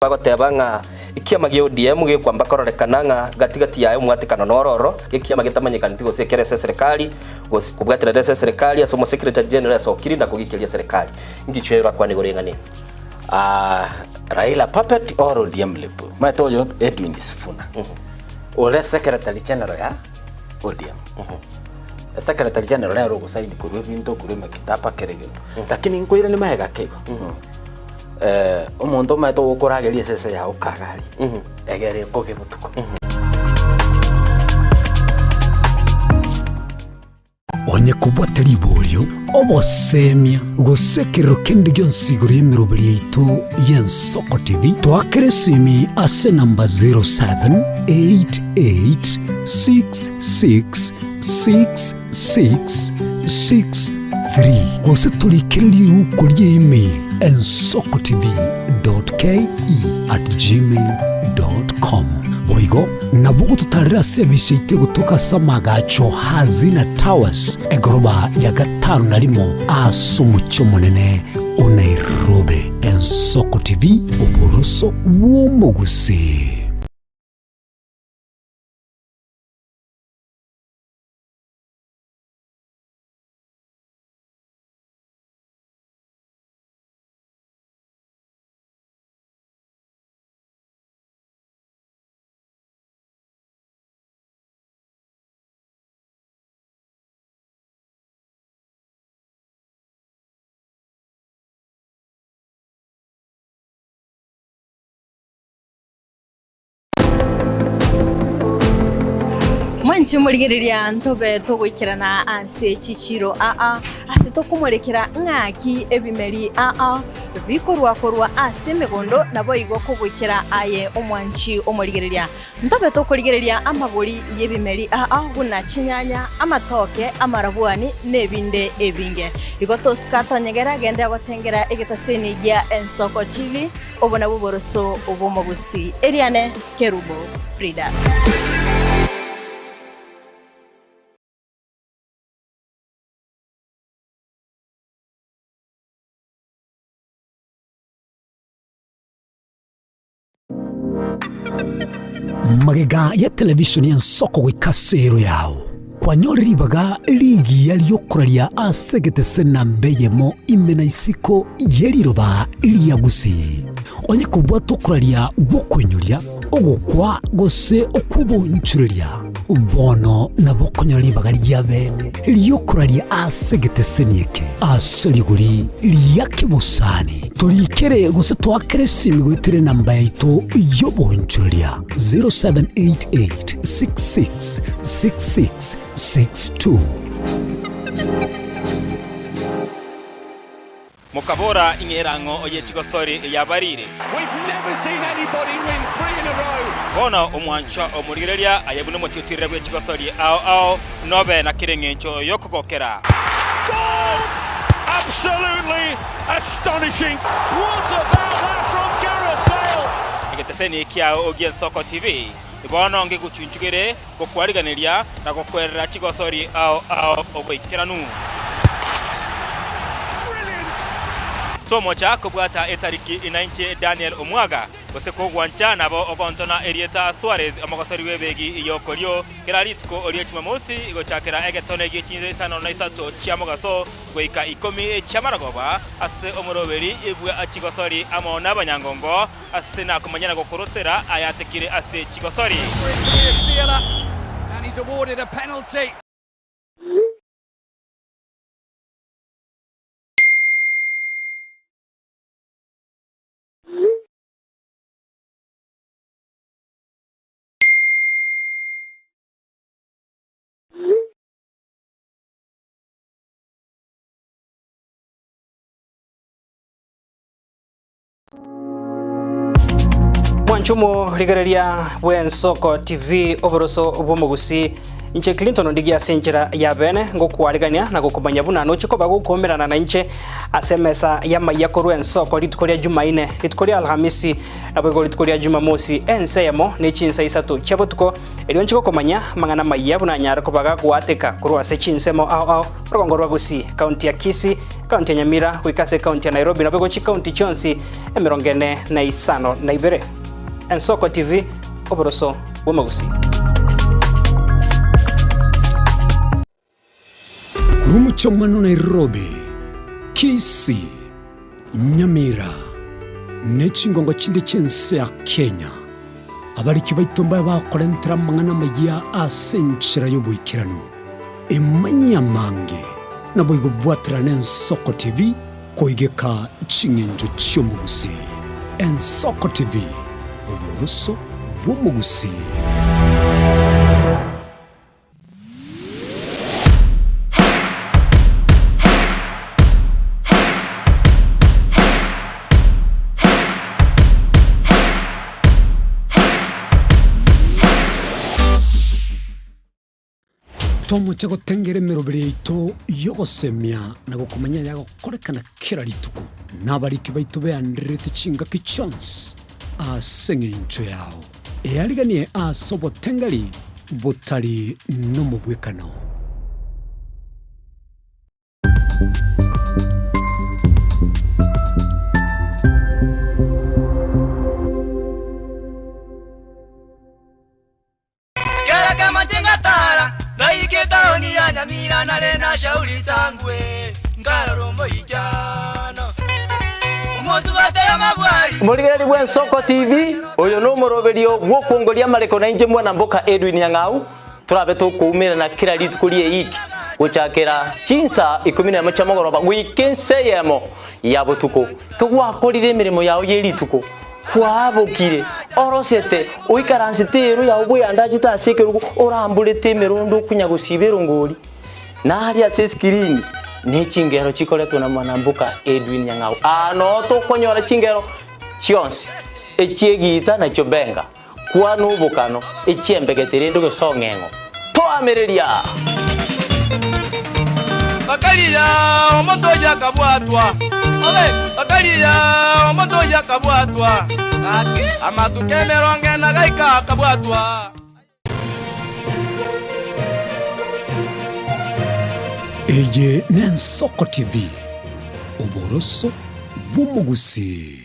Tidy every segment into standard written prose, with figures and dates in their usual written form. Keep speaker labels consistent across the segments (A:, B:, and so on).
A: Bagoteba ng'a ekiama gia ODM gekwamba kororekana ng'a gati gati yaye omwatekano noro oro, ekiama getamanyekaneti gose ekere ase eserekari, gose kobwaterera ase eserekari ase omosekeretari general asokiri na kogikeria eserekari. Inki chiaye orakwane igoro y'eng'ana eye?
B: Raila puppet or ODM lip? Omanyete oyo Edwin Sifuna ore secretary general ya ODM. Secretary general nere ogosaini korwa ebinto korwa emekataba kera egento. Lakini nkoirania magega ake igo. Omonto omanyete ogokorageria esese yao kagaria, egere ekoge botuko.
C: Onye kobwate riborio, obosemia, gose ekerero kende gionsi igoro y'emeroberi yaito y'Ensoko TV, toakere esimi ase enamba 0788666663 gose torikere riuko rie email ensokotv.ke@gmail.com. Boigo nabo ogototarera ase ebisi yaito egotoka ase amagacho Hazina Towers, egoroba ya gatano na rimo ase omochie omonene o Nairobi. Ensoko TV, oboroso bw'omogusii.
D: Mwanche morigereria ntobe togoikerana ase chichiiro aa, ase tokomorekera ng'aki ebimeri aa bikorwa korwa ase emegondo, naboigo kogoikera aye omwanchi omorigereria. Ntobe tokorigereria amagori y'ebimeri aa buna chinyanya, amatoke, amarabwani, na ebinde ebinge. Igo tosika tonyegera gende gotengera egetaseni gia Ensoko TV. Obo nabwo oboroso bw'omogusii. Eriane Kerubo Frida.
C: Magega ya televishoni y'ensoko goika ase ero yao, kwanyore ribaga rigiya ri'okoraria ase egetese namba eyemo ime na isiko ye riroba ria Gusii. Onye kobwata okoraria gw'okoinyoria, ogokwa gose okw'oboonchoreria, bono nabo okonyora ribaga ria bene ri'okoraria ase egeteseni eke ase rigori ria kebosani. Torikere gose toakere esimi goetera enamba yaito y'oboonchoreria 0788 66 66 62.
E: Mokabora, Ing'e erang'o ye chigosori eyabariire. Bono omwanchwa omorigereria aye buna omotiotirere bwe chigosori ao ao, nobe na kera engencho y'okogokera. Egeteseni kiao gi'Ensoko TV bono ngegochunchugere gokwariganeria na gokwerera chigosori ao ao oboikeranu. Tomocha kobwata etariki inainche Daniel Omwaga, gose kogwancha nabo ogontona erieta Suarez omogosori bw'ebegi y'okorio kera rituko rie Jumamosi gochakera egetone gie chinsa isano na isato chia mogaso goika ikomi chi'amarogoba ase omoroberi bwa chigosori amo nabanyangongo Ase nakomanya na gokorosera ayatekire ase chigosori.
F: Mwanche omorigereria bw'Ensoko TV oboroso bw'omogusii, inche Clinton Ondigi ase enchera ya bene ngokwarigania na gokomanya buna noche koba gokoumerana nainche ase emesa y'amaiya korwa Ensoko rituko ria Jumaine, rituko ria Alhamisi, naboigo rituko ria Jumamosi ense eyemo ne chinsa isato chia botuko, erio nche gokomanya amang'ana amaiya buna anyare koba gagoateka korwa ase chinsemo ao ao orogongo rwa Gusii, County ya Kisii, Ekaunti ya Nyamira goika ase ekaunti ya Nairobi naboigo chikaunti chionsi emerongo ene na isano na ibere. Ensoko TV, oboroso bw'omogusii.
C: Korwa omochie Nairobi, Kisii, Nyamira, ne chingongo chinde chi'ense ya Kenya, abariki baito mbabe bakorentera amang'ana amayia ase enchera y'oboikeranu. Emanyie amange, naboigo bwaterane Ensoko TV koigeka ching'encho chi'omogusii. Ensoko TV, oboroso bw'omogusii. Tomoche gotengera emeroberi yaito y'ogosemia na gokomanya ayagokorekana kera rituko, na abariki baito beandererete chingaki chionsi ase engencho yao. Eariganie ase obotengeri botari nomobwekano.
G: Kera kemache ngatara, ngaika etaoni ya Nyamira nare na Shauri Sangwe, nkarora omoichano. Omosubate amabwari.
H: Omorigereria bw'Ensoko TV, oyo nomoroberio bw'okwongoria amareko na inche mwana mboka Edwin Nyang'au, torabe tokoumerana kera rituko ri'eiki gochakera chinsa ikomi nemo chia mogoroba goika ensa eyemo ya botuko. Kegwakorire emeremo yao ye rituko, Kwabokire, orosete, oikaransete eero yao bweyandachete ase ekerogo, oramborete emerondo okonya gosiba erongori, na aria ase esikirini ne chingero chikoretwe na mwanamboka Edwin Nyang'au. Aa noo tokonyora chingero chionsi, echi'egiita na chiobenga, kwana obokano, echi'embegete rende gose ong'eng'o. Toamereria!
G: Bakaria omonto oyio akabwatwa, bakaria omonto oyio akabwatwa, amatuko emerongo ena gaika akabwatwa.
C: Eye n'Ensoko TV, oboroso bw'omogusii.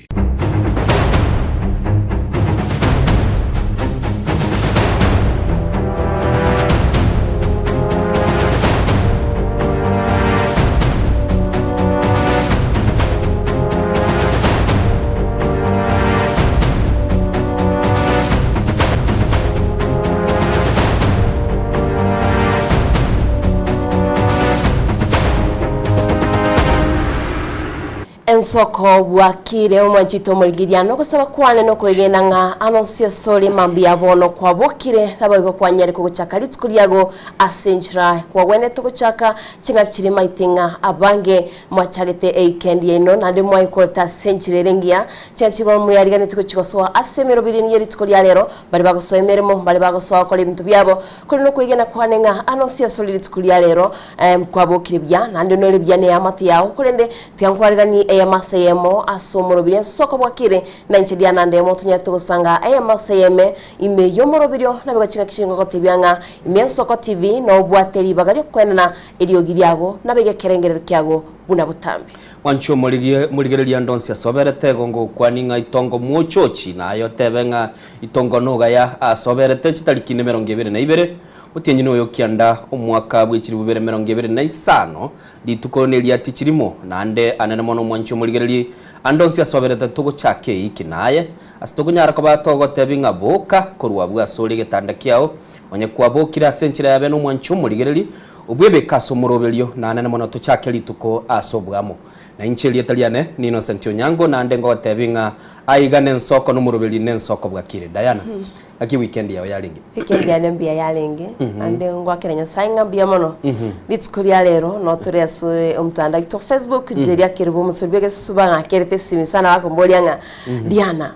I: Ensoko bwakire omwanchete omorigeria nogosaba kwane nokwegena ng'a anonsi asore mambia bono kwabokire naboigo kwanyare kogochaka rituko riago ase enchera kwagwenerete gochaka ching'aki chire maete ng'a abange mwachagete eikendi yaino naende mwayekorete ase enchera ere engiya ching'aki chire bono mweyariganeti gochia gosoa ase emeroberi ye rituko ria rero baria bagosoa emeremo baria bagosoa gokora ebinto biabo Korende nokwegena kwane ng'a anonsi asore rituko ria rero kwabokire buya, naende nore buya neamate yao, korende tiga nkwariganie eyemo ase eyemo ase omoroberio ensoko bwakire, na inche Diana ndemo tonyarete gosanga eyemo ase eyeme ime y'omoroberio, naboigo chingaki chinde ngogotebia ng'a ime ensoko TV nobwate ribaga riokoenana eriogi riago, naboigo ekerengerero kiago buna botambe.
A: Mwanche omorigie morigereria ande onsi asoberete, igo ngokwani ng'a itongo mwochochi, naye otebe ng'a Itongo nogaya asoberete chitariki nemerongo ebere na ibere, otienyi noyo kianda, omwaka bwe chilifu bibere emerongo ebere na isano, rituko neriati chirimo, naende anene mono omwanchi omorigererie, ande onsi asoberete togochaka eiki naye, ase tokonyara koba togotebi ng'a boka korwa abwo asore egetanda kiao, onye kwabokire ase enchera yabe nomwanchi omorigererie, obwebeke ase omoroberio, na anene mono tochake rituko ase oboamo. Na inche erieta riane n'Innocent Onyango, naende ngogotebi ng'a aiga nensoko nomoroberi nensoko bwakire. Diana, naki weekend yao yarenge?
I: Weekend yane mbuya yarenge, naende ngoakera Nyasaye ng'a mbuya mono. Rituko ria rero no tore ase omotandao oito Facebook, Njeri Akeribo omosori bwa egesusu bang'akerete esimi sana bakomboria ng'a Diana,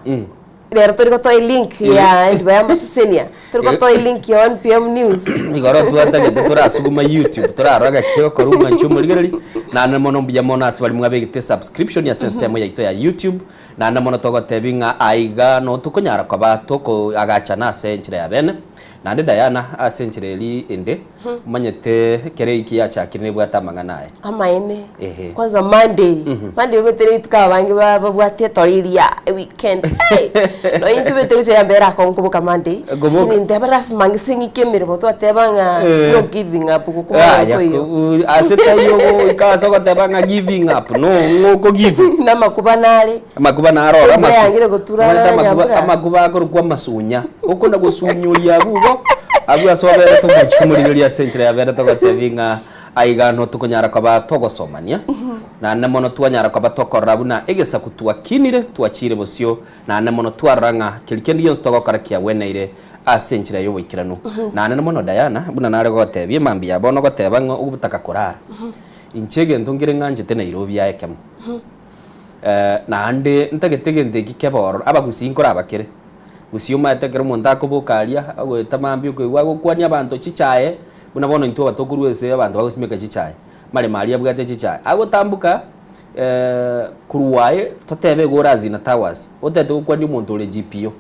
I: Rero tori gotoa elink ya enduba ya amasesenia, tori gotoa elink ya 1pm news.
A: Igoro twatagete torasuguma YouTube torarora gaki egokora omwanchi omorigereri naende mono mbuya mono ase baria mwabegete subscription ase ensemo yaito ya YouTube naende mono togotebi ng'a aiga no tokonyara koba tokoagachana ase enchera ya bene naende Diana ase enchera eri ende omanyete ekero eiki yachakire nebwate amang'ana aye.
I: Amaene.
A: Ehe.
I: Kwanza Monday. Monday omanyete rituko abange ba- babwate etoro eria eweekend. Hey! Nonya inche omanyete gocha yambere akong'u koboka Monday.
A: Koboka.
I: Lakini nteba lasima ng'ise ng'ike emeremo twateba ng'a
A: Eh.
I: no giving up gokomanya
A: Aya,
I: nkoiyo.
A: ku- ase taiyo goika ase ogoteba ng'a giving up no ng'o okogive.
I: Namakuba nare.
A: Amakuba naro oro
I: Embura
A: amasu.
I: yangire gotura
A: Omanyete amakuba
I: nyambura.
A: amakuba akorokwa amasunya. Okona gosunyuria abwo igo, abwo ase oberete omochie omorigereria ase enchera yaberete ogotebi ng'a aiga no tokonyara koba togosomania, naende mono twanyara koba tokorora buna egesaku twakinire twachire bosio, naende mono twarora ng'a keri kende gionsi togokora kiagweneire ase enchera y'oboikeranu. Naende mono Diana, buna nare gogotebia mambia ya bono ogoteba ng'a ogotaka korara, inche egento nkere ng'anchete Nairobi aye ekemo. Naende ntagete egento eki kebe ororo, abagusii nkorabakere. Gusii omanyete ekero omonto akoboka aria, agoeta mambia okoigwa agokwania abanto chichae, buna bono intwe aba tokorwa ase abanto bagosimeka chichae, amaremo aria abwate chichae. Agotamboka korwa aye totebe igo ore Azina Towers, otete gokwania omonto ore GPO.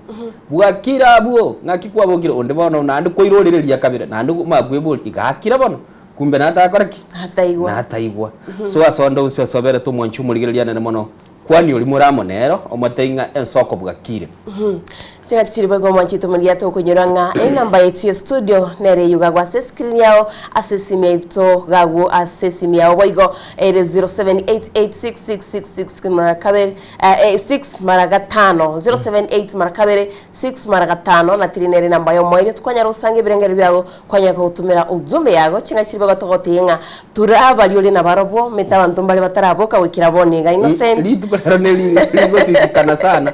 A: Bwakire abwo, ng'aki kwabokire? Onde bono naende kwairorereria kabere, naende omanye kweboria, iga akire bono? Kumbe natakora ki?
I: Nataigwa.
A: Nataigwa. So ase onde onsi ase oberete omwanchi omorigereria anene mono, kwani oria more amo nero, omotebie ng'a ensoko bwakire.
I: Chingaki chiri boigo omwanchete omorigia tokonyora ng'a enamba yaito ya studio nere eyio gagwo ase escreen yao ase esimi yaito gagwo ase esimi yao boigo ere 07886666 mara kabere eh, 6 mara gatano 078 mara kabere 6 mara gatano na tiri nere enamba yomoerio twanyara gosanga ebirengererio biago Kwanyara kogotumera ujumbe yago ching'aki chiria bagotogotebia ng'a turabaria ore nabarobwo, omanyete abanto mbare bataraboka goikera bono iga innocent.
A: Rituko rero nerigosisikana sana,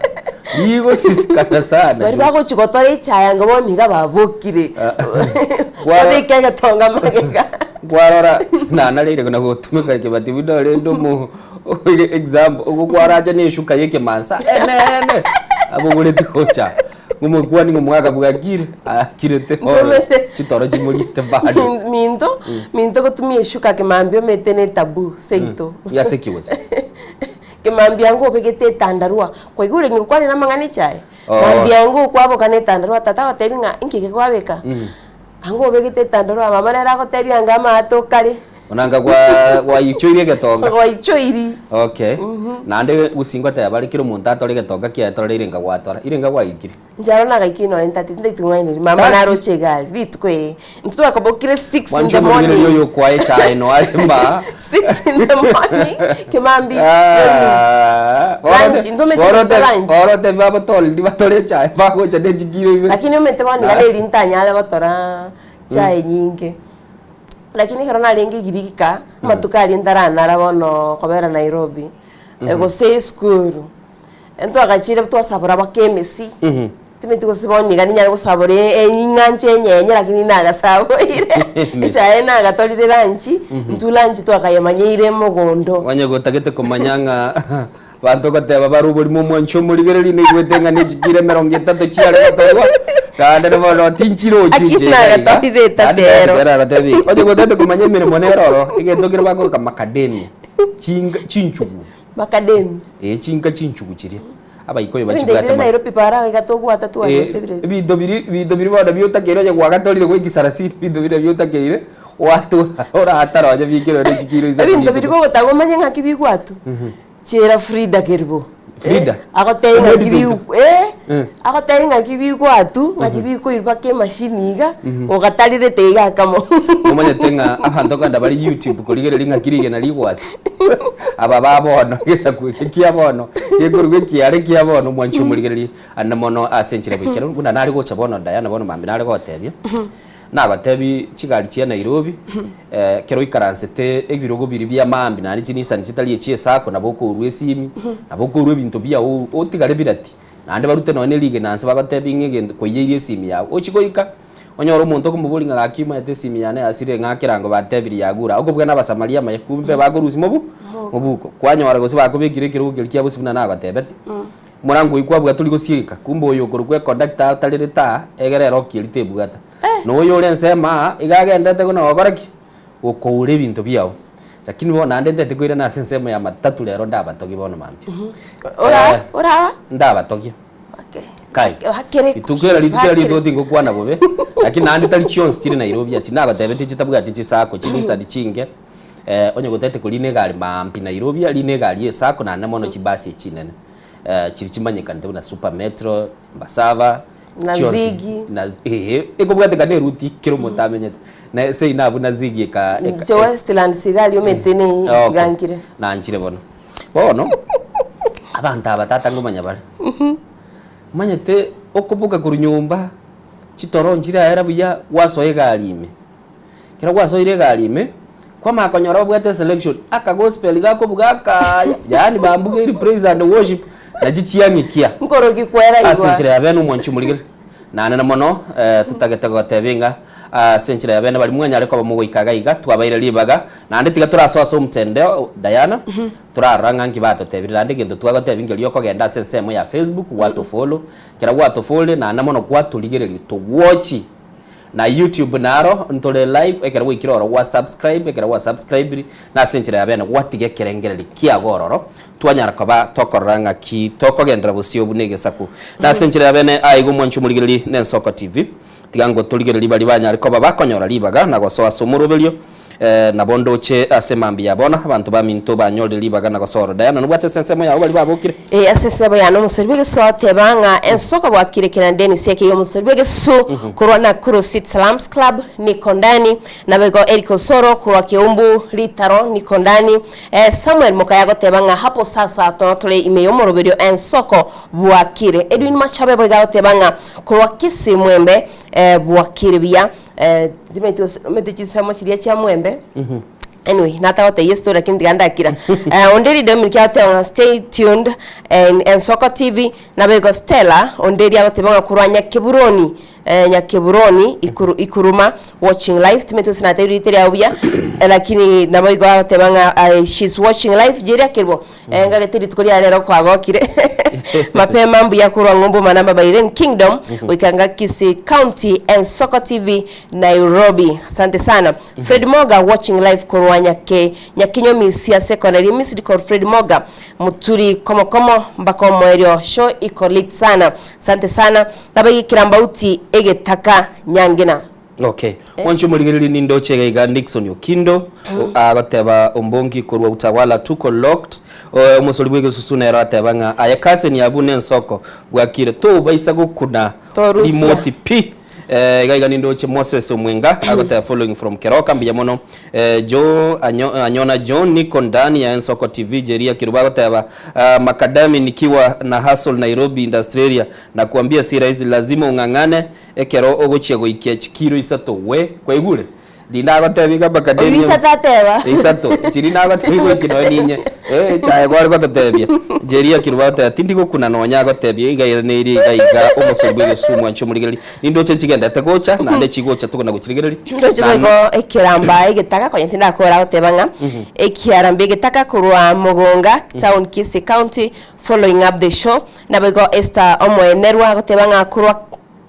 A: rigosisikana sana.
I: Baria bagochia gotora echae anga bono iga babokire, babeke egetonga magega.
A: Kwarora nanareire na gotumeka ekebati buna orende omo example, ogokwaracha na eshuka ya ekemansa enene abogoreti gocha. Ng'omokuani ng'omwaka bwakire akirete ore
I: Ntomete.
A: chitoro chimoriete bado.
I: Min- Minto, minto gotumia eshuka kemambia omete ne taboo seito.
A: Yase ki gose?
I: Kemambia ango obegete etandarua, kwaigure ng'ikwane na amang'ana echae?
A: Oo.
I: Mambia ango okwaboka na etandarua tata agotebi ng'a inki eke kwabeka? Ango obegete etandarua mama nere agotebia anga amato kare.
A: Bono anga gwa gwaichoirie egetonga.
I: Gwaichoiri.
A: Okay. Naende gusii ngoteba bare kera omonto atore egetonga kiaye torore irenga gwatora. Irenga gwaikire.
I: Inche aro nagaikire nonya ntati ntaiti ng'aineri mama
A: Tati?
I: naroche egari rituko ee. Intwe twakabokire 6 in
A: Mwanche
I: the
A: omorigereria
I: morning.
A: oyo okoa echae no are mba.
I: 6 in the morning kimambi morning.
A: Ah,
I: Lunch, ntomete goita lunch.
A: orote babotoreri batore echae bagocha ne chikiro ibere.
I: Lakini omanyete bono iga neri ntanyare gotora chae nyinge. Lakini ekero narenge Igirika, amatuko aria ntaranara bono kobera Nairobi, gose esukuru, ntwagachire twasabora mpaka emesi, timanyeti gose bono iga ninyare gosabora eng'ancho enyenye lakini nagasaboire, echae nagatorire lunch, intwe lunch twakayemanyeire mogondo.
A: Onye gotagete komanya ng'a Abanto goteba bare oborimo omwancho omorigereria naigwete ng'a nechikiro emerongo etato chiare gotorwa, naende na bono tinchirochi
I: Lakini
A: inche iga iga.
I: nagatorire etato
A: Naende
I: ero.
A: nere agateba iga, onye gotagete komanya emeremo nere oro, egento kere bakoroka macadamia, chinga chinchugu,
I: Macadamia.
A: eh chinga chinchugu chiria, abaikoyo
I: Ebinto
A: bachibwate
I: ebire
A: mono.
I: Nairobi para iga togwata
A: Eh,
I: twarose bire.
A: ebinto biri ebinto biri bono biotakeire onye gwagatorire goika sarasini, ebinto biria biotakeire gwatora oratara onye bikire ore chikiro isato
I: Ebinto biri
A: rituko.
I: gogotaka omanye ng'aki bigwatwa. Chiera Frida keribo.
A: Frida?
I: Eh, agotebia ng'aki
A: Omwedit
I: bi eh,
A: Eh.
I: agotebia ng'aki bikwatu, ng'aki bikoirwa mpaka emashini iga, ogatarirete iga akamo.
A: Omanyete ng'a abanto kanda bare YouTube korigereria ng'aki rigena rigwati. Aba ba bono egesaku eke kia bono, gekorwa ekiare kia bono mwanche omorigererie ande mono ase enchera goikera buna nare gocha bono Diana bono mambia nare gotebia. Nabatebi chigari chia Nairobi, ekero oikaransete ebirogo biria bia maambia naende chinisani chitari echia esako nabo okourwa esimi, nabo okourwa ebinto biago otigare birati, naende barute nonye na erigena nse bagotebi ng'a egento koiyeirie esimi yago. Ochie goika, onyore omonto okomoboria ng'a gaki omanyete esimi yane yasirire ng'a ekerango batebirie yagure. Okobua na abasamaria amaya kumbe bakorusia mobu mobuko. Kwanyora gose bakobekire ekerogo keria kia bosio buna nagotebetie. Omorango oyio kwabwata ori gosieka, kumbe oyo okorokwa econductor atarerete aa, egere ere okieri tebwata. Na oyo ore ensemo aa, iga agendete buna gokora ki? Gokoura ebinto biao. Lakini bono naende ntete koirana ase ensemo ya matatu rero ndabatogie bono mambia.
I: Ora
A: Eh,
I: oraba?
A: Ndabatogie.
I: Okay.
A: Kai.
I: Hakere
A: Rituko ero rituko ero rituko tingokwana bobe, lakini naende tari chionsi chire Nairobi achi nabatebetie chitabwati chisacco, chinisani chinke, eh, onye gotete korina egari maambia Nairobi rina egari ya esacco naende mono chibasi echinene. Eh, chiri chimanyekanete buna Super Metro, Embasava,
I: Na
A: chionsi.
I: Ziggy.
A: Na eeh, ekobwatekana eruti kera omonto amenyete. Na ase ina abwo na Ziggy eka eka
I: Inche Westlands iga aria omanyete ne
A: Okay.
I: tigankire.
A: Nanchire bono. Bono, abanto aba tata ngomanya bare. Omanyete okoboka korwa nyomba, chitoro nchiraera buya, gwasoa egari ime. Ekero gwasoire egari ime, kwamanya konyora obwate eselection, aka gospel gakobuga akaaya, yaani bambugeiri praise and worship, nachi chiang'ikia.
I: Nkoroki kwera
A: Ase
I: igwa.
A: enchera ya bene omwanchi omorigeri, naende na mono totagete goteba ing'a ase enchera ya bene baria mwanyare koba mogoika iga iga, twabaire ribaga, naende tiga torasoe ase omotendeo Diana, torarora ng'a nki batotebire, naende egento twagotebia nkeria okogenda ase ensemo ya Facebook gwatofollow, ekero gwatofollow naende mono kwatorigereria togwochi. Na YouTube naro ntore live ekero gwaikire oro gwa subscribe ekero gwa subscribiri na ase enchera ya bene gwatiga ekerengereri kiago ororo twanyara koba tokorora ng'aki tokogenderera bosio buna egesaku na ase enchera ya bene aiga omwanchi omorigereri na Ensoko TV tiga ngotorigererie baria banyare koba bakonyora ribaga na gosoa ase omoroberio Nabo ndoche ase mambia ya bono, abanto baminto banyorire ribaga na gosoa oro. Diana, nobwate ase ensemo yao baria babokire?
I: Ee, ase ensemo yane omosori bw'egesu agoteba ng'a ensoko bwakire kera Dennis Ekei omosori bw'egesu korwa Nakuru City Salams Club niko ndani, naboigo Eric Osoro korwa Keumbu Ritaro niko ndani, Samuel Mokaya agoteba ng'a hapo sasa tono tore ime y'omoroberio ensoko bwakire. Edwin Machabe boigo agoteba ng'a korwa Kisii Mwembe bwakire buya. Eh, timanyeti gose omanyete chinsemo chiria chia mwembe anyway natagotebia estory lakini tiga ndakira eh, Onderi Dominic agoteba ng'a stay tuned and Ensoko TV naboigo Stella Onderi agoteba ng'a korwa Nyakeburoni eh, Nyakeburoni ikuru, Ikuruma watching live timanyeti gose natebirie rieta riago buya eh, lakini naboigo agoteba ng'a eh, she's watching live Jeria Kerubo Eh, ngagete rituko ria rero kwagokire mapema mbuya korwa ng'umbu manamba by Rain Kingdom goika nga Kisii County Ensoko TV Nairobi asante sana Fred Moga watching live korwa Nyake Nyakinyo Misia Secondary Missed call Fred Moga Muturi komokomo mpaka omoerio show iko lit sana asante sana nabagikira mbauti egetaka Nyangina
A: Okay. Mwanche omorigereria nindoche iga iga Nixon Okindo agoteba ombongi korwa Utawala tuko locked. Omosori bw'egesusu nero ateba ng'a aye cousin abwo nensoko bwakire tobaisa gokuna
I: Torusia.
A: remote pi. Eh, iga iga nindoche Moses Omwenga agoteba following from Keroka mbuya mono. Eh, Joe Anyo, Anyona John niko ndani ya Ensoko TV Jeria Kiruba agoteba ah, Makadami nikiwa na hustle Nairobi Industrial Area nakuambia si rahisi lazima ung'ang'ane Ekero ogochia goikia chikiro isato we, kwaigure? Rinde agotebia iga mpaka
I: Oyio
A: deni
I: isato ateba.
A: Isato, chiri nagotebia goikia nonya ninye. Eh, echae kware gototebia. Jeria Kiruba agoteba tindi gokuna nonya agotebia iga iraneiri iga iga omosori bw'egesumu mwanche omorigereria. Nindoche nchigendete gocha, naende chigocha tokona gochirigereria.
I: Ndoche
A: Naende
I: boigo ekeramba egetaka konya tindakora goteba ng'a ekiaramba egetaka korwa Mogonga town Kisii county following up the show Naboigo Esther omoenerwa agoteba ng'a korwa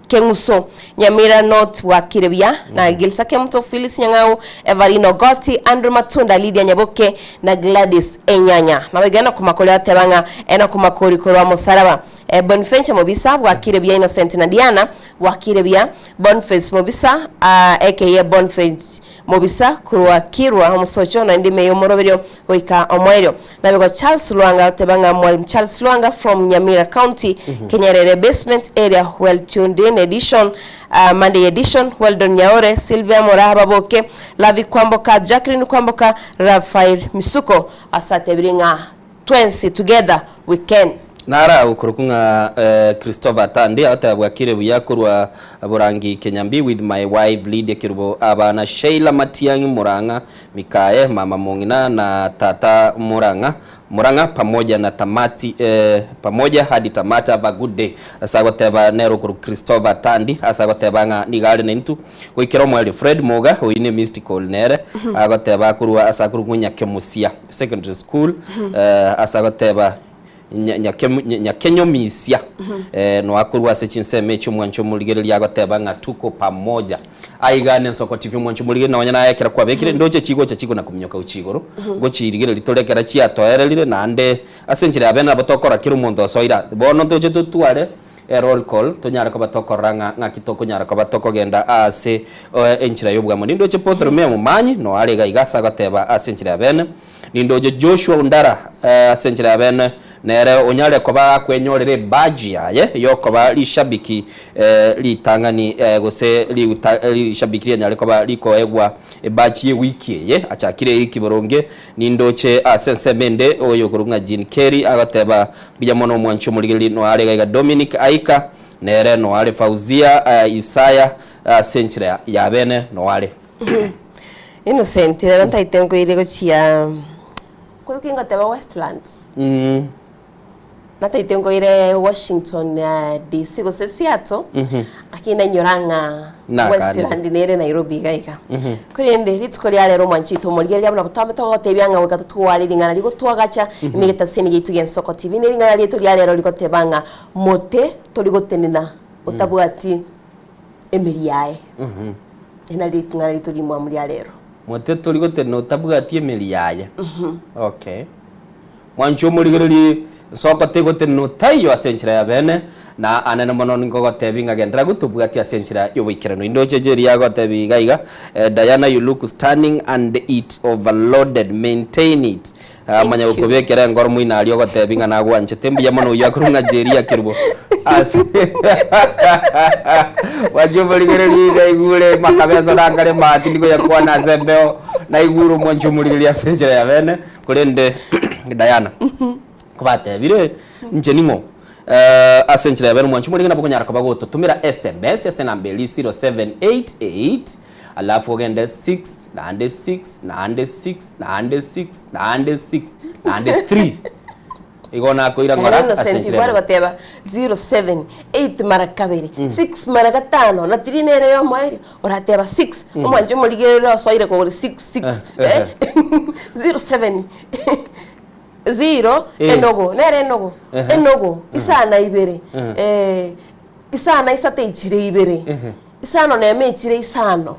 I: Keng'uso, Nyamira North bwakire buya, na Gilsa Kemuto, Phyllis Nyang'au, Evaline Ogoti, Andrew Matunda, Lydia Nyaboke na Gladys Enyanya. Naboigo Enock Makori agoteba ng'a Enock Makori korwa Mosaraba, Bonifenche Mobisa bwakire buya, Innocent na Diana bwakire buya, Boniface Mobisa aka Boniface Mobisa korwa Kirwa omosocho naende ime y'omoroberio goika omoerio. Naboigo Charles Lwanga agoteba ng'a Mwalimu Charles Lwanga from Nyamira County, Kenyerere Basement Area well tuned in edition uh, Monday edition Weldon Nyaore, Sylvia Moraha Baboke, Lavi Kwamboka, Jacqueline Kwamboka, Raphael Misuko ase atebire ng'a twensi together we can.
A: Nara okorokwa ng'a Christopher Atandi agoteba bwakire buya korwa Borangi Kenyambi with my wife Lydia Kerubo abana Sheila Matiang'i Murang'a Mikaye mama mong'ina na tata Murang'a Murang'a pamoja na tamati eh, pamoja hadi tamati have a good day ase agoteba nere okorokwa Christopher Atandi ase agoteba ng'a nigo are naintwe goikera omoerio Fred Muga oyio ne mystical nere agoteba akorwa ase akorokwa Nyakemusia Secondary School eh, ase agoteba. Nyakenyomisia noa korwa ase chinsemo echi omwancho omorigereria agoteba ng'a tuko pamoja. Aiga nensoko TV omwancho omorigereria nonye naye ekero kwabekire ndoche chigocha chikona kominyoka gochia igoro ngochirigereria tore ekero chiatoererire naende ase enchera ya bene nabo tokora kera omonto osoire aa bono ntoche totware eroll call tonyare koba tokorora ng'a ng'aki tokonyara koba tokogenda ase enchera y'obwamo. Nindoche Pothlomeo Momanyi noa are iga iga ase agoteba ase enchera ya bene. Nindoche Joshua Undara ase enchera ya bene, nere onyare koba akwenyorera ebadge yaye y'okoba rishabiki ritang'ani gose rishabiki rianyare koba rikoegwa ebadge y'ewiki eye achakire ewiki boronge. Nindoche ase ensemo ende oyokorokwa ng'a Jean Kerry agoteba mbuya mono omwanchi omorigereria noare iga iga Dominic Aika nere noare Fauzia Isaya ase enchera ya bene noare.
I: Innocent rero ntaete nkoire gochia koyoki ngoteba Westlands. Nataete nkoire Washington DC gose Seattle lakini nainyora ng'a
A: Nakanire.
I: Westland nere Nairobi iga iga. Korende rituko ria rero omwanchi oito omorigereria buna botambe togotebia ng'a goika totware ring'ana rigotwagacha emigetaseni yaito y'ensoko TV ne ring'ana riaito ria rero rigoteba ng'a mote tori gotenena otabwati emeri yaye. Eri nario ring'ana riaito rimwamu ria rero.
A: Mote tori gotenena otabwati emeri yaye. Okay. Mwanche omorigererie nsoko tegotenena otaiyo ase enchera ya bene, na anene mono ningogotebi ng'a genderera gotobwatia ase enchera y'oboikeranu. Indoche eria agotebi iga iga, Diana you look stunning and it overloaded, maintain it. Manya
I: Thank you.
A: gokobekera enkoro moino aria ogotebi ng'a nagwanchete mbuya mono oyio akorwa ng'a Jeria Kerubo. Ase Mwanche omorigererie iga aigure makabeso nakare maati ndikoyakwana ase embeo, naigure omwanche omorigereria ase enchera ya bene. Korende Diana kobatebire, Inche ning'o? Ase enchera ya bene omwanchi omorenge nabo okonyara koba gototomera sms ase enamba eria 0788 alafu ogende 6 naende 6 naende 6 naende 6 naende 6 naende 3 igo nakoira ng'ora
I: Naende
A: ase
I: Innocent
A: enchera
I: kware
A: ere.
I: goteba 07 8 mara kabere 6 mara gatano na 3 nere yomoerio Orateba 6 omwanche omorigereri osoire kogora 6 6
A: Eh,
I: 07 0
A: Eh.
I: enogo nere enogo
A: Ehe.
I: enogo isana ibere
A: Eh.
I: eh, isana isato echire ibere
A: Ehe.
I: isano nemo echire isano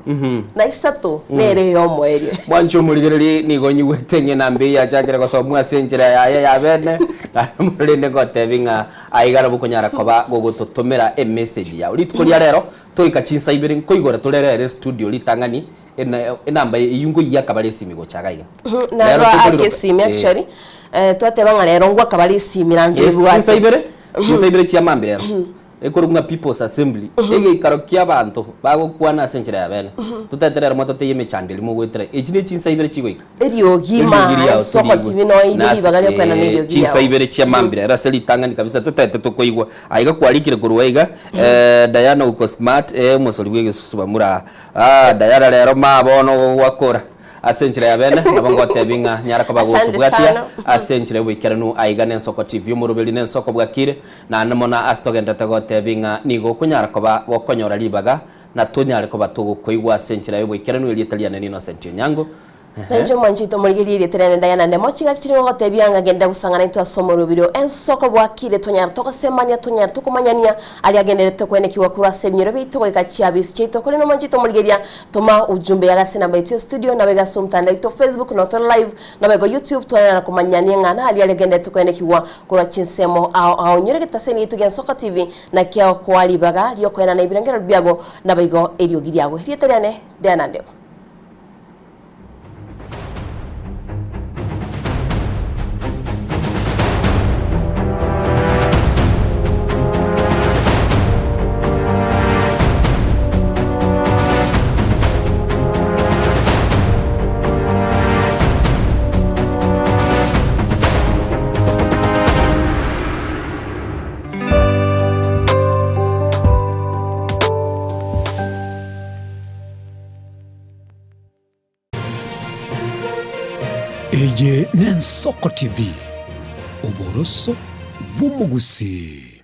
I: na isato nere eyomoerio
A: Mwanche omorigereri nigo nyigwete ng'a enamba eye yachakire gosomwa ase enchera yaye ya bene, naende rende ngotebi ng'a aiga nabo okonyara koba gogototomera emessage yao. Rituko ria rero Toika chinsa ibere nkoigora tore rero estudio ritang'ani enamba eyio nkoyiaka bare esimi gocha iga iga. Rero
I: Narwa
A: tokoriroka-
I: ake esimi
A: Eh.
I: actually eh, twateba ng'a rero ngwaka bare esimi naende
A: Yes,
I: ebwate.
A: chinsa ibere, chinsa ibere chia mambia rero ekorokwa ng'a people's assembly egeikaro kia abanto bagokwana ase enchera ya bene. Totete rero mwatotebia emechando eria mogoetera echi ne chinsa ibere chigoika.
I: Eriogi
A: Eriogi
I: ma
A: riao
I: ensoko
A: torigwe.
I: TV noyo ire
A: Nase-
I: ribaga riokoenana
A: eh,
I: eriogi
A: chinsa
I: riao.
A: ibere chia mambia rero ase ritang'ani kabisa totete tokoigwa Aiga kwarikire korwa aiga eh, Diana uko smart eh, omosori bw'egesusu bamura ah, Diana rero maa bono gwakora ase enchera ya bene nabo ngotebi ng'a nyara koba
I: Asante
A: gotobwatia
I: sana.
A: ase enchera y'oboikeranu aiga n'Ensoko TV omoroberi n'Ensoko bwakire naende mono ase togenderete gotebi ng'a nigo okonyara koba gokonyora ribaga na tonyare koba togokoigwa ase enchera y'oboikeranu erieta riane n'Innocent Onyango
I: Na inche omwanchi oito omorigererie erieta riane Diana Ndemo, chingaki chiria ngogotebia ng'a genda gosang'ana intwe ase omorobiri oo ensoko bwakire tonyare togosemania tonyare tokomanyania aria agenderete kwenekigwa korwa ase ebinyoro biaito goika chiabisi chiaito korende omwanchi oito omorigereria toma ujumbe yago ase enamba yaito ya studio nabo iga ase omotandao oito Facebook nabo tore live nabo igo YouTube twanyara komanyania ng'a naria aria agenderete kwenekigwa korwa chinsemo ao ao nyore egetaseni giaito gia Ensoko TV nakio koa ribaga riokoenana ebirengererio biago nabo igo eriogi riago erieta riane Diana Ndemo.
C: Eye n'Ensoko TV, oboroso bw'omogusii.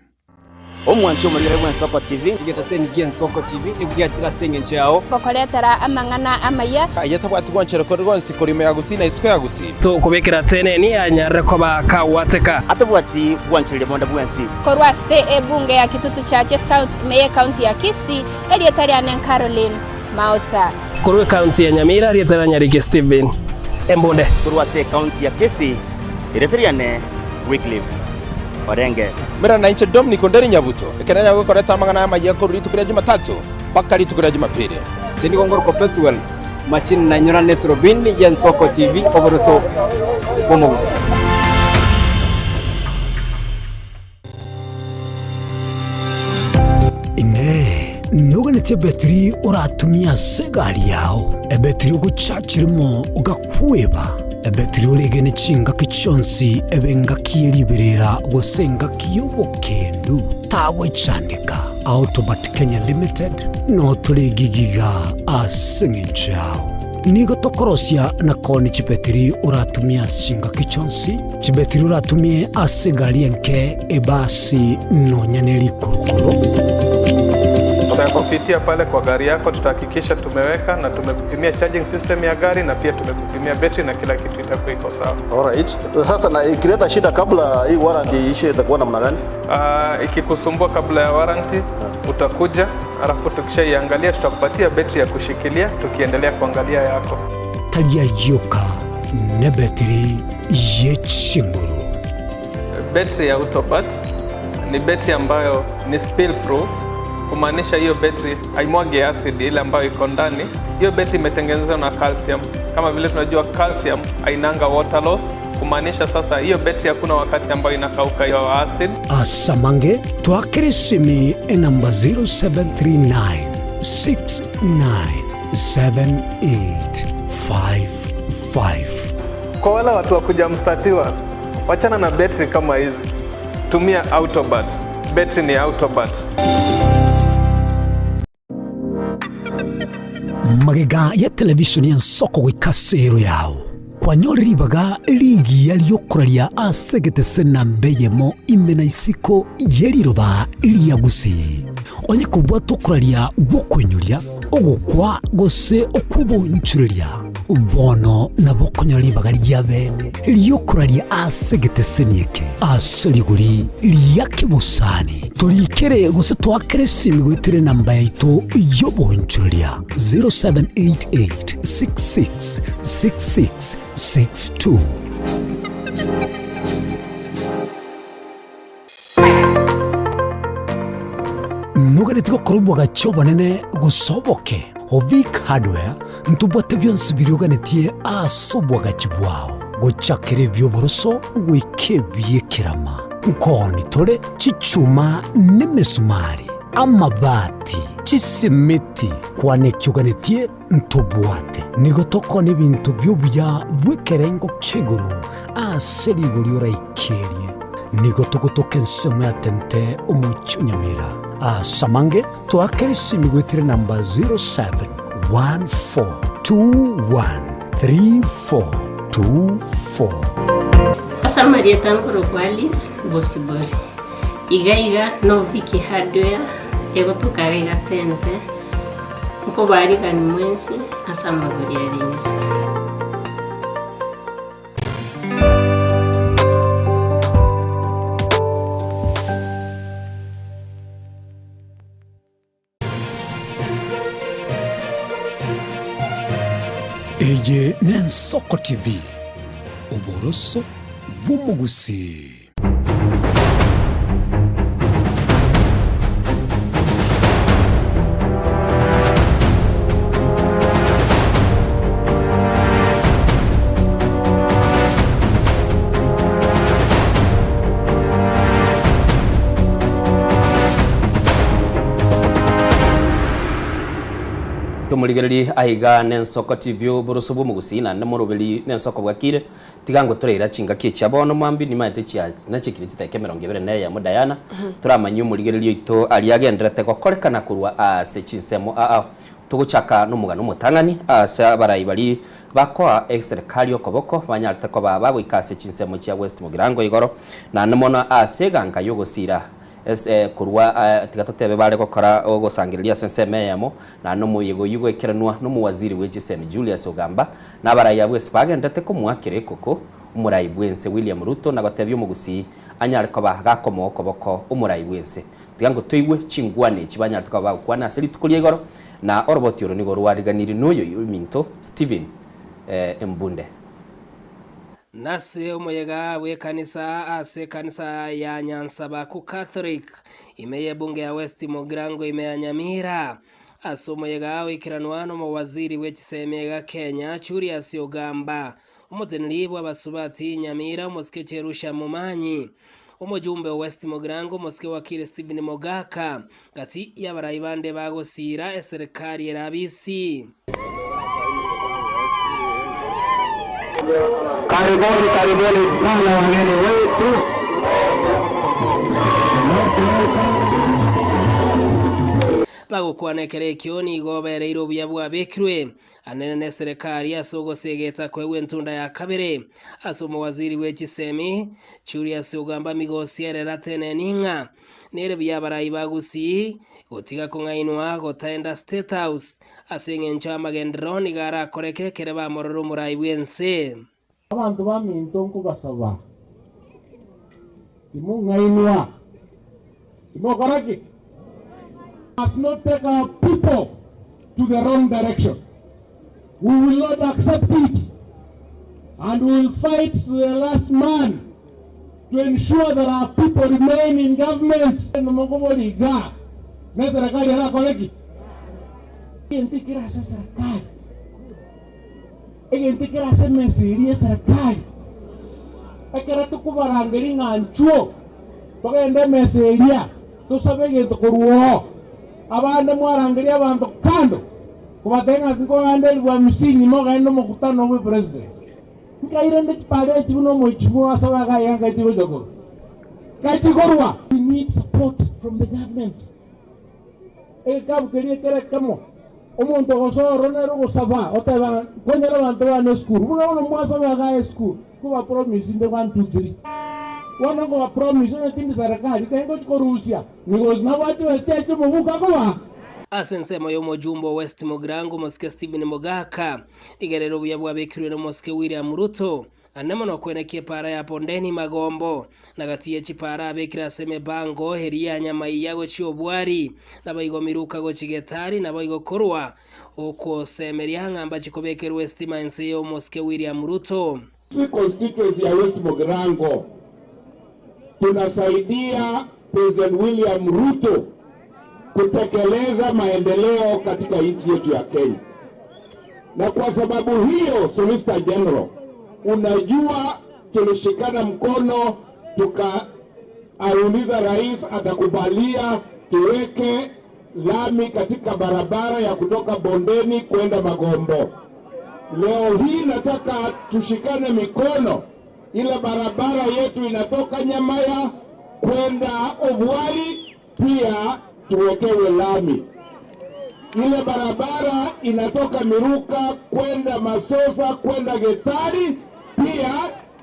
J: Omwanchi omorigere bw'Ensoko TV.
F: Egetaseni gi'Ensoko TV nigo giachire ase engencho yao.
K: Gokoretera amang'ana amaya.
L: Aye tabwati gwanchera kore gwonsi korwa ime ya Gusii na isiko ya Gusii.
F: Tokobekera teneni anyarire koba kagwateka.
J: Atabwati gwanchereria bonde bwensi.
K: Korwa ase ebunge ya Kitutu Chache South ime y'Ekaunti ya Kisii, erieta riane Caroline Maosa.
F: Korwa ekaunti ya Nyamira, erieta ria Nyariki Stephen Embunde.
J: Korwa ase ekaunti ya Kisii, erieta riane Wycliffe Orenge.
L: Mera nainche Dominic Onderi Nyabuto, ekero nanyare gokoreta amang'ana amayia korwa rituko ria Jumatatu mpaka rituko ria Jumapili.
F: Inche nigo ngorokwa Pethuel Machini nainyora neturubini y'Ensoko TV oboroso bw'omogusi.
C: Inee! Noganetie ebetiri oratumie ase egari yao, ebetiri ogochachirimo ogakweba, ebetiri oregene chingaki chionsi ebe engaki ye riberera gose engaki y'obokendu? Tagwechandeka. Autobat Kenya Limited notore egigiga ase eng'encho yao. Nigo tokorosia na koonia chibetiri oratumie ase chingaki chionsi, chibetiri oratumie ase egari enke, ebasi, nonya ne rikurukuru.
M: Tutakupitia pale kwa gari yako, tutahakikisha tumeweka na tumekupimia charging system ya gari na pia tumekupimia betri na kila kitu itakuwa iko sawa.
N: Alright. Sasa na ikileta shida kabla hii warranty iishe itakuwa namna gani?
M: Ikikusumbua kabla ya warranty utakuja, alafu tukishaiangalia tutakupatia betri ya kushikilia tukiendelea kuangalia yako.
C: Tari ayio oka, nebetiri ye chinguru.
M: Betri ya Autobat ni betri ambayo ni spill proof, kumaanisha hiyo betri haimwagi acid ile ambayo iko ndani. Hiyo betri imetengenezwa na calcium. Kama vile tunajua calcium hainanga water loss, kumaanisha sasa hiyo betri hakuna wakati ambayo inakauka hiyo acid.
C: Asamange twakere esimi enamba 0739 697855.
M: Kwa wale watu wa kuja mstatiwa, wachana na betri kama hizi, tumia Autobat. Betri ni Autobat.
C: Magega ya televishoni y'ensoko goika ase ero yao, kwanyorire ribaga rigiya ri'okoraria ase egetese namba eyemo ime na isiko ye riroba ria Gusii. Onye kobwata okoraria gw'okoinyoria, ogokwa, gose okw'obonchoreria, bono nabo okonyora ribaga ri'abeene ri'okoraria ase egeteseni eke ase rigori ria kebosani. Torikere gose toakere esimi goetera enamba yaito y'obonchoreria 0788 66 66 62. Noganeti gokora obwagachi obonene gose oboke? Ovic Hardware ntobwate bionsi biria oganetie ase obwagachi bwao, gochakera ebi'oboroso goika ebi'ekerama. Nkooni tore chichuma nemesumari, amabati, chisimiti, kwana eki oganetie ntobwate. Nigo tokona ebinto bi'obuya bw'ekerengo kia igoro ase rigori oraikerie. Nigo togotoka ensemo ya tente omochie o Nyamira. Ase amange toakere esimi goetera enamba 0714213424.
O: Ase amarieta nkorokwa Alice Bosibori. Iga iga no Vicky Hardware egotoka iga iga Tente. Nkobarigani mwensi ase amagori are inse.
C: Eye n'Ensoko TV, oboroso bw'omogusii.
A: Tomorigererie aiga n'Ensoko TV oboroso bw'omogusii naende moroberi n'Ensoko bwakire. Tiga ngotoreira chingaki echi bono mwambi nimaete chia nachikire chiteke 21 Diana toramanye omorigererio oito aria agenderete gokorekana korwa ase chinsemo aa togochaka nomogano omotang'ani ase abarai bari bakoa eserikali okoboko banyarete koba bagoika ase chinsemo chia West Mugirango igoro naende mono ase eganga yogosira Ase korwa tiga totebe bare gokora ogosangereria ase ensemo eyemo, na nomoyega oyio goekeranwa nomowaziri bwe chisemi Julius Ogamba, na abarai abwo ase bagenderete komoakera ekoko omorai bw'ense William Ruto na gotebia omogusii anyare koba gakomoa okoboko omorai bw'ense. Tiga ngotoigwe chingwana echi banyarete koba bagokwana ase rituko ria igoro, na oroboti oro nigo rwariganirie noyoyio ominto Stephen Embunde.
P: Nase omoyega bw'ekanisa ase ekanisa ya Nyansabaku Catholic ime y'ebunge ya West Mugirango ime ya Nyamira. Ase omoyega oikeranwa nomowaziri bw'echisemi iga Kenya Julius Ogamba, omoteneri bw'abasubati Nyamira omosike Jerusha Momanyi, omojumbe o West Mugirango omosike Wakili Stephen Mogaka, gati y'abarai bande bagosiira eserekari erabisi.
Q: Karibuni, karibuni sana wageni wetu.
P: Bagokwana ekero ekio nigo bereire obuya bwabekirwe anene neserekari ase ogosegeta koegwa entunda ya kabere ase omowaziri bwe chisemi Julius Ogamba Migosi erera teneni ng'a Nere buya abarai ba Gusii gotiga kong'ainwa gotaenda State House ase eng'encho amagenderero nigo arakoreke ekere bamorora omorai bw'ense.
Q: Abanto baminto nkobasaba, timong'ainwa, timokora ki? Must not take our people to the wrong direction. We will not accept it and we will fight to the last man to ensure that our people remain in government. Nomokobori iga, neserekari erakore ki? Egento ekere ase eserekari, egento ekere ase emesa eria y'eserekari, ekero tokobarangeria ng'a nchuo, togende emesa eria, tosabe egento korwa oo. Abande mwarangeria abanto kando, kobatebia ng'a nkogenda elifu hamsini mogende omokutano bwe president. Nkairende chipara echi buna omoichimwa ase abagaye ngai chigocha korwa. Ngai chikorwa. We need support from the government. Egekabu keria ekere ekemo, omonto ogosoa ororo nere ogosaba, oteba ng'a nkonyere abanto bane esukuru. Buna bono mwasaba igaa esukuru, nkoba promise inde one two three. Bono nkoba promise onye tindi serikali, ekero ngochi korusia, migosi nabwate chibesa chiaye chiomobuko akoba.
P: Ase ensemo y'omojumbe o West Mugirango omosike Stephen Mogaka, Rigereria obuya bwabekirwe nomosike William Ruto, ande mono kwenekia epaara ya Bondeni Magombo, na gati ye chipaara abekire ase emebango eria ya Nyamaiya gochia Obwari, naboigo Miruka gochia Getari, naboigo korwa okosemeria ng'a mbachi kobekerwa esitima ense y'omosike William Ruto.
Q: Sisi constituency ya West Mugirango tunasaidia President William Ruto kutekeleza maendeleo katika nchi yetu ya Kenya. Na kwa sababu hiyo, Solicitor General, unajua tulishikana mkono tukauliza rais atakubalia tuweke lami katika barabara ya kutoka Bondeni kwenda Magombo. Leo hii nataka tushikane mikono, ile barabara yetu inatoka Nyamaya kwenda Obwari pia tuwekewe lami. Ile barabara inatoka Miruka kwenda Masosa kwenda Getari pia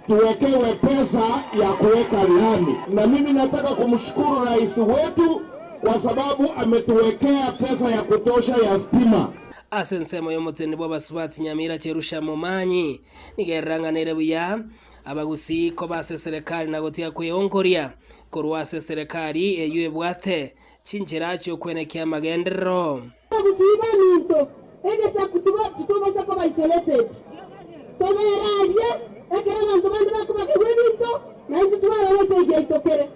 Q: tuwekewe pesa ya kuweka lami. Na mimi nataka kumshukuru rais wetu kwa sababu ametuwekea pesa ya kutosha ya stima.
P: Ase ensemo y'omoteneni bw'abasubati Nyamira Cherusha Momanyi nigo ererang'aneire buya abagusii koba ase eserekari na gotiga kweongoria korwa ase eserekari eyio ebwate chinchera chi'okwenekia amagenderero.
R: Abagusii baminto, egesaku titobaisa koba isolated. Tobere aria ekero abanto bande bakobakigwa ebinto, na intwe twarora ase egiaito kere.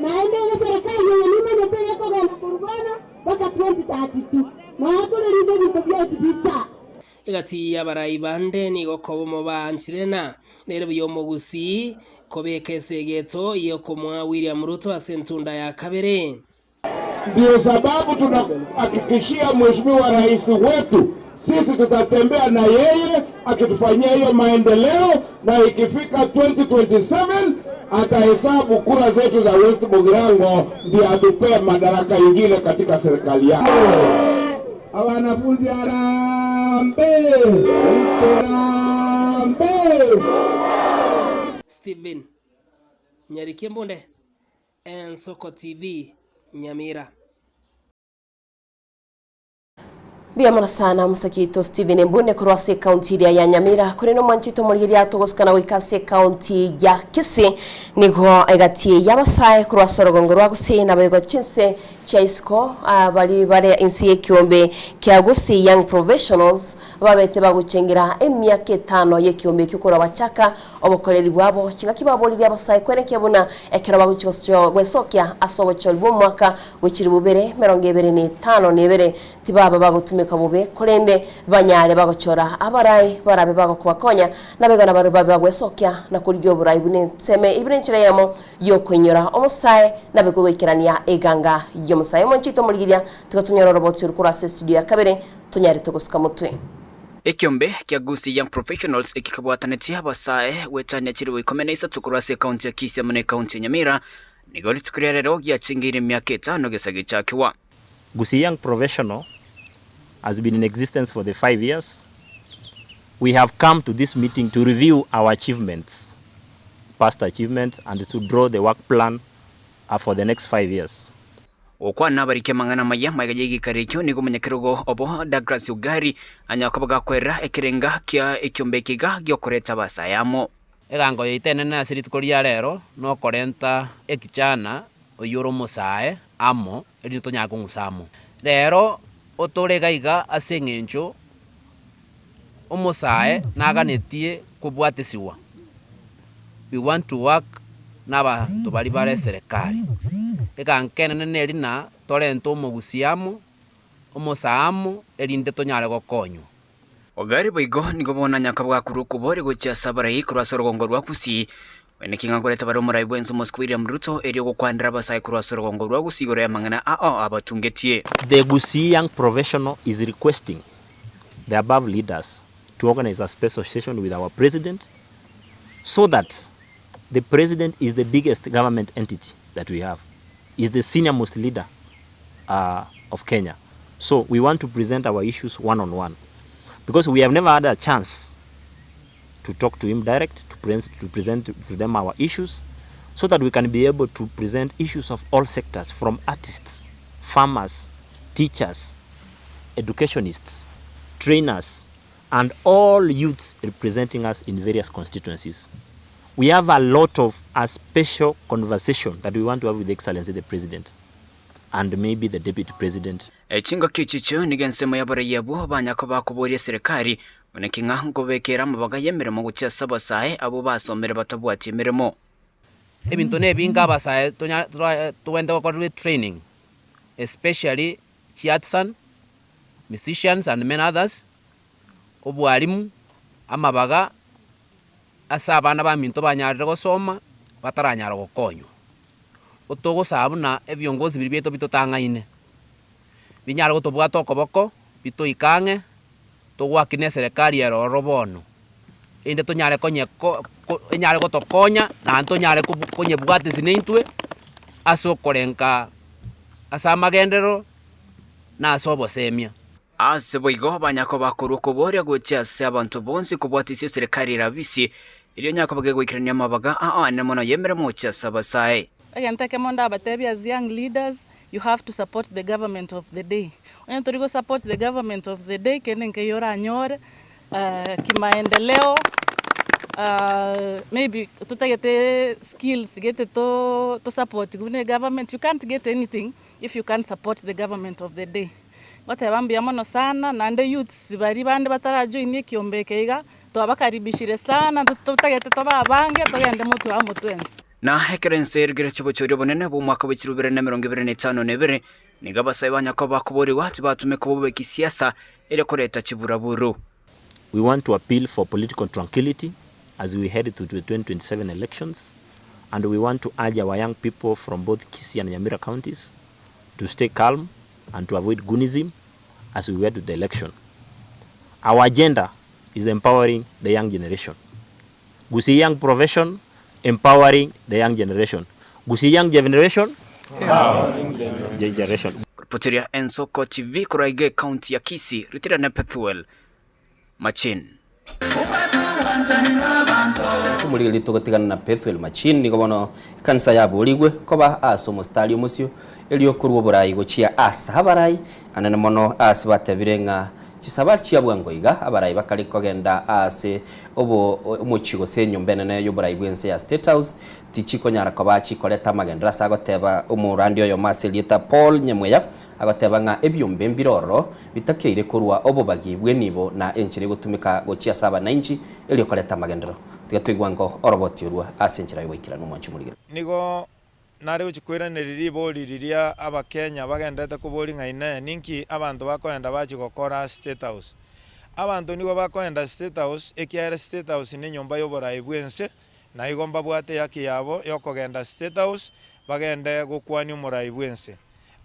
R: Naende egeserekari eye nimanyete gekogenda korwa bono mpaka 2032. Nonya tore rinde ebinto bionsi bicha.
P: Egati y'abarai bande nigo koba omobaanchire na nere buya omogusii kobeka esegeto y'okomoa William Ruto ase entunda ya kabere.
Q: Ndiyo sababu tunahakikishia Mheshimiwa Rais wetu sisi tutatembea na yeye akitufanyia hiyo maendeleo, na ikifika 2027 atahesabu kura zetu za West Mugirango ndio atupee madaraka ingine katika serikali yake. Wanafunzi harambee! Harambee!
P: Stephen Nyariki Embunde, Ensoko TV, Nyamira.
I: Mbuya mono sana omosaki oito Stephen Mbune korwa ase ekaunti eria ya Nyamira. Korende omwanchi oito omorigereria togosikana goika ase ekaunti ya Kisii nigo egati y'abasae korwa ase orogongo rwa Gusii naboigo chinse chia isiko baria bare inse y'ekiombe kia Gusii Young Professionals babete bagochengera emiaka etano y'ekiombe ekio korwa bachaka obokoreri bwabo. Chingaki baboririe abasae kwerekia buna ekero bagochia gwesokia ase obochori bw'omwaka bwe chilifu bibere emerongo ebere na etano na ebere tibaba bagotumeka bobe, korende banyare bagochora abarai barabe bagokobakonya, nabaigo nabarabwo babe bagwesokia na korigia oborai buna ensemo buna enchera eyemo y'okoinyora omosae, nabaigwe goikerania eganga y'omosae. Omonche oito omorigeria, tiga tonyore oroboti oro korwa ase estudio ya kabere, tonyare togosuka motwe.
S: Ekiombe kia Gusii Young Professionals eki kebwatanetie abasae goetania chilifu ikomi na isato korwa ase ekaunti ya Kisii amo na ekaunti ya Nyamira, nigo rituko ria rero giachengeire emiaka etano gesa gechakigwa.
T: Gusii Young Professional has been in existence for the 5 years. We have come to this meeting to review our achievements, past achievements and to draw the work plan for the next 5 years.
S: Gokwana abariki amang'ana amaya magega y'egeikaro ekio nigo omonyakerogo obo Douglas Ugari anyare koba gakwerera ekerenga kia ekiombe eke iga giokoreta abasae amo.
U: Egango yaito enene ase rituko ria rero nokorenta ekichana oyio ore omosae amo, erinde tonyare kong'usa amo. Rero otore iga iga ase eng'encho omosae naganetie kobwatisiwa, we want to work na abanto baria bare eserekari. Egango enene neri ng'a torente omogusia amo, omosae amo, erinde tonyare gokonywa.
S: Ogari boigo nigo bono anyaka bwakorwa okobori gochia ase abarai korwa ase orogongo rwa Gusii, Oyo naki ng'a nkoreta bare omorai bw'ense omosike William Ruto erio gokwanera abasae korwa ase orogongo rwa Gusii igoro y'amang'ana ao abatungetie.
T: The Gusii Young Professional is requesting the above leaders to organize a special session with our president so that the president is the biggest government entity that we have, is the senior most leader of Kenya. So we want to present our issues one on one because we have never had a chance to talk to him direct, to present, to present to them our issues so that we can be able to present issues of all sectors from artists, farmers, teachers, educationists, trainers, and all youths representing us in various constituencies. We have a lot of a special conversation that we want to have with Excellency the President and maybe the Deputy President.
S: Chingaki echichio nigo ensemo y'abarai abwo banyaka bakoboria eserekari buna ki ng'a nkobekera amabaga y'emeremo gochia ase abasae abwo basomire batabwati emeremo.
U: Ebinto nebinge abasae tonya togende gokorerwa etraining especially chiartisan, musicians and many others, obwalimu, amabaga ase abana baminto banyarire gosoma bataranyara gokonywa. Otogosaba buna ebiongozi biria biaito bitotang'aine, binyare gotobwata okoboko, bitoike ang'e, togoakina eserekari ere ororo bono, erinde tonyare konye ko ko enyare gotokonya naende tonyare kobu konyebwatisia naintwe, ase okorenka ase amagenderero, na ase obosemia.
S: Ase boigo banyakoba korwa okoboria gochia ase abanto bonsi kobwatisia eserekari erabisi, erio nyakoba gegoikerania amabaga aane mono y'emeremo gochia ase abasae.
V: Egento ekemo ndabatebie as young leaders, you have to support the government of the day. Onye tori go support the government of the day, kende nkeiyo oranyore kimaendeleo, maybe totagete skills gete to support buna egovernment, you can't get anything if you can't support the government of the day. Ngoteba mbuya mono sana, naende youths baria bande batarajoinia ekiombe eke iga, twabakaribishire sana, totagete tobe abange togende motwe amo twensi.
S: Na ekero ense erigeretie obochori obonene bw'omwaka bwe chilifu ibere na emerongo ebere na etano na ebere, nigo abasae ba Nyakobo bakoborigwa tibatumeka obobe kisiasa erio koreta chiburaburu.
T: We want to appeal for political tranquility as we head to the 2027 elections and we want to urge our young people from both Kisii and Nyamira counties to stay calm and to avoid goonism as we head to the election. Our agenda is empowering the young generation. Gusii Young Profession, empowering the young generation. Gusii Young Generation, empowering the generation.
S: Kuripoteria Ensoko TV korwa iga ekaunti ya Kisii, Ritira ne Pethuel Machin.
A: Omorigereria togotigana na Bethuel Machin nigo bono ekanisa yaborigwe koba ase omositari omosio erio korwa oborai gochia ase abarai anene mono ase batebire ng'a chisabari chia bwango iga abarai bakare kogenda ase obo omochie gose enyomba enene y'oborai bw'ense ya State House tichikonyara koba chikoreta amagenderero ase agoteba omorandi oyomo ase erieta Paul Nyamweya Agoteba ng'a ebiombe mbire ororo bitakeire korwa obobagi bw'enibo na enchera egotumeka gochia ase abanainchi erio koreta amagenderero. Tiga toigwa nko oroboti orwo ase enchera y'ogoikeranu omwanchi omorigeri.
B: Nigo nare gochia koiraneria ribori riria Abakenya bagenderete koboria ng'a Inee, ninki abanto bakoenda bachia gokora State House? Abanto nigo bakoenda State House ekiagera State House nenyomba y'oborai bw'ense, na igo mbabwate ehaki yabo y'okogenda State House bagende gokwania omorai bw'ense.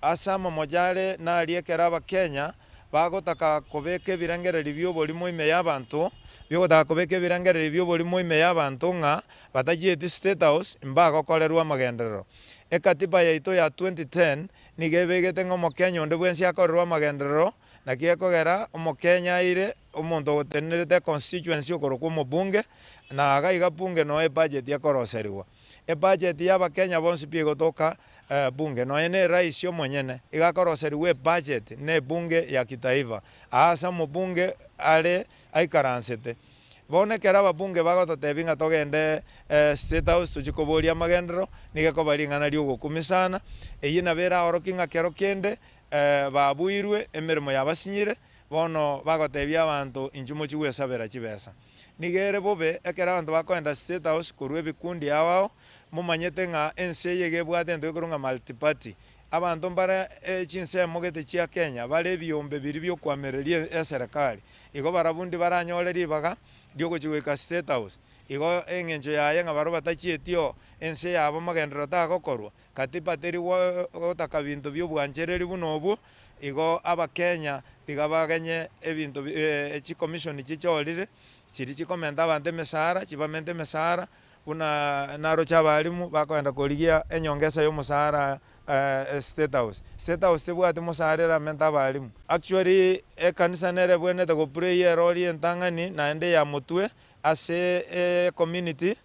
B: Ase amamocho are naria ekero Abakenya bagotaka kobeka ebirengererio bi'oborimo ime y'abanto, bi'ogotaka kobeka ebirengererio bi'oborimo ime y'abanto ng'a batachieti State House mbagokorerwa amagenderero. Ekatiba yaito ya 2010 nigo ebegete ng'a Omokenya onde bwensi akorerwe amagenderero, naki ekogera Omokenya aire omonto otenenerete econstituency okorokwa omobunge, na iga iga bunge noo ebudget ekoroserigwa. Ebudget y'Abakenya bonsi pi egotoka Bunge, nonya ne rais omonyene iga akoroserigwa ebudget ne ebunge ya kitaifa, aase omobunge are aikaransete. Bono ekero ababunge bagototebia ng'a togende State House tochie koboria amagenderero, nigo ekoba ring'ana riogokumia sana. Eyio nabo eraorokie ng'a kero kende babuirwe, emeremo yabasinyire, bono bagotebia abanto inchuo mochie gwesabera chibesa. Nigo ere bobe ekero abanto bakoenda State House korwa ebikundi ao ao, momanyete ng'a ense eye iga ebwate egento gekorwa ng'a multiparty. Abanto mbare chinsemo gete chia Kenya bare ebiombe biria biokoamereria eserekari. Igo barabwo ndibaranyore ribaga riogochia goika State House. Igo eng'encho yaye ng'a barabwo batachieti oo, ense yabo magenderero tagokorwa, Katiba teri gotaka binto bi'obwanchereri buna obwo, igo Abakenya tiga bagenye ebinto chicommission chichorire, chiria chikomenta abanto emesara, chibamente emesara, buna naroche abalimu bakoenda korigia enyongesa ya omosara State House. State House tebwati mosara eramente abalimu. Actually ekanisa nere ebwenerete go play erori entang'ani naende ya motwe ase ecommunity.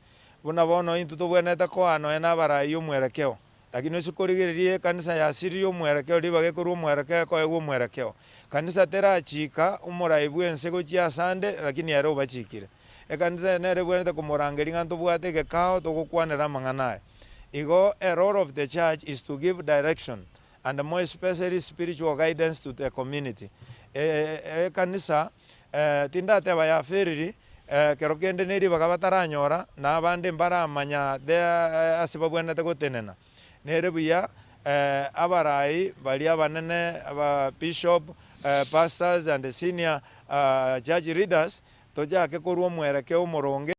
B: Buna bono intwe tobwenerete koa nonya nabarai omwerekeo. Lakini ase korigereria ekanisa yasiririe omwerekeo ribaga ekorwa omwerekeo ekoegwa omwerekeo. Kanisa terachika omorai bw'ense gochia asande lakini ere obachikire. Ekanisa eye nere ebwenerete komorangeria ng'a ntobwate egekao togokwanera amang'ana aya. Igo a role of the church is to give direction and more especially spiritual guidance to the community. Ekanisa tindateba yaferiri kero kende ne ribaga bataranyora na abande mbaramanya their ase babwenerete gotenena. Nere buya abarai baria abanene aba bishop, pastors and senior church leaders tochake korwa omwerekeo omoronge.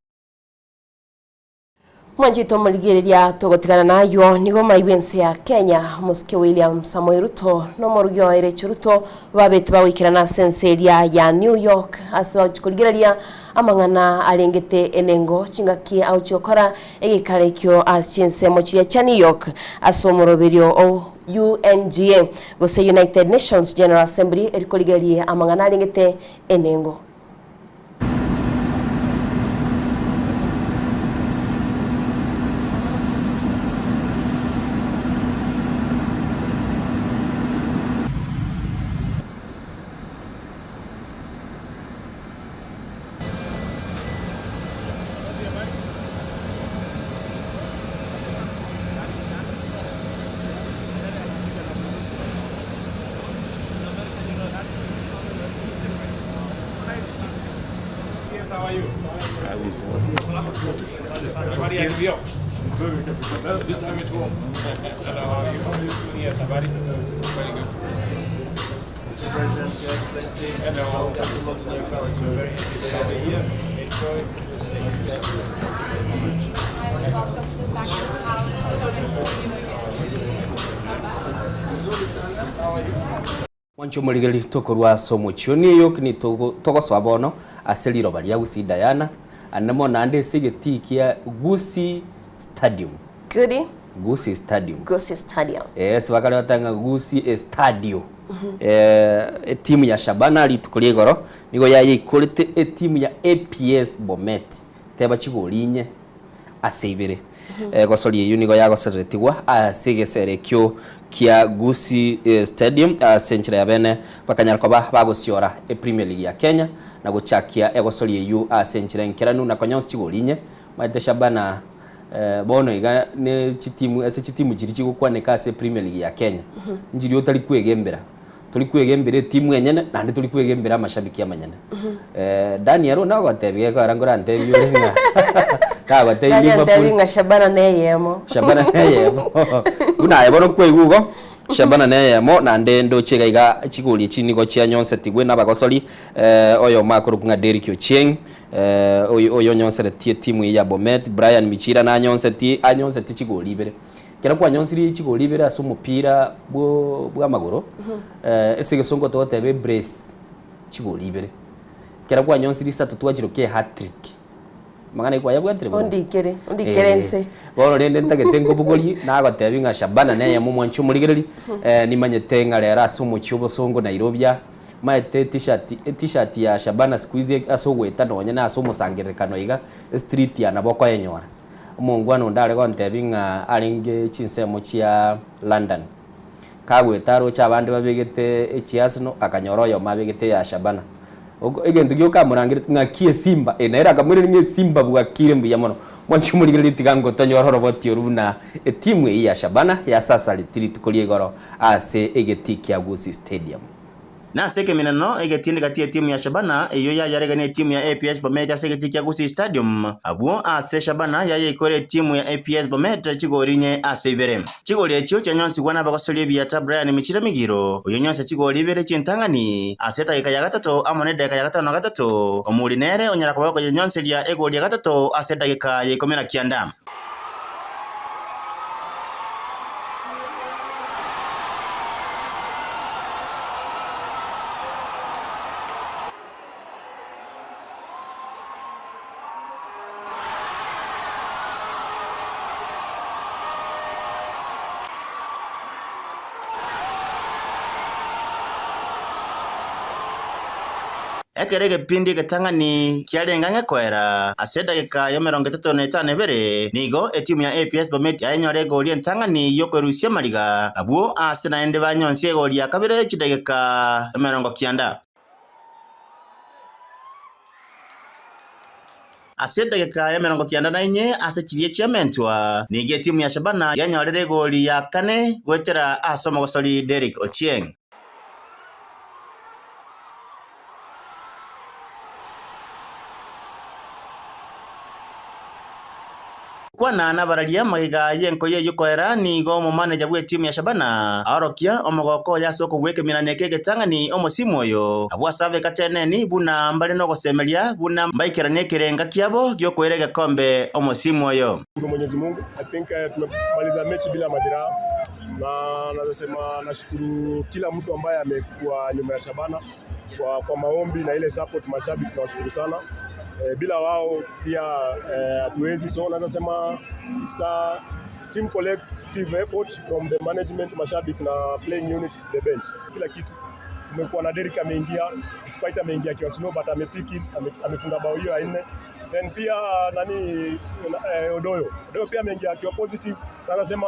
I: Mwanchete omorigereria togotigana naywo nigo omorai bw'ense ya Kenya omosike William Samoei Ruto na omorugi oye Rachel Ruto babete bagoikerana ase ense eria ya New York ase bagochia korigereria amang'ana arengete enengo chingaki agochia gokora egekaro ekio ase chinsemo chiria chia New York ase omoroberio o UNGA gose United Nations General Assembly eri korigereria amang'ana arengete enengo.
A: Mwanche omorigereria tokorwa ase omochie o New York nitogo togosoa bono ase riroba ria Gusii Diana, ande mono naende ase egetii kia Gusii Stadium.
I: Goody.
A: Gusii Stadium.
I: Gusii Stadium.
A: Eh, ase bakare bateba ng'a Gusii Estadio. Eh, etimu ya Shabana rituko ria igoro nigo yayeikorete etimu ya APS Bomet teba chigori inye ase ibere. Egosori eyio nigo yagosereretigwa ase egesero ekio kia Gusii Stadium ase enchera ya bene bakanyara koba bagosiora ePremier League ya Kenya na gochakia egosori eyio ase enchera enkeranu na konyonsi chigori inye. Omanyete Shabana bono iga ne chitimu ase chitimu chiria chigokwaneka ase Premier League ya Kenya nchiria otari kwegembera. Tori kwegembera etimu enyene naende tori kwegembera amashabiki amanyene. Daniel one ogotebia gekogera nkorantebie ore ng'a nagotebia
I: Daniel
A: Liverpool.
I: ntebi ng'a Shabana neyemo.
A: Shabana neyemo. Buna aye bono kwaigwa igo, Shabana neyemo naende ndoche iga iga chigori echi nigo chianyonsetigwe nabagosori oyomo akorokwa ng'a Derrick Ochieng, oyo oyonyonseretie etimu eye ya Bomet, Brian Michira nanyonsetie anyonsetie chigori ibere. Ekero kwanyonsirie chigori ibere ase omopira bwo bw'amagoro, ase egesongo togoteba ebrace, chigori ibere. Ekero kwanyonsirie isato twachirokia ehatrick. Amang'ana ayio kwayabwatire bono?
I: Ondikere, ondikere inse.
A: Bono rende ntagete nkobogorie, nagotebi ng'a Shabana neyemo omwanchi omorigereri, nimanyete ng'a rero ase omochie obosongo Nairobi aa, maete etishati, etishati ya Shabana siku hizi ase ogoeta nonye na ase omosangererekano iga, estreet aa nabo okoyenyora. Omongwana onde are gontebia ng'a arenge chinsemo chia London, kagoeta aroche abande babegete echiasino, akanyora oyomo abegete eya Shabana. Oko egento gioka amorangereti ng'aki esimba, eh nere akamoiraneria ng'a esimba bwakire mbuya mono. Mwanche omorigereria tiga ngotonyore oroboti orwo buna etimu eyio ya Shabana yasasareti rituko ria igoro ase egetii kia Gusii Stadium.
J: Nase ekeminano egetindi gati y'etimu ya Shabana eyio yayaregania etimu ya APS Bomet ase egetii kia Gusii Stadium, abwo ase Shabana yayeikore etimu ya APS Bomet chigori inye ase ibere. Chigori echio chianyonsigwa nabagosoria ebiata Brian Michira Migiro, oyio onyonsia chigori ibere chintang'ani ase edageka ya gatato amo nedageka ya gatano na gatato, Omuri nere onyara koba okoyenyonseria egori ya gatato ase edageka ya ikomi na kianda. Ekero egepindi egetang'ani kiarenge ang'e koera, ase edageka y'emerongo etato na etano ebere, nigo etimu ya APS Bomet yayenyora egoli entang'ani y'okwerusia amariga, abwo aase naende banyonsie egoli ya kabere chidageka emerongo kianda. Ase edageka y'emerongo kianda na inye ase chiria chiamentwa, nigo etimu ya Shabana yanyorire egoli ya kane goetera ase omogosori Derrick Ochieng. Kwana nabararia magega y'enkoyo eyio koera, nigo omomaneja bw'etimu ya Shabana aorokia omogoko oye ase okobua ekeminani eke egetang'ani omosimu oyo. Abwo ase abekateneni buna mbare nogosemeria buna mbaikeranie ekerenga kiabo gi'okoira egekombe omosimu oyo.
D: Shukuru Mwenyezi Mungu. I think tumemaliza mechi bila majeraha na naweza sema nashukuru kila mtu ambaye amekuwa nyuma ya Shabana kwa, kwa maombi na ile support mashabiki tunawashukuru sana. E, bila wao pia hatuwezi eh, so naweza sema it's a team collective effort from the management, mashabiki na playing unit the bench. Kila kitu kumekuwa na Derrick ameingia, despite ameingia akiwa slow but amepiki ame, amefunga bao hiyo ya nne. Then pia nani eh, Odoyo Odoyo pia ameingia akiwa positive. Naweza sema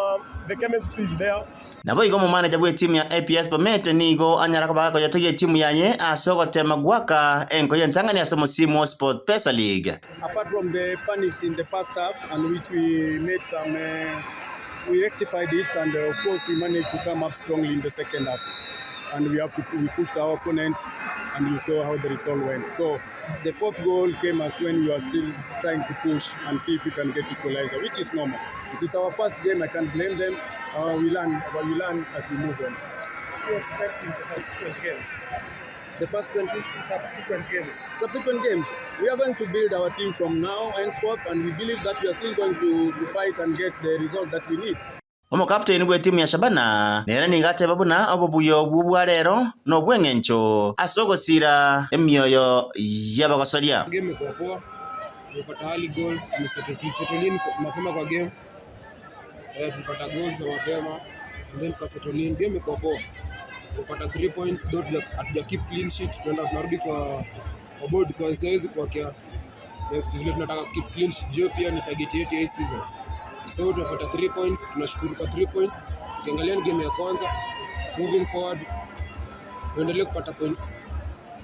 D: the chemistry is there.
J: Naboigo omomaneja bw'etimu ya APS Bomet nigo anyara koba gakoyetogia etimu yaye ase ogotema goaka enkoyo entang'ani ase omosimu o SportPesa League.
E: Apart from the panics in the first half and which we made some uh, we rectified it and uh, of course we managed to come up strongly in the second half and we have to we pushed our opponent and you saw how the result went. So the fourth goal came as when we were still trying to push and see if we can get equalizer, which is normal. It is our first game. I can't blame them. Uh, we learn, but we learn as we move on.
W: What do you expect in the subsequent games?
E: The first 20
W: subsequent games.
E: Subsequent games. We are going to build our team from now henceforth, and we believe that we are still going to, to fight and get the result that we need.
J: Omokapteni bw'etimu ya Shabana nere nigo ateba buna obobuya obwo bwa rero nobw'engencho ase ogosiira emioyo y'abagosoria.
W: Game imekuwa poa, tumepata early goals, tumesettle tulisettle in mapema kwa game.
G: Eh, tulipata goals za mapema and then tukasettle in. Game iko poa. Tumepata 3 points though hatuja keep clean sheet. Tunaenda tunarudi kwa kwa board kwa saizi kwa kia next vile tunataka keep clean sheet. Jio pia ni target yetu ya hii season. So tumepata 3 points, tunashukuru kwa 3 points. Ukiangalia ni game ya kwanza, moving forward tuendelee kupata points.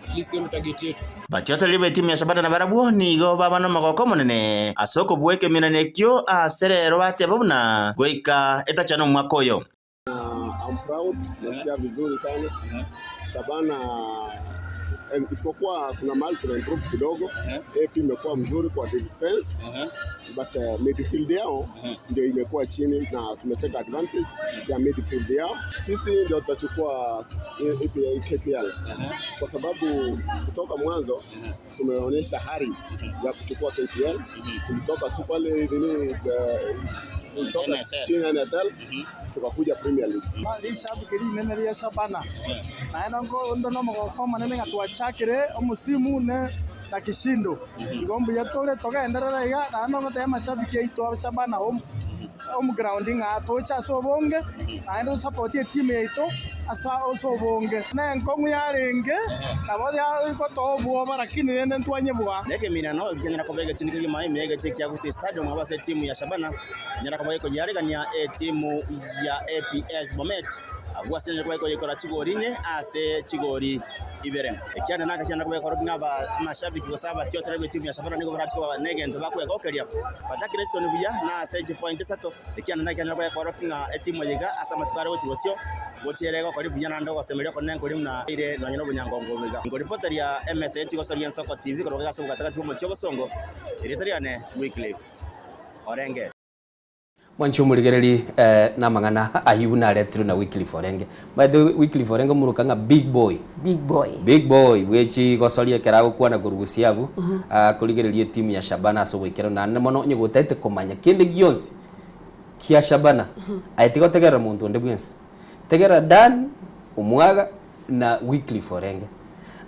G: At least hiyo ndio target yetu.
J: Batiotoreri b'etimu ya Shabana nabarabwo nigo baba nomogoko omonene ase okobua ekeminano ekio ase rero bateba buna goika etachana omwaka oyo.
H: I'm proud, nasikia vizuri sana. Shabana eh, isipokuwa kuna mahali tuna improve kidogo. AP imekuwa mzuri kwa defense but uh, midfield yao ndio imekuwa chini na tumeteka advantage ya midfield yao. Sisi ndio tutachukua APA KPL kwa sababu kutoka mwanzo tumeonyesha hari ya kuchukua KPL. Tulitoka Super League nini, eh, tulitoka
J: NSL.
H: chini NSL tukakuja Premier League.
K: Rishabiki rinene ria Shabana naende ndo nomogoko omonene ng'a twachakire omusimu ne na kishindo igo mbuya tore togenderera iga naende nogotebia amashabiki aito a Shabana home home ground ng'a toche ase obonge naende tosapotie etimu yaito ase ase obonge na enkong'u yarenge nabo yagotoa obwoba lakini rende ntwanyebwa.
J: Nekeminano ekianyara koba egetindi kegima ime egetie kia Gusii Stadium ase etimu ya Shabana enyara koba gekoyearegania etimu ya APS Bomet abwo ase enyara koba gekoyekora chigori inye ase chigori ibere. Ekiande naka kianyara koba gekorokia ng'a aba amashabiki gose abatiotereri b'etimu ya Shabana nigo barache koba negento bakwegokeria bachakire esisoni buya na ase chipoint isato ekiande naki kianyara koba gekorokia ng'a etimu eye iga ase amatuko are gochia bosio gochiere egokori buya naende ogosemeria okonene nkori buna eire nonye na obonyangongo obo iga. Nkoripoteria emesa ye chigosoria Ensoko TV korwa iga ase obogatagati bw'omochie obosongo, erieta riane Wycliffe Orenge.
A: Mwanche omorigereri eh, namang'ana ayio buna aretirwe na Wycliffe Orenge. Omanyete Wycliffe Orenge omoruka ng'a big boy.
I: Big boy.
A: Big boy bwechi gosoria ekero agokwana korwa gusii abwo, akorigereria etimu ya Shabana ase oboikeranu naende mono onye gotaete komanya kende gionsi kia Shabana, aye tiga otegerere monto onde bwensi. Tegerera Dan Omwaga na Wycliffe Orenge.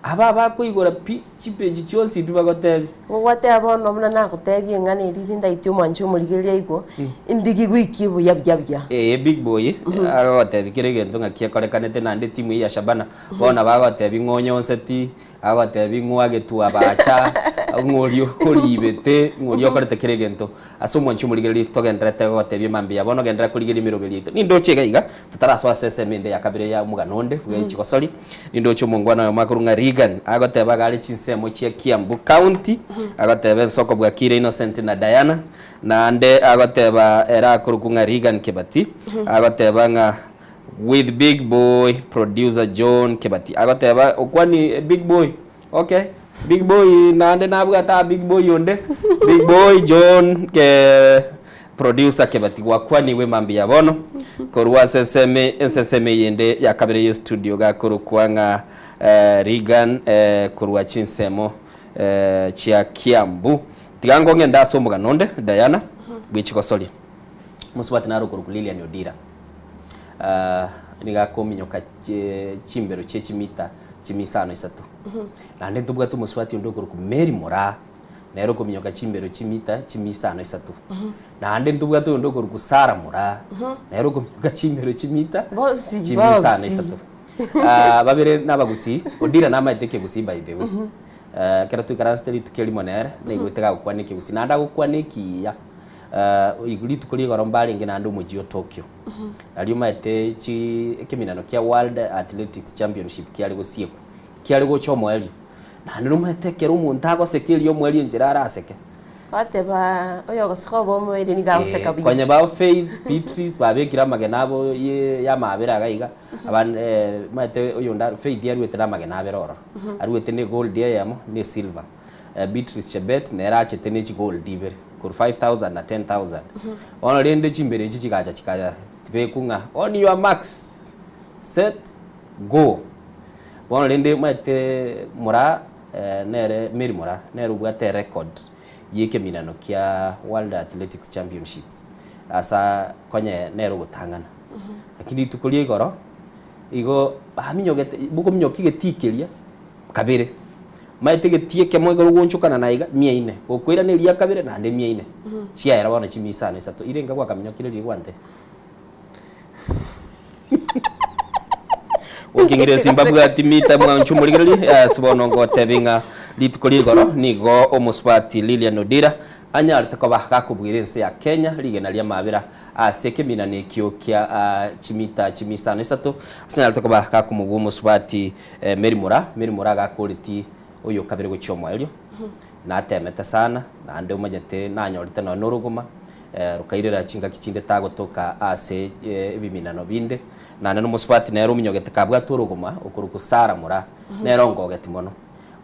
A: Aba abakoigora pi chipeji chionsi pi bagotebia.
I: Gogwateba bono buna nagotebia eng'ana eria rindaitie omwanchi omorigereria igo, indigi goikie buya buya buya.
A: Ee big boy agogotebia kera egento ng'aki ekorekanete naende etimu eye ya Shabana bono bagotebia ng'a onyonseti Agotebi ng'o agetwe abacha, ng'o oria oribete, ng'o oria okorete kera egento. Ase omwanchi omorigereria togendererete gotebia mambia bono genderera korigereria emeroberi yaito. Nindoche iga iga, totarasoa ase ensemo ende ya kabere ya omogano onde bwe chigosori, nindoche omongwana oyomo akorwa ng'a Reagan, agoteba iga are chinsemo chia Kiambu County, agoteba ensoko bwakire Innocent na Diana, naende agoteba ere akorokwa ng'a Reagan Kebati, agoteba ng'a With big boy producer John Kebati agoteba okwani big boy okay big boy naende nabwate aa big boy onde big boy John ke producer Kebati gwakwaniwe mambia bono korwa ase ensemo ase ensemo eyende ya kabere ye studio gakorokwa ng'a eh, Reagan eh, korwa chinsemo eh, chia Kiambu tiga ngong'ende ase omogano onde Diana bwechigosoria Mosubati naro okorokwa Lilian Odira nigo akominyoka chimbero chie chimita chimisano isato. Naende ntobwate omosubati onde okorokwa Mary Moraa, nere okominyoka chimbero chimita chimisano isato. Naende ntobwate oyonde okorokwa Sarah Moraa, nere okominyoka chimbero chimita
I: Bonsi,
A: chimisano
I: bonsi.
A: isato. Babere nabagusii, Odira namaete ekegusii by the way. Ekero twaikaransete rituko erimo nere, naigwete gagokwana ekegusii, naende agokwana ekiya. Rituko rigoro mbarenge naende omochie o Tokyo. Nario omanyete chi ekeminano kia World Athletics Championship kiare gosiekwa, kiare gocha omoerio. Naende nomanyete ekero omonto agoseka erio omoerio enchera araseke.
I: Gwateba oyogoseka obe omoerio nigo agoseka buya.
A: Konya ba Faith, Beatrice babekire amagena abo ye ya amabera iga iga, abande omanyete oyonde Faith aruete na amagena abere ororo. Aruete na egold eyemo na esilver. Beatrice Chebet nere achete ne chigold ibere korwa 5000 na 10000. Bono rende chimbere echi chigacha chikaya tibekwa ng'a on your marks, set, go. Bono rende omanyete Moraa nere Mary Moraa nere obwate erecord ya ekeminano kia World Athletics Championships asa konye nere ogotang'ana. Lakini rituko ria igoro, igo baminyogete bokominyokia egetii keria kabere. Maete egetii ekemo ekero ogoonchokana na iga, mia ine. Gokoirana eria kabere, naende mia ine. Chiaera bono chimia isano isato. Ire inga gwakaminyokire riria gwante. Goking'ire Zimbabwe mita mwanchu morigererie ase bono ngotebi ng'a rituko ria igoro nigo omosubati Lilian Odira anyarete koba gakobwira ense ya Kenya rigena ri'amabera ase ekeminano ekio kia chimita chimia isano isato ase anyarete koba gakomobua omosubati Mary Moraa. Mary Moraa gakoreti oyo kabere gochia omoerio natemete sana naende omanyete nanyorete nonya norogoma rokairera chingaki chinde tagotoka ase ebiminano binde. Naende nomosubati nere ominyogete kabwate orogoma okorokwa Sara Moraa nere ongogeti mono.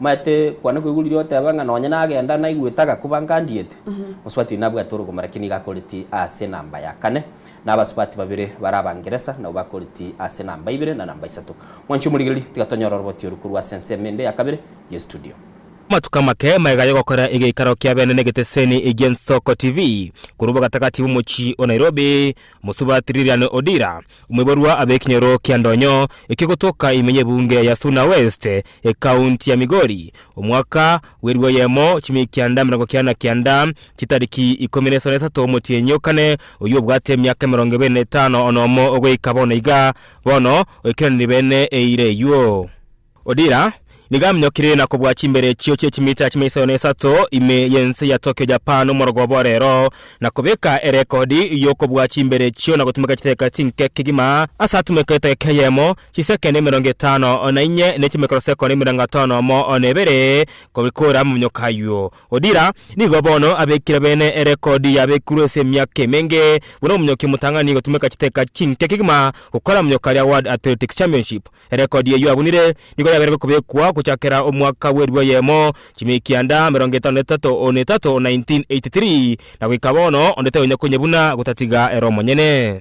A: Omanyete kwane koigwa riria oteba ng'a nonye nagenda naigwete agakuba nkandiete, mosubati oyio nabwate orogoma lakini iga akoreti ase enamba ya kane, na abasubati babere bare abangeresa nabwo bakoreti ase enamba ibere na namba isato. Mwanche omorigereria, tiga tonyore oroboti oru korwa ase ensemo ende ya kabere ye studio.
F: Amatuko amake magega y'ogokora egeikaro kia bene negeteseni gi'Ensoko TV korwa bogatagati bw'omochie o Nairobi, Mosubati Lilian Odira, omoiborwa ab'ekenyoro kia Ndonyo ekio gotoka ime y'ebunge ya Suna West, ekaunti ya Migori, omwaka bw'erigwa eyemo chimia kianda 99 chitariki ikomi na isano na isato omotienyi o kane, oyio obwate emiaka 25 onomo ogoika bono iga, bono oikeraniri bene eira eyio. Odira nigo aminyokire na kobua chimbere echio chie chimita chimia isano na isato ime y'ense ya Tokyo, Japan omorogoba o rero, na kobeka erekodi y'okobua chimbere echio na gotumeka chidakika chinke kegima ase atumeka edageka eyemo, chisekeni 54 ne chimicrosekoni 51 kobikora amaminyoko ayio. Odira nigo bono abekire bene erekodi yabekirwe ase emiaka emenge buna omonyoki omotang'ani gotumeka chidakika chinke kegima gokora amonyoka aria World Athletics Championship. Erekodi eyio abunire nigo yabeire kobekwa gochakera omwaka bw'eribu eyemo, chimia kianda, 53 na etato, 1983, na goika bono onde taiyo konyebuna gotatiga ere omonyene.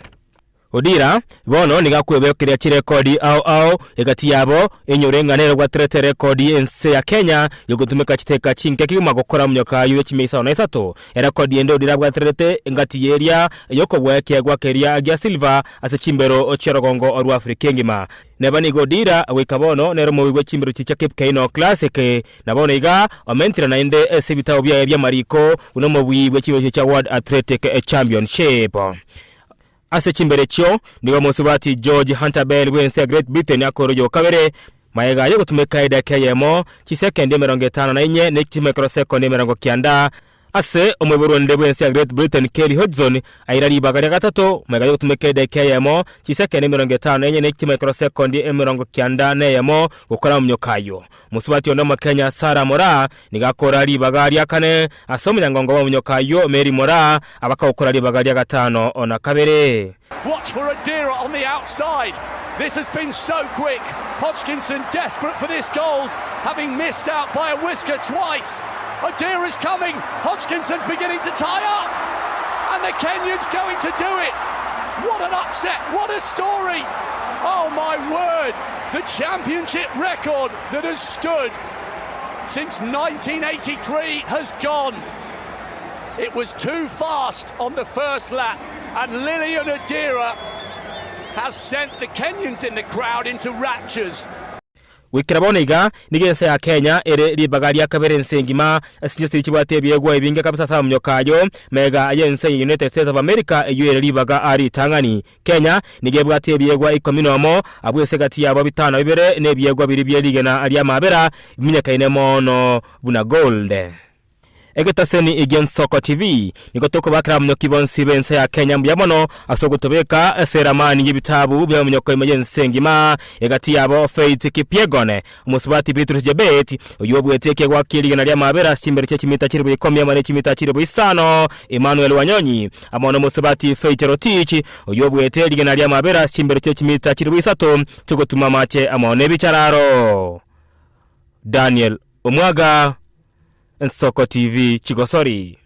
F: Odira bono nigo akwebekeria chirekodi ao ao, egati yabo enyore ng'a nere obwaterete erekodi y'ense ya Kenya y'ogotumeka chiteka chinke kegima gokora omonyoka ayio ye chimia isano na isato. Erekodi ende Odira abwaterete engati y'eria y'okobua ekeegwa keria gia silver ase chimbero chi'orogongo rwa Afrika engima. Neba nigo Odira goika bono nere omowi bwe chimbero chicha Cape Keino Classic, na bono iga omentire naende ase ebitabo biaye bi'amariko buna omobui bwe chimbero chia World Athletic Championship. Ase chimbero echio nigo omosubati George Hunter Bell bw'ense ya Great Britain akorwa oyo kabere, magega y'ogotumeka edakika eyemo, chisekendi 54 ne chimicrosekondi 90. Ase omoiborwa onde bw'ense ya Great Britain Kerry Hodgson aira ribaga ria gatato magega y'ogotumeka edakika eyemo, chisekendi 54 ne chimicrosekondi 91 gokora omonyoka ayio. Mosubati onde Omokenya Sarah Moraa nigo akora ribaga ria kane ase omonyangongo bw'omonyoka ayio Mary Moraa abakagokora ribaga ria gatano na kabere.
L: Watch for Odira on the outside. This has been so quick. Hodgkinson desperate for this gold, having missed out by a whisker twice. Odira's coming. Hodgkinson's beginning to tie up. And the Kenyan's going to do it. What an upset. What a story. Oh my word. The championship record that has stood since 1983 has gone. It was too fast on the first lap, and Lilian Odira has sent the Kenyans in the crowd into raptures.
F: Goikera bono iga, nigo ense ya Kenya ere ribaga ria kabere ense engima ase chinse chiria chibwate ebiegwa ebinge kabisa ase amonyoka ayio, mega y'ense ya United States of America eyio ere ribaga aa ritang'ani. Kenya nigo ebwate ebiegwa ikomi nomo, abwo ase egati yabo bitano bibere nebiegwa biria bie rigena ri'amaabera bimenyekaine mono buna gold. Egetaseni gi'Ensoko TV nigo tokobakera abamonyoki bonsi b'ense ya Kenya mbuya mono ase ogotobeka ase eramani y'ebitabu bi'abamonyoko ime y'ense engima. Egati yabo Faith Kipyegon, omosubati Beatrice Jebet, oyio obuete ekeegwa kie rigena ri'amaabera ase chimbero chie chimita chilifu ikomi amo ne chimita chilifu isano, Emmanuel Wanyonyi, amo nomosubati Faith Rotich, oyio obuete rigena ri'amaabera ase chimbero chie chimita chilifu isato chi'ogotuma amache amo nebichararo. Daniel Omwaga. Ensoko TV Chigosori.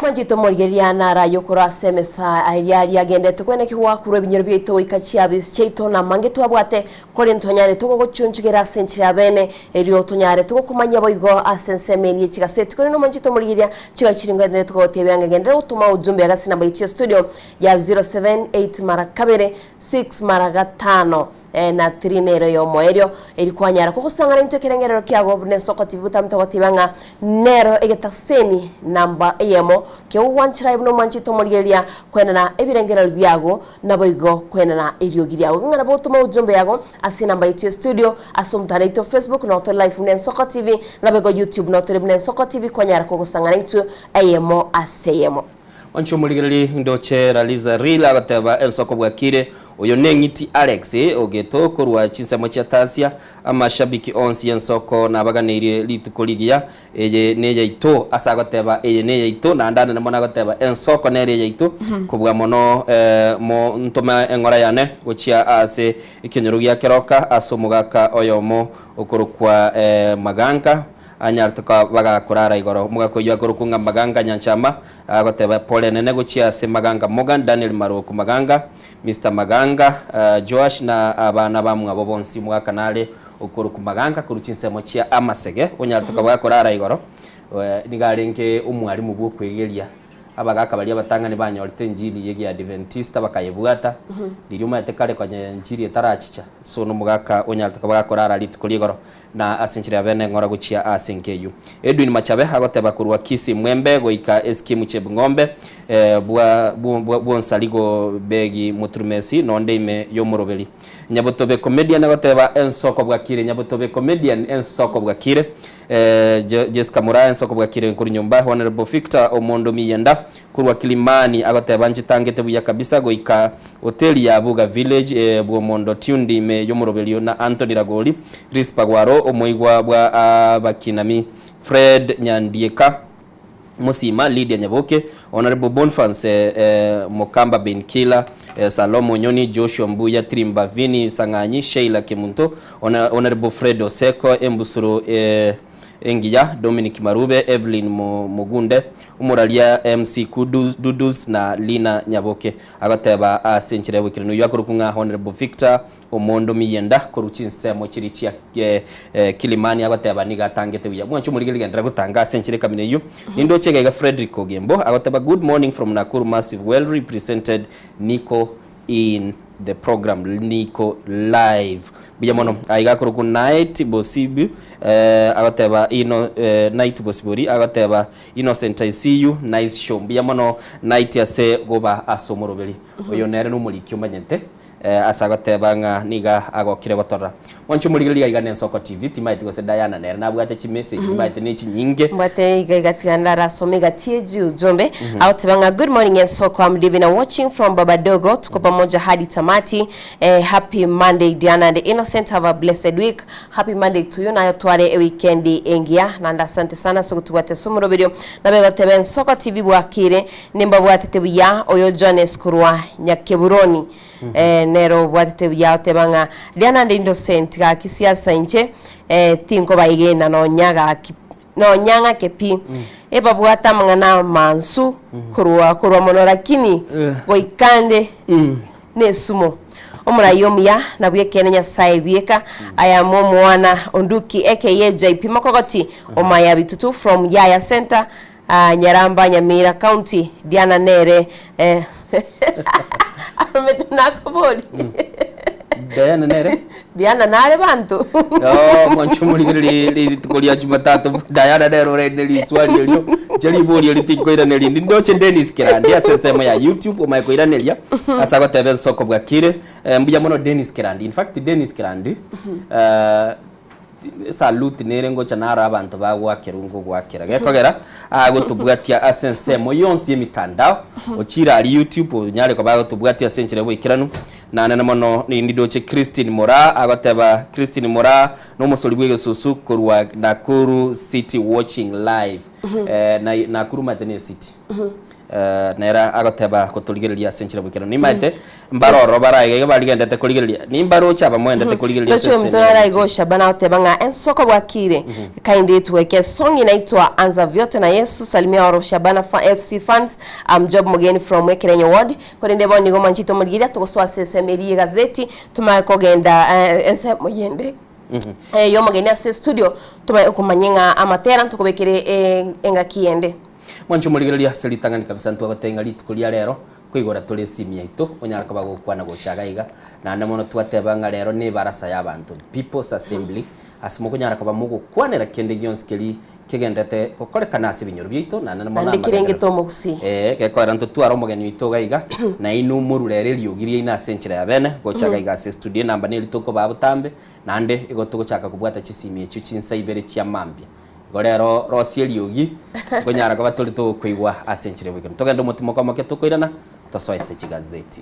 I: Mwanchete omorigereria naraye okorwa ase emesa aria aria agendete kweneki gwakurwa ebinyoro biaito goika chiabisi chiaito na amange twabwate korende twanyarete gogochunchugera ase enchera ya bene erio tonyarete gokomanyia boigo ase ensemo eria ye chigaseti korende omwanchete omorigereria chiga chiri ngenderete kogotebia ng'a genderera gotoma ujumbe agase enamba yaito ya studio ya 078 mara kabere 6 mara gatano. na 3 nero y'omoerio eri kwanyara kogosang'ana intwe ekerengerero kiago buna ensoko TV botambe togoteba ng'a nero egetaseni namba eyemo kegogwanchera aye buna omwanchete omorigereria kwenena ebirengererio biago naboigo kwenena eriogi riago. Igo ng'a nabo otome ujumbe yago ase enamba yaito ya studio ase omotandao oito Facebook noo tore live buna Ensoko TV naboigo YouTube noo tore buna Ensoko TV kwanyara kogosang'ana intwe eyemo ase eyemo.
A: Onche omorigereria ndoche Laliza Real agoteba ensoko bwakire oyo neng'iti Alex ogeto korwa chinsemo chia Tasia amashabiki onsi ensoko nabaganeirie rituko rigiya eye neyaito ase agoteba eye neyaito naende anene mono agoteba ensoko nere eyaito kobua mono mo ntome eng'ora yane gochia ase ekenyoro gia keroka ase omogaka oyomo okorokwa Maganka Anyarete koba bagakorara igoro. Omogaka oyio akorokwa ng'a Maganga Nyanchama, agoteba pole enene gochia ase Maganga Morgan, Daniel Maroku Maganga, Mister Maganga, Joash na abana bamwabo bonsi. Omogaka nare okorokwa Maganga korwa chinsemo chia Amasege, onyarete koba gakorara igoro. Nigo arenge omwalimu bw'okwegeria Abagaaka baria abatang'ani banyorete enchiri y'Egiadiventista bakayebwata, riria omanyete kare konya enchiri etarachicha. So nomogaka onyarete koba gakorara rituko ri'igoro na ase enchera ya bene ng'ora gochia ase enka eyio. Edwin Machabe agoteba korwa Kisii Mwembe goika Eskimu Chebng'ombe bwa bwonsarigo Begi Muturumesi nonde ime y'omoroberi. Nyabotobe Comedian agoteba ensoko bwakire Nyabotobe Comedian ensoko bwakire. Jesca Muraya ensoko bwakire nkorwa nyomba Honourable Victor Omondo Miyenda korwa Kilimani agoteba nchitangete buya kabisa goika hoteli ya Buga Village bw'Omondo tuned ime y'omoroberio na Anthony Ragoli Rispa Gwaro omoigwa bwa abakinami Fred Nyandieka Musima Lydia Nyaboke Honourable Bonfance Mokamba Ben Killer Salomo Nyoni Joshua Mbuya Tirimba Vinny Sang'anyi Sheila Kemunto Honourable Fred Oseko Embusuro Engiya Dominic Marube Evelyn Mogunde Omoraria MC Kudus Dudus na Lina Nyaboke agoteba ase enchera y'oboikeranu oyio akorokwa ng'a Honourable Victor Omondo Miyenda korwa chinsemo chiria chia Kilimani agoteba nigo atangete buya. Mwanche omorigereria genderera gotanga ase enchera ekamina eyio. Nindoche iga iga Fredrick Ogembo agoteba good morning from Nakuru massive well represented Niko in the program Niko live. Mbuya mono. Aiga akorokwa Night Bosibu agoteba ino Night Bosibori agoteba Innocent I see you nice show. Mbuya mono Night ase goba ase omoroberi. Oyo nere nomoriki omanyete. Ase agoteba ng'a nigo agokire gotorora. Mwanche omorigereria iga n'Ensoko TV, timaeti gose Diana nere nabwate chimessage, nimaete nechinyinge.
I: Mbwate iga iga tiga ndarasome igatie ujumbe agoteba ng'a good morning Ensoko I'm Divina watching from Babadogo tuko pamoja hadi tamati eh, happy Monday Diana and Innocent have a blessed week happy Monday to you nayo tware eweekend engiya nande asante sana ase gotubwata ase omoroberio nabe goteba Ensoko TV bwakire Nimbabwatete buya oyo Jones korwa Nyakeburoni, eh, nere obwatete buya oteba ng'a riria nande innocent gaki siasa inche eh, tinkobaegena nonya gaki nonya ng'ake pi. Ebabwate amang'ana amansu korwa korwa mono lakini goika nde nesumo. Omorai omuya nabwo ekeene Nyasae bieka I am omwana Onduki aka JP Mokogoti Omaya Bitutu from Yaya Center Aah Nyaramba Nyamira county Diana nere eh aromete nakobori
A: Diana nere
I: Diana nare banto
A: Oh, mwanche omorigererie rituko ria Jumatatu Diana nere orende riswali erio inche ribori erio tinkoiraneria ndi ndoche Dennis Kerandi ase ensemo ya YouTube omanye koiraneria ase agoteba ensoko bwakire Eh, mbuya mono Dennis Kerandi in fact Dennis Kerandi eh, Esaluti nere ngocha naro abanto bagoakerwa ngogoakera. Gekogera agotobwatia ase ensemo yonsi y'emitandao, ochire aria YouTube onyare koba agotobwatia ase enchera y'oboikeranu. Nanene mono nindi ndoche Christine Moraa agoteba Christine Moraa nomosori bw'egesusu korwa Nakuru City watching live. Eh, Nakuru omanyete ne ecity. Nere agoteba gotorigereria ase enchera bw'ekerero. Nimaete mbare ororo bare aiga iga barigendete korigereria, nimbaroche abamoendete korigereria ase
I: Ndoche omonto
A: ensemo
I: nare
A: ya
I: aiga Oshabana agoteba ng'a ensoko bwakire kindly tuweke song inaitwa anza vyote na Yesu salimia oro Shabana fa FC fans I'm Job Mugeni from Ekerenyo ward korende bono nigo mwanchete omorigereria togosoa ase ensemo eria y'egazeti tomanye kogenda ensemo yende y'omogeni ase studio tomanye komanya ng'a amatera ntokobekere engaki yende.
A: Mwanche omorigereria ase ritang'ani kabisa ntwagotebia ng'a rituko ria rero. Koigora tore esimi yaito, onyare koba gokwana gocha iga iga, naende mono twateba ng'a rero nebarasa y'abanto, people's assembly, ase mokonyara koba mogokwanera kende gionsi keria kegenderete gokorekana ase ebinyoro biaito, naende mono
I: Naende
A: amagenderero.
I: kirengete omogusii.
A: Ee, gekoera ntotware omogeni oito iga iga, nainwe morure ere eriogi riaino ase enchera ya bene, gocha iga iga ase estudio, enamba neri tokobaa botambe, naende igo togochaka kobwata chisimi echio chinsa ibere chia mambia. Igo rero rosia eriogi, nkonyara koba tore togokoigwa ase enchera y'oboikeranu. Togende omotimoko omoke tokoirana, tosoe ase chigazeti.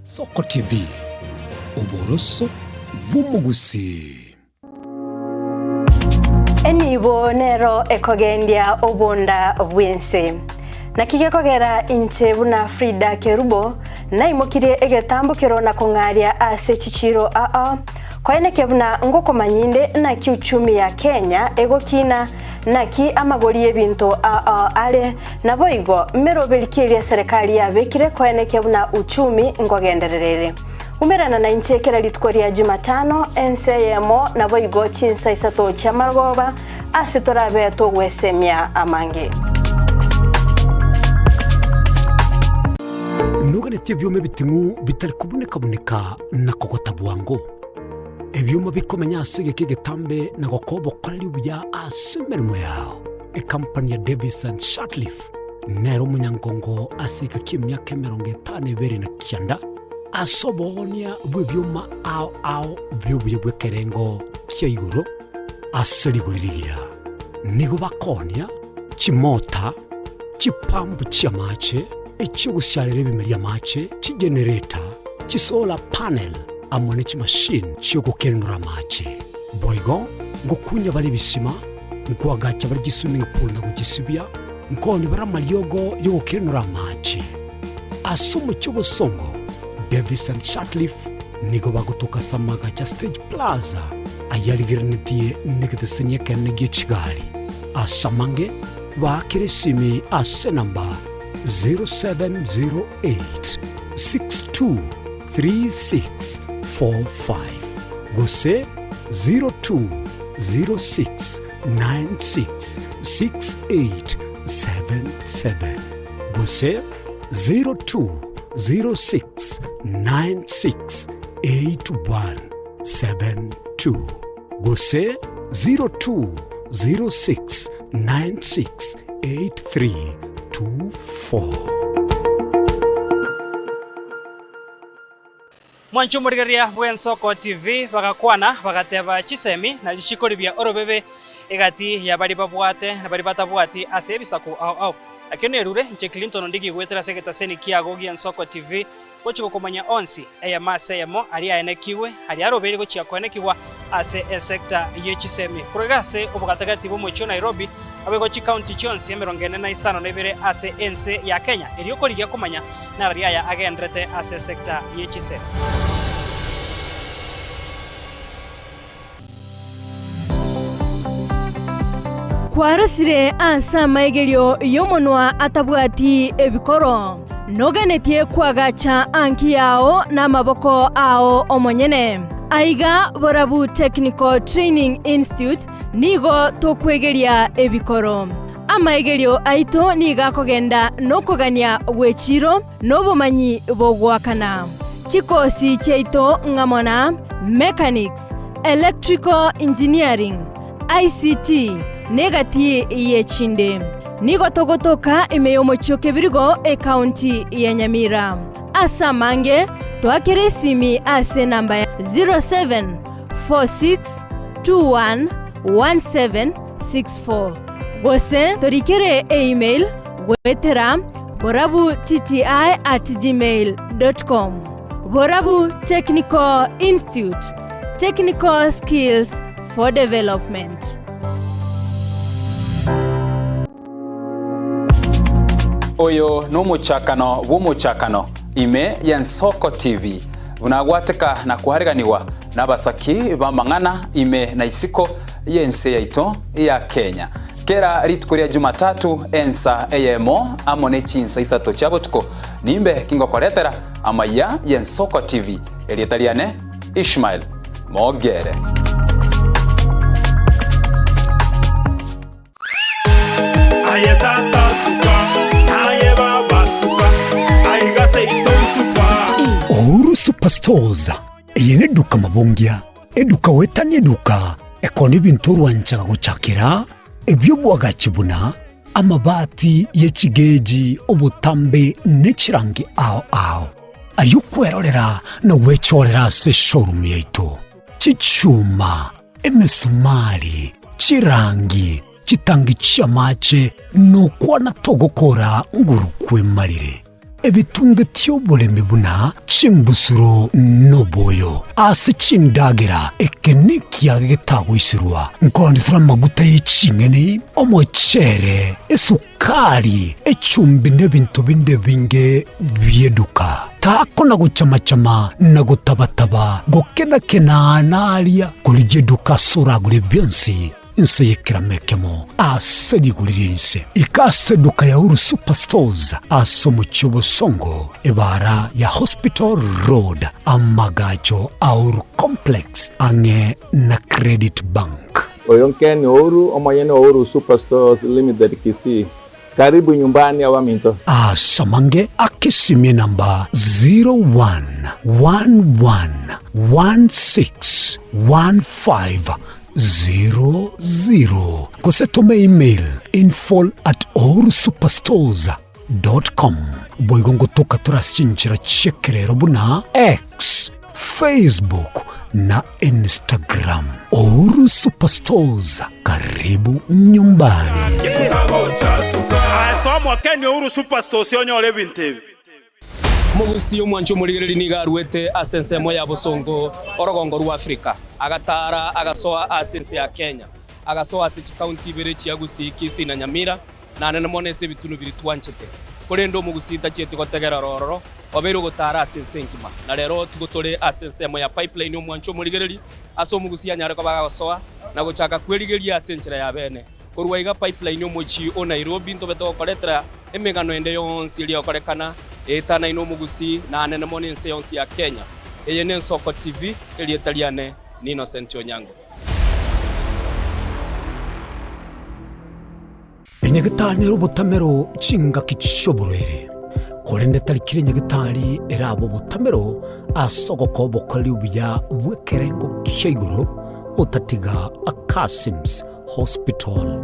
C: Soko TV, oboroso bw'omogusii.
M: Enibo nero ekogendia obonda bw'ense. Naki gekogera inche buna Frida Kerubo naimokirie egetambokero na kong'aria ase chichiiro aa, koenekia buna ngokomanya inde naki uchumi ya Kenya egokina, naki amagori y'ebinto aa are, naboigo meroberi ki eria eserekari yabekire koenekia buna uchumi nkogenderera ere. Umerana nainche kera rituko ria Jumatano, ense eyemo, naboigo chinsa isato chi'amarogoba, ase torabe togwesemia amange.
C: Noganetie ebioma ebiting'u bitari kobuneka-buneka na kogota bwango, ebioma bikomenya ase egeka egetambe na gokoa obokoreri obuya ase emeremo yao. Ekampani ya Davis and Shirtliff nere omonyangongo ase egeka ki'emiaka 52 na kianda ase oboonia bw'ebioma ao ao bi'obuya bw'ekerengo kia igoro ase rigori rigiya. Nigo bakoonia chimota, chipampu chi'amache, echi'ogosiarera ebimeri amache, chigenereta, chisolar panel, amo ne chimashini chi'ogokenonora amache. Boigo ngokunya bare ebisima, nkoagacha bare chiswimming pool na gochisibia, nkoonia bare amariogo y'ogokenonora amache. Ase omochie obosongo, Davis and Shirtliff nigo bagotoka ase amagacho a Stage Plaza ayarigereretie negeteseni ekenene gie chigari. Ase amange, baakere esimi ase enamba 0708 623645 gose 0206 966877 gose 0206968172 gose 0206968324.
N: Mwanche omorigereria bw'Ensoko TV bagakwana bagateba chisemi nachi chikoribia orobebe egati ya baria babwate na baria batabwati ase ebisaku ao ao. Nakio nerure inche Clinton Ondigi goetera ase egetaseni kiago gi'Ensoko TV gochia gokomanya onsi eyemo ase eyemo aria aenekigwe aria arobeire gochia koenekigwa ase esecta ye chisemi korwa iga ase obogatagati bw'omochie o Nairobi naboigo chicounty chionsi 45 ase ense ya Kenya erio korigia komanya Narari aya agenderete ase sector ye chisemi.
O: Kwarosire ase amaigerio y'omonwa atabwati ebikoro, noganetie koagacha anki yao namaboko ao omonyene. Aiga Borabu Technical Training Institute nigo tokwegeria ebikoro. Amaigerio aito nigo akogenda nokogania gw'echiiro na obomanyi bogoakana. Chikosi chiaito ng'amo na Mechanics, Electrical Engineering, ICT, na egati y'echinde. Nigo togotoka ime y'omochie o Kebirigo, ekaunti ya Nyamira. Ase amange, toakere esimi ase enamba ya 0746211764 gose torikere email goetera borabutti at gmail dot com. Borabu Technical Institute, technical skills for development.
X: Oyo nomochakano bw'omochakano.
P: ime y'Ensoko TV, buna agwateka na koareganigwa nabasaki b'amang'ana ime na isiko y'ense yaito ya Kenya. Kera rituko ria Jumatatu ensa eyemo amo ne chinsa isato chia botuko nimbe kingokoretera amaiya y'Ensoko TV. Erieta riane Ishmael Mogere.
Q: Aye tata suka, aye baba suka, aiga seito suka.
C: Uhuru Superstores eye neduka mabongia, eduka goetania eduka ekona ebinto orwanchaga gochakera, ebi'obwagachi buna amabati ye chigeji, obotambe ne chirangi ao ao. Ayio kwerorera na gwechorera ase eshowroom yaito. Chichuma, emesumari, chirangi, chitangi chi'amache, nokwana togokora nguru kwemarire. Ebitunge ti'oboremi buna chimbusuro noboyo ase chindagera, eke nekiage getagoiserwa, nkoonetera amaguta ye ching'eni, omochere, esukari, echumbi na ebinto binde ebinge bi'eduka. Takona gochama-chama na gotaba-taba, gokena-kena naria, korigia eduka ase oragure bionsi inse y'ekerama ekemo ase rigori ri'ense. Ika ase eduka ya Uhuru Superstores ase omochie o Bosongo, ebaara ya Hospital Road, amagacho a Uhuru Complex ang'e na Credit Bank.
R: Oyo Ken Ouru, omonyene o Uhuru Superstores Limited Kisii. Karibu nyumbani abaminto.
C: Ase amange akesimie namba 0111161500 gose tome email info at uhurusuperstores dot com. Boigo ngotoka tore ase chinchera chi'ekerero buna X, Facebook na Instagram. Uhuru Superstores, karibu nyumbani.
Q: Aye soa Ken Uhuru Superstores onyore ebinto ebi.
A: Omogusii omwanchi omorigereria nigo aruete ase ensemo ya bosongo orogongo rwa Africa, agatara agasoa ase ense ya Kenya, agasoa ase chikaunti ibere chia Gusii, Kisii na Nyamira, Naende mono ase ebitunu biria twanchete. Korende omogusii tachieti gotegerera ororo, obeire ogotaara ase ense engima. Na rero tigo tore ase ensemo ya pipeline omwancho omorigereria, ase omogusii anyare koba agosoa na gochaka kwerigeria ase enchera ya bene. Korwa iga pipeline omochie o Nairobi ntobe togokoretera emegano ende yonsi eria egokorekana eetanaine omogusii naanene mono ense yonsi ya Kenya. Eye n'Ensoko TV, erieta riane ni Innocent Onyango.
C: Enyagetari nere obotamero chingaki chi'oborwaire, korende tari kera enyagetari erabe obotamero ase ogokoa obokoreri obuya bw'ekerengo kia igoro otatiga Akasims Hospital.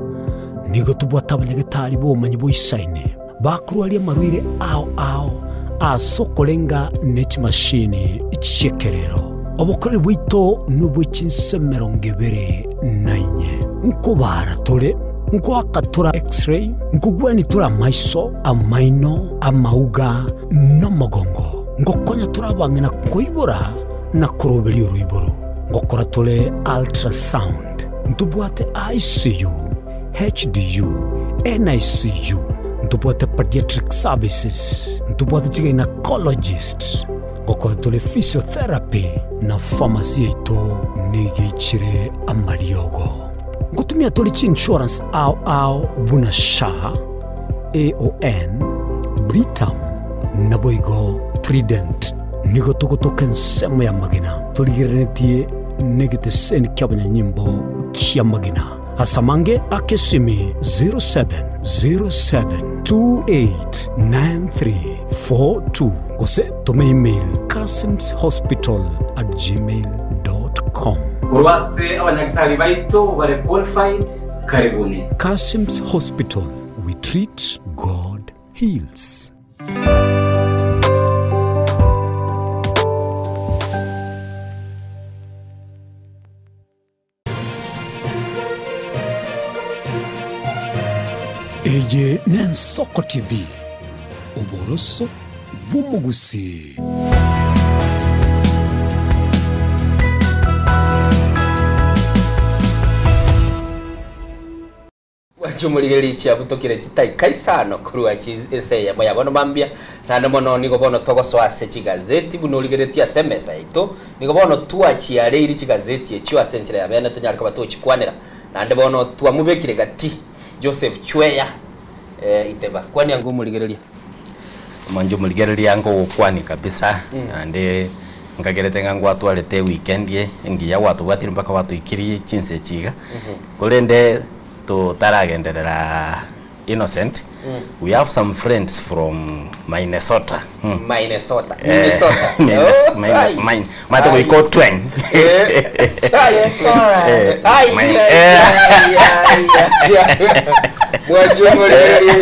C: Nigo tobwate abanyagetari b'obomanyi boisaine bakorwaria amarwaire ao ao ase okorenga ne chimashini chi'ekerero. Obokoreri bwaito nobwe chinse emerongo ebere na inye. Nkobaara tore, nkoaka tore X-ray, nkogwenia tore amaiso, amaino, amauga, na omogongo. Ngokonya tore abang'ina koibora na koroberia oroiboro. Ngokora tore ultrasound. Ntobwate ICU, HDU, NICU, ntobwate pediatric services, ntobwate chigynecologist. Gokora tore physiotherapy na pharmacy yaito nigo eichire amariogo. Ngotumia tore chiinsurance ao ao buna SHA, AON, Britam naboigo Trident. Nigo togotoka ensemo ya magena torigereretie negeteseni kiabanyanyimbo kiamagena. Ase amange ake esimi 0707289342 gose tome email kasimshospital@gmail.com.
X: Korwa ase abanyagitari baito bare qualified, karibuni.
C: Kasim's Hospital, we treat, God heals. Eye n'Ensoko TV, oboroso bw'omogusii.
A: Mwanche omorigereria chiabutokire chitaika isano korwa ense eyemo ya bono mambia, naende mono nigo bono togosoa ase chigazeti buna origereretie ase emesa yaito, nigo bono twachiareiri chigazeti echio ase enchera ya bene tonyare koba togochikwanera, naende bono twamobekire gati Joseph Chweya Iteba. Kwania ango omorigereria.
S: Mwanche omorigereria ngogokwania kabisa naende nkagerete ng'a ngwatwarete eweekend engiya gwatobwatire mpaka gwatoikirie chinsa echi iga. Korende totaragenderera Innocent, we have some friends from Minnesota.
A: Minnesota. Minnesota. Oh, ai.
S: Mate goika otweng.
A: Ai. Ai,
S: Mai-
A: ai, ai, ai, ai, ai. Mwanchwa omorigereria,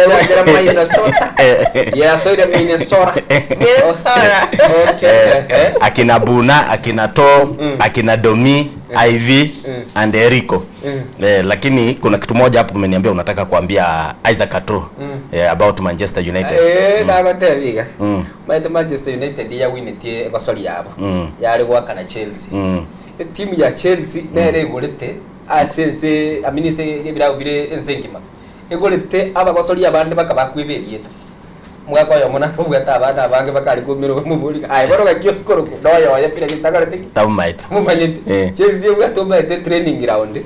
A: yachakera Minnesota. Yasoire Minnesota. Okay.
S: Akina Buna, akina Tom, akina Domi, Ivy and Eriko. Eh, lakini kuna kitu moja hapo umeniambia unataka kuambia Isaac Atro eh, about Manchester United.
A: Eh, ndagotebia iga. Maete Manchester United yawinetie egosori yabo. Yare goakana Chelsea. Etimu ya Chelsea nere egorete ase ense I mean ase ebirabu bire ense engima. Egorete abagosori abande bakabakweba erieta. Omogaka oyomo narobwate abana abange bakare koumera omobori ng'a aye bono gaki okorokwa noyoye pi lakini takoreti ki?
S: Tamomaeti.
A: Tamomanyeti.
S: Eh.
A: Chelsea ebwate omanyete training ground,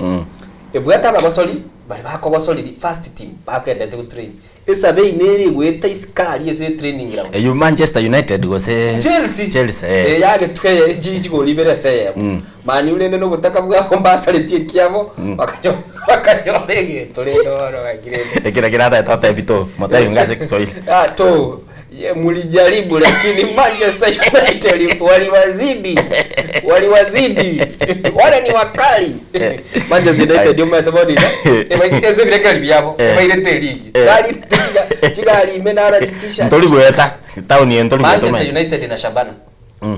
A: ebwate abagosori baria bakogosoriri first team bakoendete go train. Esabei nere egoeta isiko aria ase etraining ground.
S: Eyio Manchester United gose
A: Chelsea.
S: Chelsea eh.
A: Eh, yagetwe chigori ibere ase eyemo. Man U rende nobotaka bwabo mbasaretie ekiabo, bakanyora bakanyora egento rende bono gaki rende.
S: Ekero kerataete otebi to, motebi ng'a ase Kiswahili.
A: Ah, to ye, mulijaribu lakini Manchester United waliwazidi waliwazidi wale ni wakali Manchester United omanyete bono iga ase ebirekeri biabo bairete eligi barire chigari ime naro chitishirt
S: Ntori goeta town eye ntori goeta
A: Manchester
S: omanyete.
A: United na Shabana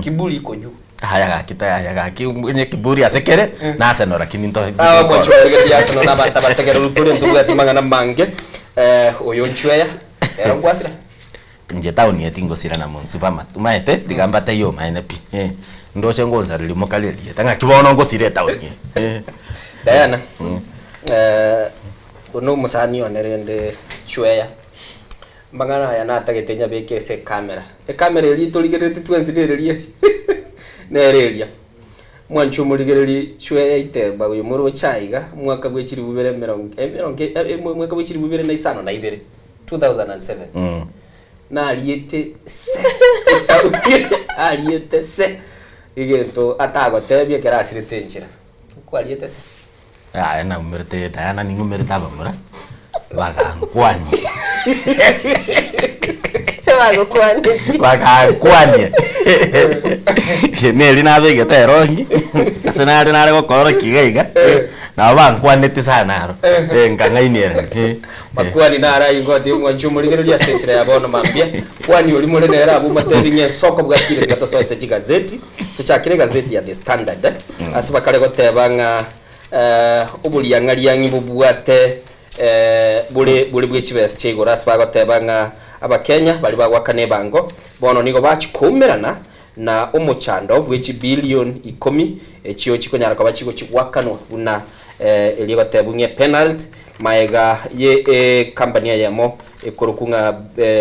A: kiburi iko juu
S: Aya gaki ta aya gaki onye kiburi ase kere na Arsenal lakini nto
A: Ah, omwancho origereria Arsenal na abanto abategereru tore ntobwati mang'ana mange eh, oyo nchweya ero nkwasira
S: Inche town eye tingosira na monsi bama omanyete tiga mbatebie omaene pi eh ndoche ngonsareria mokare erieta ng'aki bono ngosira etown eye eh.
A: Diana eh, ono omosani one rende chweya Amang'ana aya natagete nyabeke ase ecamera. Ecamera eria torigereretie twensi nereria nere eria. Mwanche omorigererie chwe iteba oyo moroche aiga mwaka bwe chilifu bibere emerongo emerongo mwaka bwe chilifu bibere na isano na ibere, 2007, nariete se ariete se egento atagotebia ekero asirete enchera. Kwariete se?
S: Yaya naumerete Diana ning'umerete abamura bagankwania.
I: Bagokwanetie.
S: Bagankwania. Neri nabegete erongi ase nare nare gokorokia iga iga nabo bankwaneti sana aro eh, nkang'ainiera eh.
A: Makwani naro ayio ngotebia omwanchi omorigereria ase enchera ya bono mambia. Kwani oria more nere abwo omotebi ng'a ensoko bwakire tiga tosoe ase chigazeti. Tochakere egazeti ya The Standard ase bakare goteba ng'a oboriang'ariang'i bobwate bore bore bwe chibesa chia igoro ase bagoteba ng'a Abakenya baria bagoakana ebango bono nigo bachia koumerana na omochando bwe chibillion ikomi echio chikonyara koba chigochia goakanwa buna eria egotebwa ng'a epenalty maega ye ecompany eyemo ekorokwa ng'a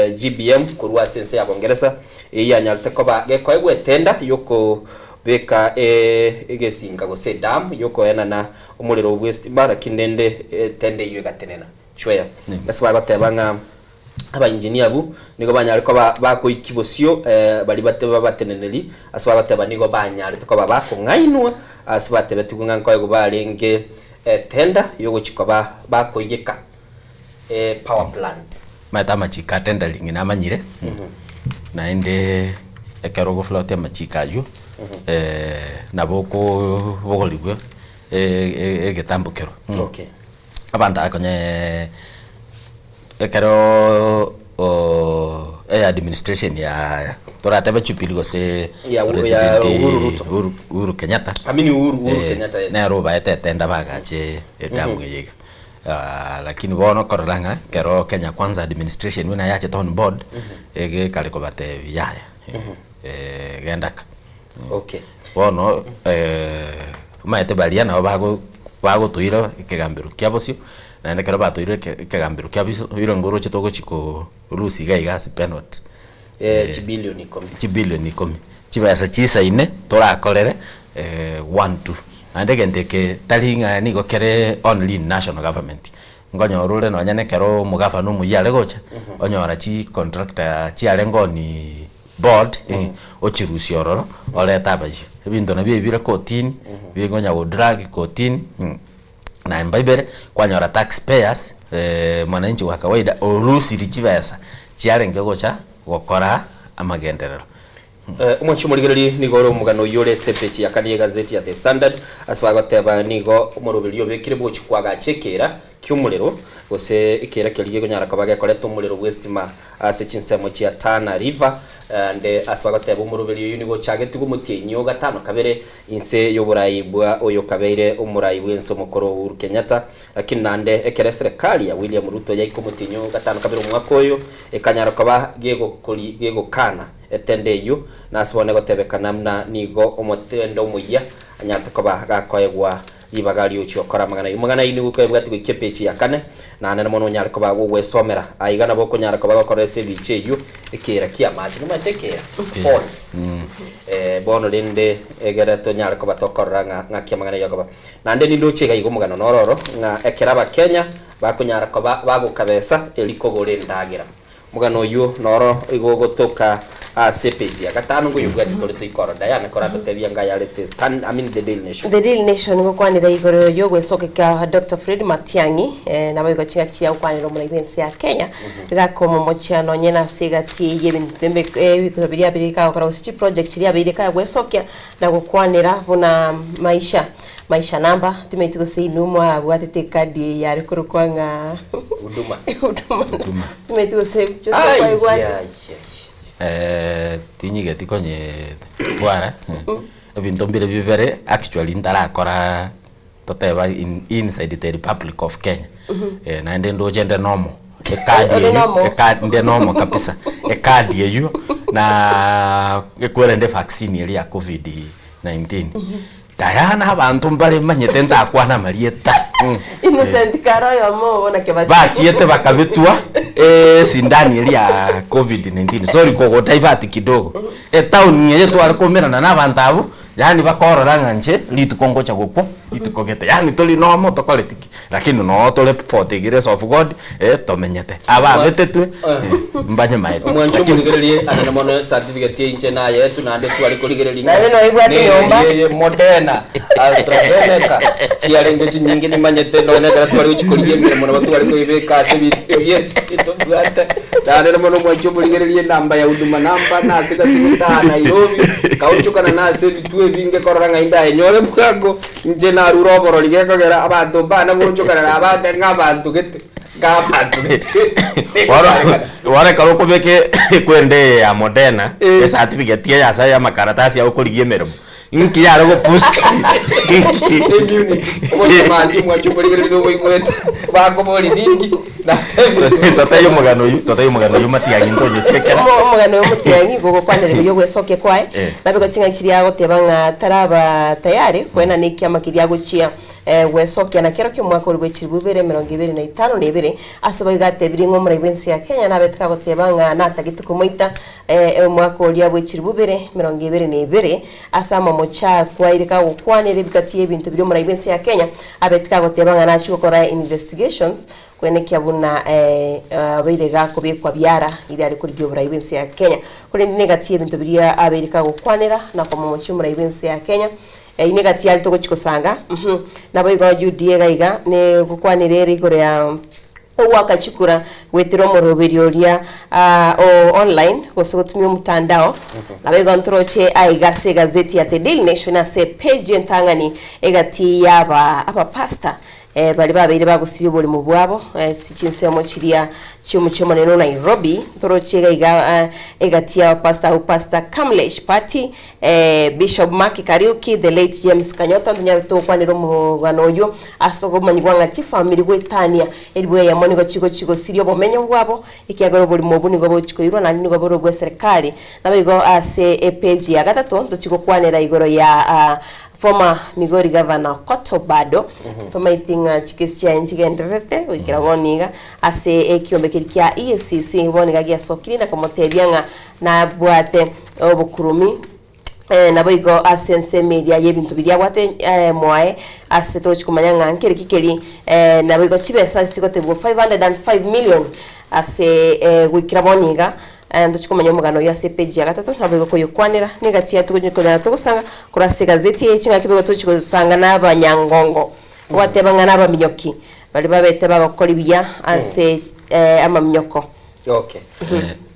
A: GBM korwa ase ense ya Bongeresa eyio yanyarete koba gekoegwa etenda yoko Beka egesinka gose edamu y'okoenana omorero bw'esitima, lakini rende etende eyio egatenena. Chweya. Ase bagoteba ng'a abainjinia abwo nigo banyare koba bakoikia bosio baria bate babateneneri, ase bagoteba nigo banyarete koba bakong'ainwa ase batebetigwe ng'a nkoegwa barenge etenda y'ogochia koba bakoiyeka power plant.
S: Omanyete amachiko a tendering namanyire, naende ekero ogofloat amachiko aywo, nabo okobogorigwa egetambo kero.
A: Okay.
S: Abanto aba konye ekero e administration ya toratebe Jubilee gose
A: Ya Uhuru- ya
S: President
A: Uhuru Ruto.
S: Uhuru Uhuru Kenyatta.
A: I mean Uhuru- Uhuru Kenyatta, yes.
S: Nere obaete etenda bagache edamu eye iga. Lakini bono okorora ng'a ekero Kenya Kwanza administration buna yachete on board, egekare kobatebia yaya, genda ka.
A: Okay.
S: Bono omanyete baria nabo bago. Bagotoira ekegambero kia bosio, naende ekero batoirire eke ekegambero kia bosio, oire ngoroche togochi korusia iga iga ase penalty.
A: Eh, chibilioni ikomi.
S: Chibilioni ikomi. Chibesa chisaine torakorere one two. Naende egento eke tari ng'a nigo kere only in national government. Nkonyora ore nonye na ekero omogavana omoyia are gocha, onyora chicontractor chiarenge on board, ochirusia ororo, orete abayio. Ebinto nabio ebi bire kotini, bikonya go drag kotini, namba ibere, kwanyora tax payers, mwananchi wa kawaida orusiri chibesa chiarenge gocha gokora amagenderero.
A: Omochie omorigereria nigo ore omogano oyio ore ase epeji ya kane y'egazeti ya The Standard, ase bagoteba nigo omoroberio obekire bw'ogochia koagacha ekeera ki'omorero, gose ekeera keria gekonyara koba gekoreta omorero bw'esitima ase chinsemo chia Tana River, ande ase bagoteba omoroberio oyio nigo ochagetigwe omotienyi o gatano kabere inse y'oborai bwa oyokabeire omorai bw'ense omokoro Uhuru Kenyatta. Lakini naende ekero eserekari ya William Ruto yaika omotienyi o gatano kabere omwaka oyo, ekanyara koba gegokori gegokana Etende eyio nase bono egotebekana buna nigo omotende omoyia anyarete koba gakoegwa ribaga riochia gokora amang'ana ayio. Amang'ana ayio nigo okoyabwatia goika epeji ya kane, naende mono onyare koba gogwesomera. Aiga nabo okonyara koba gokora ase ebicha eyio ekeera ki'amache. Nomanyete ekeera? Falls. Bono rende egere tonyare koba tokorora ng'a ng'aki amang'ana ayio akoba. Naende nindoche iga iga omogano noro oro ng'a ekero Abakenya bakonyara koba bagokabesa eri kogora endagera. Omogano oyio noro igo ogotoka ase epeji ya gatano ngoyobwati tore toikoro. Diana koratotebia ng'a ayare the stand, I mean the Daily Nation.
I: The Daily Nation gokwanera igoro y'ogwesokeka Doctor Fred Matiang'i eh, naboigo chingaki chia gokwanera omorai bw'ense ya Kenya gakomomochia nonye nase egati y'ebinto embe- eh, ebikoro biria bire kagokora gose chiproject chiria abeire kagwesokia na gokwanera buna maisha Maisha namba, timanyeti gose inwe mwabwatete ekadi eye yare korokwa ng'a
A: Huduma.
I: Huduma. Timanyeti gose Joseph
A: Ai,
I: aigwate.
A: ai, ai.
S: Eh, tinyigeti konye twara ebinto mbire bibere actually ntarakora toteba in, inside the republic of Kenya eh, naende ndoche nde nomo ekadi
I: Ore
S: eywo
I: nomo?
S: ekadi nde nomo kabisa ekadi eywo na ekwerende vaccine eria ya covid 19 Diana abanto mbare manyete ntakwana amarieta.
I: Innocent kare oyomo obo na Kebati.
S: Bachiete bakabetwa esindani eria ya covid 19 sorry kogodivert kidogo etown eye tware koumerana na abanto abwo yaani bakorora ng'a inche rituko ngocha gokwa rituko gete yaani tori nomo tokoreti ki lakini noo tore for the grace of God tomenyete aba abetetwe mbanyemaete
A: Omwancho omorigererie anene mono certificate eye inche nayeetwe naende tware korigereria ng'a
I: Naende noebwate
A: ne-
I: nyomba.
A: eye Moderna, AstraZeneca chiarenge chinyinge nimanyete nonya ekero tware gochia korigia emeremo nabo tware koibeka ase ebinto bietu tobwate. Naende mono omwancho omorigererie enamba ya huduma namba nase gasibitaa Nairobi, kaonchokana nase ebituo ebinge korora ng'a indayenyore bwango, inche narure oborori gekogera abanto mbana goonchokana nabate ng'a abanto gete.
S: Bono ekero okobeka ekwenda eye ya Moderna, ecertificate eye ase amakaratasi ago okorigia emeremo, inki yare goboost inki? Totebie omogano oyio, totebie omogano oyio Matiang'i ntonyesiekera.
I: Omogano oyo Matiang'i igo ogokwanera igoro y'ogwesokia kwaye, nabo igo ching'aki chiria agoteba ng'a taraba tayari koenana ekiama keria agochia Gwesokia na kero ki'omwaka oria bwe chilifu ibere emerongo ebere na etano na ebere, ase boigo atebirie ng'a omorai bw'ense ya Kenya nabete kagoteba ng'a natagete komoita omwaka oria bwe chilifu ibere emerongo ebere na ebere, ase amamocho akwaire kagokwanera ebigati y'ebinto biria omorai bw'ense ya Kenya abete kagoteba ng'a nachie gokora investigations kwenekia buna abeire gakobekwa biara riria are korigia oborai bw'ense ya Kenya. Korende negati y'ebinto biria abeire kagokwanera na komomochia omorai bw'ense ya Kenya Eyio negati yare togochia gosanga, uhum. Naboigo UDA iga iga negokwanera ere igoro ya ogoaka chikura goetera omoroberio oria ah, o online gose gotumia omotandao. Naboigo ntoroche aiga ase egazeti ya The Daily Nation ase epage entang'ani egati ya aba abapastor Baria babeire bagosiria oborimo bwabo ase chinsemo chiria chi'omochie omonene o Nairobi, ntoroche iga iga egati yao Pastor au Pastor Kamlesh Pati, Bishop Mark Kariuki, the late James Kanyota, ntonyare togokwanera omogano oyio ase okomanyigwa ng'a chifamiri goetania elifu eyemo nigo chigochia gosiria obomenyo bwabo ekiagera oborimo obwo nigo bogochia koirwa naende nigo bore obw'eserekari. Naboigo ase epage ya gatato ntochia gokwanera igoro ya. Former Migori Governor Okoth Obado, tomaeti ng'a chikesi chiaye nchigendererete goikera bono iga ase ekiombe keria kia EACC bono iga giasokirie na komotebia ng'a nabwate obokurumi Naboigo ase ensemo eria y'ebinto biria abwate mwaye, ase togochia komanya ng'a nkereki keri, naboigo chibesa chigotebigwa 505 million ase goikera bono iga, ntochie komanya omogano oyio ase epage ya gatato, naboigo koyokwanera negati yaye togochia konyara togosanga korwa ase egazeti eye ching'aki boigo togochia gosanga na abanyangongo, ogoteba ng'a nabaminyoki baria babete bagokora buya ase amaminyoko.
A: Okay.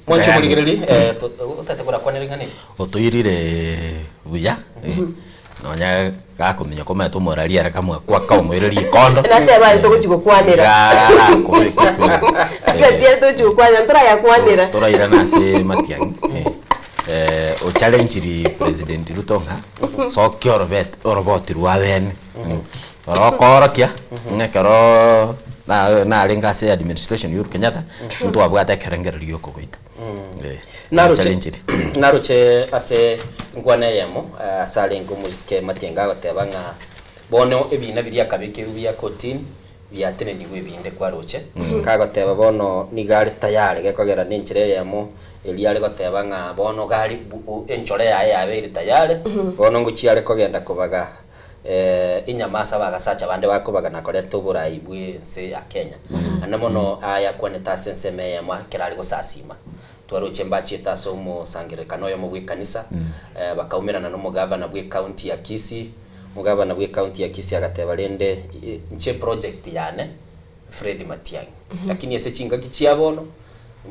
A: Mwanche omorigereria, eh, to- otagete korakwanera ing'ana eri?
S: Otoirire buya, nonya gakominyoka omanyete omorari ere kamwe kwaka omoire rikondo.
I: Nateba aye togochi gokwanera. Gati aye togochi gokwanera ntorayakwanera.
S: Torairana ase matiang'i eh, ochallengeiri President Ruto ng'a sokia orobet oroboti rwa bene Orokoorokia ng'a ekero na- narenge ase administration ya Uhuru Kenyatta, ntwabwate ekerengererio giokogoita. Eh,
A: Naroche
S: challenge-ri.
A: naroche ase nkwana eyemo eh, ase arenge omosike Matiang'i agoteba ng'a bono ebina biria akabekerwa bia kotini biatenenigwe ebinde kwaroche. Kagoteba bono nigo are tayari gekogera na enchera eyemo eria are goteba ng'a bono gari bu- u- enchore yaye yabeire tayari, bono ngochia are kogenda kobaga Enyama ase abagasacha bande bakobaga na koreta oborai bw'ense ya Kenya. Naende mono aya akwanete ase ensemo eyemo ekero are gosasima. Twaroche mbachiete ase omosangererekano oyomo bw'ekanisa, bakaumerana na omogavana bw'ecounty ya Kisii, omogavana bw'ecounty ya Kisii agateba rende inche project yane Fred Matiang'i. Lakini ase chingaki chia bono,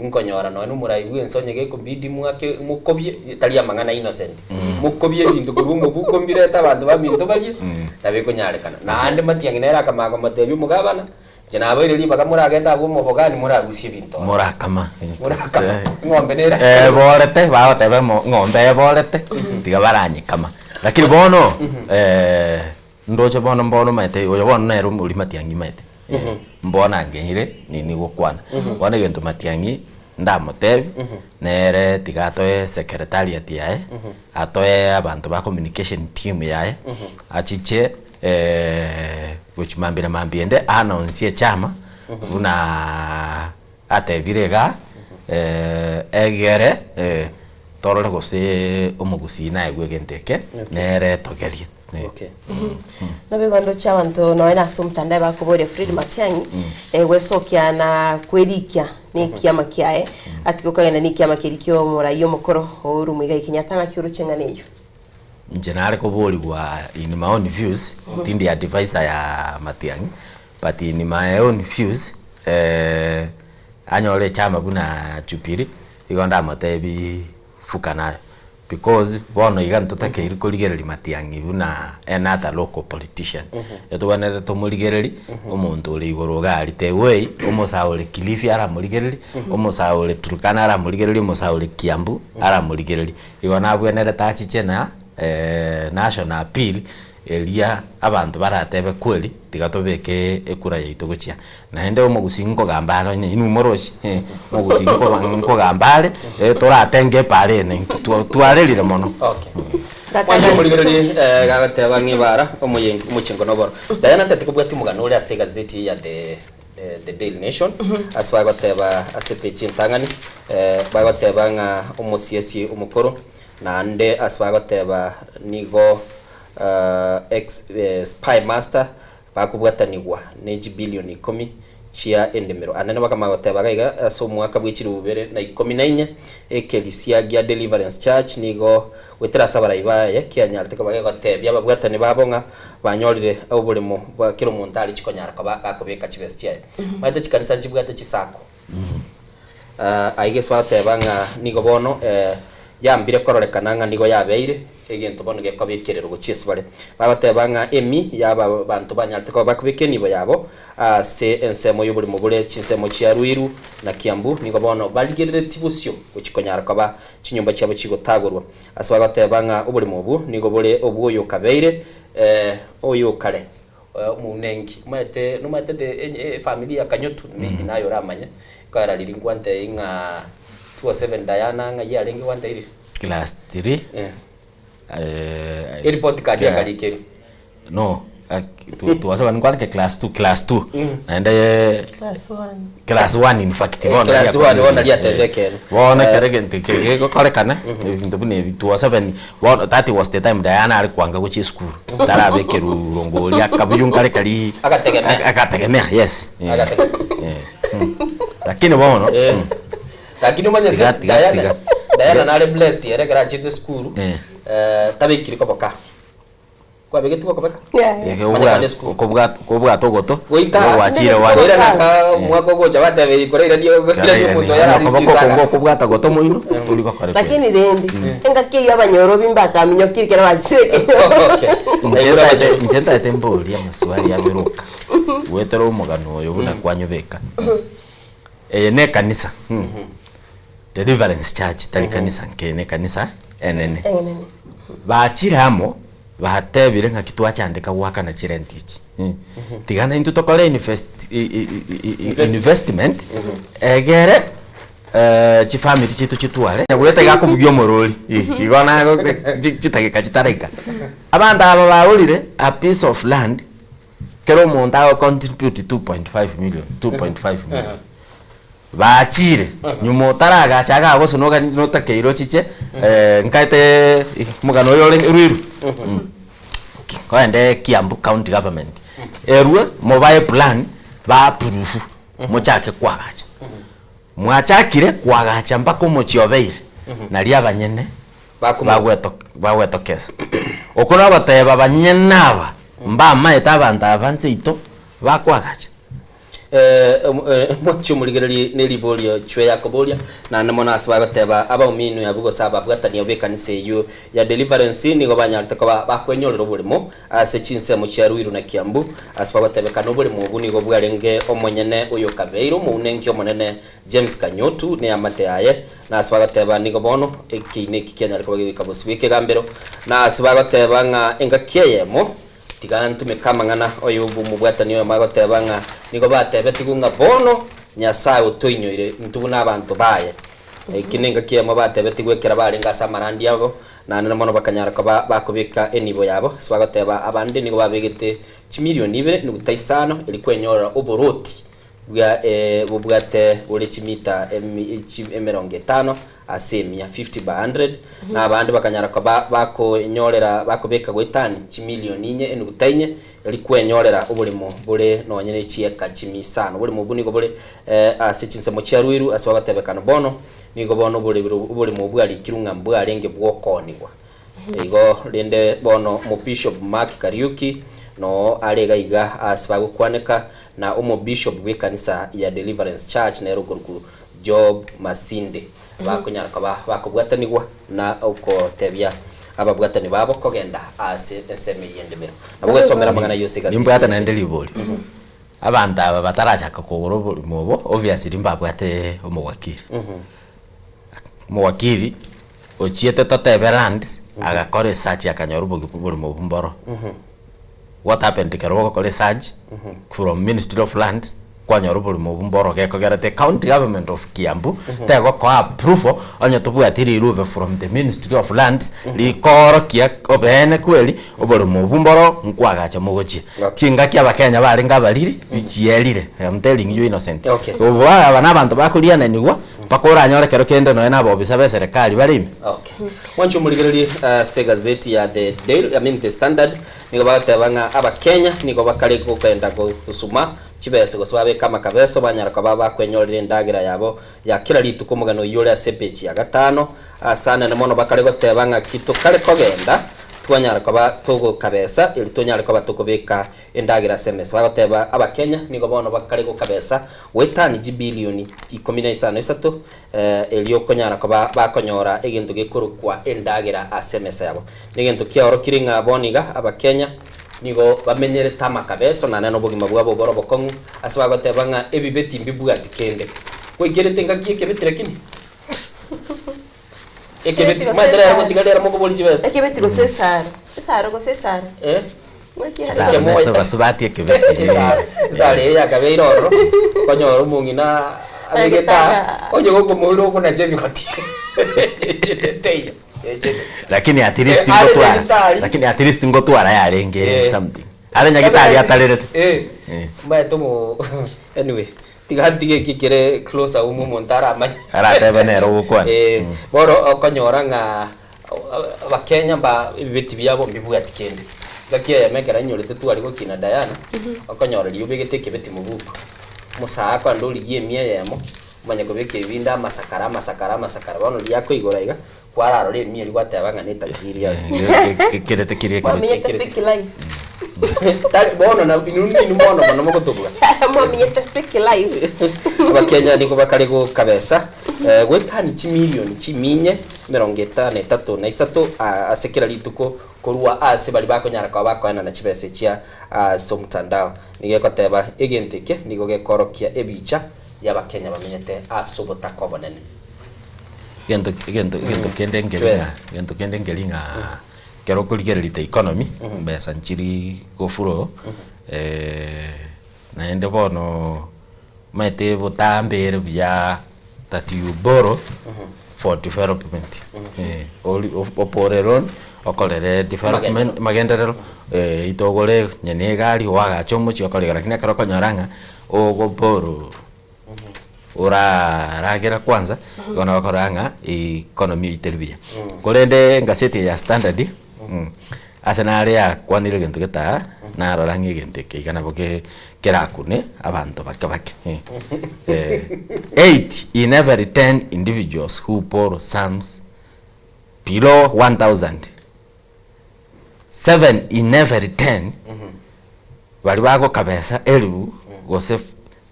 A: nkonyora nonya na omorai bw'ense onye gekobidi mwake mokobie, tari amang'ana innocent, mokobie ebinto korwa omobuko mbirete abanto baminto barie, nabo ekonyarekana. Naende Matiang'i nere akamanya komotebia omogabana, inche nabaire ribaga moragende abwo omobogani morarusie ebinto ororo.
S: Morakama.
A: Morakama. Eng'ombe nere.
S: Eborete, bagoteba emo eng'ombe eborete, tiga baranyekama. Lakini bono, Ndoche bono mbono omanyete oyo bono nere oria Matiang'i maete mbono angeire nini gokwana. Bono egento Matiang'i ndamotebi nere tiga atoe secretariat yaye, atoe abanto ba communication team yaye, achiche gochia mambia na mambia ende a-announce echama buna atebire igaa egere torore gose omogusii naegwe egento eke nere etogerie.
A: Okay.
I: Naboigo ndoche abanto nonya na ase omotandao bakoboria Fred Matiang'i eh, gwesokia na kwerikia na ekiama kiaye ati gokogenda na ekiama keria kia omorai omokoro Uhuru Muigai Kenyatta ng'aki oroche ng'ana eyio.
S: Inche nare koborigwa in my own views, tindi advisor ya Matiang'i, but in my own views eh, anyore echama buna Jubilee, igo ndamotebi fuka nayo. Because bono iga ntotakeiri korigereria Matiang'i buna another local politician. Etobwenerete tomorigererie omonto ore igoro iga aria the way omosae ore Kilifi aramorigererie, omosae ore Turkana aramorigererie, omosae ore Kiambu aramorigererie. Igo nabwenerete achiche na national appeal eria abanto baratebe kweri tiga tobeke ekura yaito gochia. Naende omogusii nkogamba are onye inwe moroche, omogusii nkoba nkogamba are, toratenge epaara ene intwe twa twarerire mono.
A: Okay. Mwanche omorigererie eh, gagoteba ng'a ebara omoyengo omochengo noboro. Diana ntete kobwatia omogano ore ase egazeti eye ya the eh, the Daily Nation ase bagoteba ase epeji entang'ani eh, bagoteba ng'a omosiesi omokoro naende ase bagoteba nigo ex spy master bakobwatanigwa ne chibilioni ikomi chia endemero. Anene bakamanya goteba iga iga ase omwaka bwe chilifu bibere na ikomi na inye, ekerisia gia Deliverance Church nigo goetera ase abarai baye kianyarete koba gegotebia ababwatani babo ng'a banyorire oboremo bwa kera omonto are chikonyara koba gakobeka chibesa chiaye. Omanyete chikanisa nchibwate chisako. Aiga ase bagoteba ng'a nigo bono yambire kororekana ng'a nigo yabeire egento bono gekoba ekerero gochia ase bare. Bagoteba ng'a emi y'aba banto banyarete koba bakobeka enibo yabo ase ensemo y'oborimo bore chinsemo chia Ruiru na Kiambu nigo bono barigereretie bosio gochia konyara koba chinyomba chiabo chigotagorwa. Ase bagoteba ng'a oborimo obwo nigo bore obw'oyokabeire oyokare Omounenki, omanyete nomanyete the efamiri ya Kanyotu maybe naye oramanye, ekogera riria nkwantebia ng'a 207 Diana ng'ai arenge gwantebia riria?
S: Class three,
A: Eh.
S: Eh,
A: Eripoti card
S: yeah.
A: yakarikeri.
S: No, twasaba nkwarike class 2 class 2 naende
I: Class one.
S: class 1 in fact
A: Eh,
S: bono
A: class
S: riakwanire.
A: one, bono riatebia
S: Eh,
A: ekero.
S: bono
A: Eh.
S: ekero egento ekio gegokorekana ebinto buna ebi 27 bono that was the time Diana are kwanga gochia esukuru tarabekerwa rongo oria akabuyu nkare kari
A: Agategemea.
S: agategemea yes Eh,
A: Agategemea.
S: eh, mm. Lakini bono
A: Eh. Lakini omanyete
S: Tiga, tiga,
A: Diana,
S: tiga.
A: Diana nare blessed ere ekero achete esukuru
S: Eh.
A: eh, tabekiri koboka. Kwabegeti gokobeka?
S: Eh,
A: Manyekane esukuru.
S: kobwata ogoto
A: Goika
S: gwachire wane.
A: koirana ka omwaka ogocha batebe korairania koirania omonto oyo arari chisaka.
S: Kobwata goto moino tori gokora
I: Lakini rende engaki eywo abanyorobi mbakaminyokire ekero bachire
S: Inche ntaete mborie amaswali aberoka gwetera omogano oyo buna kwanyobeka eye ne ekanisa Deliverance Church tari kanisa nke ne ekanisa enene
I: Enene.
S: bachire amo batebire ng'aki twachandeka goakana chirent echi tiga naintwe tokore invest, investment egere chifamiri chiaito chitware nyagwete iga akobugia omorori igo nago chitageka chitaraika abanto aba baurire a piece of land kera omonto ago contribute 2.5 million 2.5 million Bachire, nyuma otaragacha iga gose noga notakeire ochiche nkaete omogano oyo ore Ruiru kogende Kiambu county government erwe mobae plan ba approve mochake koagacha. Mwachakire koagacha mpaka omochie obeire nario abanyene bagwetokesa. Okwo nogoteba banyene aba mbamaete abanto aba nseito bakoagacha.
A: Omochie omorigererie ne riborio chwe yakoboria, naende mono ase bagoteba abaumini abwo gose ababwatani abwo b'ekanisa eyio ya Deliverance nigo banyarete koba bakwenyorera oboremo ase chinsemo chia Ruiru na Kiambu, ase bagotebekana oboremo obwo nigo bwarenge omonyene oyokabeire omounenki omonene James Kanyotu ne eamate yaye, na ase bagoteba nigo bono ekeina eki kianyare koba gegoika bosio bw'ekegambero, na ase bagoteba ng'a engaki eyemo Tiga ntumeke amang'ana oyo bw'omobwatani oyomo agoteba ng'a nigo batebetigwe ng'a bono Nyasae otoinyoire intwe buna abanto baye. Eki nengaki eyemo batebetigwe ekero barenge ase amarandia abo, naende mono bakanyara koba bakobeka enibo yabo. Ase bagoteba abande nigo babegete chimilioni ibere nuguta isano erio kwenyorera oboroti bwa bobwate bore chimita emerongo etano ase emia, 50 by 100, na abande bakanyara koba bakonyorera bakobeka goetani chimilioni inye enuguta inye eri kwenyorera oboremo bore nonye ne chieka chimia isano. Oboremo obwo nigo bore ase chinsemo chia Ruiru ase bagotebekana bono nigo bono oboremo obwo bwarikirwe ng'a mbwarenge bw'okoonigwa. Igo rende bono Omobishop Mark Kariuki noo are iga iga ase bagokwaneka na Omobishop bw'ekanisa ya Deliverance Church nere okorokwa Job Masinde bakonyara koba bakobwatanigwa na okotebia ababwatani babo kogenda ase ensemo eyio endemero. Nabo gwesomera amang'ana ayio ase egazeti
S: Nimbwate
A: eye.
S: naende ribori. Abanto aba batarachaka kogora oborimo obo obviously mbabwate omowakili. Omowakili ochiete totebe lands agakora esearch akanyora oborimo obwo mboro. What happened ekero ogokora esearch from ministry of lands kwanyora oborimo obwo mboro gekogera the county government of Kiambu tegokoa approval onye tobwati rirube from the ministry of lands rikoorokia obeene kweri oborimo obwo mboro nkwagacha mogochia. Chingaki abakenya barenge abariri chierire I'm telling you Innocent. Obo aba na abanto bakoriananigwa Mpaka oranyore ekero kende nonya nabobisa b'eserekari bare ime.
A: Okay. Mwanche omorigererie ase egazeti ya The Daily, I mean The Standard, nigo bagoteba ng'a Abakenya nigo bakare gokenda gosuma chibesa gose babeke amakabeso banyara koba bakwenyorera endagera yabo ya kera rituko omogano oyio ore ase epeji ya gatano. Ase anene mono bakare goteba ng'a ki tokare kogenda twanyara koba togokabesa eri tonyare koba tokobeka Endagera ase emesa. Bagoteba Abakenya nigo bono bakare gokabesa goetania chibilioni ikomi na isano isato erio konyara koba bakonyora egento gekorokwa endagera ase emesa yabo. Negento kiaorokire ng'a bono iga Abakenya nigo bamenyerete amakabeso naende nobogima bwabo bore obokong'u ase bagoteba ng'a ebibe timbibwati kende. Gwaikerete engaki y'ekebeti lakini ekebeti omanyete rero gotiga rero mokoboria chibesa.
I: Ekebeti gose esaro, esaro gose esaro.
A: Eh?
S: Esaro nese basubati ekebeti.
A: Esaro, esaro eye yakabeire ororo, okonyora omong'ina abegete aa, onye gokomoira okonacha ebigoti chinde teiyo.
S: Lakini at least
A: Eh, are
S: ngotwara.
A: nyagitari.
S: Lakini at least ngotwara yarenge
A: Eh.
S: something. Are nyagitari atarerete.
A: Eh.
S: Eh.
A: Maete mo anyway tiga ntige eki kere closer umu omonto aramanye.
S: Aratebe nere ogokwana.
A: Eh, bono okonyora ng'a abakenya mba ebibeti biabo mbibwati kende. Ngaki eyemo ekero ainyorete tware gokina Diana, okonyora riria obegete ekebeti mobuko, omosae akogenda origia emia eyemo, omanye kobeka ebinde amasakara amasakara amasakara, bono riria akoigora iga, kwararora emia eria gwateba ng'a netajiri aye.
S: Kerete kiria ekebeti.
I: Mwamenyete fake life.
A: Tari bono na inwe inwe bono mono mogotobua.
I: Mwamenyete fake life.
A: Abakenya nigo bakare gokabesa eh, goetani chimilioni chiminye emerongo etano etato na isato ah, ase kera rituko korwa ase baria bakonyara koba bakoenana chibesa echia ase omotandao. Nigo egoteba egento eke nigo gekorokia ebicha y'Abakenya bamenyete ase obotaka obonene.
S: Egento egento egento kende nkeri
A: Chwera.
S: ng'a egento kende nkeri ng'a ekero okorigereria the economy, mbesa nchiri goflow naende bono omanyete botambe ere buya that you borrow for development ori opore loan okorere development magenderero itogore onye na egari oagache omochie okore iga lakini ekero okonyora ng'a ogoborrow oraragera kwanza igo nabo okorora ng'a economy eywo teri buya. Korende engaseti eye ya Standard ase nare yakwanire egento gete aa, narora ng'a egento eke iga nabo ke kerakune abanto bake bake Eight in every ten individuals who borrow sums below 1000, seven in every ten baria bagokabesa elifu gose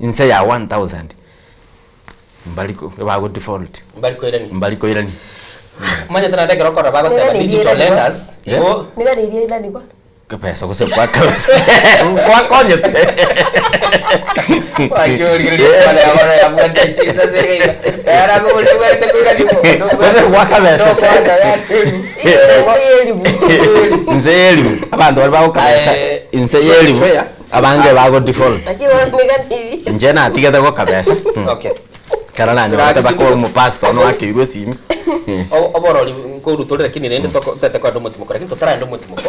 S: inse ya 1000 mbari bago default
A: Mbari koirania.
S: mbari koirania.
A: Omanyete naende ekero okorora bagoteba
I: Niga
A: digital
I: niria
A: lenders igo
I: Niga riria iranigwa.
S: Kabesa gose kwakabesa kwakonyete. Gose gwakabesa. Inse y'elibu abanto baria bagokabesa inse y'elibu abange bago default. Inche natigete gokabesa. Ekero nanyorete mpaka omopastor one oakeirwe esimi.
A: Oborori nkoruta ore lakini rende toko totagete kogenda omotimoko lakini totaragenda omotimoko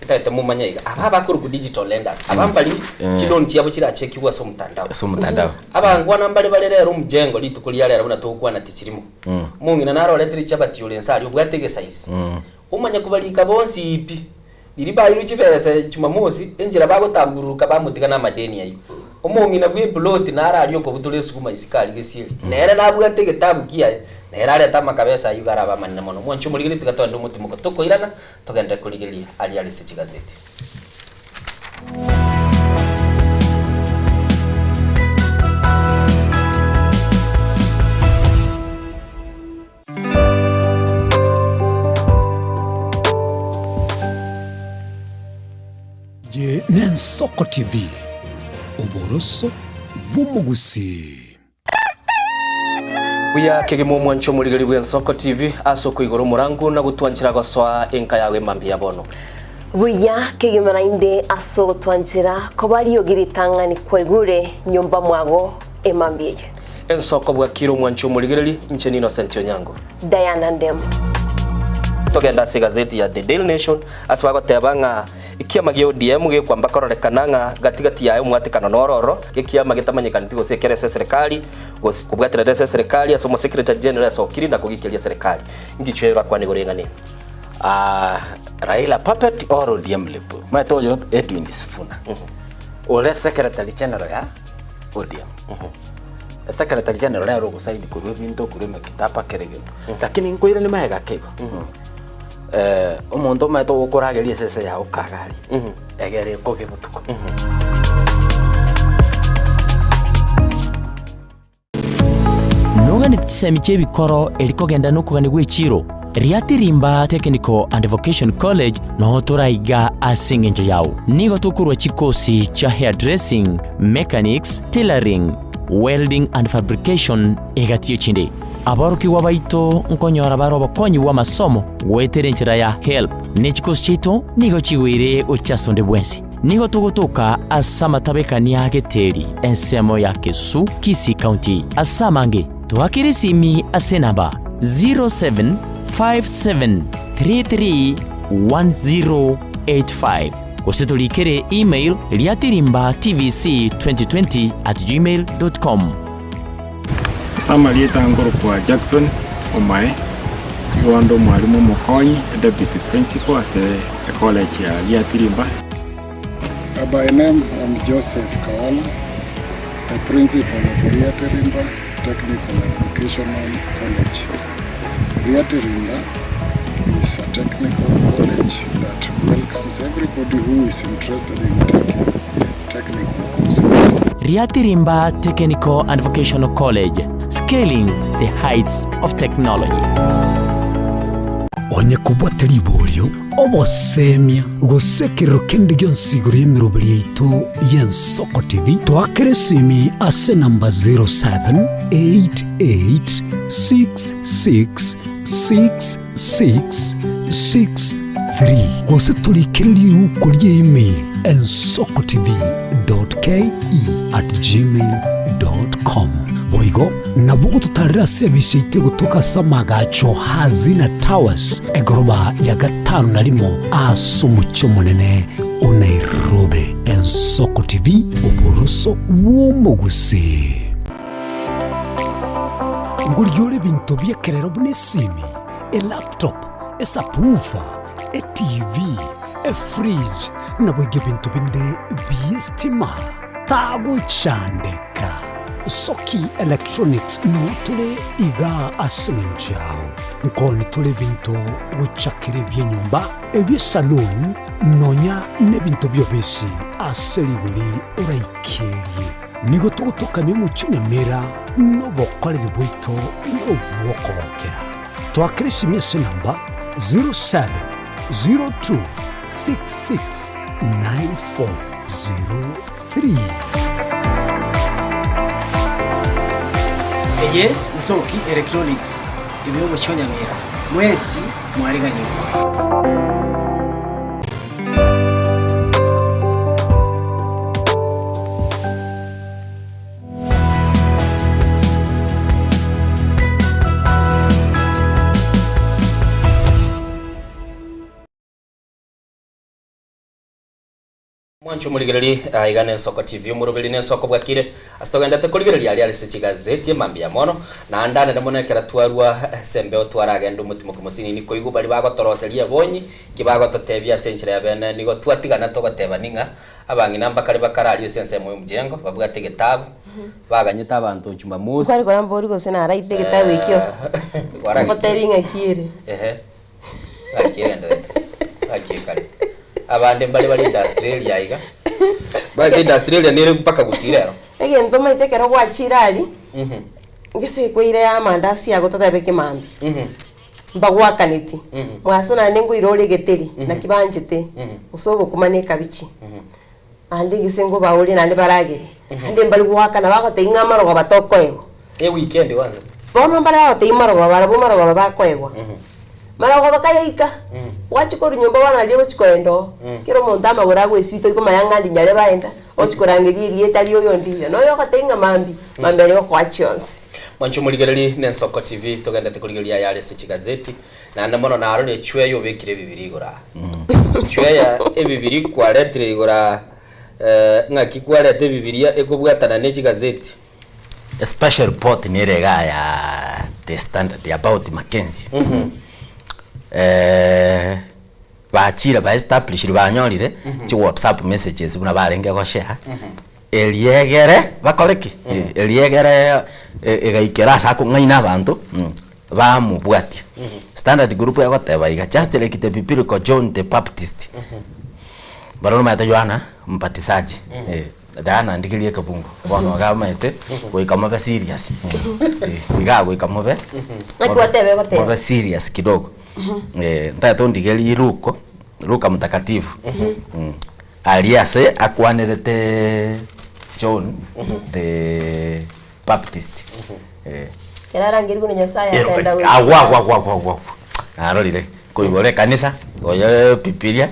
A: ntagete momanye iga aba abakorokwa digital lenders aba mbari chiloan chiabo chirachekigwe ase omotandao.
S: Ase omotandao.
A: Abangwana mbare bare rero omojengo rituko ria rero buna togokwana tichirimo. Omong'ina naro oretire chichabati ore nse aria obwate egesaisi. Omanye kobarika bonsi pi, riria bairwe chibesa Jumamosi, enchera bagotambururuka bamotiga namadeni ayio. Omong'ina bw'eploti naro aria okobutora esukuma isiko aria gesieri, nere nabwate egetabu kiaye, nere arete amakabesa ayio iga arabe amanene mono. Mwanche omorigereria tiga togende omotimoko tokoirana, togenderere korigereria aria are ase chigazeti.
C: Eye n'Ensoko TV, oboroso bw'omogusii.
A: Buya kegima omwanche omorigeri bw'Ensoko TV ase okoigora omorango na gotwanchera gosoa enka yago emambia ya bono.
I: Buya kegima naende ase ogotwanchera koba riogi ritang'ani kwaigure nyomba mwago emambia eye.
A: Ensoko bwakire omwanchi omorigereri, inche n'Innocent Onyango.
I: Diana Ndemo.
A: Togende ase egazeti ya The Daily Nation ase bagoteba ng'a ekiama gia ODM gekwamba kororekana ng'a gati gati yaye omwatekano noro ororo, ekiama getamanyekaneti gose ekere ase eserekari gose kobwaterera ase eserekari ase omosekretary general asokire na kogikeria eserekari. Ngichwe orakwane igoro y'eng'ana eye.
S: Raila puppet or ODM lip? Omanyete oyo Edwin Sifuna ore secretary general ya ODM. Secretary general nere ogosaini korwa ebinto korwa emekitaba kera egento. Lakini nkoiranie magega ake igo, omonto omanyete ogokorageria esese yago kagari, egere ekoge botuko.
B: Noganeti chisemi chi'ebikoro eri kogenda nokogania gw'echiiro? Riatirimba Technical and Vocation College noo toraiga ase engencho yao. Nigo tokorua chikosi chia hairdressing, mechanics, tailoring, welding and fabrication egati y'echinde. Aborokigwa baito nkonyora bare obokonyi bw'amasomo goetera enchera ya HELB, ne chikosi chiaito nigo chigoire gochia ase onde bwensi. Nigo togotoka ase amatabekania a Geteri, ensemo ya Kesu, Kisii County. Ase amange, toakere esimi ase enamba 0745. 5733 1085 gose torikere email riatirimba tvc 2020 at gmail dot com.
D: Ase amarieta nkorokwa Jackson Omae, nigo ande omwalimu omokonyi, deputy principal ase ecollege ya Riatirimba.
T: By name I'm Joseph Kawala, the principal of Riatirimba Technical and Vocational College. Riatirimba is a technical college that welcomes everybody who is interested in taking technical courses.
B: Riatirimba Technical and Vocational College, scaling the heights of technology.
C: Onye kobwate riborio, obosemia, gose ekerero kende gionsi igoro y'emeroberi yaito y'Ensoko TV, toakere esimi ase enamba 0788666663 gose torikere riuko ria email ensokotv.ke@gmail.com. Boigo nabo ogototarera ase ebisi yaito egotoka ase amagacho Hazina Towers, egoroba ya gatano na rimo ase omochie omonene o Nairobi. Ensoko TV, oboroso bw'omogusii. Ngorigia ore ebinto bi'ekerero buna esimi, elaptop, esubwoofer, etv, efridge, naboigo ebinto binde bi'estima. Tagochandeka. Soki Electronics noo tore igaa ase eng'encho yao. Nkoni tore ebinto gochakera ebi'enyomba, ebi'esaloon, nonya nebinto bi'obisi ase rigori oraikerie. Nigo togotokamia omochie Nyamira nobokoreri bwaito nobw'okogokera. Toakere esimi ase enamba 0702669403.
U: Eye Nsoki Electronics ime y'omochie o Nyamira. Mwensi mwariganigwe.
A: Mwanche omorigereri aiga nensoko TV omoroberi nensoko bwakire ase togendete korigereria aria ase chigazeti emambia mono naende anene mono ekero twarwa ase embeo twaragenda omotimoki mosinini koigwa baria bagotoroseria ebonyi ki bagototebia ase enchera ya bene nigo twatigana togoteba ning'a abang'ina mbakare bakararia ase ensemo y'omojengo babwate egetabu baganyete abanto jumamosi
I: Kware korambori gose narairire egetabu ekio ngotebi ng'aki ere.
A: Ehe. Gaki egenderete. Gaki ekare. Abande mbare bare industrial area iga. Baete industrial area nere mpaka gusii rero.
I: Egento omanyete ekero gwachire aria, ngese ekweire ya amandasi ago totebe ekemambia, mbagwakaneti, mwaso naende nkoira ore egeteri, naki banchete, gose obokima na ekabichi. Naende gese nkobaorie naende baragere, naende mbari goakana bagotebia ng'a amarogoba tokoegwa.
A: E weekend kwanza.
I: Bono mbare bagotebia marogoba barabwo marogoba bakoegwa. Marogoba kayaika, gwachia korwa nyomba bono nario ogochia koenda oo, kera omonto amagoro agoesibia tori komanya ng'a ndi nyarebe aenda, ochia korangeria erieta ria oyonde iga. Noyo ogotebia ng'a mambia, mambia aria ogokoa chionsi.
A: Mwanche omorigereri na Ensoko TV togendete korigereria ayare ase chigazeti Naende mono narorire chweya obekire ebibiri igoro aa. Chweya ebibiri kwaretire igoro aa eh, ng'aki kwareta ebibiria ekobwatana ne chigazeti?
S: A special report nere iga ya The Standard about Mackenzie. Eh, bachire ba establishire banyorire chi WhatsApp messages buna barenge goshare. Eriegere bakore ki? Eriegere egaikera ase akong'aina abanto bamobwatia. Standard Group egoteba iga, just like the biblical John the Baptist. Barabwo nomanyete Yohana Mbatisaji. Diana ndigerie ekebungo bono iga omanyete goika mobe serious. Iga goika mobe
I: Naki gwateba egoteba?
S: mobe serious kidogo. Ntagete ondigerie Luko, Luka Mtakatifu. Aria ase akwanerete John the Baptist. Eh.
I: Ekero arangerigwe na Nyasaye akaenda goika.
S: Agwo agwo agwo agwo agwo agwo. Narorire koigora ekanisa oyo Bibilia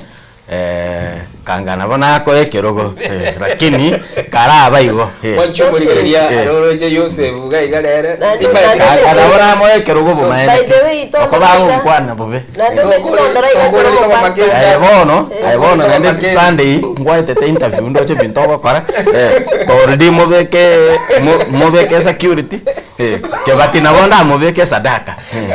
S: eh. Kanga nabo nakoe ekerogo eh, lakini karaba igo eh.
A: Mwanche omorigereria
S: Eh.
A: are oroche Joseph iga iga rere.
I: Nandi-
S: Kanga nabo namoe ekerogo bomaene
I: By the way,
S: pi. Oko bagokwana bobe.
I: Naende omanyete tondora iga nchera omopastor.
S: Aye bono, aye bono naende
A: Makenzi.
S: Sunday ngwaetete interview ndoche ebinto ogokora eh, already mobeke mo- mobeke security eh, Kebati nabo ndamobeke sadaka eh,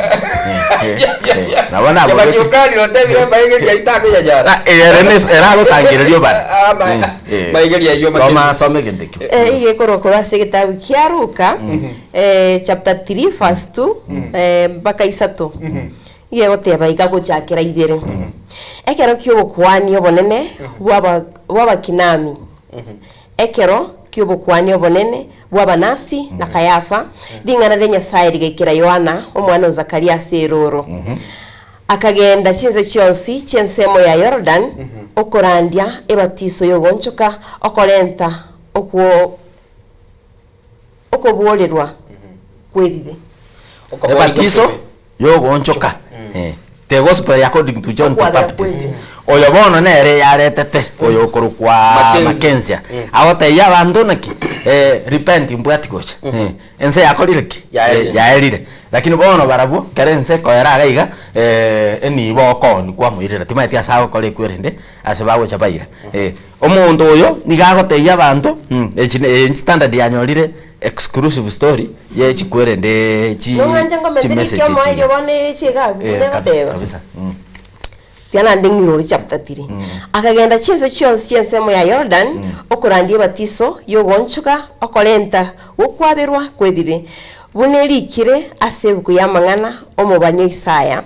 S: eh, eh, nabo ndamobeke
A: Kebati okanire otebire maigeria itakoyanyara.
S: Ah, eh, ere ne- ere agosangereria obare
A: Ah, ma-
S: Eh, eh.
A: maigeria ayio
S: Soma
A: Makenzi.
S: soma egento ekio
I: Eh, igekorwa korwa ase egetabu kia Luka eh, chapter 3 verse 2 eh, mpaka isato igegoteba iga gochakera ibere ekero kiobokuani obonene bw'aba- bw'abakinami ekero kiobokuani obonene bw'Abanasi na Kayafa, ring'ana ria Nyasae rigaikera Yohana, omwana o Zakaria ase erooro. Akagenda chinse chionsi chi'ensemo ya Yorodan, okorandia ebatiso y'ogoonchoka, okorenta okwo okoboorerwa kw'ebibe.
S: Ebatiso y'ogoonchoka eh, the gospel according to John the
I: Okwabera
S: Baptist
I: kw'ebibe.
S: oyo bono nere yaretete oyo okorokwa
A: Mackenzie.
S: Mackenzie agotebia abanto naki eh, repent mbwati gocha eh, ense yakorire ki
A: Yaerire.
S: Eh, yaerire lakini bono barabwo kere ense ekoera iga iga eh, enibo okooni kwamoirera timaeti ase agokora ekwe erinde ase bagocha baira eh, omonto oyo niga agotebia abanto echi ne standard yanyorire exclusive story ye chikwerende chi
I: Nong'anche nkomentere
S: chimessage
I: eki omoerio
S: echi.
I: bono ere chigaku
S: Eh,
I: buna
S: kabisa,
I: egoteba.
S: kabisa.
I: Tiga naende ng'ire ore chapter 3. Akagenda chinse chionsi chi'ensemo ya Yordan, okorandia ebatiso y'ogoonchoka, okorenta gokwaberwa kw'ebibe, buna erikire ase ebuku y'amang'ana 'omobani o Isaya,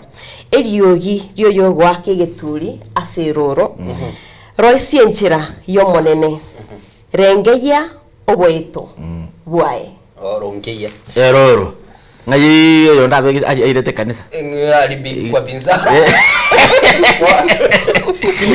I: Eriogi ri'oyogoaka egeturi ase erooro, Roisia enchera y'Omonene, rengeyia oboeto bwaye.
A: Rongeia.
S: Erooro. Ng'ai oyonde abe airete ekanisa?
A: Ng'aribikwa binza.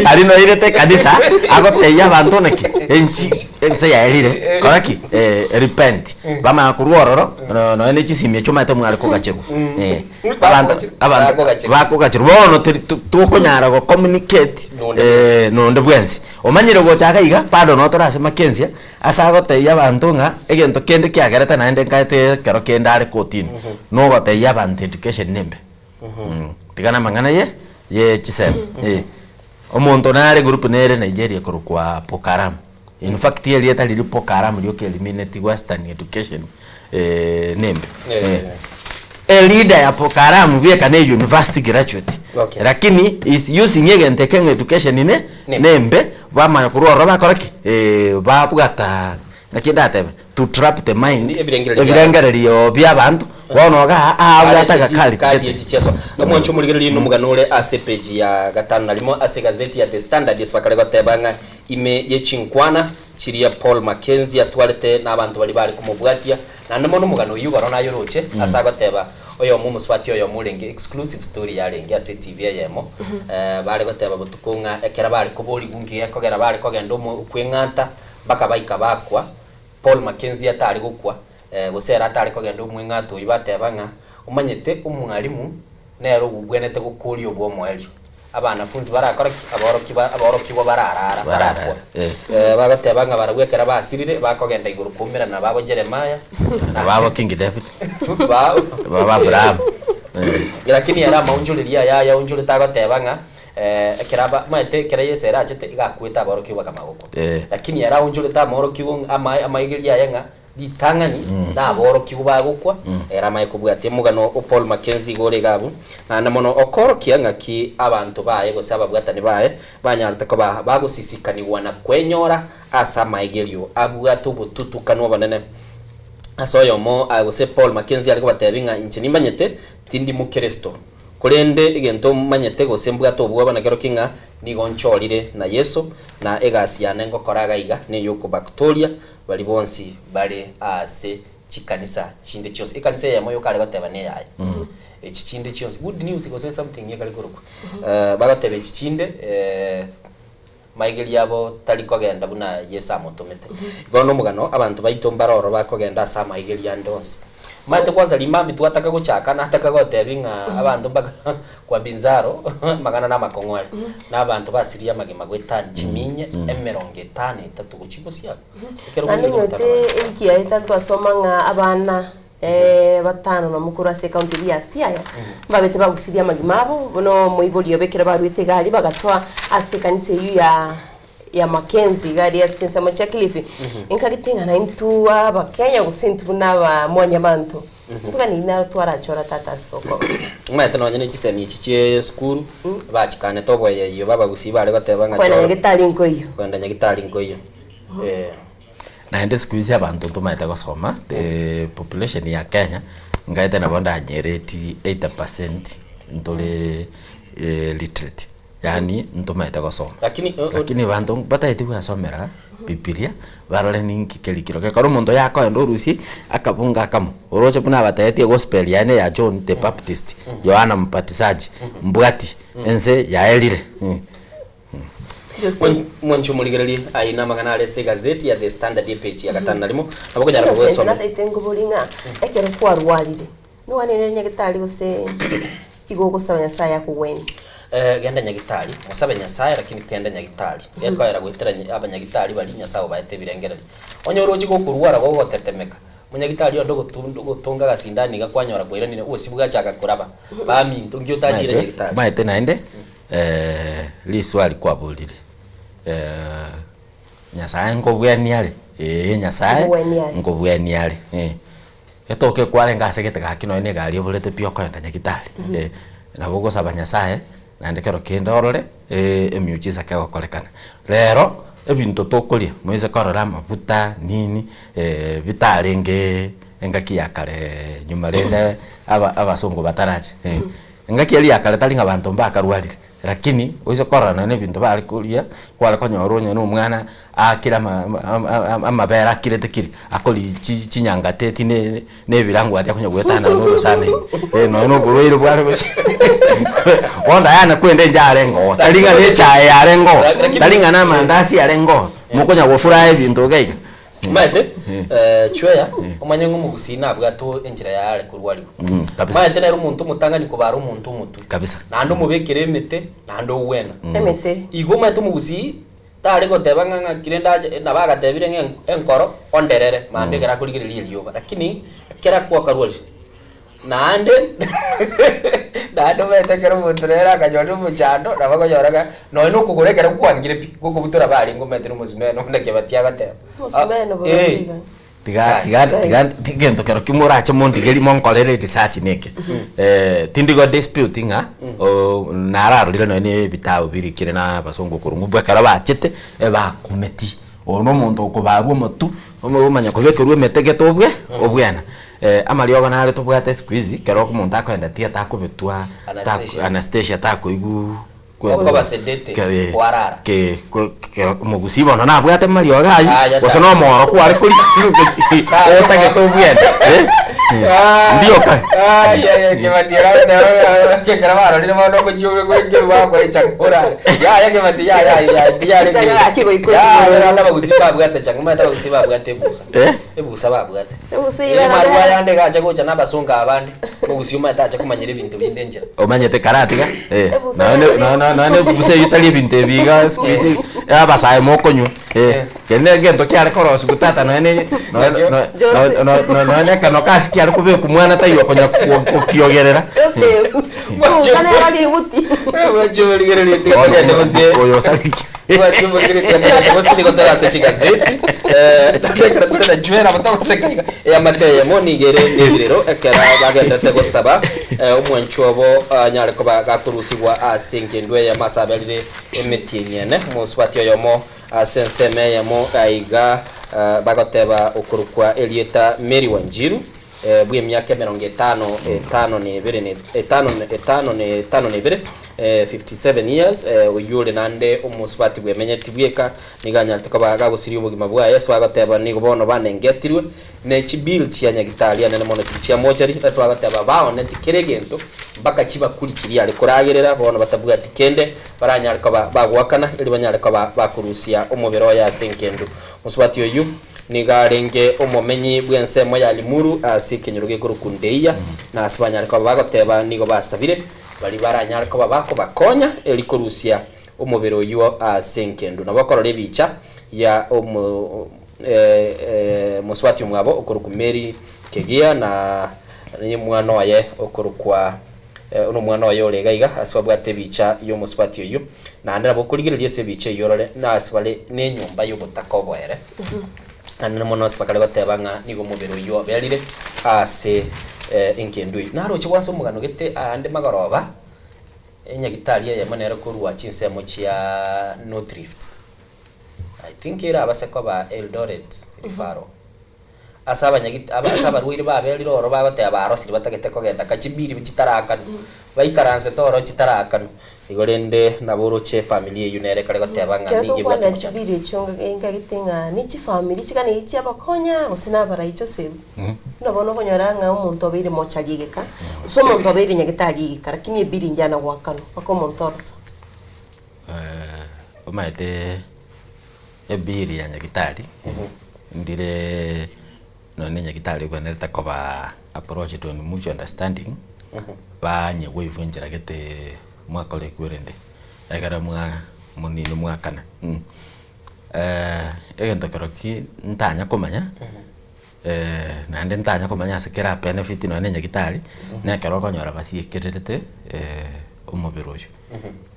S: Aria noirete ekanisa agotebia abanto naki enchi ense yaerire kora ki eh, repent bamanya korwa ororo no- nonya ne chisimi echio omanyete mware kogacherwa eh, abanto abanto
A: Bakogacherwa.
S: bakogacherwa bono teri to- tokonyara go communicate
A: Nonde
S: eh, nonde bwensi omanyire gocha iga iga bado notore ase Mackenzie Ase agotebia abanto ng'a egento kende kiagerete naende nkaete ekero kende are kotini, nogotebia abanto education nembe. Tiga namang'ana ye ye chisemi eh. Omonto nare group nere Nigeria ekorokwa Boko Haram, in fact erieta riria Boko Haram rioka erimineti western education nembe. E leader ya Boko Haram bieka ne university graduate
A: Okay.
S: lakini is using egento eke ng'a education ne
A: Nembe.
S: nembe bamanya korwa ororo bakora ki eh, babwata naki ndatebe to trap the mind
A: Ebirengererio bia-
S: ebirengererio bia abanto bono iga abwate agakari
A: kadi echi chiaso omwancho omorigereria nomogano ore ase page ya gatano na rimo ase gazeti ya The Standard ase bakare goteba ng'a ime ye chinkwana chiria Paul Mackenzie atwarete na abanto baria bare komobwatia Naende mono omogano oyio igoro nayoroche ase agoteba oyomo omosubati oyomo orenge exclusive story yarenge ase etibi eyemo bare goteba botuko ng'a ekero bare koborigwa nki gekogera bare kogenda omo kweng'anta mpaka baika bakwa Paul Mackenzie atare gokwa gose ere atare kogenda omweng'ato oyio bateba ng'a omanyete omwalimu nere ogobwenerete gokoria obwomoerio. Abanafunsi barakore ki? Aboroki ba aborokigwa bararara,
S: Bararara,
A: barakwa.
S: eh.
A: Eh, bagoteba ng'a barabwo ekero basirire, bakogenda igoro koumerana na babo Jeremiah,
S: Na babo King David.
A: Ba-
S: Babo Abraham. Eh.
A: Lakini ere amaunchoreria aya ayaunchorete agoteba ng'a eh, ekero aba omanyete ekero Yeso ere achete iga akwete aborokigwa bakama gokwa.
S: Eh.
A: Lakini ere aunchorete amaorokigwa ng'a ama amaigerio aye ng'a Ritang'ani naborokigwa bagokwa, ere amaye kobwatia omogano o Paul Mackenzie iga ore iga abwo, naende mono okoorokia ng'aki abanto baye gose ababwatani baye banyarete koba bagosisikanigwa na kwenyora ase amaegerio abwate obotutukanu obonene. Ase oyomo gose Paul Mackenzie are kobatebia ng'a inche nimanyete tindi mokeresto, korende egento manyete gose mbwate obwoba nakerokio ng'a nigo nchorire na Yeso, na egasi yane ngokora iga iga neyokobaktoria Baria bonsi bare aase chikanisa chinde chionsi, ekanisa eyemo yoka are goteba neyaye, echi chinde chionsi, good news gose something ekare korokwa, bagoteba echi chinde maigerio abo tari kogenda buna Yeso amotomete. Bono omogano, abanto baito mbare ororo bakogenda ase amaigerio ande onsi. Omanyete kwanza rimambi twataka gochaka nataka gotebi ng'a abanto mpaka kwa binzaro amang'ana na amakong'u are, na abanto basirie amagima goetania chiminye emerongo etano etato gochia bosio abwo. Ekero
I: Naende
A: buna
I: onyore ewiki yaye twasoma ng'a abana batano nomo korwa ase ecounty eria ya Siaya mbabete bagusirie amagima abo, bono omoibori obo ekero baruete egari bagasoa ase ekanisa eyio ya ya Mackenzie iga aria ase chinsemo chia Kilifi, nkarete ng'a naintwe abakenya gose intwe buna aba mwanyabanto, ntogani naro twarachora tata ase tokoba.
A: Omanyete nonye ne chisemi echi chie esukuru, bachikanete oboyeyio babagusii bare goteba ng'a
I: Kwenda
A: choro
I: nyagetari nkoiyo.
A: kwenda nyagetari nkoiyo eh.
S: Naende siku hizi abanto ntomaete gosoma, the population ya Kenya, ngaete nabo ndanyereti 80% ntore literate. Yaani ntomaete gosoma.
A: Lakini o- o-
S: Lakini banto bataeti gwesomera bibilia, barore ninki kerikiro. Gekero omonto yakoenda orusie akabunga akamo, oroche buna abatebetie egospel yaye neya John the Baptist, Yohana Mbatizaji, mbwati, ense yaerire.
A: Mwanche omorigererie ayio namang'ana are ase egazeti ya The Standard epage ya gatano na rimo, nabo okonyara
I: Innocent
A: kogwesomera.
I: nataete nkobori ng'a ekero kwarwarire, noganire nyagetari gose igo ogosaba Nyasaye akogwenie?
A: Eh, genda nyagitari, mosabe Nyasaye lakini kenda nyagitari. Gekoera goetera nya- abanyagitari baria Nyasaye obaete ebirengererio. Onye oroche gokorwara gogotetemeka, omonyagitari onde ogotu- ogotonga agasindani iga kwanyora kwairanire obosio bwachaka koraba, baminto nki otachire
S: Maete,
A: nyagitari.
S: maete naende riswali kwaborire Nyasaye nkobwania are? Eeh Nyasaye
I: Nkobwania are.
S: nkobwania are eh. Etoke kwarenge ase egete gaki nonye na egari eborete pi okoenda nyagitari eh, nabo ogosaba Nyasaye naende kero kende orore emiujiza kegokorekana. Rero ebinto tokoria moise korora amafuta nini bitarenge engaki ya kare nyuma rende aba abasongo bataracha eh. Engaki eria ya kare tari ng'a abanto mbakarwarire. Lakini oise korora nonya ebinto bare koria, kware konyora onye na omwana aakire ama ama amabere akirete kiri, akoria chi chinyangateti ne na ebirango aria akonya goetana na orosana ime, eh nonya na oborwaire bware gochi bono yane kwende inche oo, tari ng'a na echae yarenge oo, tari ng'a na amandasi yarenge oo, mokonya gofuraha ebinto iga iga.
A: Omanyete, chweya, omanye ng'a omogusii nabwate enchera yaye are korwarigwa.
S: Kabisa.
A: Omanyete nere omonto omotang'ani kobara omonto omotwe.
S: Kabisa.
A: Naende omobekere emete, naende ogwena.
I: Emete.
A: Igo omanyete omogusii, tare goteba ng'a ng'aki rende ache, nabo agatebire ng'a enkoro onderere, mambia ekero akorigereria erioba. Lakini, ekero akwakarwarire. Naende naende omanyete ekero omonto nere akanyorire omochando, nabo okonyora ng'a nonye na okogoro ekero kwangire pi, gokobutora barenge omanyete na omosumeno buna Kebati agoteba.
I: Omosumeno
A: Ah,
I: bobe
A: eh.
I: iga.
S: Tiga tiga tiga egento kero ki morache mondigerie monkorere research neke. Tindi go dispute ng'a nararorire nonye na ebitabu birikire na abasongo korwa ng'umbu ekero bachete ebakumeti. Oyo na omonto okobarwa omotwe, omanya kobekerwa emete gete obwe obwena. Amariogo nare tobwate siku hizi, ekero omonto akoenda theatre akobetwa
A: Anaesthesia.
S: anaesthesia takoigwa
A: Okoba sedated, kwarara.
S: kero omogusii bono nabwate amariogo aywo,
A: Aya
S: gose
A: ta.
S: na omoro kware koria otagete obwene ndioka.
A: Ekero barorire bono omochie obe gwenkerwa bagokora echang'aa orare. Yaya Kebati yaya yaya tiyare
I: Echang'aa gaki goika
A: Yaya
I: igoro.
A: naende abagusii mbabwate echang'aa, omanyete abagusii babwate ebusa. Ebusa babwate.
I: Ebusa
A: Ere
I: igoro
A: marwa
I: nere.
A: ayande iga acha gocha na abasongo abande, omogusii omanyete acha komanyera ebinto binde enchera.
S: Omanyete karatiga eh,
I: Ebusa
S: nonya
I: nere
S: nonya nonya nonya ebusa eyio tari ebinto ebi iga siku hizi abasae mokonywa eh, keri na egento kiare korosiwa tata nonya ne nonya nonya
I: Joseph.
S: nonya nonya na ekanwa kasi kiare kobekwa mwana taiyo okonya gokiogerera.
I: Joseph, ebusa nero ributi.
A: Mwanche tiga togende gose
S: Oyo osariki.
A: Mwanche morigererie tiga togende gose nigo tore ase chigazeti eh, naende ekero tore na Jwera botogoseka iga eamate eyemo nigo ere nebirero ekero bagenderete gosaba eh, omwanchi obo anyare koba gakorusigwa ase engendu eyemo ase aberire emetienyi ene omosubati oyomo ase ensemo eyemo aiga eh, bagoteba okorokwa erieta Mary Wanjiru bw'emiaka emerongo etano etano na ebere na etano na etano na etano na ebere, 57 years, oyio ore naende omosubati bwemenyeti bweka, nigo anyarete koba gagosiria obogima bwaye ase bagoteba nigo bono banengetirwe ne chibill chia nyagitari anene mono chiria chia mochari, ase bagoteba baoneti kera egento mpaka chibakuri chiria are koragerera bono batabwati kende baranyare koba bagoakana erio banyare koba bakorusia omobere oye ase engendu. Mosubati oyio. Nigo arenge omomenyi bw'ensemo ya Limuru ase ekenyoro gekorokwa Ndeia, na ase banyare koba bagoteba nigo basabire baria baranyare koba bakobakonya eri korusia omobere oyio ase engendu. Nabo okorora ebicha ya omo mosubati omwabo okorokwa Mary Kegia na omwana oye okorokwa nomwana oye ore iga iga ase babwate ebicha y'omosubati oyio. Naende nabo okorigereria ase ebicha eyio orore nase bare nenyomba y'obotaka oboere. Naende mono ase bakare goteba ng'a nigo omobere oyio oberire ase engendu eyio. Naroche gwansa omogano gete aande magoroba, enyagitari eyemo nere korwa chinsemo chia North Rift, I think erabase koba Eldoret Referral. Ase abanyagit aba ase abarwaire baberire ororo bagoteba barosire batagete kogenda ka chibiri chitarakanwa, baikaransete ororo chitarakanwa. Igo rende nabo oroche efamiri eyio nere ekare goteba ng'a
I: Ekero
A: nigo ebwate
I: togokwana
A: omochando.
I: chibiri echio ngagete ng'a ne chifamiri chiganeirie chiabakonya gose na abarai Joseph, buna bono okonyora ng'a omonto obeire mochari egeka, gose omonto obeire nyagetari egeka lakini ebiri inche anagoakanwa mpaka omonto orosa.
S: Omanyete ebiri ya nyagitari, ndire nonye na nyagitari obwenerete koba approached on mutual understanding, banyegwa enchera gete mwakora ekwerende, ekero mwa monino mwakana egento kero ki ntanya komanya, naende ntanya komanya ase kera benefit nonye na nyagitari, na ekero okonyora basiekererete omobere oywo.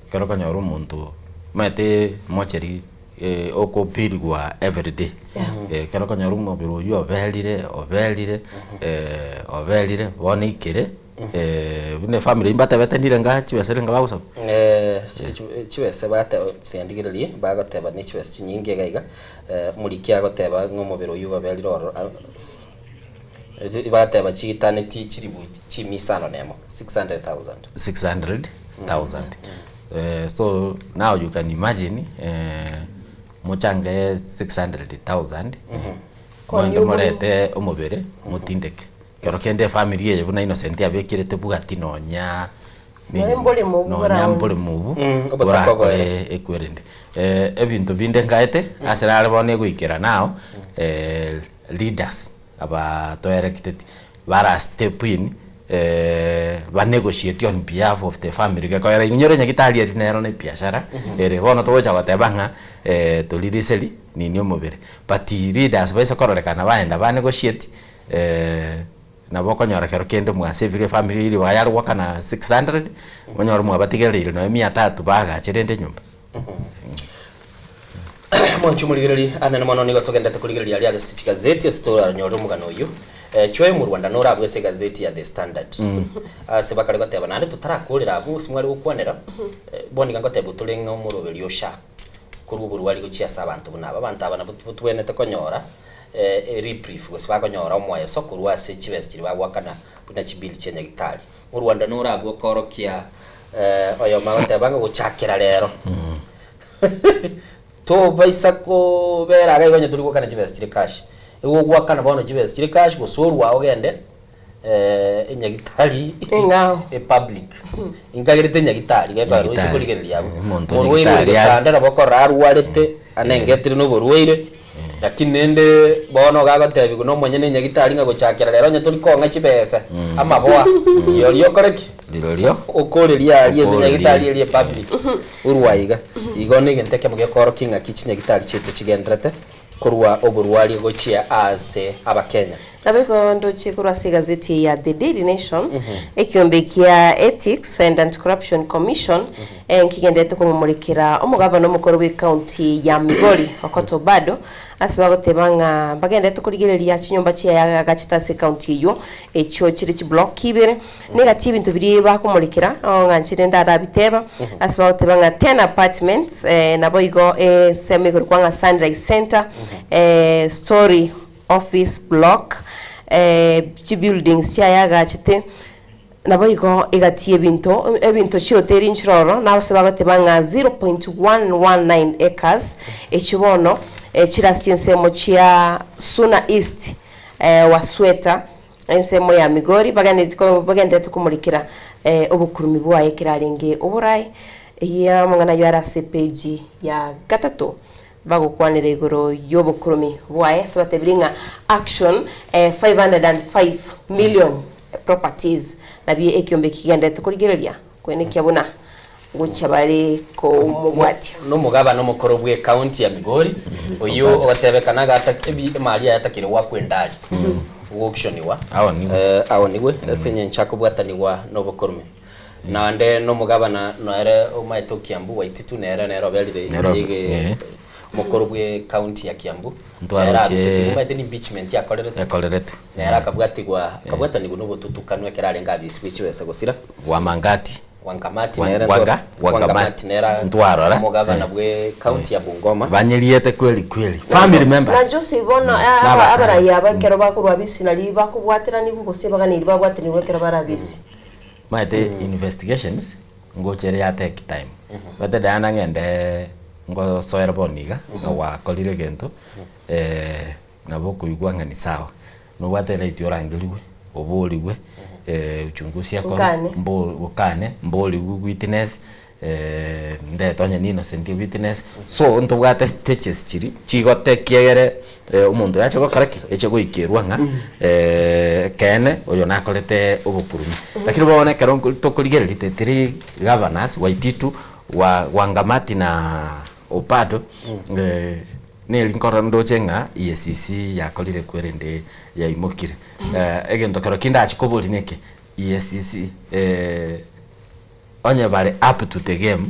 S: Ekero okonyora omonto omanyete mocheri okopirigwa everyday, ekero okonyora omobere oywo oberire oberire oberire bono ikere buna efamiri mbatebete ndire nga chibesa rende bagosaba.
A: Chibesa bateba chiandigererie bagoteba ne chibesa chinyinge iga iga, omoriki agoteba ng'a omobere oywo oberire ororo Bateba chigitaneti chilifu chimia isano na emo, 600,000.
S: 600,000. So now you can imagine mochange 600,000 moende morete omobere motindeke. Ekero kende efamiri eye buna Innocent abekire tebwati nonya
I: Nonya mboremo obu
S: nonya
I: boraone.
S: mboremo obu
A: obotaka
S: borakore
A: oboere.
S: ekwerende. Ebinto binde nkaete ase nare bono egoikera now leaders aba toelected bara step in ba negotiate on behalf of the family gekoera inyore nyagitari eri nero na ebiashara ere bono togocha goteba ng'a toririseri nini omobere but leaders baise kororekana baenda ba negotiate nabo okonyora kero kende mwasavire efamiri eye ribaga yare goakana 600 onyore mwabatigereire nonya mia tatu baagache rende enyomba.
A: Mwanche omorigereria anene mono nigo togenderete korigereria aria ase chigazeti ase toranyore omogano oyio. Chwee omorwanda norabwe ase egazeti ya The Standard. Ase bakare goteba naende totarakorera abwo gose mware gokwanera, bono iga ngotebwa tore ng'a omoroberi o SHA korwa oborwari gochia ase abanto buna aba. Abanto aba nabo tobwenerete konyora reprieve gose bakonyora omoeso korwa ase chibesa chiria bagoakana buna chibill chia nyagitari. Orwanda norabwo okorokia oyomo agoteba ng'a gochakera rero tobaisa kobera iga igo onye tori goakana chibesa chire cash, igo ogoakana bono chibesa chire cash gose orwa ogende enyagitari
I: Eng'ao.
A: epublic. Inkagerete enyagitari gekogera oise
S: Nyagitari.
A: korigereria abwo.
S: Omonto
A: Morwaire ore
S: nyagitari are.
A: getanda nabo okorora arwarete anengetire na oborwaire. Lakini rende bono iga agotebiwa na omonyene enyagitari ng'a gochakera rero onye tori kong'a chibesa, amaboa, rirorio okore ki?
S: Rirorio.
A: Okoreria aria ase
S: Okoreria.
A: enyagitari eria epublic, orwa iga. Igo na egento ekemo gekorokia ng'aki chinyagitari chiaito chigendererete korwa oborwaria gochia aase Abakenya.
I: Nabo igo ndoche korwa ase egazeti eye ya The Daily Nation, ekiombe kia Ethics and Anti-Corruption Commission nkigenderete komomorekera omogavana omokoro bw'ecounty ya Migori, Okoth Obado, ase bagoteba ng'a mbagenderete korigereria chinyomba chiaye agachete ase ecounty eyio, echio chire chiblock ibere. Negati y'ebinto biria bakomorekera, ng'a nchire ndarabiteba, ase bagoteba ng'a 10 apartments, naboigo ensemo ekorokwa ng'a Sunrise Centre, story office block, chibuildings chiaye agachete, naboigo egati y'ebinto, ebinto chihoteli nchire ororo, na ase bagoteba ng'a 0.119 acres, echio bono chire ase chinsemo chia Suna East, Wasweta, ensemo ya Migori, bagendereti bagenderete komorikera obokurumi bwaye ekero arenge oboraai. Eyio amang'ana ayio are ase epeji ya gatato. Bagokwanera igoro y'obokurumi bwaye ase batebirie ng'a Action 505 million properties nabio ekiombe eki kigenderete korigereria koenekia buna gochia bare komobwatia.
A: Nomogabana omokoro bw'ecounty ya Migori, oyio ogotebekana gata ebi emari yaye atakire goakwa endari goauctioniwa
S: Aonigwe.
A: Aonigwe ase eng'encho akobwatanigwa nobokorumi. Naende nomogabana nere omaete o Kiambu, Waititu, nere nere oberire
S: Nere
A: ige omokoro bwe county ya Kiambu. Nere
S: Ntwaroche
A: arusetigwe, omanyete ni impeachment yakoreretwe.
S: Yakoreretwe.
A: Nere akabwatigwa, akabwatanigwa na obotutukanu ekero arenge abisi bwe chibesa gosira.
S: Wamangati.
A: Wangamati
S: Wa-
A: nere
S: Wanga-
A: Wangamati
S: Wangamati.
A: nere
S: Ntwarora.
A: omogabana bwe county ya Bungoma.
S: Banyeriete kweli kweli. Family members.
I: Na Jose bono
S: N'abasae.
I: abarai aba ekero bakorwa abisi nari bakobwateranigwa gose baganeri babwateranigwe ekero bare abisi.
S: Omanyete investigations ngocha ere ya take time. Omanyete Diana ng'ende ngosoera bono iga, ng'a gwakorire egento, nabo okoigwa ng'a ni sawa. Nobwate right orangerigwe, oborigwe, uchunguzi ekorwe,
I: Okane.
S: mbo okane, mborigwe witness, ndete onye ni innocent witness. So ntobwate stages chiria chigotekia egere omonto oyo ache gokora ki? Ache goikerwa ng'a ekeene oyo nakorete obokurumi. Lakini bono ekero nko tokorigereria the three governors, Waititu, wa Wangamati na Obado, neri nkorora ndoche ng'a EACC yakorire kwerende yaimokire. Egento kero kinde ndachi koboria neke, EACC onye bare up to the game,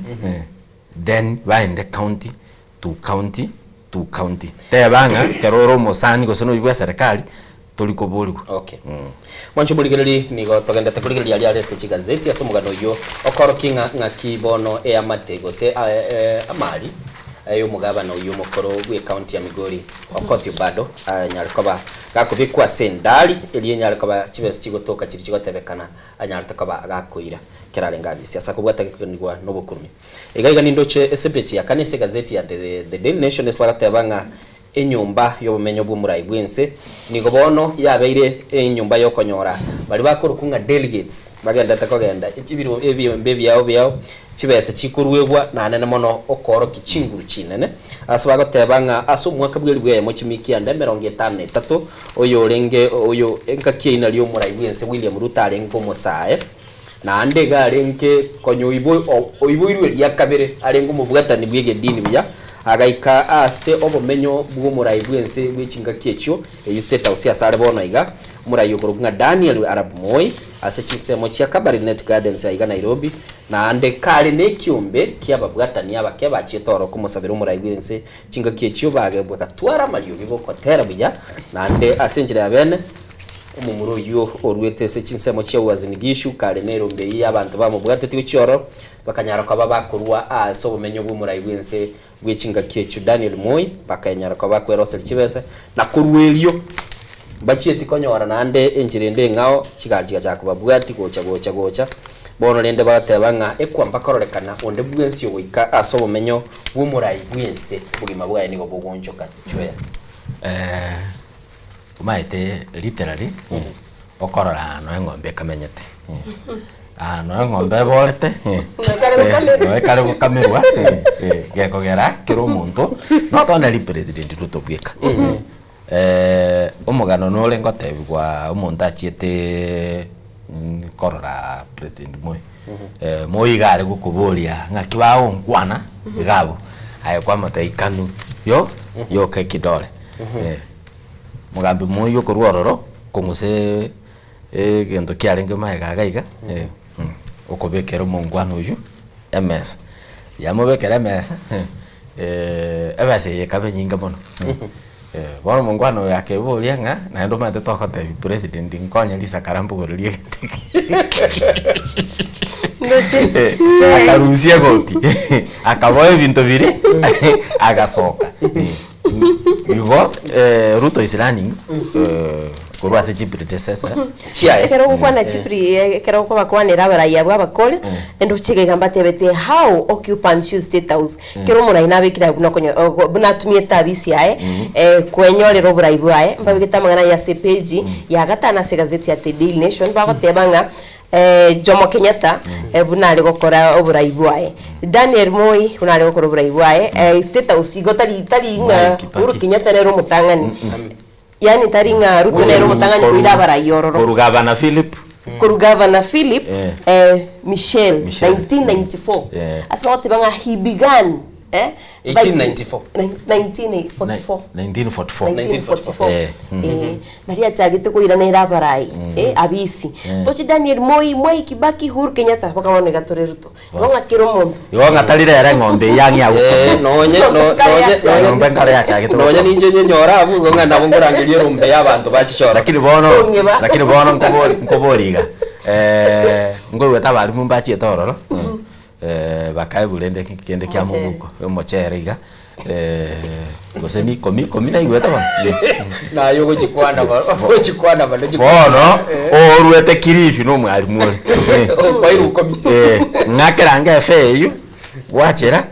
S: then baende county to county to county. Teba ng'a ekero ore omosani gose noyio bwa eserekari, tori koborigwa.
A: Okay. Mwanche omorigereri, nigo togendete korigereria aria are ase chigazeti ase omogano oyio okorokia ng'a ng'aki bono eamate gose amari y'omogabana oyio omokoro bw'ecounty ya Migori Okoth Obado anyare koba gakobekwa ase endari eria enyare koba chibesa chigotoka chiria chigotebekana anyarete koba gakoira ekero arenge abisi ase akobwata gekogenigwa nobokurumi. Iga iga nindoche ase epeji ya kane ase egazeti ya The The Daily Nation ase bagateba ng'a enyomba y'obomenyo bw'omorai bw'ense nigo bono yabeire enyomba y'okonyora baria bakorokwa ng'a delegates bagenderete kogenda ebiro ebiombe ebiao biao chibesa chikoruegwa nanene mono okoorokia chinguru chinene ase bagoteba ng'a ase omwaka bw'elifu eyemo chimikia ande emerongo etano na etato oyorenge oyo engaki eyio nario omorai bw'ense William Ruto arenge omosae. Naende iga arenge konya oiboirwe eria kabere, arenge omobwatani bw'egedini buya, agaika ase obomenyo bw'omorai bw'ense bwe chingaki echio, eyio State House ase are bono iga, omorai okorokwa ng'a Daniel Arap Moi, ase chinsemo chia Kabarnet Gardens aiga Nairobi, naende kare nekiombe ki'ababwatani abake bachiete oro komosabera omorai bw'ense chingaki echio, bagatwara amariogi gokotera buya, naende ase enchera ya bene. Omomura oyio oruete ase chinsemo chia Uasin Gishu kare nerombe eyio y'abanto bamobwatetie gochia ororo, bakanyara koba bakorua aase obomenyo bw'omorai bw'ense bwe chingaki echio Daniel Moi, bakanyara koba bakweroseria chibesa, na korwa erio mbachieti konyora naende enchera ende eng'ao, chigari chigachaka kobabwatia gocha gocha gocha. Bono rende bagateba ng'a ekwamba kororekana onde bwensi ogoika ase obomenyo bw'omorai bw'ense, obogima bwaye nigo bogoonchoka chweya.
S: Omanyete literally okorora aa noe eng'ombe ekamenyete, aa noe eng'ombe eborete, noe ekare gokamerwa gekogera kera omonto not only president Ruto bweka. Omogano nore ngotebiwa omonto achiete korora president Moi, Moi iga are gokoboria ng'aki bagonkwana iga abwo, aye kwamotebia kanu yo yoka ekidore. Mogambi moyio korwa ororo kong'usa egento kiarenge magega iga iga, okobekera omongwana oyio emesa. Yamobekera emesa, ebesa eye ekaba enyinge mono. Bono omongwana oyo akeboria ng'a naende omanyete togotebia president nkonye risakara mbogorerie egento eke. Akarusia egoti, akaboa ebinto biria, agasoka. Igo Ruto is running korwa ase chipredecessor
A: chiaye.
I: Ekero ogokwana chipri ekero okobakwanera abarai abwo abakore, endoche iga iga mbatebete how occupants use state house. Kera omorai nabekire abwo buna okonyo ogo buna atumiete abisi yaye kwenyorera oborai bwaye, mbabegete amang'ana aye ase epeji ya gatano ase egazeti ya The Daily Nation bagoteba ng'a. Eh, Jomo Kenyatta eh, buna are gokora oborai bwaye Daniel Moi buna are gokora oborai bwaye eh, State House igo tari tari ng'a Uhuru Kenyatta nere omotang'ani yaani tari ng'a Ruto nere omotang'ani koira abarai ororo
S: Koru Gavana Philip.
I: Koru Gavana Philip
S: Eh.
I: eh, Michelle,
S: Michelle.
I: 1994
S: Eh.
I: ase bagoteba ng'a he began eh, by
A: 1894.
I: 1944
S: 1944.
I: 1944
S: Eh, mm.
I: Eh, nari achagete koiranera abarai eh, abisi
S: Eh.
I: tochi Daniel Moi Mwai Kibaki Uhuru Kenyatta mpaka bono iga tore Ruto igo ng'a kera omonto
S: Igo ng'a tari rero eng'ombe eye ang'e agwo.
A: Eh, nonye no- nonye nonye
S: Eng'ombe nkare yachagete
A: nonye ninche nyenyora abwo igo ng'a nabo nkorangeria erombe ya abanto bachichora.
S: Lakini bono lakini bono nkobori nkobori iga eh, nkoigwete abalimu mbachiete ororo eh, bakaegwa rende ki- kende kia
I: Omochere.
S: mobuko omochere iga eh, gose ni ikomi ikomi naigwete bono
A: Naye ogochikwana bono ogochikwana bono
S: bono orwete Kilifi na omwalimu ore
A: Kwairwa ikomi.
S: Eh, ng'akera efe eywo gwachera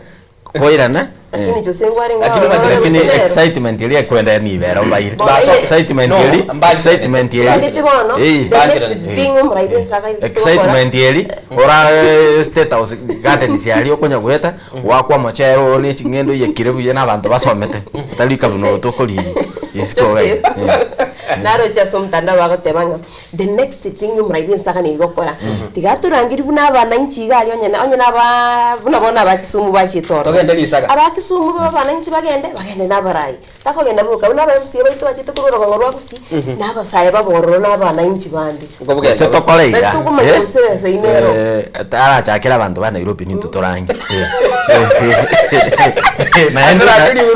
S: koirana eh.
I: Lakini Jose ngware ng'a
S: Lakini
I: ororo
S: lakini
I: gose rero.
S: excitement eria ekwenda nibera obaire
I: Bono ile-
S: excitement
A: No,
S: eri
A: mbali-
S: excitement eri
I: Bandete bono
S: Eh.
I: the next thing omorai bwensaga
S: excitement eri ora eh, state house gardens aria okonya goeta wakwa omochere oo ne ching'endo oyekire buya na abanto basomete otari kabuna oyo tokorigia isiko iga.
I: Joseph naroche ase omotandao bagoteba ng'a the next thing omorai bwensaga nigo gokora tiga atorangeri buna abananchi iga aria onye na onye na abaa buna bono aba Kisumu bachiete ororo
A: Togende risaga.
I: aba Kisumu babe abananchi bagende bagende na abarai takogenda boka buna aba MCA baito bachete korwa orogongo rwa Gusii na abasae babe ororo na abananchi bande
S: Gose tokore iga
I: Nari tokomanya
S: eh,
I: gose besa ime ero.
S: eh, arachakere abanto ba Nairobi nintwe torange Naende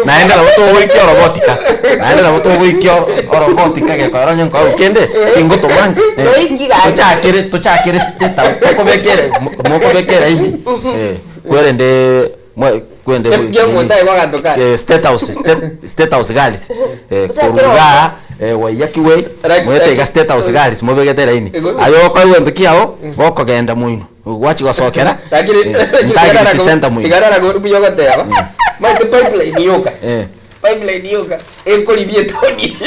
S: naende nabo togoikia orobotika naende nabo togoikia orobotika gekora onye nkoa kende tingotoma nge
I: Noinki gaki.
S: tochakere tochakere state house tokobekere mokobekera ime eh, kwerende mwe kwende
A: Kia omonto aye gwagato kare.
S: eh, state house state, state house girls eh,
I: Tochakere
S: koruga eh, waiyaki way
A: Right,
S: mwete iga
A: right.
S: state house girls mobegete laini
A: Ego-
S: aye okoigwa egento kiago gokogenda moino gwachi gosokera
A: Lakini
S: eh, ntageti center moino
A: tigarara buya ogoteba maete pipeline yoka
S: eh
A: pipeline yoka ekoribia etaoni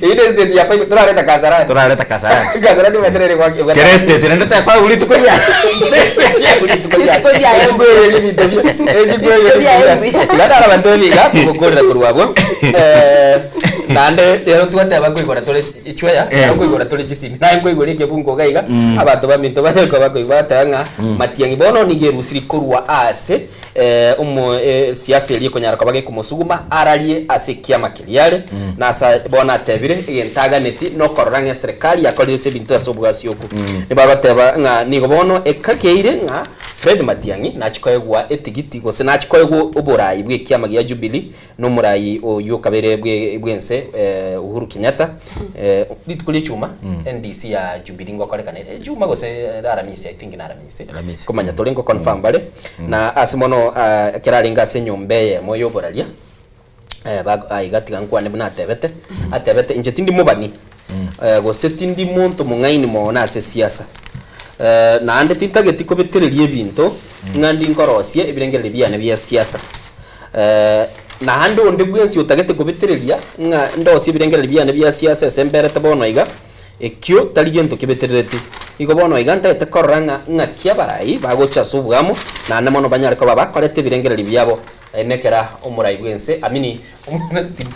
A: eyio ne estate ya pipe torareta Kasarani
S: torareta Kasarani
A: Kasarani materere gwaki
S: kere estate rende tekwa rituko ria
A: Rituko ria echikweyeria ebinto bia echikweyeria iga abanto ebiga kogokorera korwa abwo Eh, naende rero twateba nkoigora tore chweya
S: Eh.
A: naro nkoigora tore chisimi naye nkoigora ekebungo iga iga
S: Mm.
A: abanto baminto baterwa bakoigwa bateba ng'a
S: Mm.
A: matiang'i bono nigo erusiri korwa ase eh, omo eh, siasa eria ekonyara koba gekomosuguma ararie ase ekiama keria are
S: Mm.
A: na asa bono atebire egento aganeti nokorora ng'a eserekari yakorire ase ebinto ase obwasi okwo
S: Mm.
A: Nibagoteba ng'a nigo bono ekageire ng'a Fred Matiang'i nachie koegwa etigiti gose nachie koegwa oborai bw'ekiama gia Jubilee na omorai oyio okabere bwe bw'ense Uhuru Kenyatta rituko ria echuma NDC ya Jubilee ngokorekana ere echuma gose Aramisi I think na Aramisi komanya tore ngo confirm bare na ase mono ekero arenge ase enyomba eyemo ya oboraria aiga tiga nkwane buna atebete atebete inche tindi mobani gose tindi monto mong'aini mono ase esiasa naende tintageti kobetereria ebinto ng'a ndi nkorosie ebirengererio biane bia siasa. Naende onde bwensi otagete kobetereria ng'a ndosie ebirengererio biane bia siasa ase mberete bono iga, ekio tari gento kebeterereti. Igo bono iga ntagete korora ng'a ng'aki abarai bagocha ase oboamo, naende mono banyare koba bakorete ebirengererio biabo nekera omorai bw'ense, amini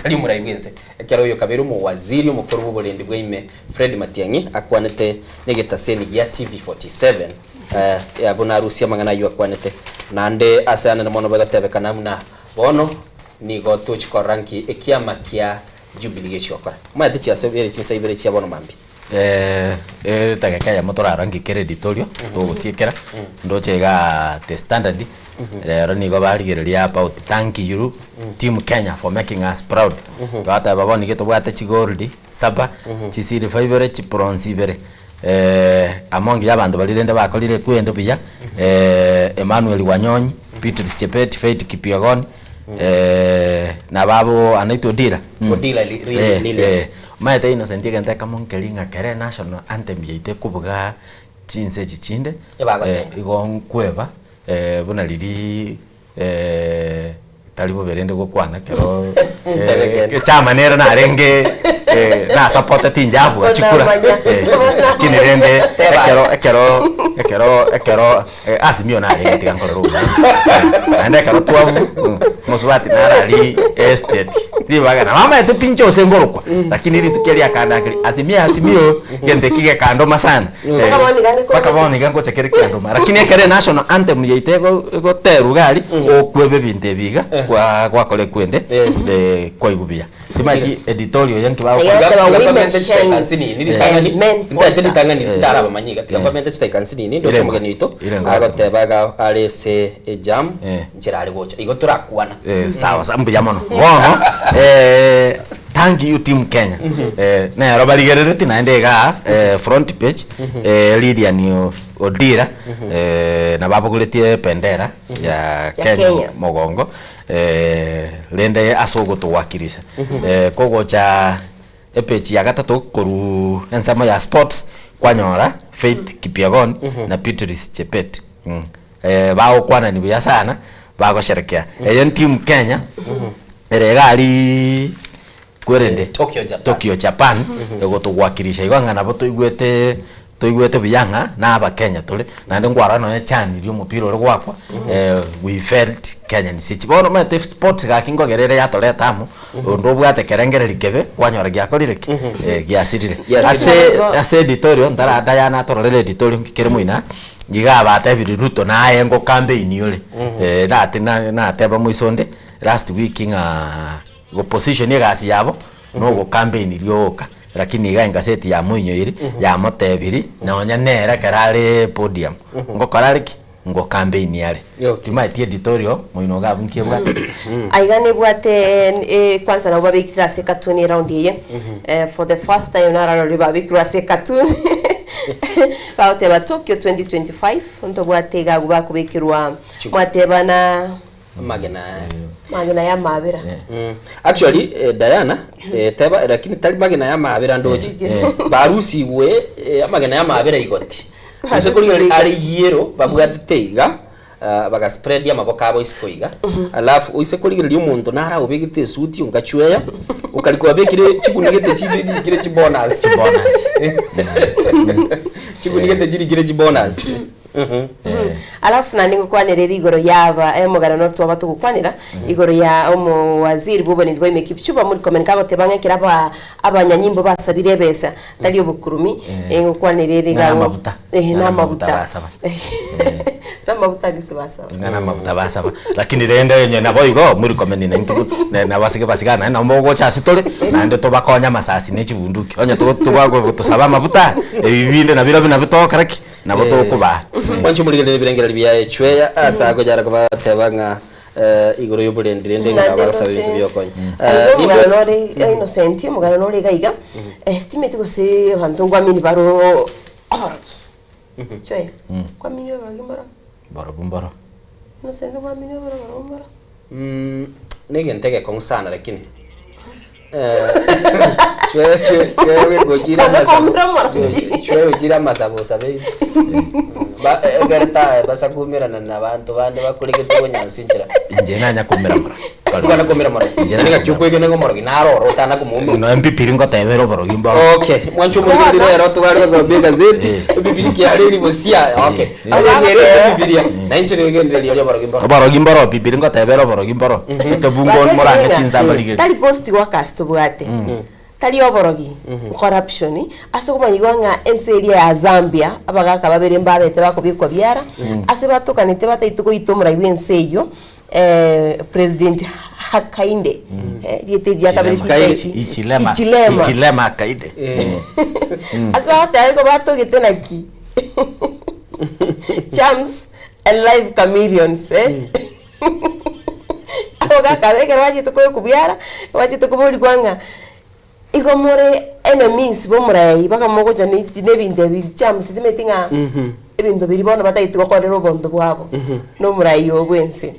A: tari omorai bw'ense, ekero oyo kabeire omowaziri omokoro bw'oborendi bwa ime Fred Matiang'i akwanete negetaseni gia TV47 buna arusie amang'ana ayio akwanete. Naende ase anene mono bagatebekana buna bono nigo tochi korora nki ekiama kia Jubilee gechi gokora. Omanyete chiaso ibere chinsa ibere chia bono mambia.
S: Etageka eyemo torarora nki kere editorio togosiekera ndoche igaa The Standard rero nigo barigereria about thank you team Kenya for making us proud twateba bono nigo tobwate chigoldi saba chisilver ibere chibronze ibere Among y'abanto baria rende bakorire ekwende buya, Emmanuel Wanyonyi, Beatrice Chebet, Faith Kipyegon, na ababo anaitwa Odira.
A: Odira Lilian.
S: Omanyete Innocent egento ekemo nkeri ng'a kere national anthem yaito ekobuga chinse echi chinde,
A: Ebagotenga.
S: igo nkweba buna riria tari bobe rende gokwana ekero
A: Ntebe kende.
S: echama nere narenge Eh, nasapoteti inche abua chikura.
I: Onamanya.
S: Eh, lakini rende ekero ekero ekero ekero eh, Azimio narenge tiga nkorere obuya. Naende ekero twabu mosubati narari estate ribaga nabo amaete pi inche ase ngorokwa lakini rituko eria akandakeri Azimio Azimio gento eki gekandoma sana. Eh,
I: Mpaka bono iga niko-
S: mpaka bono iga ngocha kere kiandoma lakini ekero enational anthem yaito ego egoterwa iga aria okweba ebinto ebi iga kwa gwakora ekwende eh, kwaigwa buya. Timanyeti editorial eye nki bagokora.
I: Iga
A: Tiga
I: women
A: bamente
I: shine
A: chidakika nsinini,
I: and
A: ritang'ani
I: men
A: ntaete
I: falter.
A: ritang'ani
S: Eh.
A: ntarabamanya iga tiga mbamente chidakika nsinini ndoche
S: Irengo.
A: omogeni oito
S: Irengo.
A: agoteba iga are ase ejam
S: Eh.
A: nchera are gocha igo torakwana
S: Eh, sawa sawa mbuya mono bono eh, thank you team Kenya eh, nero barigerereti naende igaa eh, front page eh, Lilian O- Odira eh, nabo abogoretie ebendera ya
I: Ya
S: Kenya
I: Kenya.
S: mogongo eh, rende ase ogotowakilisha eh, kogocha epage ya gatato korwa ensemo ya sports kwanyora Faith Kipyegon na Beatrice Chebet mm. eh, bagokwanani buya sana bagosherekea eye team Kenya ere iga aria kwerende
A: Tokyo, Japan.
S: Tokyo Japan egotogwakirisha igo ng'a nabo toigwete toigwete buya ng'a na abakenya tore naende nkwarora nonye chani ria omopira ore goakwa eh, we felt Kenya nisichi bono omanyete sports gaki nkogera ere yatoreta amo onde obwate ekerengereri kebe kwanyora giakorire ki eh, giasirire
A: Giasirire.
S: ase ase editorial ntara Diana atororere editorial nki kere moina iga abatebire Ruto naye ngo campaign ore eh, nate na nateba moiso onde last week ng'a Opposition egasi yabo nogo campaign rioka lakini iga engaseti yamoinyoiri yamotebiri nonya nere ekero are podium ngokora are ki? Ngo campaign are. Timaeti editorial moino iga abwo nki ebwate.
I: Aiga nebwate eh, kwanza nabo babekire ase ecartoon eround eye eh, for the first time nararorire babekirwe ase ecartoon bagoteba Tokyo 2025 ntobwate iga abwo bakobekerwa mwatebana
A: Amagena aya.
I: Magena ya amabera.
A: Mm. Actually eh, Diana eh, teba lakini tari magena ya amabera ndoche. Barusigwe eh, amagena ya amabera igoti. Ase korigereria are yero babwatete iga ah, baga spread amaboko abo isiko iga. Alafu oise korigereria omonto nara obegete esuti ongachweya okari kwabekire chikunigete chirikire chibonus.
S: Chibonus.
A: Chikunigete chirikire chibonus.
I: Alafu naende ngokwanereria igoro yaba omogano noro twaba togokwanera igoro ya omowaziri bw'obonene bwa ime Kipchumba Murkomen kagoteba ng'a ekero aba abanyanyimbo basabire ebesa tari obokurumi
S: Eh.
I: ngokwanereria
S: Ng'a
I: iga
S: namabuta.
I: eh
S: Ng'a namabuta
I: namabuta
S: basaba.
I: namabuta gese basaba
S: Ng'a namabuta basaba lakini rende onye nabo igo Murkomen naintwe na nabasike basigana naende nabo mogocha ase tore naende tobakonye amasasi ne chibunduki onye togo tobagotosabe amabuta ebi binde nabirobio nabio togokora ki? Nabo tokobaa.
A: Mwanche omorigererie ebirengererio biaye chweya ase akonyara kobateba ng'a igoro y'oborendi rende ng'a
I: Naende
A: bagosaba ebinto
I: ndoche
A: biokonya.
I: Aiga omogano nore Innocent, omogano nore iga iga, timeti gose abanto nkwamini bare oborogi. Chweya, nkwamini oborogi mboro?
S: Mborobu mboro.
I: Innocent nkwamini oborogi mboro?
A: Negento egekong'u sana lakini chwe ochire amasabo osabe ibi ekere tae basa kuumerana na abanto bande bakoregete bonyansi nchera
S: Inche nanya koumera moro.
A: Kwana koumera moro.
S: Inche
A: Yaani ng'aki okwegena ng'a omorogi naro oro otana komoumera.
S: Nonya mpipiri ngotebera oborogi mboro.
A: Okay, mwanche omorigeri rero togare gosoma egazeti, ebibiri kiare eri bosia, okay. Aye ere ase ebibiria, na inche nigendereria oria oborogi mboro.
S: Oborogi mboro bibiri ngotebera oborogi mboro. Ekebungo
I: Batebire
S: morange
I: ng'a,
S: chinsamba rigeri.
I: Tari ghost workers tobwate, tari oborogi, corruption, ase okomanyigwa ng'a ense eria ya Zambia, abagaka babere mbabete bakobekwa biara, ase batokanete bataete goita omorai bwa ense eyio, President Hakainde, rieta eri ria kabere
S: Chilema.
I: titaichi.
S: Ichilema.
I: Ichilema.
S: Ichilema Hakainde.
I: Ase bagoteba igo batogete naki? Charms and live chameleons eh. Abagaka aba ekero bachete koyokobiara, bachete koborigwa ng'a igo more enemies b'omorai mpaka mogocha ne chi ne ebinto ebi charms timanyeti ng'a ebinto biria bono batagete gokorera obonto bwabo na omorai obo bwense.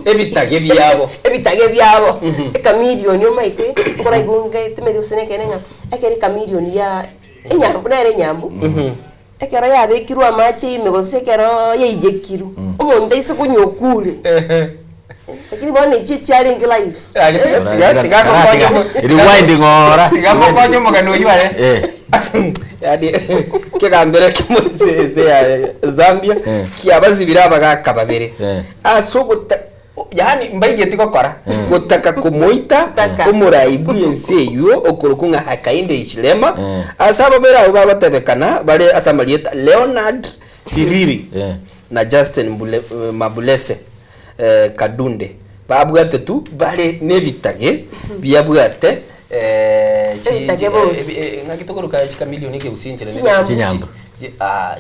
A: Ebitage biabo.
I: Ebitage biabo. Echameleon omanyete nkoraigwe timanyeti gose nekeene ng'a ekero echameleon ya enyambu nere enyambu. Ekero yabekirwe amache ime gose ekero yaiyekirwe, omonto aise konywa okure. Lakini bono echi echiarenge live.
S: Rewind ng'ora.
X: Tiga mokonye omogano oyio aye.
S: Eh.
A: Yaani kegambero ekemo ase ense ya Zambia
S: Eh.
A: kiabasibire abagaka babere
S: Eh.
A: ase ogota yaani mbaigeti gokora gotaka komoita omorai bwa ense eywo okorokwa ng'a Hakainde Hichilema
S: Eh.
A: ase ababere abwo bagotebekana bare ase amarieta Leonard Firiri
S: Eh.
A: na Justin Mbule, Mabulese Kadunde babwate tu bare nebitage biabwate
I: Ebitage bonsi.
A: ng'aki tokoroka chikamilioni ekegusii enchera
I: Chinyambu.
S: Chinyambu.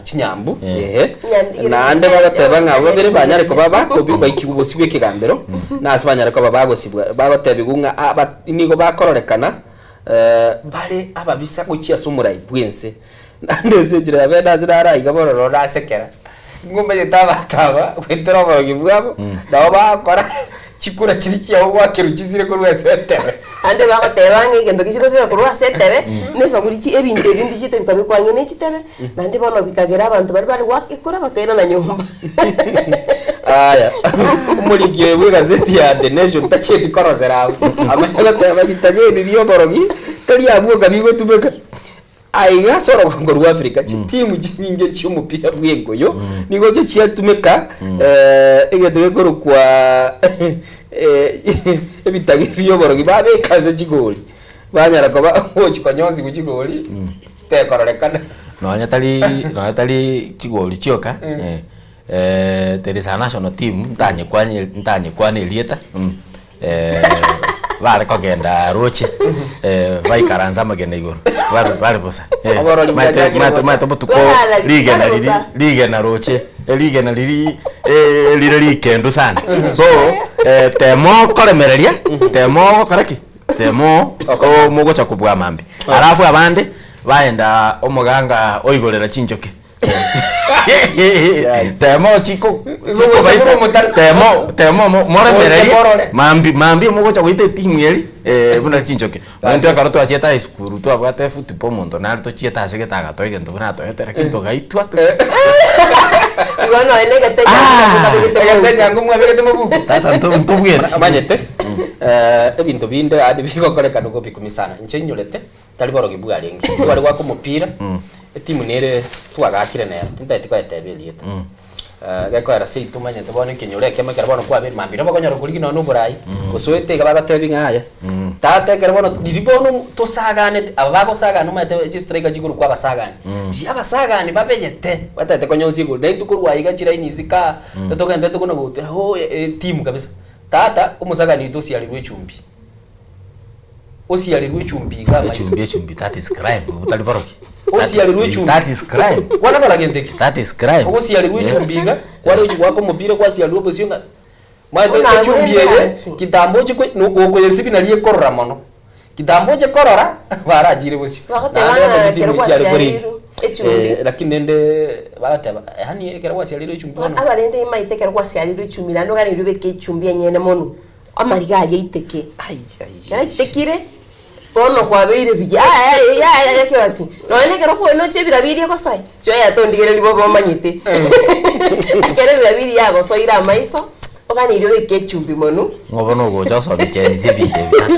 A: Chinyambu
S: Eh.
A: ehe
I: Nyandigire
A: naende bagoteba ng'a babere banyare koba bakobi baikigwa bosibwa ekegambero na ase banyare koba bagosibwa bagotebigwa ng'a aba nigo bakororekana bare ababisa gochia ase omorai bwense Naende ase enchera ya bene ase naro aiga bono noro nasekera, ngomanyete abanto aba goetera oborogi bwabo, nabo bagokora chikura chiria chiabo gwakerwa chisire korwa ase etebe.
I: Naende bagoteba ng'a egento kechigosira korwa ase etebe, na esaguri chi ebinto ebi mbichete bikabekwa ang'e na echitebe, naende bono bikagera abanto baria bare goaka ekura bakairana nyomba.
A: Aya, omoriki oyo bwa egazeti ya The Nation tachieti korosera abwo, amanye goteba bitaga ebi bia oborogi, tari abwo oka bigotumeka. Aiga ase orogongo rwa Africa chitimu chinyinge chi'omopira bw'engoyo nigo chio chiatumeka egento gekorokwa ebitage bi'oborogi babeka ase chigori banyara koba gochi konyonsigwa chigori tekororekana.
S: Nonya tari nonya tari chigori chioka there is a national team ntanyekwane ntanyekwane erieta. Bare kogenda roche baikaransa amagena igoro bare bare bosa Eh,
A: Oborori
S: maete
A: bwachakire
S: maete
A: gocha.
S: maete botuko
I: Barara-
S: rigena
I: bare
S: riri
I: bosa.
S: rigena roche rigena riri rire rikendu sana so temo koremereria temo gokora ki temo mogocha kobua mambia alafu abande baenda omoganga oigorera chinchoke Temo chiko chiko baita temo temo moremererie mambi mambi mogocha goita etimu eri buna chinchoke. Intwe ekero twachiete high school twabwate football omonto nare tochiete ase gete agatoa egento buna atoete lakini togaitwa.
I: Igo nonya na egete
A: Egete nyango mwabegete mobuku.
S: Tata ntobweti.
A: Omanyete ebinto binde yaani bigokorekana ogobikumia sana. Inche inyorete Tari borogi bwarenge. Tware goaka omopira, etimu nere twagakire nero, tintageti koyeteba erieta. Gekoera seito omanyete bono ekenyoro ekemo ekero bono kwabeire mambia nabo okonyora korigia nonya na oborai, osoete iga bagotebi ng'a yaya, tata ekero bono riria bono tosaganete, aba bagosagana omanyete chistriker chikorokwa abasagani, riria abasagani babeyete, batagete konyonsi egoli, naintwe korwa aiga chiraini isiko aa, togenderete buna gote oh etimu kabisa. Tata, omosagani oito osiarirwe echumbi. Osiarirwe echumbi iga amaiso.
S: Echumbi echumbi that is crime obotari borogi. That is-
A: Osiarirwe echumbi.
S: That is crime.
A: Kwana kora gento eke.
S: That is crime.
A: Ogosiarirwa
S: Yeah.
A: echumbi iga, kware gochia goaka omopira kwasiarirwa obosio ng'a maete
I: Buna
A: echumbi
I: abwo
A: eye
I: engaki.
A: kitambo oche kwe no gokoyesibia naria ekorora mono. Kitambo oche korora barachire bosio.
I: Bagoteba
A: Naende
I: ng'a
A: ata chitimu
I: ekero
A: chiare korigi.
I: kwasiarirwe echumbi.
A: Lakini rende bagateba yaani ekero gwasiarirwe echumbi bono.
I: Abarende imaete ekero gwasiarirwe echumbi naende oganeirwe obeke echumbi enyene mono. Amariga aria aiteke. Ekero aitekire, bono kwabeire buya, yaya yaya yaya kebati. Nonya na ekero kwenochia ebirabi eria egosoe, chioya tondigereria bobe omanyete. Ekero ebirabi eria yagosoire amaiso, oganeire obeke echumbi monwe.
S: Ng'o bono ogocha osomia chensi ebinto ebi tata.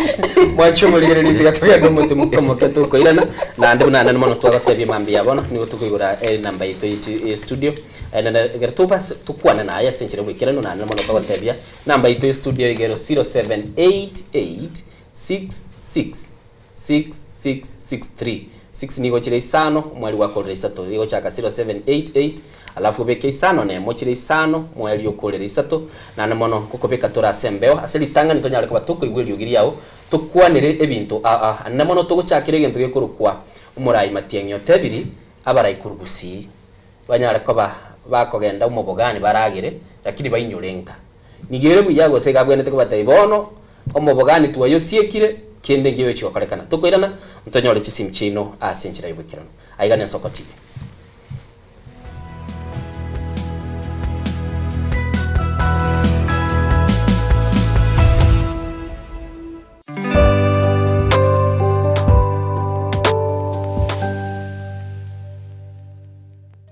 A: Mwanche omorigereria tiga togende omote moke tokoirana naende buna naende mono twagotebia mambia bono nigo tokoigora enamba yaito ye studio naende ekero tobase tokwane naye ase enchera ya oboikeranu naende mono togotebia Namba yaito ye studio iga ero 0788666663. Six nigo chire isano, omweri gwakorera isato. Egochaka 0788 alafu obeke isano na emo chire isano, omweri okorera isato. Naende mono gokobeka tore ase embeo ase ritang'ani tonyare koba tokoigwa eriogi riao tokwanere ebinto aa. Naende mono togochakera egento gekorokwa omorai Matiang'i otebiri abarai korwa Gusii banyare koba bakogenda omobogani baragere lakini bainyore nka. Nigo ere buya gose iga abwenerete kobatebia, Bono omobogani twayosiekire, kende nkegochia gokorekana. Tokoirana, ntonyore chisimi chiaino ase enchera y'oboikeranu. Aiga n'Ensoko TV.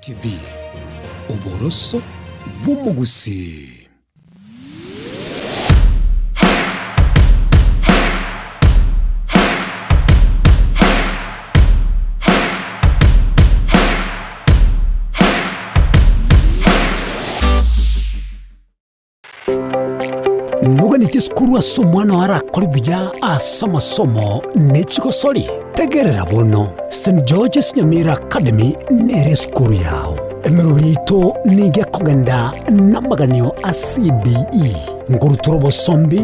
C: TV, oboroso bw'omogusii. Nkorigia esukuru ase omwana oo arakore buya ase amasomo ne chigosori? Tegerera bono, St George's Nyamira Academy nere esukuru yao. Emeroberi yaito nigo ekogenda namaganio a CBE, nkorutora obosombi,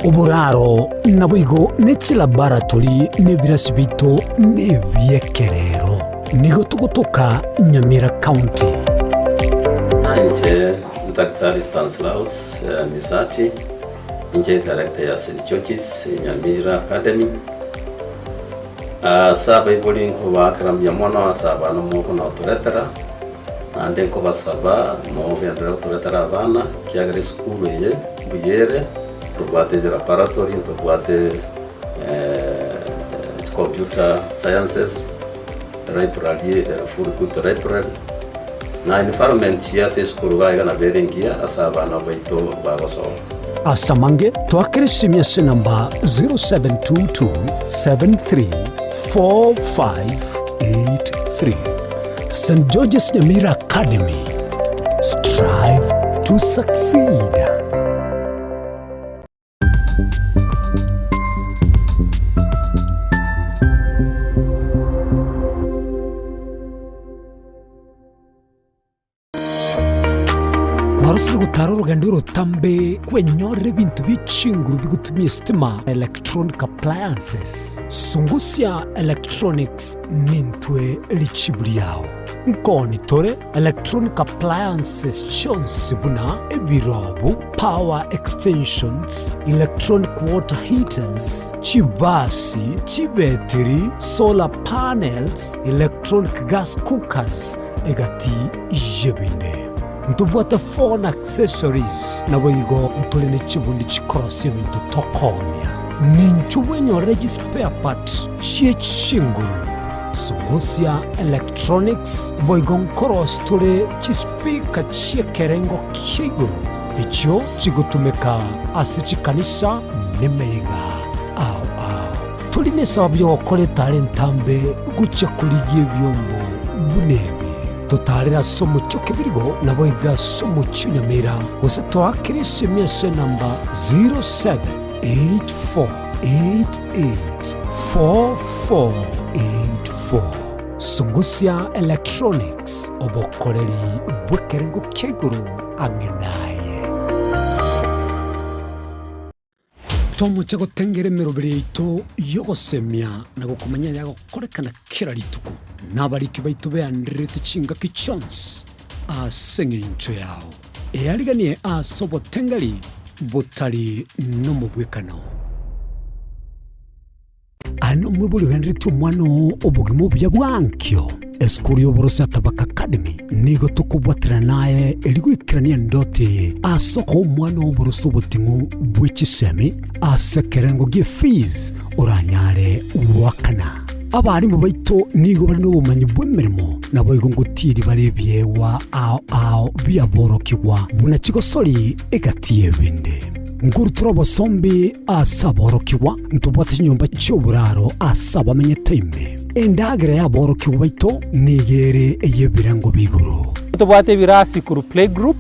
C: oboraro, naboigo ne chilaboratory na ebirasi biaito nebiekerero. Nigo togotoka Nyamira County.
E: Inche Daktari Stanislaus Misati, inche director ya St George's Nyamira Academy. Ase abaibori nkobaakera mbuya mono ase abana mokona gotoretera, naende nkobasaba mogenderere gotoretera abana, ekiagera esukuru eye mbuya ere, ntobwate laboratory, ntobwate computer sciences, library ere full good library, na environment ase esukuru iga iga nabo ere engiya ase abana baito bagosoma.
C: Ase amange, toakere esimi ase enamba 0722734583. St George's Nyamira Academy, strive to succeed. Kwarosire gotara orogendo orotambe kwenyorera ebinto bie chinguru bigotumia esitima, electronic appliances. Sungusia Electronics nintwe richibu riao. Nkoni tore electronic appliances chionsi buna ebirobu, power extensions, electronic water heaters, chibasi, chibetiri, solar panels, electronic gas cookers, egati y'ebinde. Ntobwate phone accessories, naboigo ntore ne chibundi chikorosia ebinto tokoonia. Ninchu bwenyorere chispare part chie chinguru, Sungusia Electronics, boigo nkorosia tore chispeaker chi'ekerengo kia igoro echio chigotumeka ase chikanisa nemeyega ao ao. Tori nesababu y'ogokora etara entambe gochia korigia ebiombo buna ebi. Totaarere ase omochie o Kebirigo, naboigo ase omochie o Nyamira, gose toakere esemi ase enamba 0784884484. Sungusia Electronics, obokoreri bw'ekerengo kia igoro ang'e naye. Tomoche gotengera emeroberi yaito y'ogosemia na gokomanya ayagokorekana kera rituko, na abariki baito beandererete chingaki chionsi ase engencho yao. Eariganie ase obotengeri botari nomobwekano. Aye nomwibori ogenderetie omwana oo obogima obuya bwa ankio. Esukuru y'oboroso ya Tabaka Academy nigo tokobwaterana naye erio goikerania endoto eye ase okoa omwana oo oboroso oboting'u bwe chisemi ase ekerengo gie fees oranyare goakana. Abarimu baito nigo bare nobomanyi bw'emeremo naboigo ngotiiri bare ebiegwa ao ao biaborokigwa buna chigosori egati y'ebinde. Nkorutora obosombi ase aborokigwa, ntobwate chinyomba chi'oboraro ase abamenyete ime. Endagera y'aborokigwa baito nigo ere ey'ebirengo bia igoro.
G: Tobwate ebirasi korwa playgroup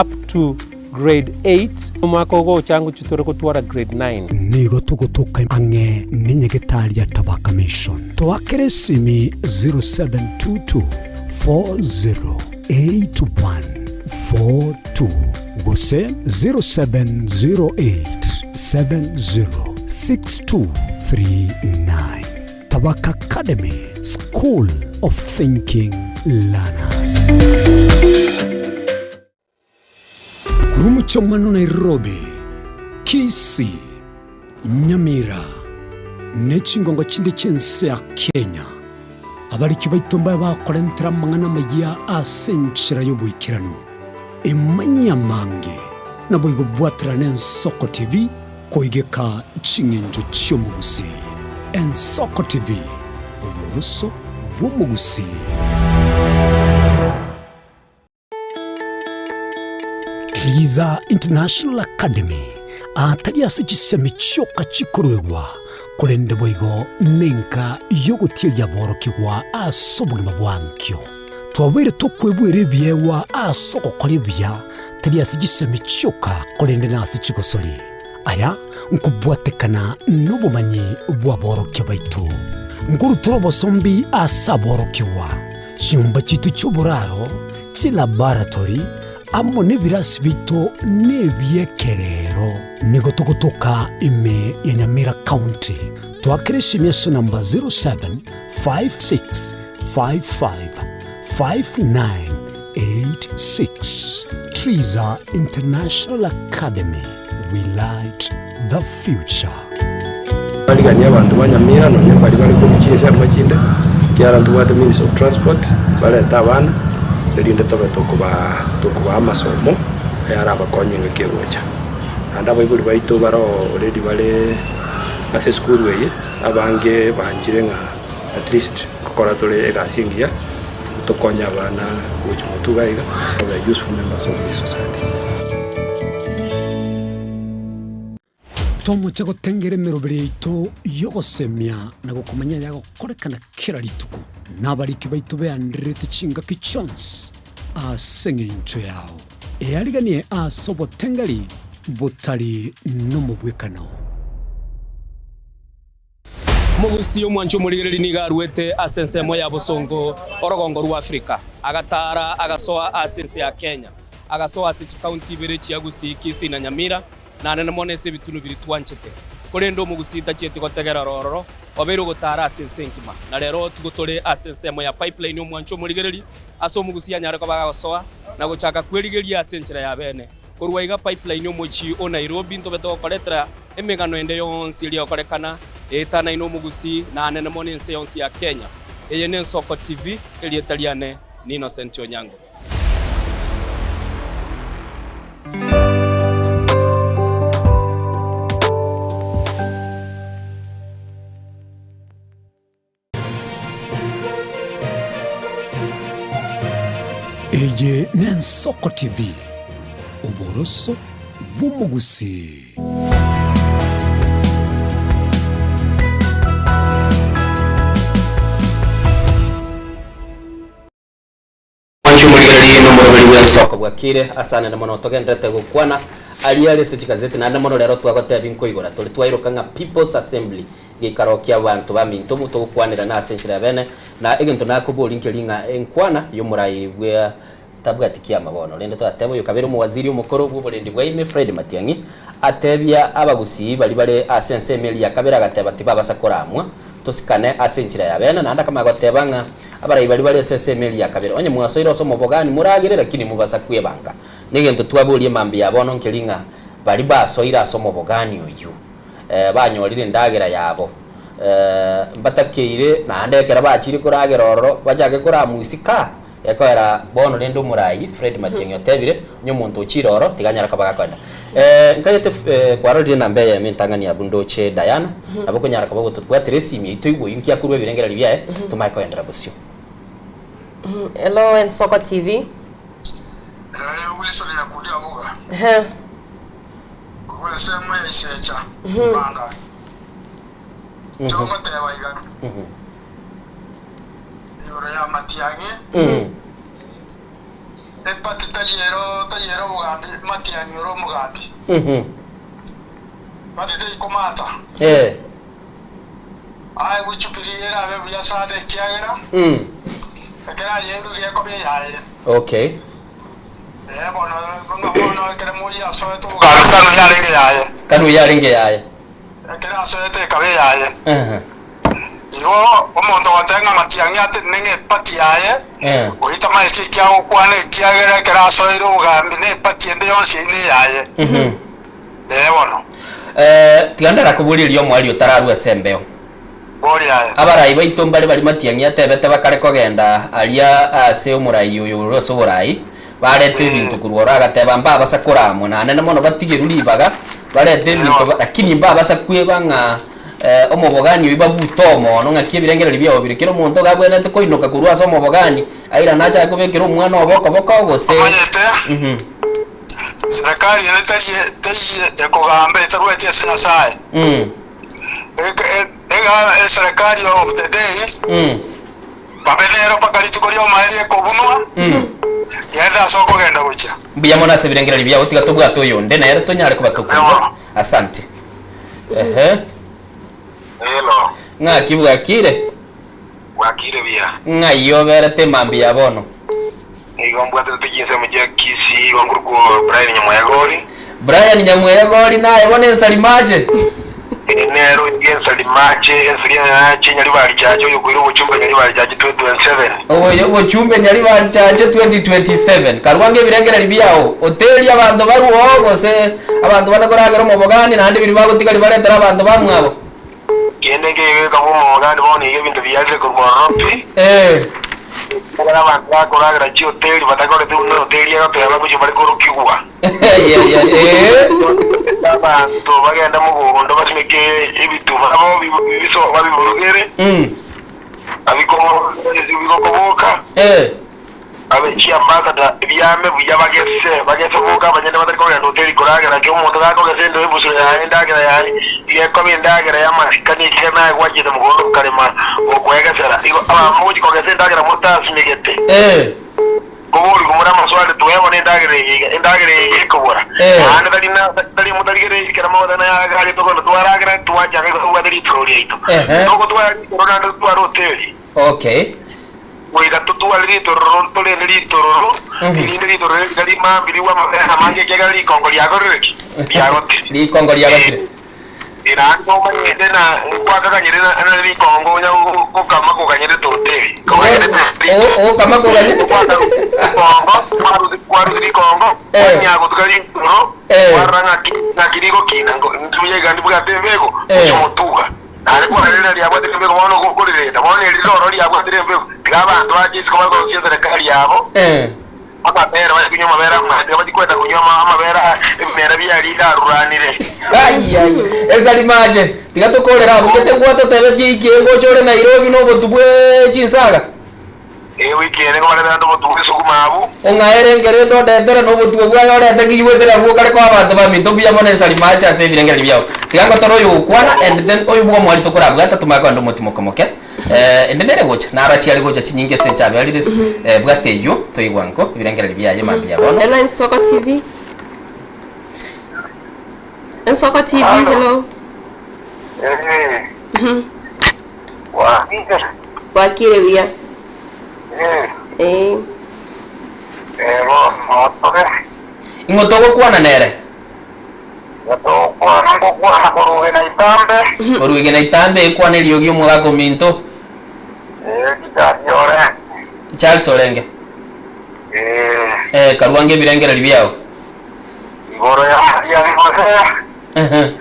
G: up to grade 8, omwaka ogocha ngochia tore gotwara grade 9.
C: Nigo togotoka ang'e nenyagetari ya Tabaka Mission. Toakere esimi 0722 40 8142 gose 0708 706239. Tabaka Academy, School of Thinking Learners. Korwa omochie Nairobi, Kisii, Nyamira, ne chingongo chinde chi'ense ya Kenya, Abariki baito mbabe bakorentera amang'ana amayia ase enchera y'oboikeranu. Emanyie amange, naboigo bwaterane Ensoko TV koigeka ching'encho chi'omogusii. Ensoko TV, oboroso bw'omogusii. Triza International Academy atari ase chisemi chioka chikoruegwa, korende boigo nenka y'ogotieria aborokigwa ase obogima bwa ankio. Twabeire tokwebwera ebiegwa ase ogokora ebuya, tari ase chisemi chioka, korende nase chigosori. Aya nkobwatekana nobomanyi bw'aborokia baito. Nkorutora obosombi ase aborokigwa, chinyomba chiaito chi'oboraro, chilaboratory, amo nebirasi biaito nebi'ekerero. Nigo togotoka ime ya Nyamira County. Twakere esimi ase namba 0756555986. Triza International Academy, we light the future.
H: Bariganie abanto ba Nyamira nonya mbaria bare korwa chinsemo chinde, ekiagera ntobwate means of transport, barete abana, erinde tobe tokobaa tokobaa amasomo ayarabakonye engaki egocha. Naende abaibori baito bare already bare ase esukuru eye, abange banchire ng'a at least nkokora tore egasi engiya, tokonye abana gochia motwe iga iga, babe useful members of this society.
C: Tomoche gotengera emeroberi yaito y'ogosemia na gokomanya ayagokorekana kera rituko, na abariki baito beandererete chingaki chionsi ase engencho yao. Eariganie ase obotengeri botari nomobwekano.
X: Omogusii omwanchi omorigereria nigo aruete ase ensemo ya bosongo orogongo rwa Afrika, agataara agasoa ase ense ya Kenya, agasoa ase chikaunti ibere chia Gusii, Kisii na Nyamira, na anene mono ase ebitunu biria twanchete. Korende omogusii tachieti gotegera ororo, obeire ogotaara ase ense engima. Na rero tigo tore ase ensemo ya Pipeline omwanchi omorigereria, ase omogusii anyare koba agosoa na gochaka kwerigeria ase enchera ya bene. Korwa iga Pipeline omochie o Nairobi ntobe togokoretera emegano ende yonsi eria egokorekana eetanaine omogusii na anene mono ense yonsi ya Kenya. Eye n'Ensoko TV, erieta riane ni Innocent Onyango.
C: Eye n'Ensoko TV, oboroso bw'omogusii.
A: Mwanche omorigereria nomoroberi bw'ensoko bwakire ase anene mono togenderete gokwana aria are ase chigazeti naende mono rero twagotebia nkoigora tore twairoka ng'a People's Assembly geikaro kia abanto baminto togokwanerana ase enchera ya bene na egento nakoboria nkeri ng'a enkwana y'omorai bwa tabwati kiama bono rende toratebe oyo kabere omowaziri omokoro bw'oborendi bwa ime Fred Matiang'i atebia abagusii baria bare ase ensemo eria ya kabere agateba tibabasa koramwa tosikane ase enchera ya bene naende akamanya goteba ng'a Abarai baria bare ase ensemo eria ya kabere, onye mwasoire ase omobogani, moragere, lakini mobasa kwebanga. Negento twaborie mambia bono nkeri ng'a baria basoire ase omobogani oyio, banyorire endagera yabo, mbatakeire naende ekero bachire koragera ororo, bachake koramoisika, ekoera bono rende omorai Fred Matiang'i otebire, onye omonto ochire ororo, tiga anyare koba gakoenda. Nkagete kwarorire enamba eyemo entang'ani abwo ndoche Diana, nabo okonyara koba gotobwatera esimi eyio toigwe oyio nki akorwa ebirengererio biaye, tomanye koenderera bosio.
I: Hello Ensoko TV.
K: Wilson Nyakundi Abuga, korwa ensemo ya Isecha, Manga. Inche ngoteba iga, igoro ya Matiang'i, Epati tari ero tari ere obogambi Matiang'i ore omogambi. Pati teri komata. Aye gwichukirie erabe buya sana ekiagera ekero ayerugia ekoba eyaye.
A: Okay.
K: Ee bono bono bono ekero moyio asoete obogambi kanu yarenge yaye.
A: Kanu yarenge yaye.
K: Ekero asoete ekaba eyaye. Igo omonto ogoteba ng'a Matiang'i atenene ng'a epati yaye, oyio tamaeti eki agokwana, ekiagera ekero asoeire obogambi na epati ende yonsi eyio neyaye. Ee bono.
A: Tiga ndarakoborie erio omoerio otararue ase embeo.
K: Boria aye.
A: Abarai baito mbare baria Matiang'i atebete bakare kogenda aria ase omorai oyo ore ase oborai, barete ebinto korwa oro agateba mbabasa koramwa naende mono batigerwe ribaga barete ebinto lakini mbabasa kweba ng'a omobogani oyio babute omono ng'aki ebirengererio biabo bire. Kera omonto iga abwenerete koinoka korwa ase omobogani airane achake kobekera omwana obo okoboko gose
K: Omanyete, serikali ere tari teiyo ekogamba etarweti ase Nyasaye. Ega eserikali of the day kabe nero mpaka rituko ri'omoerio ekobunwa, genda ase okogenda gochia.
A: Mbuya mono ase ebirengererio biao, tiga tobwate oyonde nere tonyare koba tokoigwa. Asante. Ehe.
J: Hello.
A: Ng'aki bwakire?
J: Bwakire buya.
A: Ng'ai oberete mambia bono?
J: Nigo mbwaterete chinsemo chia Kisii igo nkorokwa Brian Nyamwegori.
A: Brian Nyamwegori naye bono ensarimache?
J: Eye nero inche ensarimache, ensari yache Nyaribari Chache oyokoira obochumbe Nyaribari Chache 2027.
A: Oyo obochumbe Nyaribari Chache 2027. Karwange ebirengererio biao, oterie abanto barwe oo gose abanto bane koragera omobogani naende biria bagotigaria baretere abanto bamwabo.
J: Kende nkegeka bw'omogani bono iga ebinto biarire korwa ororo pi. Ekero abanto bakoragera chihoteli batakoreti buna ehoteli egoteba gochia bare korokigwa. Abanto bagende mogondo basimeke ebituma nabo biso babiborogere, bigokoboka. Abe chiambassador ebiame buya bagese, bagese boka abanyene batari kogenda hoteli koragera ki omonto gakogesa endo embusuro yaye endagera yaye iga ekoba endagera y'amasikani ekiagera naye gwachete mogondo okarema gokwegesera. Igo abamama mogochia kogesa endagera motasimegete. Koborigwa more amaswali toe bono endagera eye iga endagera eye iga ekobora. Naende tari na tari motarigereiri ekero mogoteba naye agari tokogenda twaragera twachaka igo tobwate ritoro riaito. Togotwara ritoro naende totware hoteli.
A: Okay.
J: Goika totware ritororo, torende ritororo, erinde ritororo eri ritari mambirigwe amabera amange, ekiagera rikongo riakorire ki? Riagotire.
A: Rikongo riagotire.
J: Eh, naende omanyete na nkwakaganyire na na rikongo onya gokama koganyerete hoteli. Koganyerete
A: Ogokama koganyerete.
J: Rikongo, kwarusi kwarusi rikongo, kwanya gotuka ritororo, kwarora ng'aki ng'aki rigokina, ntuya iga ndibwate embego, gochia motuga. Naende kwarire riabwatire embego bono okorirenda, bono eri riroro riabwatire embego. Tiga abanto bache isiko bagochia eserekari yabo, amabere bachie konywa amabere amaya, tiga bachie kwenda konywa amabere aya ebimera biaria aruranire.
A: Ai, ai, esarimache, tiga tokorere abwo, gete gwatotebetie iki ngocha ore Nairobi na obotu bwe chinsaga.
J: Ewiki ere nkobarete naende obotuko bw'esukuma abwo.
A: Ong'aere nkere ende ondetere na obotuko bwaye orente ng'igwetera abwo kare koa abanto baminto mbuya mono ensarimache ase ebirengererio biao. Tiga ngotore oyo ogokwana and then oyo bw'omwari tokorabwata tomanye kogenda omotimoke moke. Ende nere gocha narachi are gocha chinyinga ase echaberire bwata eyio toigwa nko ebirengererio biaye mambia bono.
I: Hello Ensoko TV. Ensoko TV, hello. Bwakire buya. Eh.
A: Ing'o togokwana nere? Korwa igena itambe ekwana eriogi omogaka ominto. Charles Orenge. Eh, karwange ebirengererio biao. Ehe.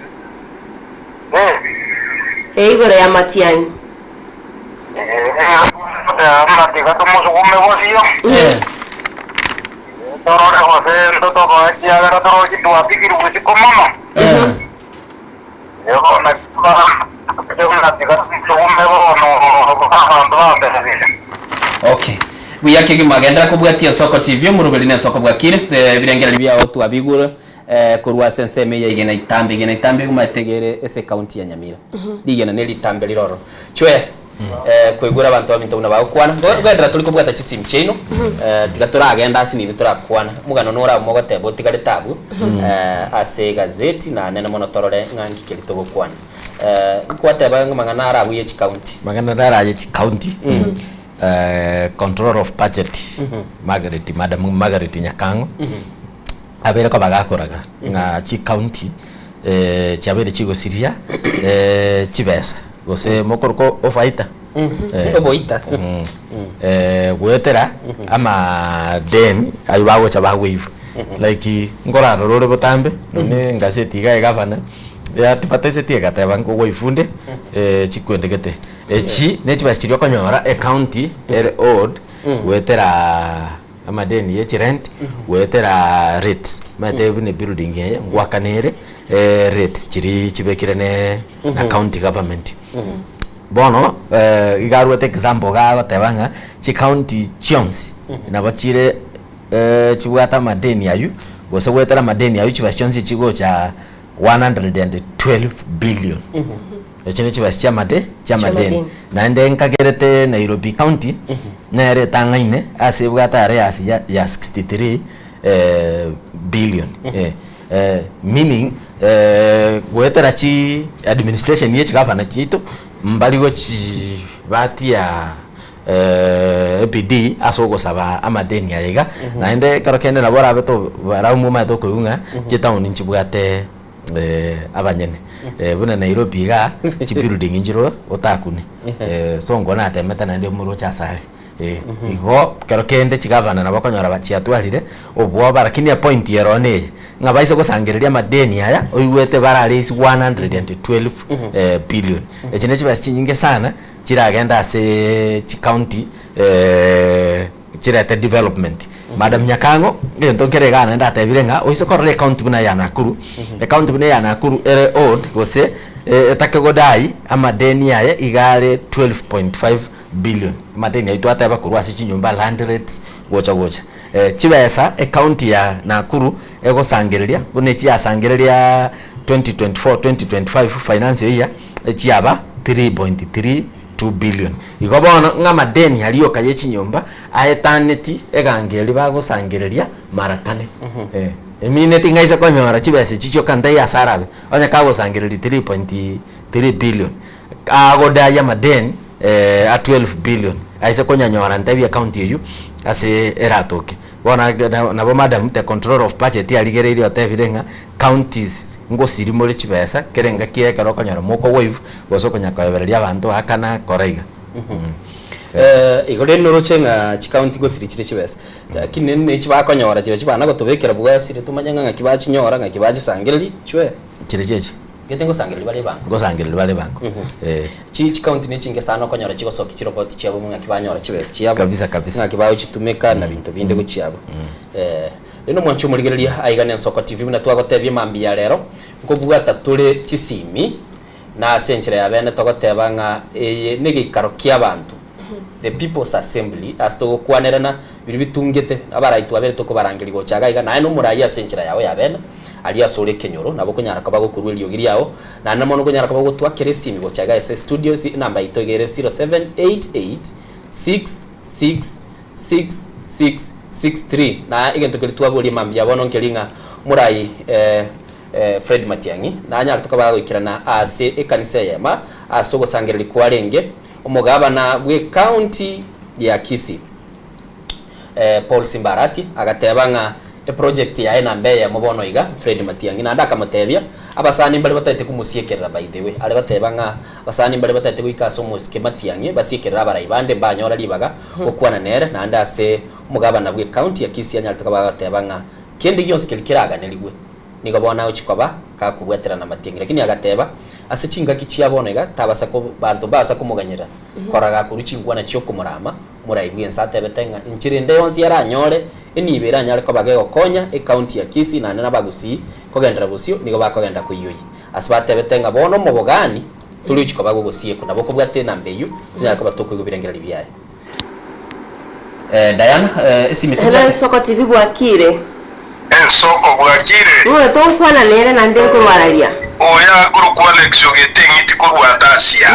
I: Eh, igoro ya matiang'i.
A: Okay. Buya kegima genderera kobwatia Ensoko TV omoroberi na Ensoko bwakire ebirengererio biao twabigure Korwa ase ensemo eye ya igena itambe, igena itambe omanyete iga ere ase ecounty ya Nyamira. Rigena ne ritambe rire ororo. Chwe, koigwera abanto baminto buna bagokwana, ngoenderera tori kobwata chisimu chiaino, tiga toragenda ase nini torakwana. Omogano nore abwo mogoteba otigarete abwo, ase egazeti na nene mono torore ng'a nki keria togokwana. Nkwateba amang'ana are abwo ye chicounty.
S: Amang'ana are aye chicounty, control of budget, Margaret, Madam Margaret Nyakang'o. Abeire koba gakoraga ng'a chicounty chiabeire chigosiria chibesa gose mokorokwa ofaita
A: Oboita.
S: goetera amadeni aywo bagocha bagoiva like nkorarora ore botambe nonye engaseti iga egavana yaadvertiseti egateba nkogoifunde chikwende gete echi ne chibesa chiria okonyora ecounty ere owed goetera Amadeni ye chirent goetera rates omanyete buna ebuilding eye ngoakana ere rates chiria chibekire ne na county government. Bono iga arwete example iga agoteba ng'a chicounty chionsi nabo chire chibwate amadeni aywo gose goetera amadeni aywo chibesa chionsi chigocha 112 billion. Echio ne chibesa chi'amade chi'amadeni. Naende nkagerete Nairobi County nere etang'aine ase ebwate arrears ya ya 63 billion eh, meaning Goetera chi administration ye chigavana chiaito mbari gochi batia ebidii ase ogosaba amadeni aya iga, naende ekero kende nabo orabe to barabwo momanyete okoigwa ng'a chitaoni nchibwate abanyene. Buna Nairobi igaa, chibuilding nchiroo otakune, songo natemete naende moroche ase are. Igo kero kende chigavana nabo okonyora bachiatwarire obwoba lakini epoint ere oo neye, ng'a baise gosangereria amadeni aya oigwete bara raise 112 billion. Echi ne chibesa chinyinge sana chiragende ase chicounty chirete development. Madam Nyakang'o egento nkere igaa naende atebire ng'a oise korora ecounty buna ya Nakuru, ecounty buna eya Nakuru ere old gose etakegodai amadeni aye iga are 12.5 billion. Amadeni ayio twateba korwa ase chinyomba, land rates, gocha gocha. Chibesa ecounty ya Nakuru egosangereria buna echi yasangereria 2024 2025 financial year echiaba 3.32 billion. Igo bono ng'a amadeni aria oka ye chinyomba aetaneti egango eria bagosangereria mara kane. Emineti ng'a aise konyora chibesa echi chioka ntaiyo ase arabe onye kagosangereria 3.3 billion. Agodai amadeni a 12 billion aise konyanyora ntebi ecounty eywo ase eratoke. Bono nabo madam the controller of budget arigereirie otebire ng'a counties ngosiri more chibesa kera engaki ekero okonyora moko waive gose okonya koebereria abanto akana kora iga.
A: Igo rende noroche ng'a chicounty ngosiri chire chibesa lakini nechi bakonyora chirochio bana gotobekera bwasire tomanye ng'a ng'aki bachinyora ng'aki bachisangereria chwe.
S: Chirochio echi.
A: Gete ngosangereria bare ebango.
S: Ngosangereria bare ebango. Eh.
A: Chi chikaunti ne chinke sana okonyora chigosokia chiroboti chiabo ng'aki banyora chibesa chiabo.
S: Kabisa kabisa.
A: Ng'aki bagochitumeka na binto binde gochia abwo. Eh, rende omwanchi omorigereria aiga ne Ensoko TV buna twagotebia mambia ya rero, nkobwata tore chisimi na ase enchera ya bene togoteba ng'a eye negeikaro kia abanto. The People's Assembly ase togokwanerana biria bitungete abarai twabere tokobarangeria gocha iga iga naye nomorai ase enchera yao ya bene aria ase ore ekenyoro nabo okonyara koba gokorwa eriogi riao naende mono okonyara koba gotwakera esimi gocha iga ase estudio ase enamba yaito iga ere 0788666663 na egento keria twaboria mambia bono nkeri ng'a morai Fred Matiang'i nanyarete koba agoikerana ase ekanisa eyemo ase ogosangereria kwarenge Omogabana bw'ecounty ya Kisii, Paul Simba Arati agateba ng'a eproject yaye namba eyemo bono iga Fred Matiang'i naende akamotebia abasani mbare bataete komosiekerera by the way are goteba ng'a abasani mbare bataete goika ase omosike Matiang'i basiekerere abarai bande mbanyora ribaga gokwana nere naende ase omogabana bw'ecounty ya Kisii anyarete koba agoteba ng'a kende gionsi keria keraganerigwe Nigo bono agochia koba gakobwaterana matiang'i. Lakini agateba, Ase chingaki chia bono iga tabasa ko banto mbasa komoganyera korora gakorwa chinkwana chi'okomorama omorai bw'ense atebete ng'a enchera ende yonsi aranyore enibo eranyare koba gegokonya ecounty ya Kisii naende nabagusii kogenderera bosio nigo bakogenda koiyoyia. Ase batebete ng'a bono omobogani tori ochia koba gogosiekwa nabo okobwata enamba eyio tonyare koba tokoigwa ebirengererio biaye. Diana, esimi
I: Hello
A: tobwate.
I: Ensoko TV bwakire?
J: Ensoko bwakire?
I: Ng'o togokwana nere naende nkorwararia?
J: Oyo akorokwa Alex ogete eng'iti korwa Atasia.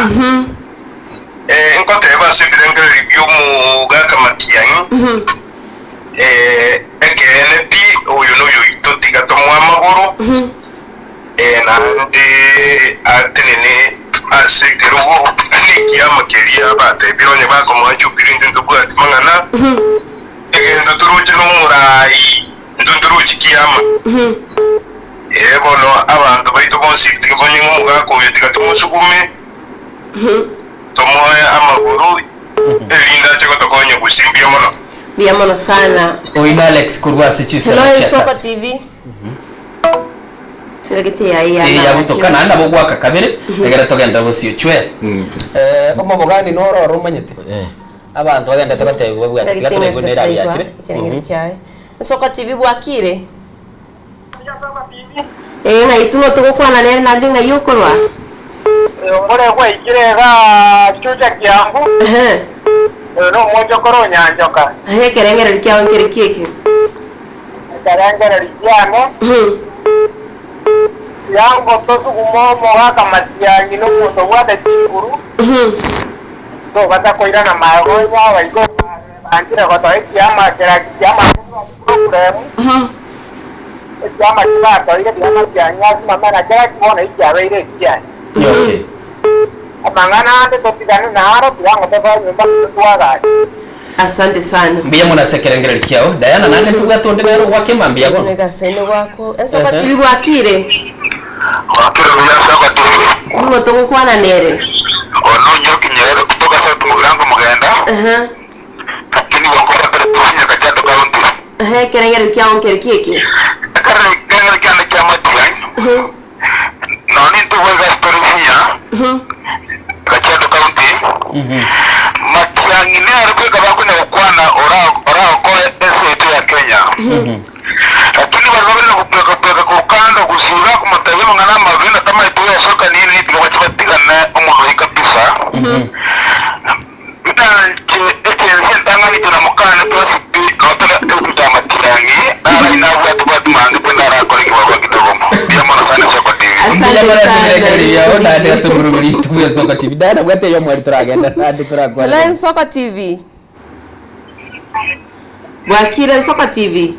J: Eh, nkoteba ase ebirengererio bi'omogaka Matiang'i, eh, ekeene pi, oyo noyoito tiga tomoe amagoro, eh, naende atenene ase ekerogo nekiama keria batebire onye bakomoa Jubilee intwe ntobwati mang'ana, egento toroche nomoraai, intwe ntorochi kiama. Ee bono abanto baito bonsi tiga banywe omogaka oyo, tiga tomosugume, tomoe amagoro, erinde ache gotokonya gose mbuya mono.
I: Mbuya mono sana.
A: Oino Alex korwa ase chisemo
I: Hello
A: chia
I: Ensoko
A: Tasi.
I: TV. Ngagete yaye
A: Eye yagotoka naende nabo gwaka kabere egere togende bosio chwe. Eh, omobogani noro oro omanyete. Abanto bagendete gotebigwa babwate tiga toraigwe nere abiachire.
I: Ensoko TV bwakire? Ee, ng'ai tung'o togokwana nere naende ng'ai okorwa?
J: Oyo gwaikire igaa Chucha Kiambu, oyo nomochokoro o Nyanchoka.
I: Aye ekerengererio kiao nkere ki eke?
J: Ekerengererio kiane, tiango tosuguma omogaka Matiang'i na omonto obwate chinguru, tobasa koirana magega onye abaika banchire gotoa ekiama kera kiama kebwati problem. Ekiama chibatoire tiga matiang'i asimame na kera bono ekiabeire ekiaye. Amang'ana ande totigane naro, tiga ng'a tosoe nyomba gose twagache.
I: Asante sana.
A: Mbuya mono ase ekerengererio kiao Diana, naende ntobwate onde nere ogwake mambia bono.
I: Negasaine gwako. Ensoko
A: Ehe.
I: TV bwakire?
J: Bwakire buya Nsoko TV.
I: Nigo togokwana nere.
J: Ono Nyoki Nyerere kutoka South Mugirango Mugenda.
I: Ehe.
J: Lakini gokora tore Kajiado County.
I: Ehe, ekerengererio kiao nkere ki eke?
J: Ekerengererio kiane kia Matiang'i, nonye intwe goika ase tore buya, Kajiado County, Matiang'i nere bweka bakonya gokwana oragokore ense yaito ya Kenya. Lakini baria babere na gopweka pweka korwa kando gosiira komotebia amang'ana amabe na tamaeti goyasoka nini, tiga bache batigane omonwa kabisa. Inche echense entang'ani na mokane twensi pi notore ebutu ya Matiang'i, naro inabwate bwati mange pi ndarakore ekebarua kidogo. Mbuya mono sana Soko TV.
A: Mbuya mono ase ebirengererio biao naende ase oborobori bwa Ensoko TV. Diana bwate eyo omwari toragenda naende
I: Hello
A: torakwane.
I: Ensoko TV. Bwakire Ensoko TV.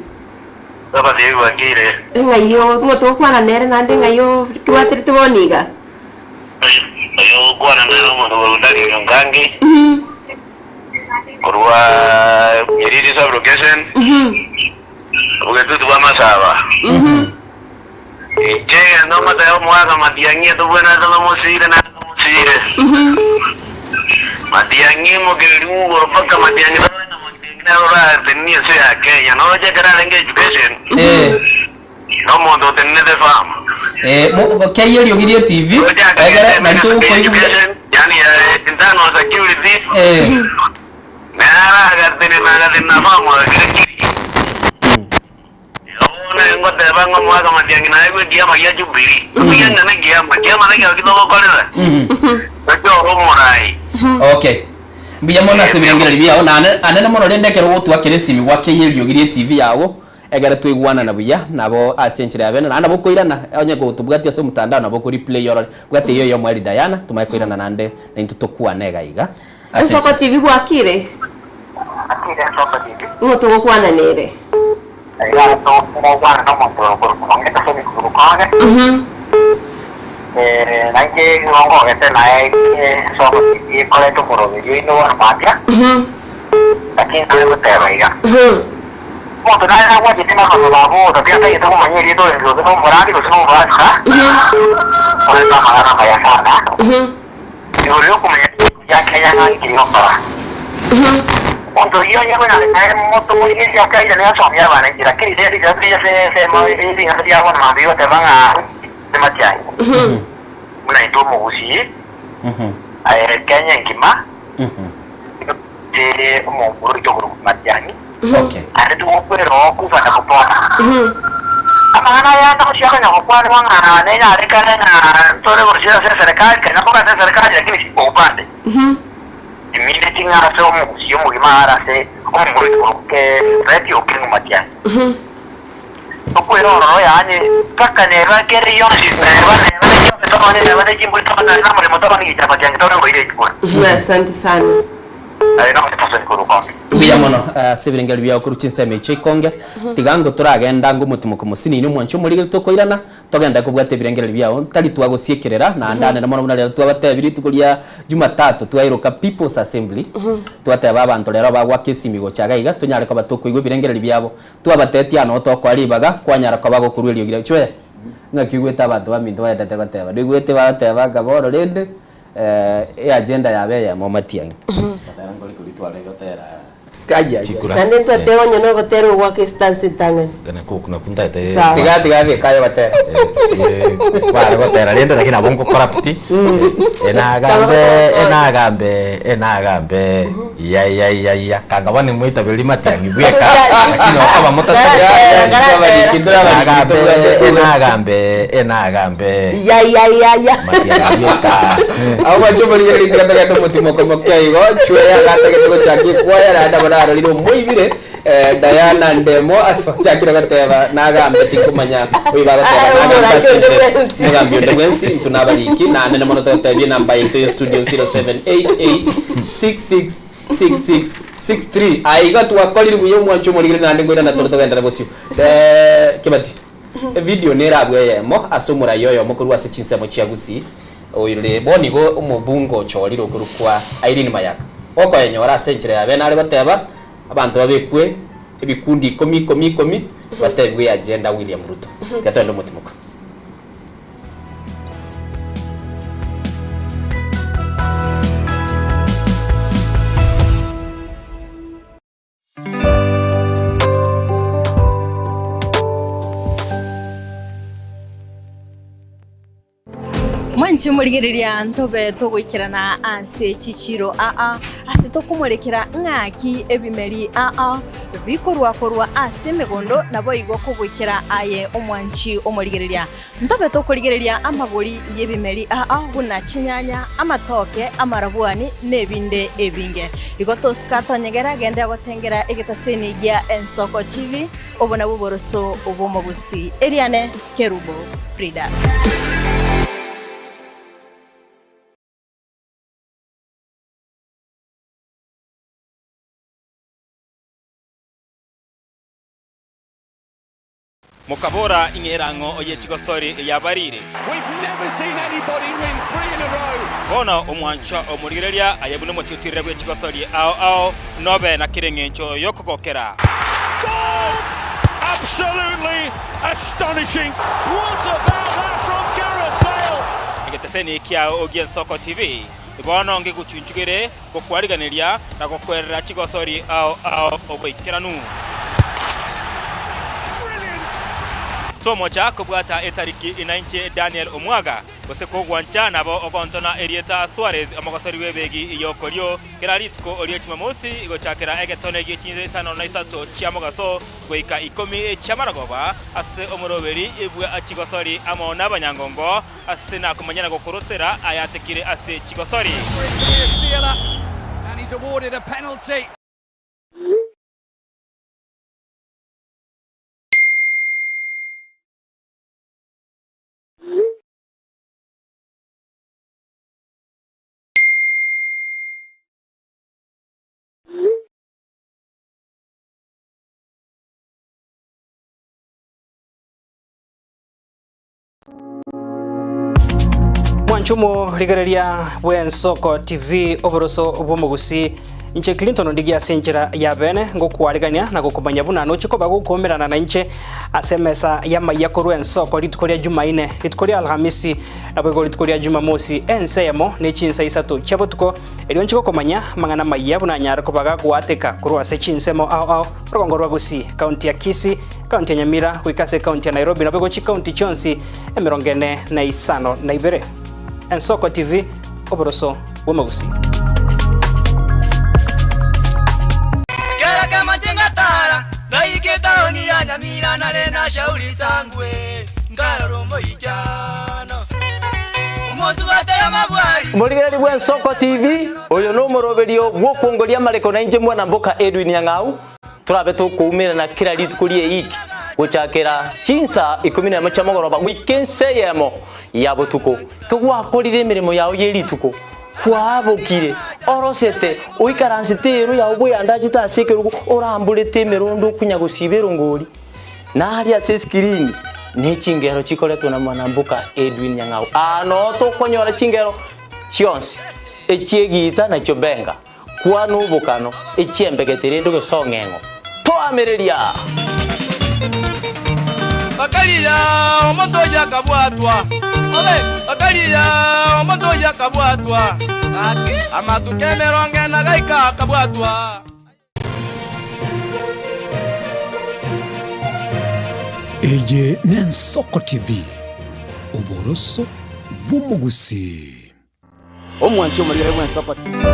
J: Soko TV bwakire.
I: Ng'ai oo ng'o togokwana nere naende ng'ai oo kibwaterete bono iga?
J: Oyo ogokwana nere omonto korwa Daniel Ngangi, korwa Nyeriri sub-location, obogetutu bwa Masaba. Inche egento ngoteba omogaka Matiang'i atobwenerete tomosire naende tomosire. Matiang'i mokereri igoro mpaka Matiang'i tore ng'a Matiang'i nere oratenenie ense ya Kenya. Noroche ekero arenge education, Nomonto otenenete farm.
A: Eh, mo- kei eriogi rie TV egere nari togokoigwa buya.
J: Yani internal security.
A: Eh.
J: Nere agatenena agatenena farm agakira kiri. Bono ngoteba ng'a omwaka Matiang'i naegwe ekiama gia Jubilee. Mbuya ng'a nekiama, kiama nekio ki togokorera. Tochore omorai.
A: Okay. Mbuya mono ase ebirengererio biao na ane anene mono rende ekero ogotwakera esimi gwakei eriogi rie TV yago Ekero twaigwanana buya nabo ase enchera ya bene, naende nabo okoirana, onye gotobwatia ase omotandao nabo oko replay orore, bwata eyio eyemo eri Diana, tomanye koirana naende naintwe tokwane iga iga ase
I: Ensoko
A: enchera.
I: TV bwakire?
J: Bwakire Ensoko TV.
I: Ng'o togokwana nere?
J: Iga togokwana nomonto okorokwa Ong'ete Felix Orukonge. Nainche nigo ngogete naye Ensoko TV ekorete omoroberio oino bono mambia, lakini tore goteba iga. Omonto nare nabwatete nabanto babo otatiga tagete komanya erieta orenge gose nomorandi gose nomopastor, korende amang'ana amaya sana, igoro yokomanya chinchera chia Kenya ng'a inki rigokora. Omonto oyio onye konyareka ere motomorige esia kaida nigo asomia abana inche, lakini rende ekero tore ase ensemo ring'ana ria bono mambia rigoteba ng'a timatiang'i. Buna intwe omogusii, aye Kenya engima, Tiri omonguru oito okorokwa Matiang'i, naende togokwera okufa na gopona. Amang'ana aya ande gochia konya gokwanwa ng'a nenyarekane ng'a ntore gochia ase eserekari, kanya koba ase eserekari lakini si kwa upande. Timineti ng'a ase omogusii omogima are ase omonguru oito okorokwa Fred Okengo Matiang'i. Tokwera ororo yaani mpaka neba kere yonsi neba neba ne chionsi tokone neba ne chimbori tokone na omoremo tokone gicha Matiang'i tore ngoira echikura.
I: Asante sana.
J: Aye nonye tosoni korwa konge.
A: Mbuya mono ase ebirengererio biao korwa chinsemo echio ikonge. Tiga ngo toragenda ngo omotimoko mosinini omwanche omorigeri tokoirana, togende kobwata ebirengererio biao ntari twagosiekerera naende anene mono buna rero twabatebi rituko ria Jumatatu twairoka People's Assembly, twateba abanto rero bagoaka esimi gocha iga iga tonyare koba tokoigwa ebirengererio biabo. Twabatetia aa noo tokoa ribaga kwanyara koba gokorwa eriogi riao. Chwee! Ng'aki oigwete abanto baminto baendete goteba? Ndoigwete bagoteba ng'a bono rende eagenda yabo eyemo Matiang'i. Chikura.
I: Naende ntwateba onye nogotera ogwaka estansi entang'ani. Sawa.
A: Tiga tiga beka aye gotera.
S: Kware gotera rende lakini nabo ngokora pi enagambe enagambe enagambe iya iya iya iya kanga bono nimwaitaberi matiang'i bweka lakini okoba motatari enagambe enagambe
I: Iya iya iya iya.
S: matiang'i bweka
A: Abo bache omorigereria tiga togende omotimoko moke igo chweya agatagete gochaka ekwaya naende abo narorire omoibire eh, Diana Ndemo ase ochakire goteba nagambe tinkomanya oyo bagoteba
I: Aye,
A: nagambe
I: omorangi
A: ase
I: onde
A: enchera
I: bwensi.
A: omogambi onde bwensi intwe nabariki naende mono togotebia enamba yaito ya studio 0788666663 aiga twakorire buya omwancho omorigere naende nkoirana tore togenderere bosio. Eh, Kibati. Evidio nere abwo eyemo ase omoraia oyomo korwa ase chinsemo chia Gusii, oyore bono igo omobunge ochorire okorokwa Irene Mayaka, okoyenyora ase enchera ya bene are goteba abanto babekwe ebikundi ikomi ikomi ikomi batebigwe eagenda William Ruto. Tiga togende omotimoka.
O: Mwanche omorigereria ntobe togoikerana ase chichiiro aa, ase tokomorekera ng'aki ebimeri aa bikorwa korwa ase emegondo, naboigo kogoikera aye omwanchi omorigereria. Ntobe tokorigereria amagori y'ebimeri ao buna chinyanya, amatoke, amarabwani, na ebinde ebinge. Igo tosuka tonyegera genda gotengera egetaseni gia Ensoko TV, obo nabwo oboroso bw'omogusi. Eriane Kerubo Frida.
Q: Mokabora, Ing'era ng'o oye chigosori yabarire? Bono omwanchwa omorigereria aye buna omotiutirire bwe chigosori ao ao, nobe na kera engencho y'okogokera. Egeteseni kiao gi'Ensoko TV bono ngegochunchugere gokwariganeria na gokwerera chigosori ao ao oboikeranu. Tomocha kobwata etariki inainche Daniel Omwaga, gose kogwancha nabo ogontona erieta Suarez omogosori bw'ebegi y'okorio kera rituko rie Jumamosi gochakera egetone gie chinsa isano na isato chia mogaso goika ikomi chi'amarogoba ase omoroberi bwa chigosori amo nabanyangongo Ase nakomanya na gokorosera ayatekire ase chigosori.
N: Mwanche omorigereria bw'Ensoko TV oboroso bw'omogusii inche Clinton Ondigi ase enchera ya bene ngokwarigania na gokomanya buna noche koba gokoumerana na inche ase emesa y'amaiya korwa Ensoko rituko ria Jumaine, rituko ria Alhamisi naboigo rituko ria Jumamosi ense eyemo ne chinsa isato chia botuko erio nche gokomanya amang'ana amaiya buna anyare koba gagoateka korwa ase chinsemo ao ao Orogongo rwa Gusii, County ya Kisii, County ya Nyamira goika ase County ya Nairobi naboigo chicounty chionsi 42. Ensoko TV, oboroso bw'omogusii.
F: Kera kemanche ngatara, ngaika etaoni ya Nyamira nare na Shauri Sangwe, nkarora omoichano. Omosubati amabwari.
L: Morigereria bw'Ensoko TV, oyo nomoroberio bw'okwongoria amareko na inche mwana mboka Edwin Nyang'au, torabe tokoumerana kera rituko ri'eiki gochakera chinsa ikomi nemo chia mogoroba goika ensa eyemo ya botuko. Kegwakorire emeremo yao ye rituko, kwabokire, orosete, oikaransete eero yao bweyandachete ase ekerogo, oramborete emerondo okunya gosiba erongori. Na aria ase eskirini ne chingero chikoretwa na mwanamboka Edwin Nyang'au. Aa noo tokonyora chingero chionsi, echi'egiita na chiobenga, kwana obokano, echi'embegete rende gose ong'eng'o. Toamereria!
F: Bakaria omonto oyio akabwatwa, bakaria omonto oyio akabwatwa, amatuko emerongo ena gaika akabwatwa.
C: Eye n'Ensoko TV, oboroso bw'omogusii.
V: Omwanchi omorigere bw'Ensoko TV.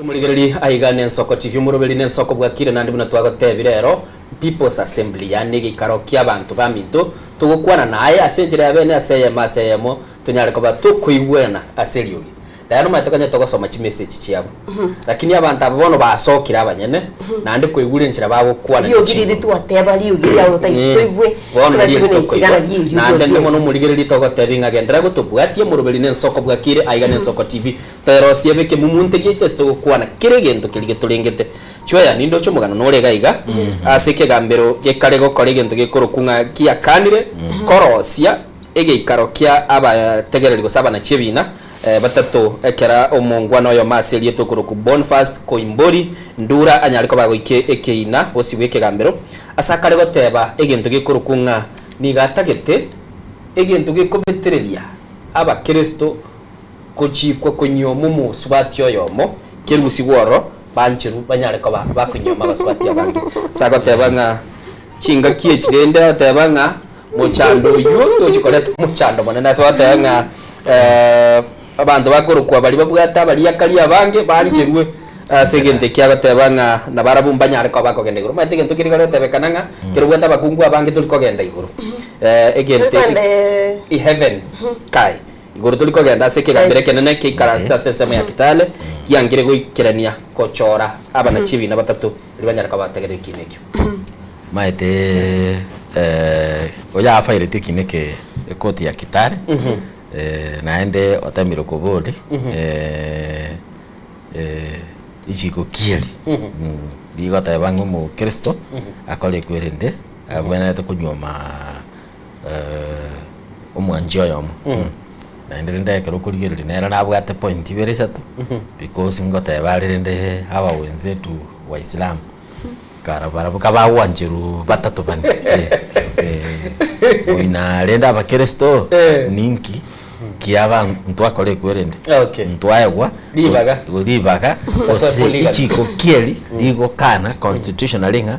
A: Omorigereria aiga n'Ensoko TV omoroberi n'Ensoko bwakire naende buna twagotebire ero People's Assembly yaani egeikaro kiabanto baminto togokwana naye ase enchera ya bene ase eyemo ase eyemo tonyare koba tokoigwena ase eriogi. Diana omanyete konya togosoma chimessage chiabo. Lakini abanto aba bono basokire abanyene, naende koigure enchera bagokwana
I: Riogi
A: chinguru.
I: riri twateba riogi riao totagete toigwe,
A: Bono nario
I: togati buna
A: ritokoigwa.
I: echigana ri'erio
A: Naende
I: riogi
A: ndimo
I: erio.
A: nomorigereria togotebia ng'a genderera gotobwatia omoroberi na ensoko bwakire aiga na Ensoko TV. Toerosie ebe ekemumunte giaito ase togokwana kera egento keria getorengete. Chweya nindoche omogano nore iga iga ase ekegambero gekare gokora egento gekorokwa ng'a kiakanire korosia egeikaro kia abategereri gose abanachie ebina batato ekera omongwana oyomo ase erieta okorokwa Boniface Koimbori Ndura anyare koba agoika ekeina bosio bw'ekegambero ase akare goteba egento gekorokwa ng'a nigo atagete egento gekobetereria abakeresto gochikwa konyioma omosubati oyomo kerusigwe ororo bancherwe banyare koba bakonyioma abasubati abange. Ase agoteba ng'a chingaki echi rende agoteba ng'a mochando oywo tochi koreta omochando monene ase ogoteba ng'a abanto bakorokwa baria babwate abariakari abange bancherwe ase egento eki agoteba ng'a nabarabwo mbanyare koba bakogenda igoro. Omanyete egento keria kegotebekana ng'a ekero obwate abakungu abange tori kogenda igoro. Egento eki heaven kai. Igoro tori kogenda ase ekegambero ekenene keikaransete ase ensemo ya Kitale, kiangire goikerania gochora abanachi ebina batato erio banyare koba bategerera ekiina ekio.
S: Maete oyo afairete ekina eke ekoti ya Kitale, naende otemire kobori richiko kieri rigoteba ng'a omokristo akore ekwerende abwenerete konyuoma omwanchi oyomo. Naende rende ekero okorigereria nere nabwate point ibere isato, because ngoteba are rende aba wenzetu waislamu, kara barabwo kabagwancherwa batato bane boina rende abakristo ninki kiaba ntwakora ekwe rende ntwaegwa
A: Ribaga.
S: ribaga
A: Tosoe
S: gose
A: polygamy.
S: richiko kieri rigokana constitutionally ng'a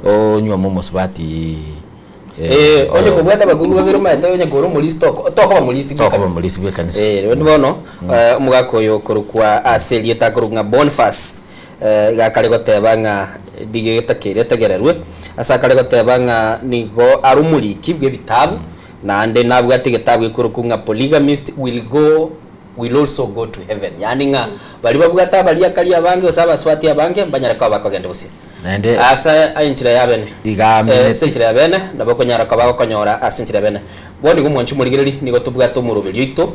S: onyuome omosubati
A: Eh, onye kobwate abakungu babere omanyete onye kore omorisi toko tokoba morisi
S: Tokoba
A: bw'ekanisa.
S: omorisi bw'ekanisa.
A: Eh, rende bono eh, omogaka oyo okorokwa ase erieta akorokwa ng'a Boniface eh, iga akare goteba ng'a rigetakeire etegererwe ase akare goteba ng'a nigo are omoriki bw'ebitabu naende nabwate egetabu gekorokwa ng'a Polygamist will go will also go to heaven yaani ng'a baria babwate abariakari abange gose abasubati abange mbanyare koba bakogenda bosio.
S: Naende
A: Ase enchera ya bene.
S: Iga ameneti.
A: Ase enchera ya bene, nabo okonyara koba gokonyora ase enchera ya bene. Bono igo mwanche omorigereria, nigo tobwate omoroberio oito,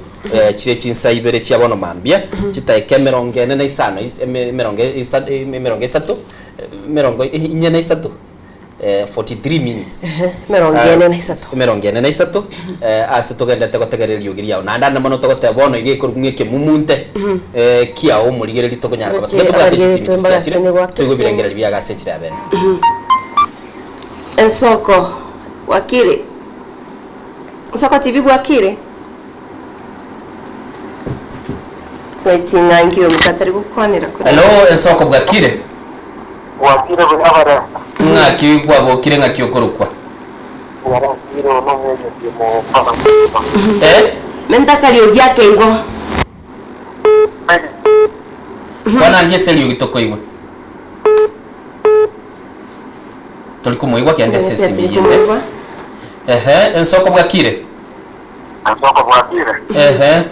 A: chire chinsa ibere chia bono mambia, chidaeka emerongo ene na isano, emerongo emerongo isato, emerongo inye na isato, 43 minutes.
I: Emerongo ene na isato.
A: Emerongo ene na isato, ase togenderete gotegerera eriogi riao. Naende ande mono togoteba bono iga ekorokwa ng'a ekemumunte kiao omorigereria tokonyara koba.
I: Toche
A: Tiga tobwate
I: abarigereria
A: chisimi chiria
I: twembarasane
A: chiachire,
I: goaka
A: toigwe
I: esimu.
A: ebirengererio biago ase enchera ya bene.
I: Ensoko bwakire? Ensoko TV bwakire? Tonight ng'anki oyo omonto atari gokwanera kore.
A: Hello, Ensoko bwakire?
J: Bwakire buya bare.
A: Ng'aki kwabokire ng'aki okorokwa?
J: Bwarakire oyo nomwenyeti omokora mobima.
A: Eh?
I: Menta akariogi ake igo.
A: Kwana ange ase eriogi tokoigwe. Tori komoigwa kende ase esimi eyio ime. Ehe, ensoko bwakire?
J: Ensoko bwakire?
A: Ehe.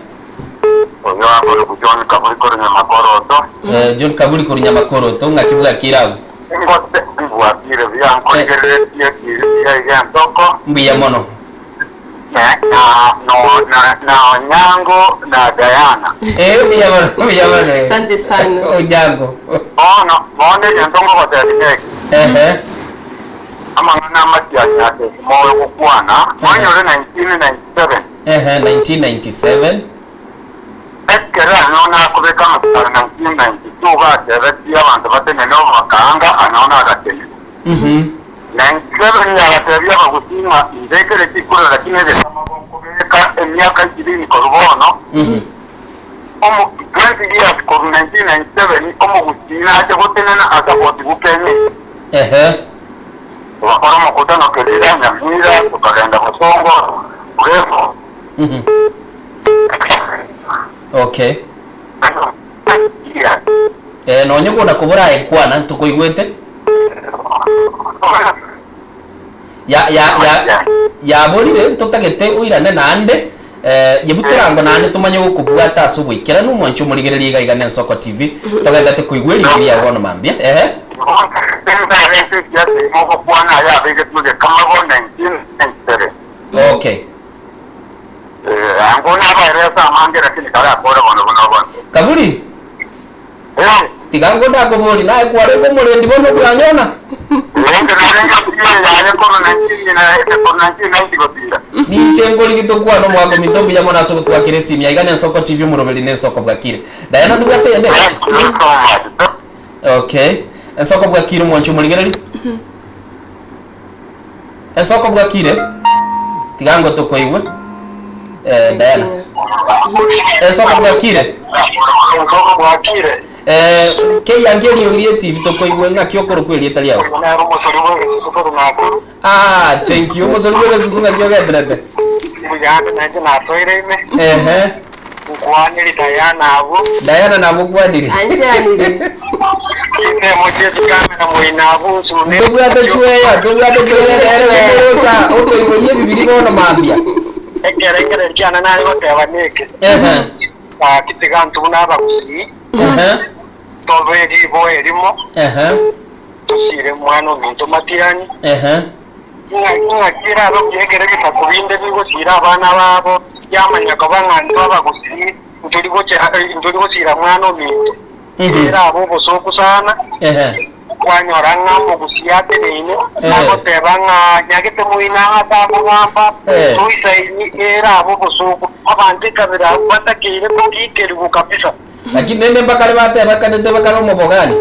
J: Oyo akorokwa John Kaburi korwa Nyamakoroto.
A: Eh, John Kaburi korwa Nyamakoroto, ng'aki bwakire abwo?
J: Ngote mbwakire buya nkorigereretie TV iga iga ensoko.
A: Mbuya mono.
J: Na na na na Onyango na Diana.
A: Eh, mbuya mono, mbuya mono.
I: Asante sana.
A: Onyango.
J: Bono, bono egento ngogotebia neke.
A: Ehe.
J: Amang'ana amatianyi ase moyo gokwana, mwanyore 1997.
A: Ehe, 1997.
J: Ekero anyone akobeka amasaro 1992 gatebetie abanto batenene obakaanga anyone agatenena. 97 yagatebia abagusii ng'a imbekere chikura lakini egetama gonkobeka emiaka ishirini korwa bono omo 20 years korwa 1997 omogusii nache gotenena asapoti bukenya.
A: Ehe.
J: Togakora omokutano Kerira, Nyamira, tokagenda Bosongo, Bugembo.
A: Okay. Eh, nonye kona kobora aye kwana ntokoigwete. Ya ya ya yaborire ntotagete oirane naende. Eh, yebutorango naende tomanye gokobwata ase oboikeranu omwanche omorigereria iga iga na Ensoko TV togenderete koigwa eriogi riao bono mambia. Ehe.
J: Mogokwana aya abegetwe gekamago 1997.
A: Okay.
J: Eh, ango nabaeresa amange lakini karakore bono buno bono.
A: Kaburi. Tiga ngo ndakobori naye kwarenge omorendi bono bwanyona. Ninche ngorigi tokwana omwaka ominto mbuya mono ase ogotwakera esimi aiga na Ensoko TV omoroberi na Ensoko bwakire. Diana ntobwate eyende egacha. Okay. Ensoko bwakire omwanchi omorigereri. Ensoko bwakire. Tiga ngo tokoigwe. Eh, Diana. Ensoko bwakire.
J: Ensoko bwakire.
A: Eh, keyangi eriogi rie TV tokoigwe ng'aki okorokwa erieta riao.
J: Nero omosori bw'egesusu korwa Nakuru.
A: Ah, thank you. Omosori bw'egesusu ng'aki ogenderete?
J: Mbuya ande nainche nasoire ime.
A: Ehe.
J: Nkwanire Diana abwo.
A: Diana namokwanire.
I: Ancheranire.
J: Chinsemo chi'echikamera moino abwo nsune.
A: Tobwate chweya, tobwate chweya rero ogocha otoigorie ebibiri bono mambia.
J: Ekerengererio kiane nare goteba neke.
A: Ehe.
J: Gaki tiga intwe buna abagusii
A: Ehe.
J: tobe riboa erimo,
A: Ehe.
J: tosire mwana ominto matiani.
A: Ehe.
J: Ng'aki erabe buya ekero ebisaku binde bigosiira abana babo, yamanya koba ng'a intwe abagusii ntori gosiira mwana ominto. Erabe obosooku sana, kwanyora ng'a omogusii ateneine, agoteba ng'a nyagete moino aa takogamba, toisaini, erabe obosooku. Abanto ekabira abwo batakeire kogikerigwa kabisa.
A: Lakini rende mbakare batebakanete bakare omobogani.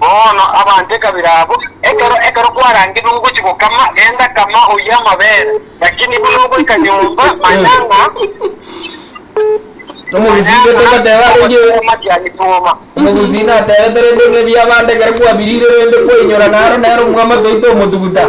J: Bono abanto ekabira abwo, ekero ekero kwarangirwe gochia gokama, genda kama oyie amabere, lakini buna ogoika nyomba, manya ng'a
A: Omogusii
J: manya ng'a
A: togoteba arenge
J: amatiani twoma.
A: Omogusii natebete rende ng'a ebiabande ekero kwabirire rende kwainyora naro nere omwama toite omotuguta.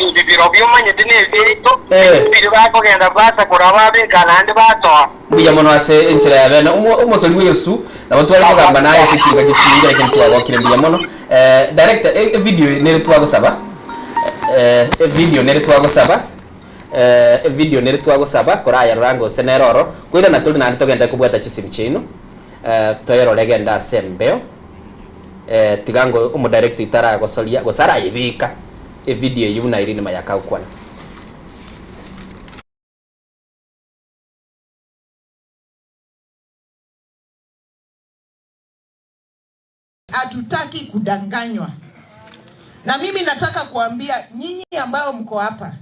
J: Ebi birobio omanyete nebiaito,
A: Eh.
J: biri bakogenda basakora babeka naende batoa.
A: Mbuya mono ase enchera ya bene. Omo- Omosori bw'egesusu nabo tware kogamba naye ase chingaki chinge lakini twagokire mbuya mono. Eh, director, e- evideo eye nere twagosaba eh, evideo nere twagosaba eh, evideo nere twagosaba korayerora anga gose nere oro, koirana tore naende togenderere kobwata chisimu chiaino eh, toyerore genda ase embeo eh, tiga ngo omodirector oito aragosoria gose arayebeka evideo eyio buna Irene Mayaka agokwana.
M: Hatutaki kudanganywa. Na mimi nataka kuambia nyinyi ambao mko hapa,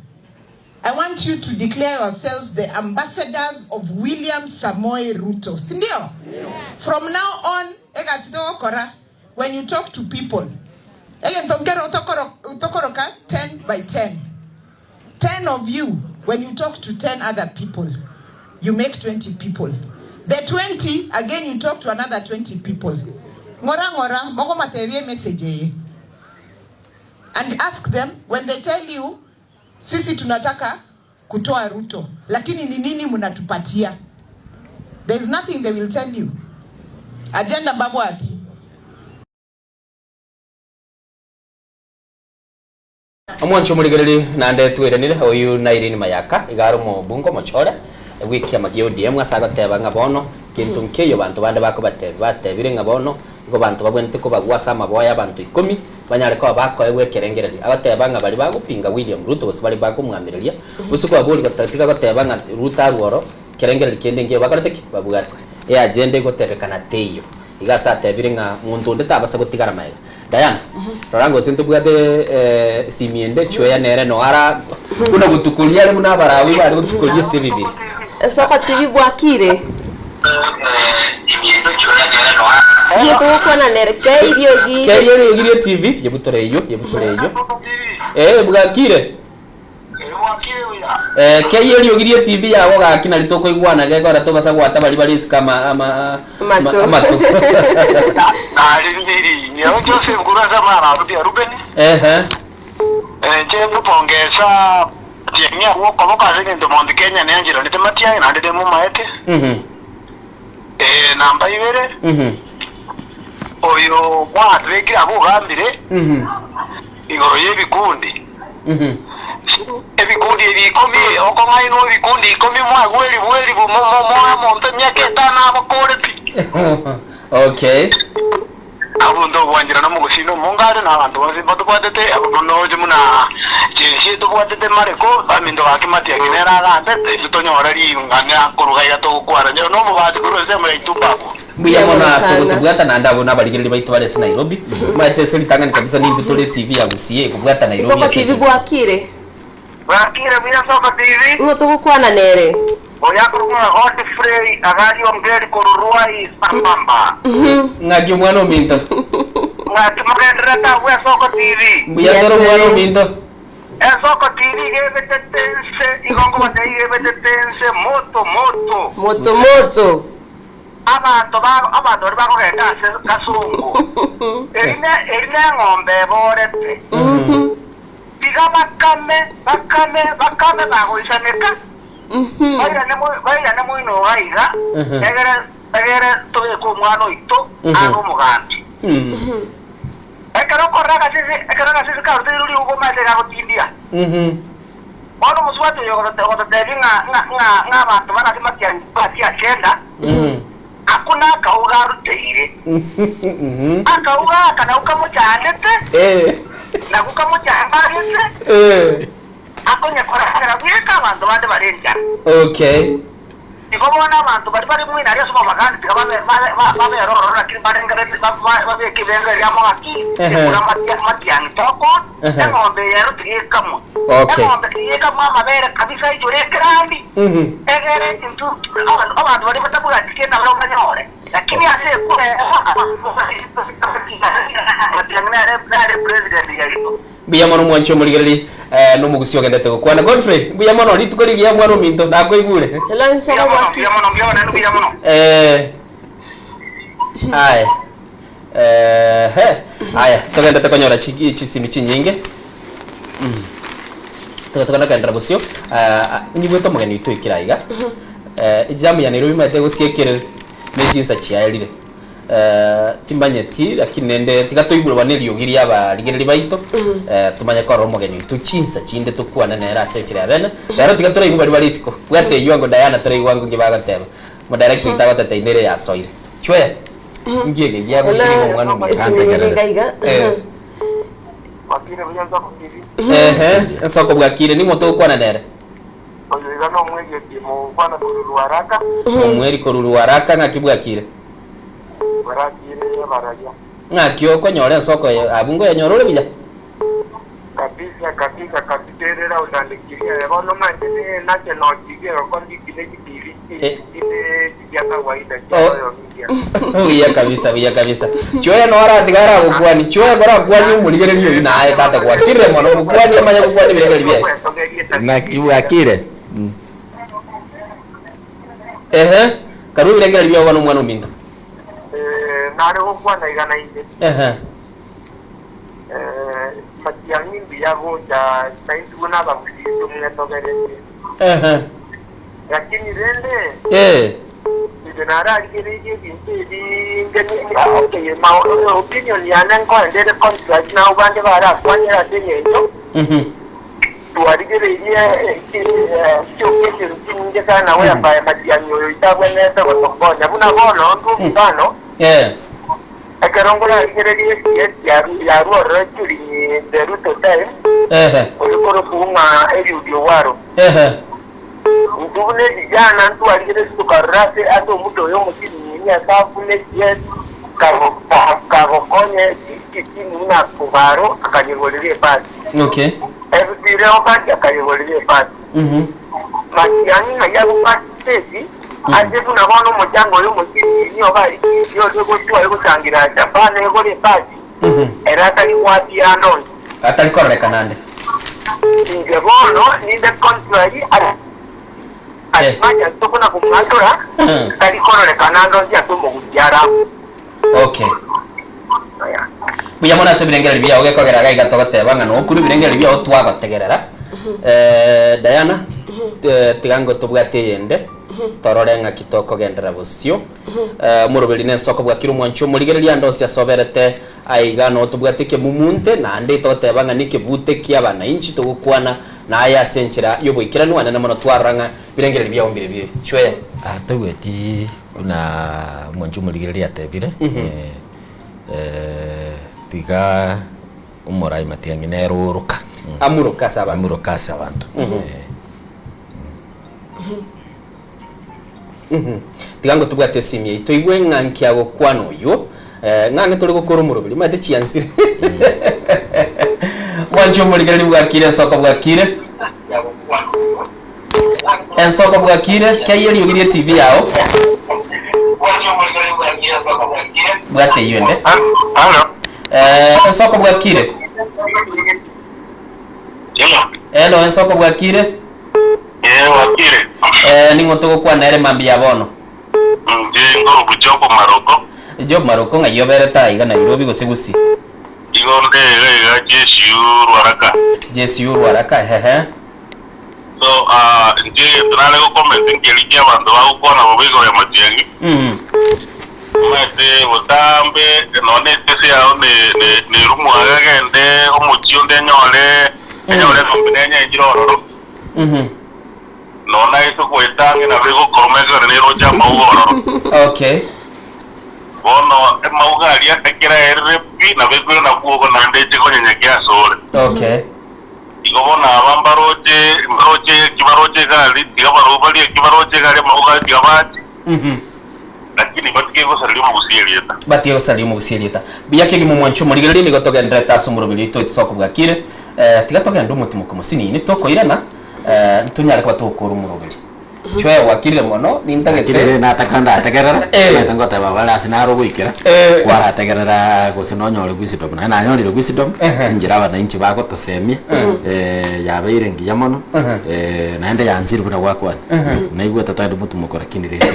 M: I want you to declare yourselves the ambassadors of William Samoei Ruto. Si ndio? From now on, egasi togokora, when you talk to people, egento nkere otokoroka 10 by 10. 10 of you, when you talk to 10 other people, you make 20 people. The 20, again you talk to another 20 people. Ng'ora ng'ora, mokomatebia emessage eye. And ask them, when they tell you, sisi tunataka kutoa Ruto, lakini ni nini mnatupatia? There's nothing they will tell you. Agenda mbabwati.
A: Omwanche omorigereria naende tweranire, oyio na Irene Mayaka, iga are omobunge omochore bw'ekiama gia ODM ase agoteba ng'a bono kento nkeiyo banto bande bakobatebia batebire ng'a bono igo banto babwenerete kobagwa ase amaboa y'abanto ikomi banyare koba bakoegwa ekerengererio. Agoteba ng'a baria bagopinga William Ruto gose baria bakomwamireria gose kobaboria gotatiga goteba ng'a Ruto arwe oro kerengererio kende nkeiyo bakorete ki? Babwate. Eagenda egotebekana teiyo. Iga ase atebire ng'a monto onde tabasa gotigara magega. Diana, rora gose ntobwate esimi ende, chweya nere no ara buna gotukoria are buna Abalawi bare gotukoria ase ebibiri.
I: Ensoko TV bwakire? Iye togokwana nere kei riogi.
A: Kei eriogi rie TV, yebutore eyio, yebutore eyio. Eh, bwakire? Eh, kei eriogi rie TV yago gaki nari tokoigwana gekora tobasa gwata baria bare isiko ama ama
I: Amato.
A: amato.
J: Nariririe nyowe Joseph korwa ase amarabu bia Rubeni,
A: Ehe.
J: inche nkopongesa Matiang'i agwo okoboko ase eng'encho Mount Kenya neancheranete Matiang'i naende nemomaete. Namba ibere, oyo mwatebekire abwo ogambire igoro y'ebikundi. Ebikundi ebi ikomi, okong'ainwa ebikundi ikomi mwagwe elifu elifu, moe omonto emiaka etano abakore pi.
A: Okay.
J: Abwo ntogwanchera nomogusii na omongare na abanto bonsi mbatobwatete, abwo noche buna chinsi tobwatete Mareko, baminto gaki Matiang'i nere agambe, intwe tonyore ring'ana koruga iga togokwana. Nero nomobasi korwa ensemo ya Itumbe abwo.
A: Mbuya mono ase ogotobwata naende abwo nabarigereria baito bare ase Nairobi. Omanyete ase ritang'ani kabisa nintwe tore TV ya Gusii ekobwata Nairobi
I: Soko
A: ase
I: TV
A: enchera.
I: bwakire?
J: Bwakire buya Soko TV.
I: Ng'o togokwana nere?
J: Oyo akorokwa ng'a Godfrey Agaria Ongeri korwa Ruai Sambamba.
A: Ng'aki omwana ominto.
J: Ng'aki mogendererete abwo Esoko TV.
A: Mbuya tore omwana ominto.
J: Esoko TV iga ebetete nse, igo nkobatebia iga ebetete nse moto moto.
I: Moto moto.
J: Abanto ba abanto baria bakogenda ase kasongo, eri ne eri neng'ombe eborete. Tiga bakame, bakame, bakame bagoisaneka, bairane mo bairane moino iga iga, egere egere tobeke omwana oito abe omogambi. Ekero okorora agasese, ekero agasese karuteirwe riugo omanyete gagotindia. Bono omosubati oyo ogototebia ng'a ng'a ng'a ng'a abanto bare ase matiang'i batie agenda, akwo nakauga aruteire. Akauga aka nakwo kamochandete, nakwo kamochambarete, akonya koragera bweka abanto bande bare enchara.
A: Okay.
J: Igo bono abanto baria bare moino aria ase omobagani tiga babe babe ororo lakini barengereti babeke ebirengererio biabo ng'aki, ekura matiang'i tokona, eng'ombe eye ero tiga ekamwe. Eng'ombe tiga ekamwe amabere kabisa aichore ekerandi, egere intwe abanto baria batabwati kende nabarabwo banyore. Lakini ase ekura eye matiang'i nere president yaito.
A: Mbuya mono mwanche omorigereri eh, nomogusi ogendete gokwana. Godfrey, mbuya mono, rituko rigiya mwana ominto, nakoigure.
I: Hello nsoro bwaki.
A: Eh, aya eh, he, aya togendete konyora chi- chisimi chinyinge Mm. Tobe tokona koenderera bosio ah, nyigwete omogeni oito oikire aiga Eh, ejamu ya Nairobi omanyete gosiekere ne chinsa chiaerire Timanyeti, lakini rende tiga toigure bono eriogi ri'abarigereria baito, tumanye korora omogeni oito chinsa chinde tokwane nere ase enchera ya bene. Rero tiga toraigwe baria bare isiko. Bwata eywo ango Diana toraigwe ango nki bagoteba. Omodirector oito agoteta ime ere yasoire. Chwe! Nki eke giagotiringa omwana omoke? Ehe, ensoko bwakire ning'o togokwana nere?
J: Oyo iga nomwegetie mokwana korwa Ruaraka.
A: Omweri korwa Ruaraka ng'aki bwakire?
J: Barakire bararia.
A: Ng'aki okonyora ensoko eye abwo nkoyenyora ore buya?
J: Kabisa kabisa kabisa ere loud and clear bono omanyete ne national TV egokora chikina echi TV chinde chia kawaida chia Royal Media.
A: Buya kabisa buya kabisa. Chwaya no aratiga aragokwani chwaya korakwani omorigereria oyio naye tata gwakire mono mokwani amanye gokwana ebirengererio biaye.
S: Naki bwakire?
A: Ehe, karue ebirengererio biao bono omwana ominto.
J: Nare gokwana iga nainche.
A: Ehe.
J: Matiang'i mbuya gocha naintwe buna abagusii tomwetogeretie.
A: Ehe.
J: Lakini rende
A: Eh.
J: inche nararigereirie ebinto ebi inche okay, my opinion yane nkoenda ere contrary nabo bande barakwanere ase eng'encho Twarigereirie chioccasion chinyinge sana whereby matiang'i oyo itabwenerete gotokonya. Buna bono ntwe omofano, ekero nkorarigereria esiesi yarwa ororo during the Ruto time, oria korokwa ng'a Eliud Owalo. Intwe buna evijana ntwarigeretie tokarora ase ase omuto oyo omosinini ase abune esiesi kagokonya chisinini na kobaro akanyegorera ebasi.
A: Okay.
J: FC Leopards akayegorera epasi. Matiang'i ng'ai agokwana esegi ase buna bono omochango oyo omosinini oba arikiri oria gochia oye gochangira Japan egore epasi ere atari goatia ande onsi.
A: Atari kororekana ande.
J: Inche bono ninde contrary as much as tokona komwatora tari kororekana ande onsi ase omogusi are abwo.
A: Okay. Mbuya mono ase ebirengererio biao gekogera iga iga togoteba ng'a nokorwa ebirengererio biao twagotegerera. Eh, Diana, eh, tiga ngo tobwate eyende torore ng'aki tokogenderera bosio. Eh, omoroberi na ensoko bwakire omwanchi omorigereria ande onsi ase oberete aiga noo tobwate ekemumunte naende togoteba ng'a nekebute kia abanainchi togokwana. Naye ase enchera y'oboikeranu anene mono twarora ng'a birengererio biao mbire bibe. Chwea.
S: Toigweti buna omwanchi omorigereria atebire, tiga omorai matiang'i nere oroka.
A: Amuroke ase abanto.
S: Amuroke ase abanto.
A: Tiga ngotobwate esimi eyio toigwe ng'a nki agokwana oywo ng'a ang'e tore gokora omoroberi omanyete chiansire mwanche omorigereria bwakire ensoko bwakire ensoko bwakire kei eriogi rie TV yao bwate eyio ende ensoko bwakire Hello ensoko bwakire
J: Ee, bwakire.
A: Eh, ning'o togokwana ere mambia ya bono?
J: Inche nkorokwa Job Maroko.
A: Job Maroko, ng'ai oberete aiga Nairobi gose Gusii?
J: Igo nde iga iga GSU Ruaraka.
A: GSU Ruaraka, ehehe.
J: So, ah, inche egento nare gocomment nkeri kia abanto bagokwana bobe igoro ya Matiang'i. Omanyete botambe nonya esese yao ne- ne- nerumwe iga egende omochie onde enyore enyore eng'ombe nenyenchire ororo. Nonya ase goeta ang'e nabo egokoroma ekero neroche amauga ororo.
A: Okay.
J: Bono amauga aria ekero aerire pi nabo ekoirana bwogo naende eche konyenyekia asore.
A: Okay.
J: Igo bono aba mbaroche mbaroche eki baroche egari tiga barobwo barie eki baroche egari amauga aye tiga bache. Lakini batige gosaria omogusia erieta.
A: Batige gosaria omogusia erieta. Buya kegima omwancho omorigereria nigo togendererete ase omoroberi oito oito tokobwakire. Eh, tiga togende omotimoko mosinini tokoirana eh, ntonyare koba togokora omoroberi. Chwee gwakirire mono nintagete
S: Kirere nataka ndategerera
A: Eh.
S: naete ngoteba bare ase naro ogoikera
A: Eh.
S: kwarategerera gose nonyore wisdom naye nanyorire wisdom enchera abananchi bagotosemia eh, yabeire engiya mono eh, naende yansire buna gwakwana naigwete tari motumoko lakini rende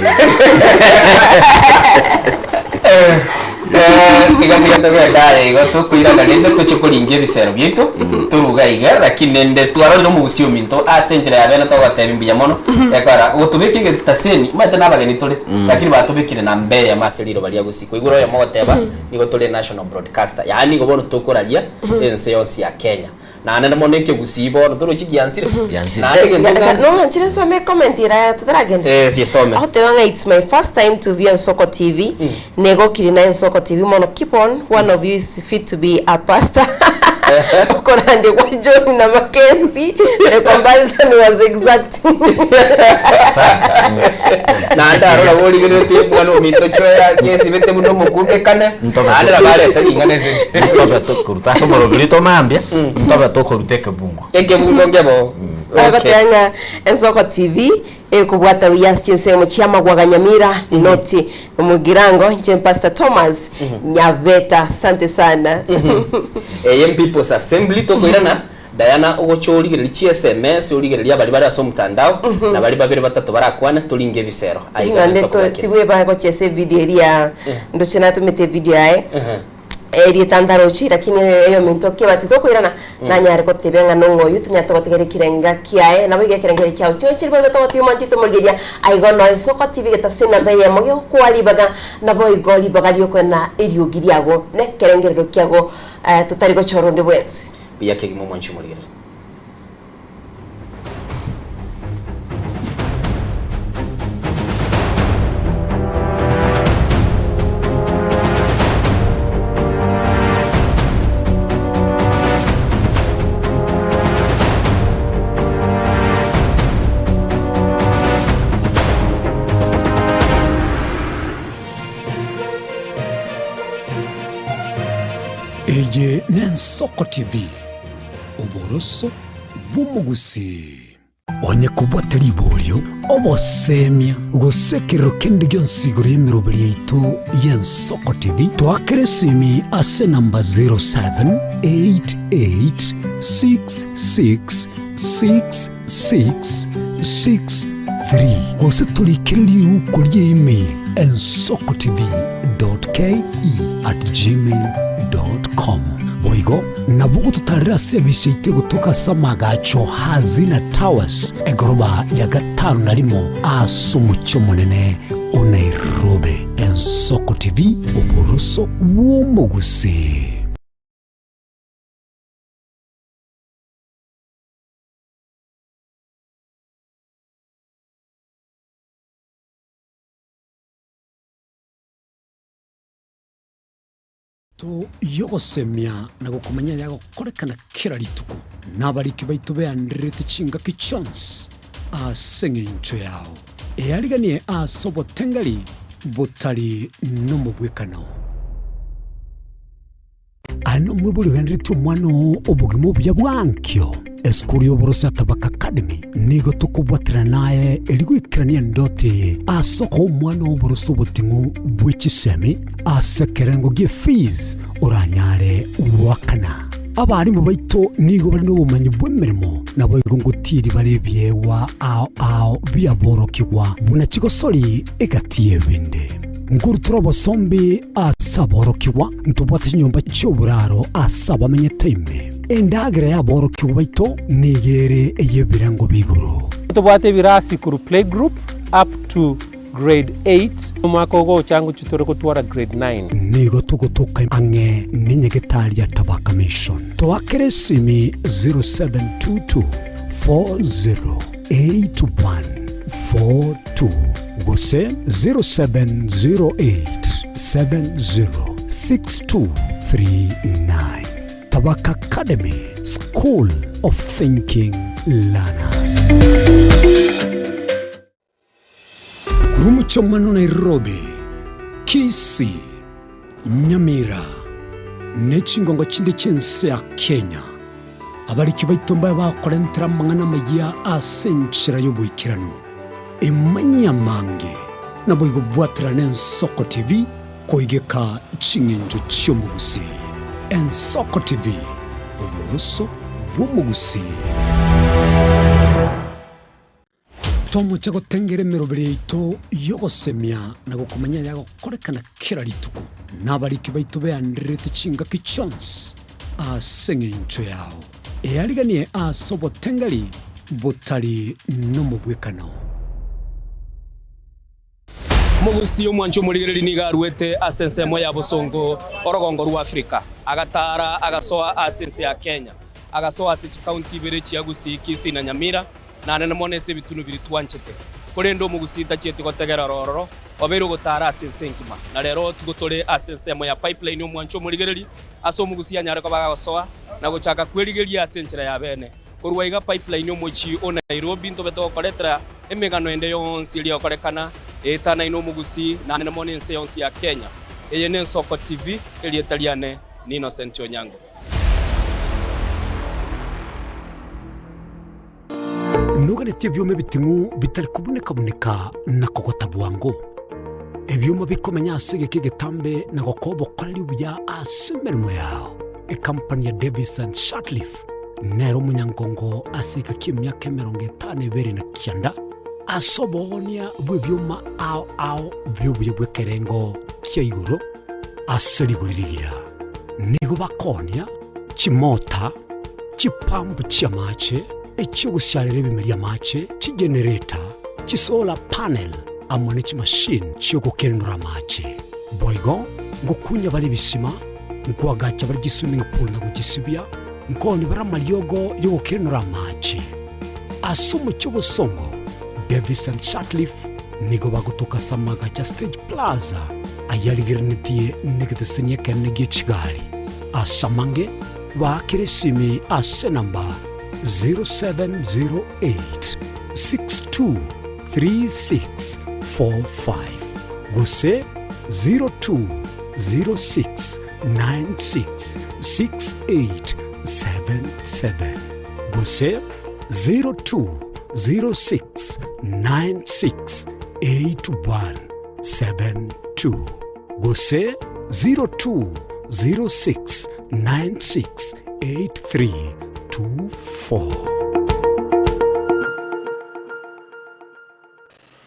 A: Iga mbuya togende aye igo tokoirana rende toche koringia ebisero biaito toruga iga lakini rende twarorire omogusia ominto ase enchera ya bene togotebi mbuya mono ekora gotobeka egetaseni omanyete na abageni tore lakini batobekire namba eyemo ase riroba ria gusii koigure oyomo ogoteba nigo tore national broadcaster yaani nigo bono tokoraria ense yonsi ya Kenya. Naende mono ekegusii bono torochi giansire.
S: Giansire.
A: Naende egento nganche.
I: Nong'anchire nsome ecomment ira totaragenda.
A: Eh, sisome.
I: Agoteba ng'a it's my first time to view Ensoko TV. Negokiri na Ensoko TV mono keep on one of you is fit to be a pastor. Okorandia kwa John na Mackenzie the comparison was exact.
A: Naende arora borigereretie omwana ominto choya gesibete buna omokundekane. Naende nabo arete ring'ana ase enchera.
S: Ntobe tokoruta ase omoroberi oito mambia, ntobe tokoruta ekebungo.
A: Ekebungo nkebo. Okay.
I: Agoteba ng'a Ensoko TV ekobwata buya ase chinsemo chia Magwaga Nyamira, Noti, Mugirango, inche Pastor Thomas Nyabeta. Asante sana.
A: Eye People's Assembly tokoirana Diana ogocha origererie chi sms origererie abaria bare ase omotandao na baria babere batato barakwane toringe ebisero aiga
I: Naende
A: ensoko
I: to-
A: gakire.
I: tibweba gochesa evideo eria ndoche natomete evideo yaye eria etantarochi lakini eyominto kebati tokoirana nanyare gotebia ng'a nong'o oyio tonyare togotigera ekerenga kiaye nabo iga ekerenga eke kiao chio chiri boigo togotiga omwanchete omorigereria aigo noe ensoko TV getase enamba eyemo gegokoa ribaga nabo igo ribaga riokoena eriogi riago na ekerengerero kiago totari gochora onde bwensi.
A: Buya kegima omwanchi omorigereria.
C: Eye n'Ensoko TV, oboroso bw'omogusii. Onye kobwate riborio, obosemia, gose ekerero kende gionsi igoro y'emeroberi yaito y'Ensoko TV, toakere esimi ase enamba 0788666663 gose torikere riuko rie email ensokotv.ke@gmail.com. Boigo nabo ogototarera ase ebisi yaito egotoka ase amagacho Hazina Towers, egoroba ya gatano na rimo ase omochie omonene o Nairobi. Ensoko TV, oboroso bw'omogusii. To yogosemia na gokomanya yagokorekana kera rituko, na abariki baito beandererete chingaki chionsi ase engencho yao. Eariganie ase obotengeri botari nomobwekano. Aye nomoibori ogenderetie omwana oo obogima obuya bwa ankio. Esukuru y'oboroso ya Tabaka Academy nigo tokobwaterana naye erio goikerania endoto eye ase okoa omwana oo oboroso oboting'u bwe chisemi ase ekerengo gie fees oranyare goakana. Abarimu baito nigo bare nobomanyi bw'emeremo naboigo ngotieri bare ebiegwa ao ao biaborokigwa buna chigosori egati y'ebinde. Nkorutora obosombi ase aborokigwa, ntobwate chinyomba chi'oboraro ase abamenyete ime. Endagera y'aborokigwa baito nigo ere ey'ebirengo bia igoro.
G: Tobwate ebirasi korwa playgroup up to grade 8 omwaka ogocha ngochia tore gotwara grade 9.
C: Nigo togotoka ang'e nenyagetari ya Tabaka Mission. Toakere esimi 0722 408142 gose 0708 706239. Tabaka Academy, School of Thinking Learners. Korwa omochie Nairobi, Kisii, Nyamira, ne chingongo chinde chi'ense ya Kenya, abariki baito mbabe bakorentera amang'ana amayia ase enchera y'oboikeranu. Emanyie amange, naboigo bwaterana Ensoko TV Koigeka ching'encho chi'omogusii. Ensoko TV, oboroso bw'omogusii. Tomoche gotengera emeroberi yaito y'ogosemia na gokomanya yagokorekana kera rituko, na abariki baito beandererete chingaki chionsi ase eng'encho yao. Eariganie ase obotengeri botari nomobwekano.
X: Omogusii omwanchi omorigereria nigo aruete ase ensemo ya bosongo orogongo rwa Afrika, agataara agasoa ase ense ya Kenya, agasoa ase chikaunti ibere chia Gusii, Kisii na Nyamira, na anene mono ase ebitunu biria twanchete. Korende omogusii tachieti gotegera ororo, obeire ogotaara ase ense engima. Na rero tigo tore ase ensemo ya Pipeline omwanchi omorigereria, ase omogusii anyare koba agosoa na gochaka kwerigeria ase enchera ya bene. Korwa iga Pipeline omochie o Nairobi ntobe togokoretera emegano ende yonsi eria egokorekana eetanaine omogusii naende mono ense yonsi ya Kenya. Eye n'Ensoko TV, erieta riane ni Innocent Onyango.
C: Noganetie ebioma ebiting'u bitari kobuneka-buneka na kogota bwango, ebioma bikomenya ase egeka egetambe na gokoa obokoreri obuya ase emeremo yao. Ekampani ya Davis and Shirtliff nere omonyangongo ase egeka ki'emiaka 59 ase oboonia bw'ebioma ao ao bi'obuya bw'ekerengo kia igoro ase rigori rigiya. Nigo bakoonia chimota, chipampu chi'amache, echi'ogosiarera ebimeri amache, chigenereta, chisolar panel, amo ne chimashini chi'ogokenenora amache. Boigo ngokunya bare ebisima, nkoagacha bare chiswimming pool na gochisibia, Nkoonia bare amariogo y'ogokenora amache. Ase omochie obosongo, Davis and Sutcliffe nigo bagotoka ase amagacho a Stage Plaza ayarigerenetie negeteseni ekenene gie chigari. Ase amange, baakere esimi ase enamba 0708 623645 gose 0206 966877 gose 0206968172 gose 0206968324.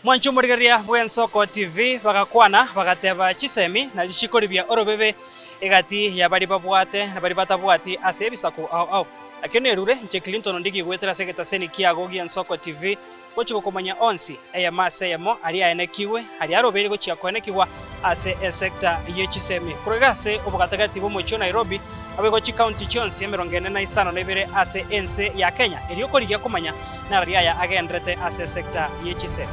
N: Mwanche omorigereria bw'Ensoko TV bagakwana, bagateba chisemi na richiko ribia orobebe egati ya baria babwate na baria batabwati ase ebisaku ao ao. Nakio nerure inche Clinton Ondigi goetera ase egetaseni kiago gi'Ensoko TV gochia gokomanya onsi eyemo ase eyemo aria aenekigwe aria arobeire gochia koenekigwa ase esecta ye chisemi korwa iga ase obogatagati bw'omochie o Nairobi naboigo chikaunti chionsi 45 ase ense ya Kenya erio korigia komanya Nararia aya agenderete ase esecta ye chisemi.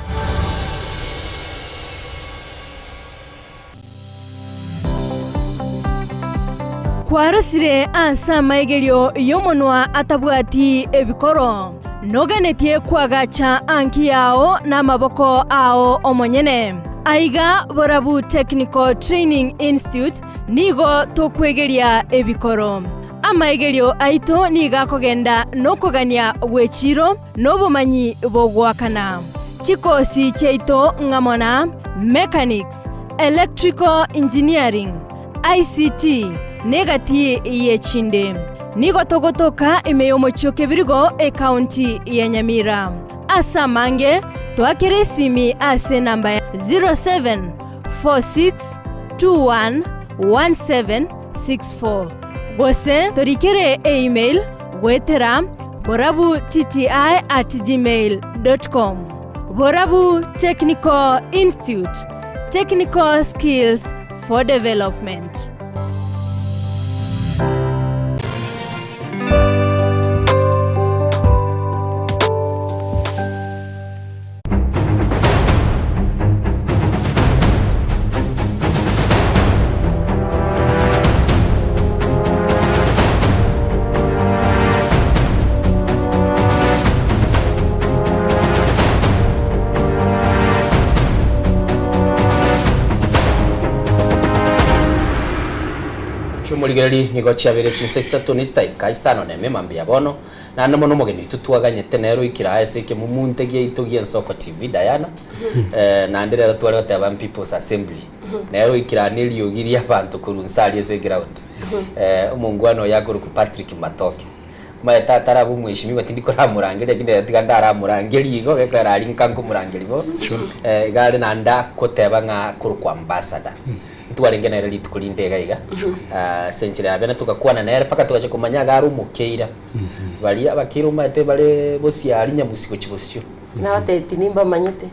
O: Kwarosire ase amaigerio y'omonwa atabwati ebikoro, noganetie koagacha anki yao namaboko ao omonyene. Aiga Borabu Technical Training Institute nigo tokwegeria ebikoro. Amaigerio aito nigo akogenda nokogania gw'echiiro na obomanyi bogoakana. Chikosi chiaito ng'amo na Mechanics, Electrical Engineering, ICT, na egati y'echinde. Nigo togotoka ime y'omochie o Kebirigo, ekaunti ya Nyamira. Ase amange, toakere esimi ase enamba ya 0746211764 gose torikere email goetera borabutti@gmail.com. Borabu Technical Institute, technical skills for development.
A: Chiomorigereri nigo chiabeire chinsa isato ne chidakika isano na eme mambia bono, naende mono omogeni oito twaganyete nere oikire aa ase ekemumunte giaito gi'Ensoko TV, Diana, naende rero tware goteba People's Assembly, nere oikire aa neriogi ri'abanto korwa inse aria ase eground. Omongwana oyo akorokwa Patrick Matoke. Omanyete tata arabe omweshimiwa tindi koramorangeria lakini rero tiga ndaramorangerie igo gekogera aria nka nkomorangeria bo, iga are naende akoteba ng'a akorokwa ambassador. Ntwarenge nere rituko rinde iga iga, ase enchera ya bene togakwana nere mpaka togacha komanya iga are omokeira. Baria abakeira omanyete bare bosiari nyamusi gochia bosio.
I: Nabatebeti nimbamanyete,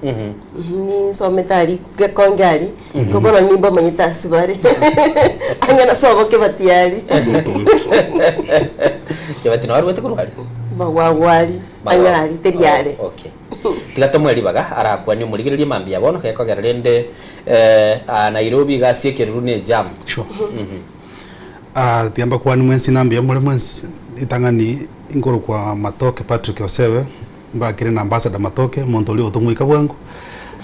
I: ninsomete aria gekonge aria, igo bono nimbamanyete ase bare, ang'e na sobo Kebati aria.
A: Kebati noo arwete korwa aria?
I: Magwagwa aria, ang'e aria, teri are.
A: Okay. Tiga tomoe ribaga arakwanie omorigereria mambia bono gekogera rende aa Nairobi iga ase ekeruru ne ejam.
D: Sure. Ah, tiga mbakwanie mwensi na mbuya more mwensi, ritang'ani nkorokwa Matoke Patrick Osebe, mbakire na Ambassador Matoke, omonto oria ogotomoika bwango.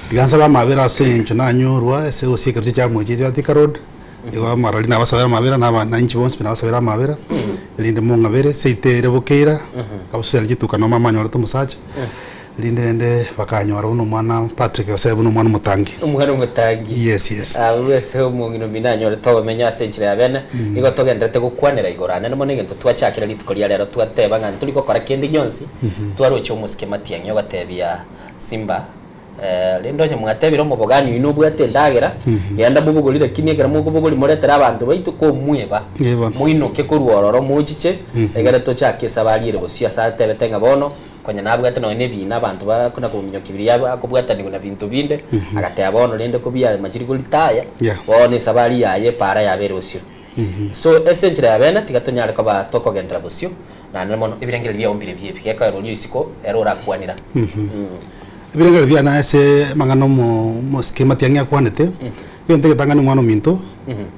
D: Tiga nsabe amabera ase eng'encho nanyorwa ase gose ekerocho chia mochiche Thika Road, igo amarori nabasabere amabera na abananchi bonsi pi nabasabere amabera, erinde mong'abere, seito ere bokeira, nkabusuera chituka noo mama anyorete omosacha, erinde rende bakanyora buna omwana Patrick Osebe buna omwana omotangi.
A: Omwana omotangi.
D: Yes, yes.
A: Abwo ase omong'ina omino anyorete obomenyo ase enchera ya bene, nigo togendererete gokwanera igoro ane mono egento twachakire rituko ria rero twateba ng'a ntori gokora kende gionsi, twaroche omosike matiang'i ogatebia Simba, rende onye mwatebire omobogani oino obwate endagera, genda mobogori lakini ekero mokobogori moretere abanto baito komweba, moinoke korwa ororo mochiche, egere tochake esabari ere bosio ase atebete ng'a bono, konya nabwate nonya na ebiina abanto bakona kominyokia biria akobwatanigwa na binto binde, agateba bono rende kobia machiri koritaya, bono esabari yaye epaara yabeire bosio. So ase enchera ya bene tiga tonyare koba tokogenderera bosio, naende mono ebirengererio biao mbire biebi, gekoera oria isiko ere orakwanera.
D: Ebirengererio biane ase amang'ana omo omosike matiang'i akwanete, egento egetang'ani omwana ominto,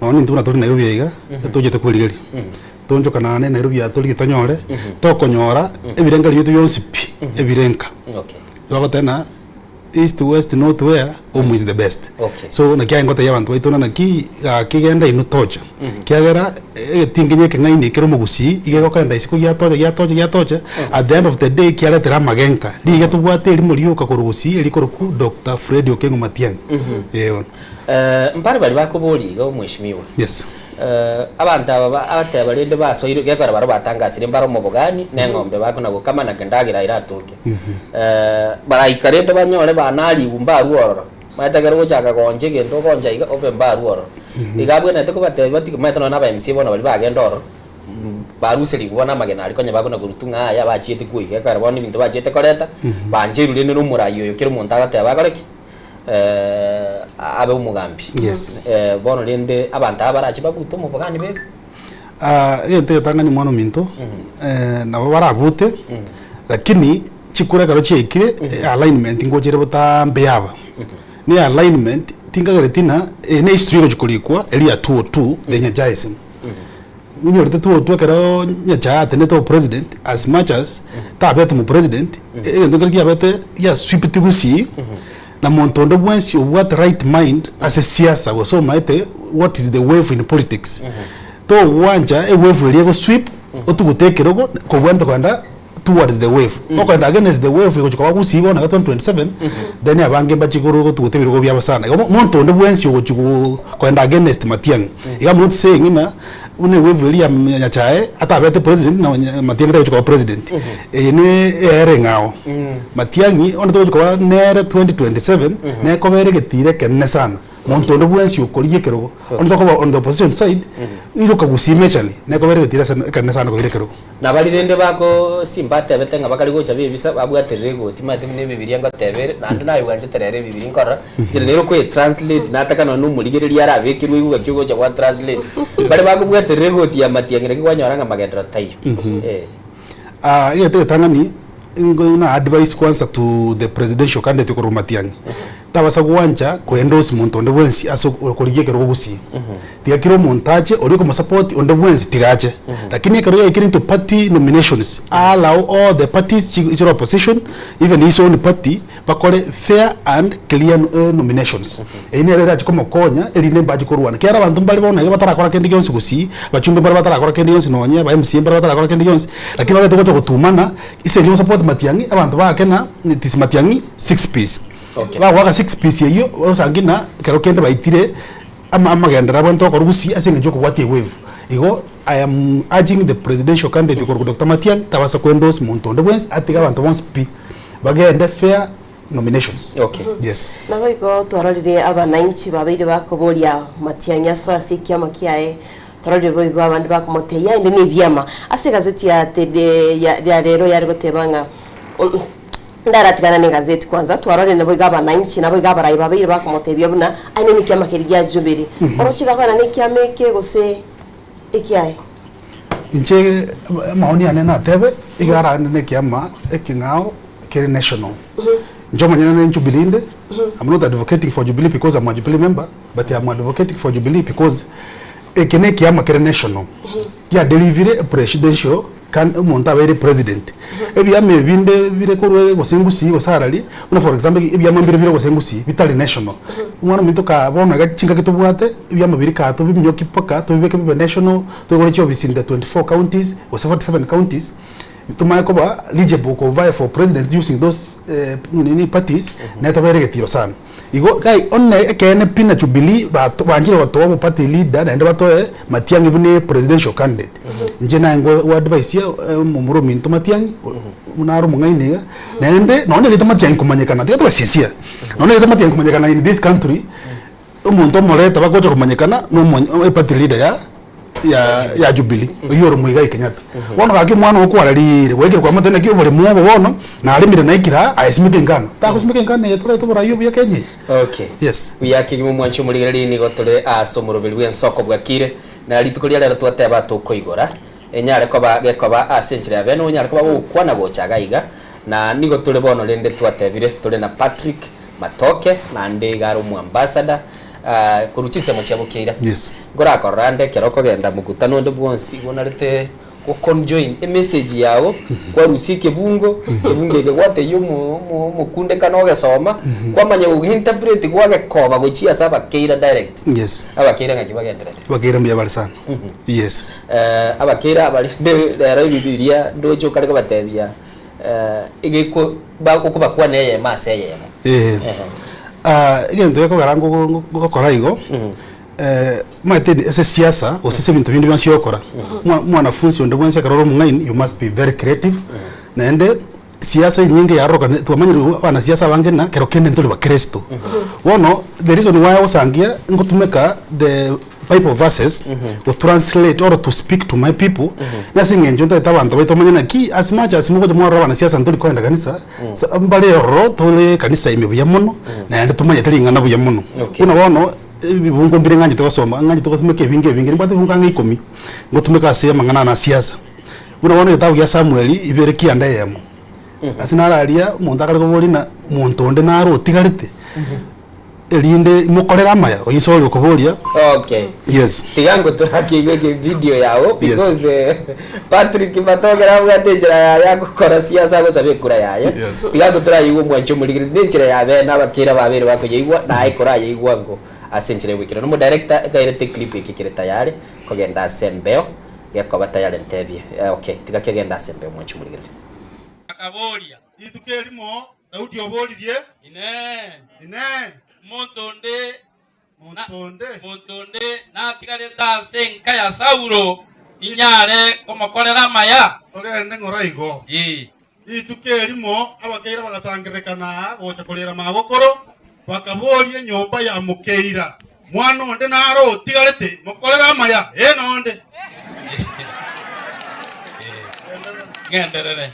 D: nonya intwe buna tore Nairobi iga, tochete kwerigeria. Toonchoka naende Nairobi aa torigie tonyore, tokonyora ebirengererio biaito bionsi pi, ebirenka. Igo ogoteba ng'a east, west, north where, home is the best. So naki aye ngotebia abanto baito ng'a naki gaki genda inwe tocha, ekiagera egetingenyi ekeng'aini ekere omogusii, iga egokenda isiko giatocha giatocha giatocha, at the end of the day kiaretera amagenka. Rigiya tobwate erimo rioka korwa gusii erikorokwa Doctor Fred Okengo Matiang'i, eh bono.
A: Mbare baria bakoboria iga omweshimiwa.
D: Yes.
A: Abanto aba abateba rende basoirwe gekogera barabwo batangasire mbare omobogani na eng'ombe bakona gokama na endagera eratoke. Baraika rende banyore banarigwe mbarue ororo, omanyete ekero ogochaka gooncha egento ogooncha iga obe mbarue ororo. Iga abwenerete kobatebia batige omanyete nonye na aba MCA bono baria bagenda ororo, baruserigwe bono amagena aria konya bakona korutwa ng'a aya bachiete koiga ekero bono ebinto bachiete koreta, bancheirwe rende na omorai oyo kera omonto agateba akore ki? abe omogambi.
D: Yes.
A: Bono rende abanto aba barache babute omobogani bebe.
D: Ah, egento egetang'ani omwana ominto, nabo barabute, lakini chikura ekero chiaikire, alignment ngocha ere botambe aba. Ne alignment, tinkagereti ng'a eye ne history egochi korikwa eri ya 202, the Nyajaism. Onyorete twotwa ekero Nyachae atenete obopresident as much as tabete omopresident, egento nkere kiabete giasweepeti gusii, na monto onde bwensi obwate right mind ase siasa gose omaete what is the wave in politics, togwancha ewave eria egosweep otugute ekerogo kobwate kogenda towards the wave. Okogenda against the wave egochia koba gusii bono iga 2027, then abange mbachi korwa gotuguta ebirogo biabo sana. Igo monto onde bwensi ogochi kogenda against Matiang'i, iga I'm not saying ng'a buna ewave eria ya Nyachae atabete president na Matiang'i tagochi koba president. Eye ne ere eng'ao. Matiang'i onde togochi koba nere 2027, nekoba ere egetiro ekenene sana. Monto onde bwensi okorigia ekerogo, onde tokoba on the opposition side, iroka gusii majorly, nekoba ere egetiro ase ekenene sana koira ekerogo.
A: Na baria rende bago simbatebete ng'a bakare gocha bebisa, babwaterere egoti, omanyete buna ebibiria ngoteba ere, naende naye bwanchete rero ebibiria nkorora, inchera nere okoyetranslate, nataka nonye na omorigereria arabekerwe aigwe gaki ogocha gwa translate. Baria bakobwaterera egoti ya matiang'i naki kwanyora ng'a magenderero taiyo. Eh.
D: Ah, egento egetang'ani, ingo na advice kwanza to the presidential candidate okorwa Matiang'i, tabasa gwancha ko endorse monto onde bwensi ase okorigia ekerogo gusii. Tiga kera omonto ache, oria okomosupport onde bwensi tiga ache. Lakini ekero yaikire into party nominations, allow all the parties chire opposition, even his own party, bakore fair and clear nominations. Eyio nere erache komokonya erinde mbache korwana. Ekiagera abanto mbare bono iga batarakora kende gionsi gusii, abachumbe mbare batarakora kende gionsi nonye, aba MCA mbare batarakora kende gionsi, lakini batagete gocha gotumana, ase eng'encho gosupport Matiang'i, abanto baake ng'a it is Matiang'i six piece.
A: Okay.
D: Bagoaka six piece eyio, osange ng'a ekero kende baitire ama amagenderero abwenerete gokorwa gusii ase eng'encho yokobwatia ewave. Igo I am urging the presidential candidate okorokwa Doctor Matiang'i tabasa ko endorse monto onde bwensi, atige abanto bonsi pi bagende fair nominations.
A: Okay.
D: Yes.
I: Naboigo twarorire abananchi babeire bakoboria Matiang'i asoe ase ekiama kiaye, twarorire boigo abande bakomotebia aende nebiama. Ase egazeti ya Today ya ya rero yare goteba ng'a ndaratigana na egazeti kwanza, twarorire naboigo abananchi naboigo abarai babeire bakomotebia buna aende nekiama keria gia Jubilee. Oroche iga akoenda nekiama eke gose ekiaye?
D: Inche amaoni ane natebe, iga arande nekiama ekeng'ao kere national. Inche omonyene ne Jubilee inde, I'm not advocating for Jubilee because I'm a Jubilee member, but I'm advocating for Jubilee because eke ne ekiama kere national, giadelivire presidential can omonto abeire president. Ebiama ebi binde bire korwa gose Gusii gose arari, buna for example ebiama mbire bire gose Gusii bitari national. Omwana ominto kaa bono iga chingaki tobwate, ebiama biria kaa tobiminyokie mpaka tobibeke bibe national, toigore chiofisi in the 24 counties gose 47 counties, Tomanye koba eligible ko vie for president using those nini parties netobere egetiro sana. Igo gai onye ekeene pi na Jubilee bato banchire gotoa obo party leader naende batoe Matiang'i buna presidential candidate. Inche naye ngo advice omomura ominto Matiang'i buna are omong'aini iga naende nonye erieta Matiang'i komanyekana tiga tobe sincere nonye erieta Matiang'i komanyekana in this country omonto omoreta bagocha komanyekana na omo eparty leader ya ya ya Jubilee oyio ore Muigai Kenyatta. Bono gaki omwana oo kwarariire gwaikire kwamotebia naki oboremo obo bono naremire naikire aa aye simeka engano. Tagosimeka engano eye torete oborai obuya Kenya eye.
A: Okay.
D: Yes.
A: Buya kegima omwanchi omorigereria nigo tore ase omoroberi bw'ensoko bwakire, na rituko ria rero twateba tokoigora enyare koba gekoba ase enchera ya bene onyare koba gogokwana gocha iga iga, na nigo tore bono rende twatebire tore na Patrick Matoke naende iga are omoambassador korwa chinsemo chia Bokeira.
D: Yes.
A: Nkorakorora ande ekero okogenda mokutano onde bwonsi igo onarete goconjoin emessage yago, kwarusia ekebungo, ekebungo eke gwatebia omo omo omokundekane ogesoma, kwamanya goginterpret gwagekoba gochia ase abakeira direct.
D: Yes.
A: Abakeira ng'aki bagenderete?
D: Abakeira mbuya bare sana. Yes.
A: Abakeira abare rero ebibiria ndoche okare kobatebia egeko okobakwana eyemo ase eyemo.
D: Ee. Egento gekogera ngokora igo, omanyete ase esiasa gose ase ebinto binde bionsi ogokora, mwanafunzi onde bwensi ekero ore omong'aini you must be very creative, naende siasa enyinge yarorokana twamanyire abanasiasa abange ng'a kero kende ntori bakristo. Bono the reason why ogosangia ngotumeka the Bible verses go translate or to speak to my people nase eng'encho ntagete abanto baito bamanye naki as much as mogocha mwarora abanasiasa ntori kogenda kanisa sa mbare ororo tore kanisa ime buya mono naende tomanyete ring'ana buya mono.
A: Okay.
D: Buna bono ebibungo mbire ng'anchete gosoma ng'anchete gotumeka ebinge ebinge nimbwate ebibungo ang'e ikomi ngotumeka ase amang'ana ane a siasa. Buna bono egetabu gia Samuel ibere kianda eyemo, ase naro aria omonto akare koboria ng'a monto onde naro otigarete. Erinde imokorere amaya, oinse ore okoboria.
A: Okay.
D: Yes.
A: Tiga ngotorake igwe eke video yago
D: Yes.
A: because eh, Patrick Matoke nabwate enchera yaye agokora siasa agosaba ekura yaye.
D: Yes.
A: Tiga ngotoraigwe omwanchi omorigeri ne enchera ya bene abakera babere bakoyaigwa naye korayaigwa ngo ase enchera egwekera. Nomo director ekairete eclip eke kere tayari kogenda ase embeo gekoba tayari ntebie. Eh, okay, tiga kegende ase embeo omwanchi omorigereria.
F: Akaboria.
P: Rituko erimo Daudi oboririe,
F: Inee!
P: Inee!
F: Omonto onde
P: Monto onde?
F: Omonto onde natigarete ase enka ya Saulo, inyare komokorera amaya?
P: Togende ng'ora igo.
F: Ee.
P: Rituko erimo abakeira bagasangererekana aa gocha korera magokoro, bakaboria enyomba ya Mokeira, Mwana onde naro otigarete, mokorere amaya? Ee, nonde.
F: Ng'enderere.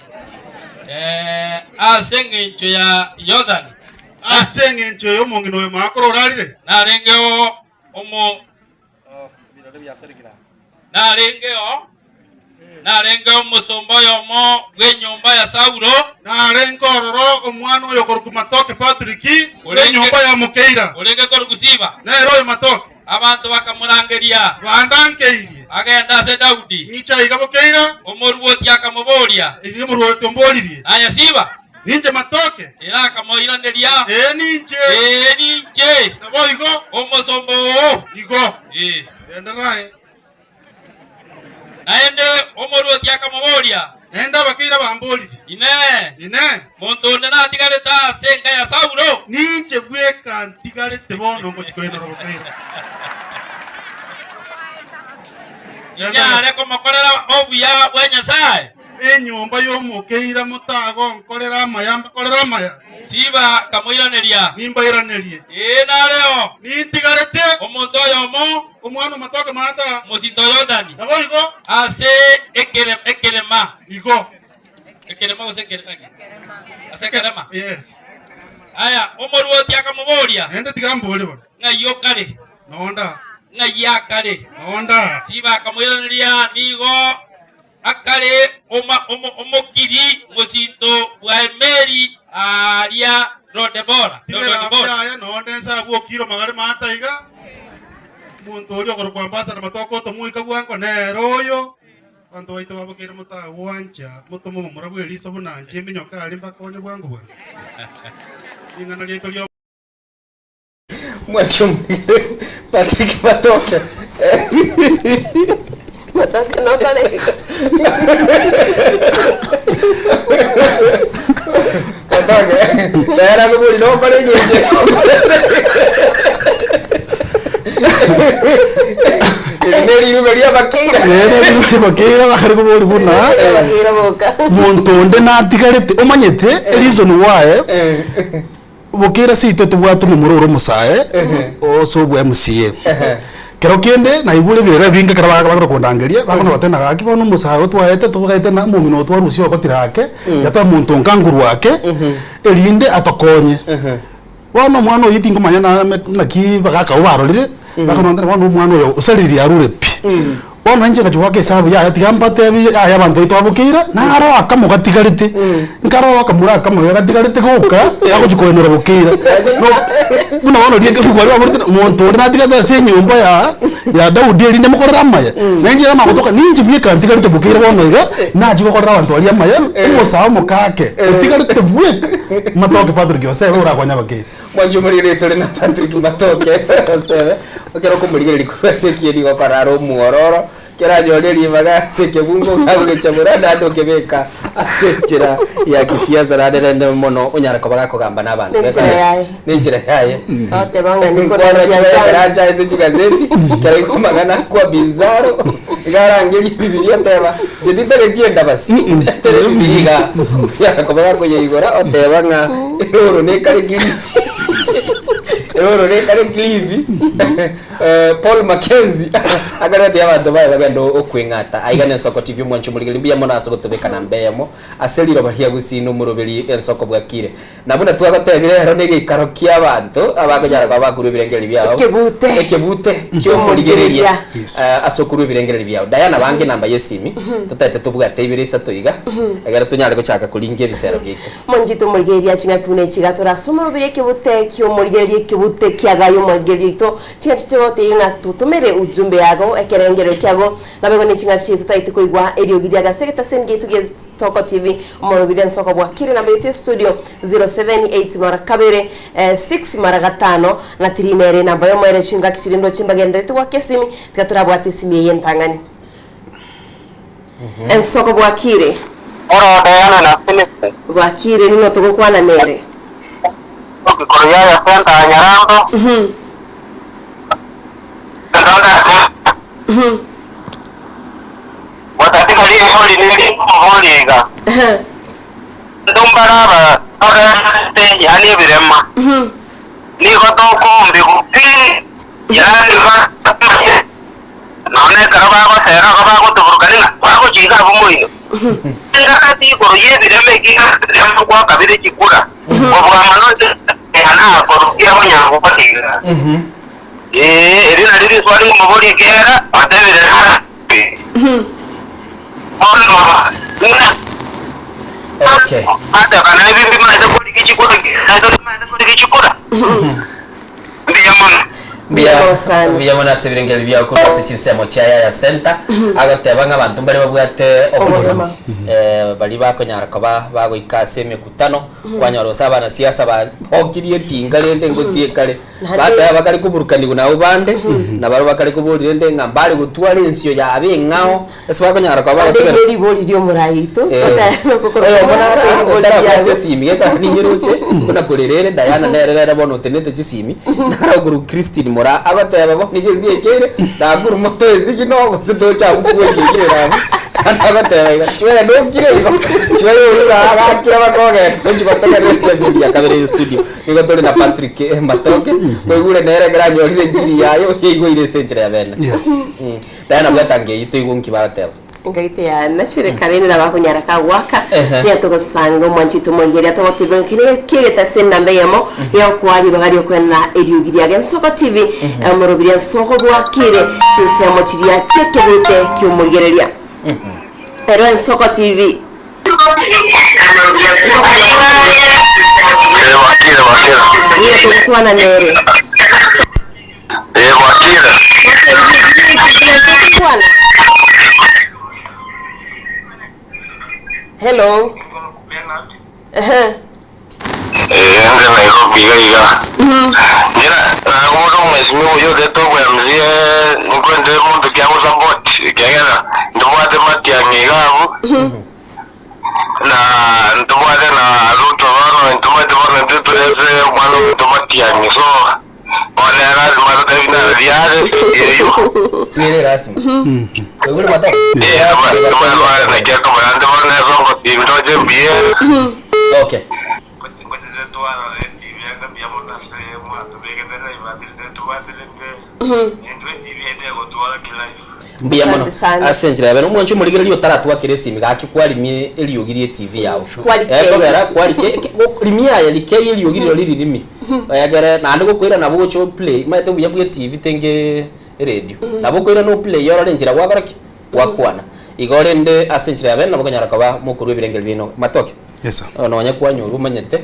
F: Eh, ase engencho ya Yothani.
P: Ase engencho y'omong'ina oyo magokoro orarire.
F: Narengeo omo Narengeo, narengeo omosomba oyomo bw'enyomba ya Saulo.
P: Narenge ororo omwana oyo okorokwa Matoke Patrick, bw'enyomba ya Mokeira.
F: Orenge korokwa Siba.
P: Nere oyo Matoke.
F: Abanto bakamorangeria.
P: Bandankeirie.
F: Agenda ase Daudi.
P: Ng'iche aiga Bokeira.
F: Omoruoti akamoboria.
P: Erio omoruoti omboririe.
F: Aye Siba?
P: Ninche Matoke.
F: Ere akamoiraneria.
P: Ee, ninche.
F: Ee, ninche.
P: Naboigo.
F: Omosomba oo.
P: Igo.
F: Ee.
P: Rende naye.
F: Naende omoruoti akamoboria.
P: Naende abakeira bamboririe.
F: Inee!
P: Inee!
F: Monto onde natigarete ase enka ya Saulo?
P: Ninche bweka ntigarete bono ngochia koenora obokeira.
F: Inyare komokorera obuya bwa Nyasae?
P: Enyomba y'omokeira motagonkorera amaya, mbakorere amaya.
F: Siba akamoiraneria.
P: Nimbairanerie.
F: Ee, nareo.
P: Nintigarete.
F: Omonto oyomo.
P: Omwana o matoke maata.
F: Mosinto o Yothani.
P: Naboigo.
F: Ase ekerema.
P: Igo.
F: Ekerema gose ekerema ki? Ase ekerema?
P: Yes.
F: Aya, omoruoti akamoboria.
P: Naende tiga mbore bono.
F: Ng'ai okare?
P: Nonda.
F: Ng'ai akare?
P: Nonda.
F: Siba akamoiraneria, Nigo Akare omokiri mosinto bw'Aemeri aaria Lodebora.
P: Tigera yaya nonde nse abwo okire omagare maata iga, omonto oria okorokwa ambassador matoke otomoika bwango nere oyo, abanto baito babokeire motagwancha motome omomura bw'eriso buna inche eminyoka aria mbakonye bwango bwango. Ring'ana riaito rio.
A: Mwachumire Patrick Matoke.
I: Matoke nokore.
A: Matoke. Tayara kuburi nokore nyeche. Eri nerirume riabakeira.
D: Bakeira bakare kobori buna
I: Bakeira boka.
D: monto onde natigarete omanyete reason why Bokeire ase intwe tobwate omomura ore omosae ose obwa MCA. Kero kende naigure ebirero ebinge ekero bakora kondangeria, bakona goteba ng'a gaki bono omosae oyo twaete togaete na omong'ina oyo twarusia ogotira ake, yatoa omonto onka nguru ake, erinde atokonye. Bono omwana oyio tingomanya name naki bagaka abwo barorire, bakona gontebia bono omwana oyo osaririe arure pi. Bono inche ngachia goaka esabu yaya tiga mbatebi yaya abanto baito babokeire, naro akamo gatigarete, nkarora akamura akamo iga gatigarete goka, gagochia koenora bokeire. No buna bono riria ekebugu baria baborete monto onde natigarete ase enyomba ya ya Daudi erinde mokorere amaya, na inche namanya gotoka ninche bweka ntigarete bokeire bono iga, nachie gokorera abanto baria amaya, omosae omokake otigarete bweka, matoke Patrick Osebe orakonye abakeire.
A: Mwanchomorire tore na Patrick Matoke Osebe, ekero okomorigereria korwa ase ekieni nigo okorara omwororo, ekero anyorire ribaga ase ekebungo gagogechabora naende okebeka ase enchera ya kisiasa naende rende mono onyare koba gakogamba na abanto.
I: Nenchera yaye.
A: Nenchera yaye.
I: Agoteba ng'a niko
A: Nkwana
I: nachia
A: chibesa
I: nchana.
A: acha ase chigazeti, ekero aigwa amang'ana akwa binzaro, iga arangerie ebibiria oteba, inche tintageti endabasi, tere ebibiria igaa. Onyara koba gakoyeigora oteba ng'a eroro nekare Kilifi, eroro nekare Kilifi, Paul Mackenzie akareta abanto baye bagende okweng'ata. Aiga nensoko TV omwanchi omorigereria mbuya mono ase gotobeka namba eyemo ase riroba ria Gusii na omoroberi ensoko bwakire. Na buna twagotebire ero negeikaro ki'abanto abakonyara koba bakorua ebirengererio biabo.
I: Ekebute.
A: Ekebute ki'omorigereria ase okorua ebirengererio biabo. Diana bange enamba y'esimi totaete tobwate ibere isato iga egere tonyare gochaka koringia ebisero biaito.
I: Monchete omorigereria ching'aki buna echi iga torasome orobiri ekebute ki'omorigereria ekebute. ekebute kiagayo omwarigereria oito chingaki togotebia ng'a totomere ujumbe yago ekerengerero kiago Naboigo ne ching'aki chiaito totaete koigwa eriogi riago ase egetaseni giaito gia Toko TV, omorobiri ensoko bwakire namba yaito ya studio 078 mara kabere 6 mara gatano na tiri nere enamba yomoerio chingaki chiria ndoche mbagendererete goaka esimi tiga torabwate esimi eye entang'ani. Ensoko bwakire.
J: Orodeana na Philip.
I: Bwakire ning'o togokwana nere?
J: Igoro ya Yasenta ya Nyarambo. Gotatiga rigori nerimo iga, abanto mbare abatorerete, yaani ebirema, nigo tokombigwa pi, yaani batamanyeti, nonya ekero bagosera igo bagotoburukania ng'a bagochia iga abwo moino. Engaki igoro y'ebirema ekiagera ebirema gwakabire chikura, kobua mono inche nakorusia obonyangoka iga. Ee, eri nario riswali ngomoboria ekiagera gwatebire ng'a bono ng'a
A: Okay.
J: ateba naye mbimanyete korigia chikura, mbimanyete korigia chikura. Mbuya mono.
A: Mbuya mbuya mono ase ebirengererio biao korwa ase chinsemo chia Yaya Center agoteba ng'a abanto mbare babwate oborema eh, baria bakonyara koba bagoika ase emekutano kwanyora gose abanasiasa babokirie etinga rende ngosiekare Bateba bakare koburukanigwa nabwo bande, na barabwo bakare koboria rende ng'a mbare gotwara ensio yabo eng'ao, ase bakonyara koba
I: Ande
A: bagotigara.
I: rie ribori ri'omorai oito,
A: Eh.
I: otare okokorwa
A: Oyomo nare
I: ribori
A: otarabwate
I: riago.
A: esimi gekogera ninyeroche buna korera ere Diana nere rere bono otenenete chisimi, naro okorokwa Christine Moraa agoteba bono egesi ekeire nakuru motoe signal gose toche abwo kwoyia ere abwo, naende agoteba iga chwee nokire igo, chwee orure aa gakira bakogenda gochia gotegerera esemi ya kabere estudio. Nigo tore na Patrick Matoke, koigure nere ekero anyorire enchiri yaye oyeigweire ase enchera ya bene. Diana bwatanga eyio toigwe nki bagoteba.
I: Ngaite yana chire kare nere abakonyara kagwaka
A: Ehe.
I: nigo togosanga omwanchi oito omorigereria togotebia ng'a kere kiegete ase enamba eyemo yokoa ribaga riokoenana eriogi riage Ensoko TV omoroberio ensoko bwakire chinsemo chiria chiekebete kiomorigereria ero Ensoko TV.
J: Eh, bwakire, bwakire.
I: Nigo togokwana nere.
J: Eh, bwakire.
I: Togokwana. Hello. Ehe.
J: Eh, nde Nairobi iga iga. Njira, nagoka omwesimiwa oyo otete obwa MCA, nikwendire monto ki agosupport, ekiagera ntobwate Matiang'i iga abwo, na ntobwate na Ruto bono, ntomanyete bono intwe tore ase omwana ominto Matiang'i, so bono ere lazima totebi nare riare eywo.
A: Ere lazima. Oigure Matoke?
J: Eh, tobwate naki akomanya, naende bono esongo ndoche mbuya ere.
A: Okay. Mbuya mono
I: Asante sana.
A: ase enchera ya bene omwancho omorigereria otaratwakera esimi gaki kwarimie eriogi rie TV yao
I: Kwarikei.
A: ekogera kwarike ke- go- rimia aye rikei eriogi riro riri rimi egere naende gokoira nabo gocha oplay omanyete obuya bwa etv tenge eredio nabo okoirana oplay orore enchera gwakora ki gwakwana igo rende ase enchera ya bene nabo okonyara koba mokorwa ebirengererio biaino matoke
D: Yes sir.
A: Nonya kwanyorwa omanyete,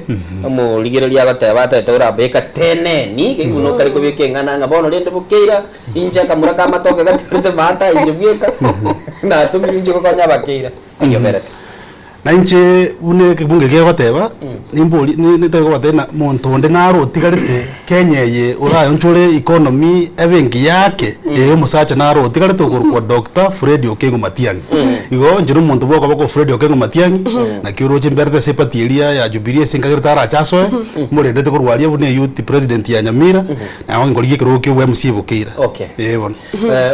A: omorigereria agoteba atagete orabeka teneni, buna okare kobeka eng'ana ng'a bono rende bokeira, inche akamura ka amatoke gatigarete maata inche bweka, natomire inche gokonya abakeira, naki oberete.
D: Na inche buna ekebungo gegoteba, nimbori nitake kobatebia ng'a monto onde naro otigarete Kenya eye oraonchore economy ebe engiya ake, ee omosacha naro otigarete okorokwa Doctor Fred Okengo Matiang'i. Igo inche nomonto bwa okoboko Fred Okengo Matiang'i, naki oroche mberete ase eparty eria ya Jubilee ase nkagerete arache asoe, morendete korwa aria buna eyouth president ya Nyamira, nabo nkorigia ekerogo kia obwa MCA Bokeira.
A: Okay.
D: Ee bono.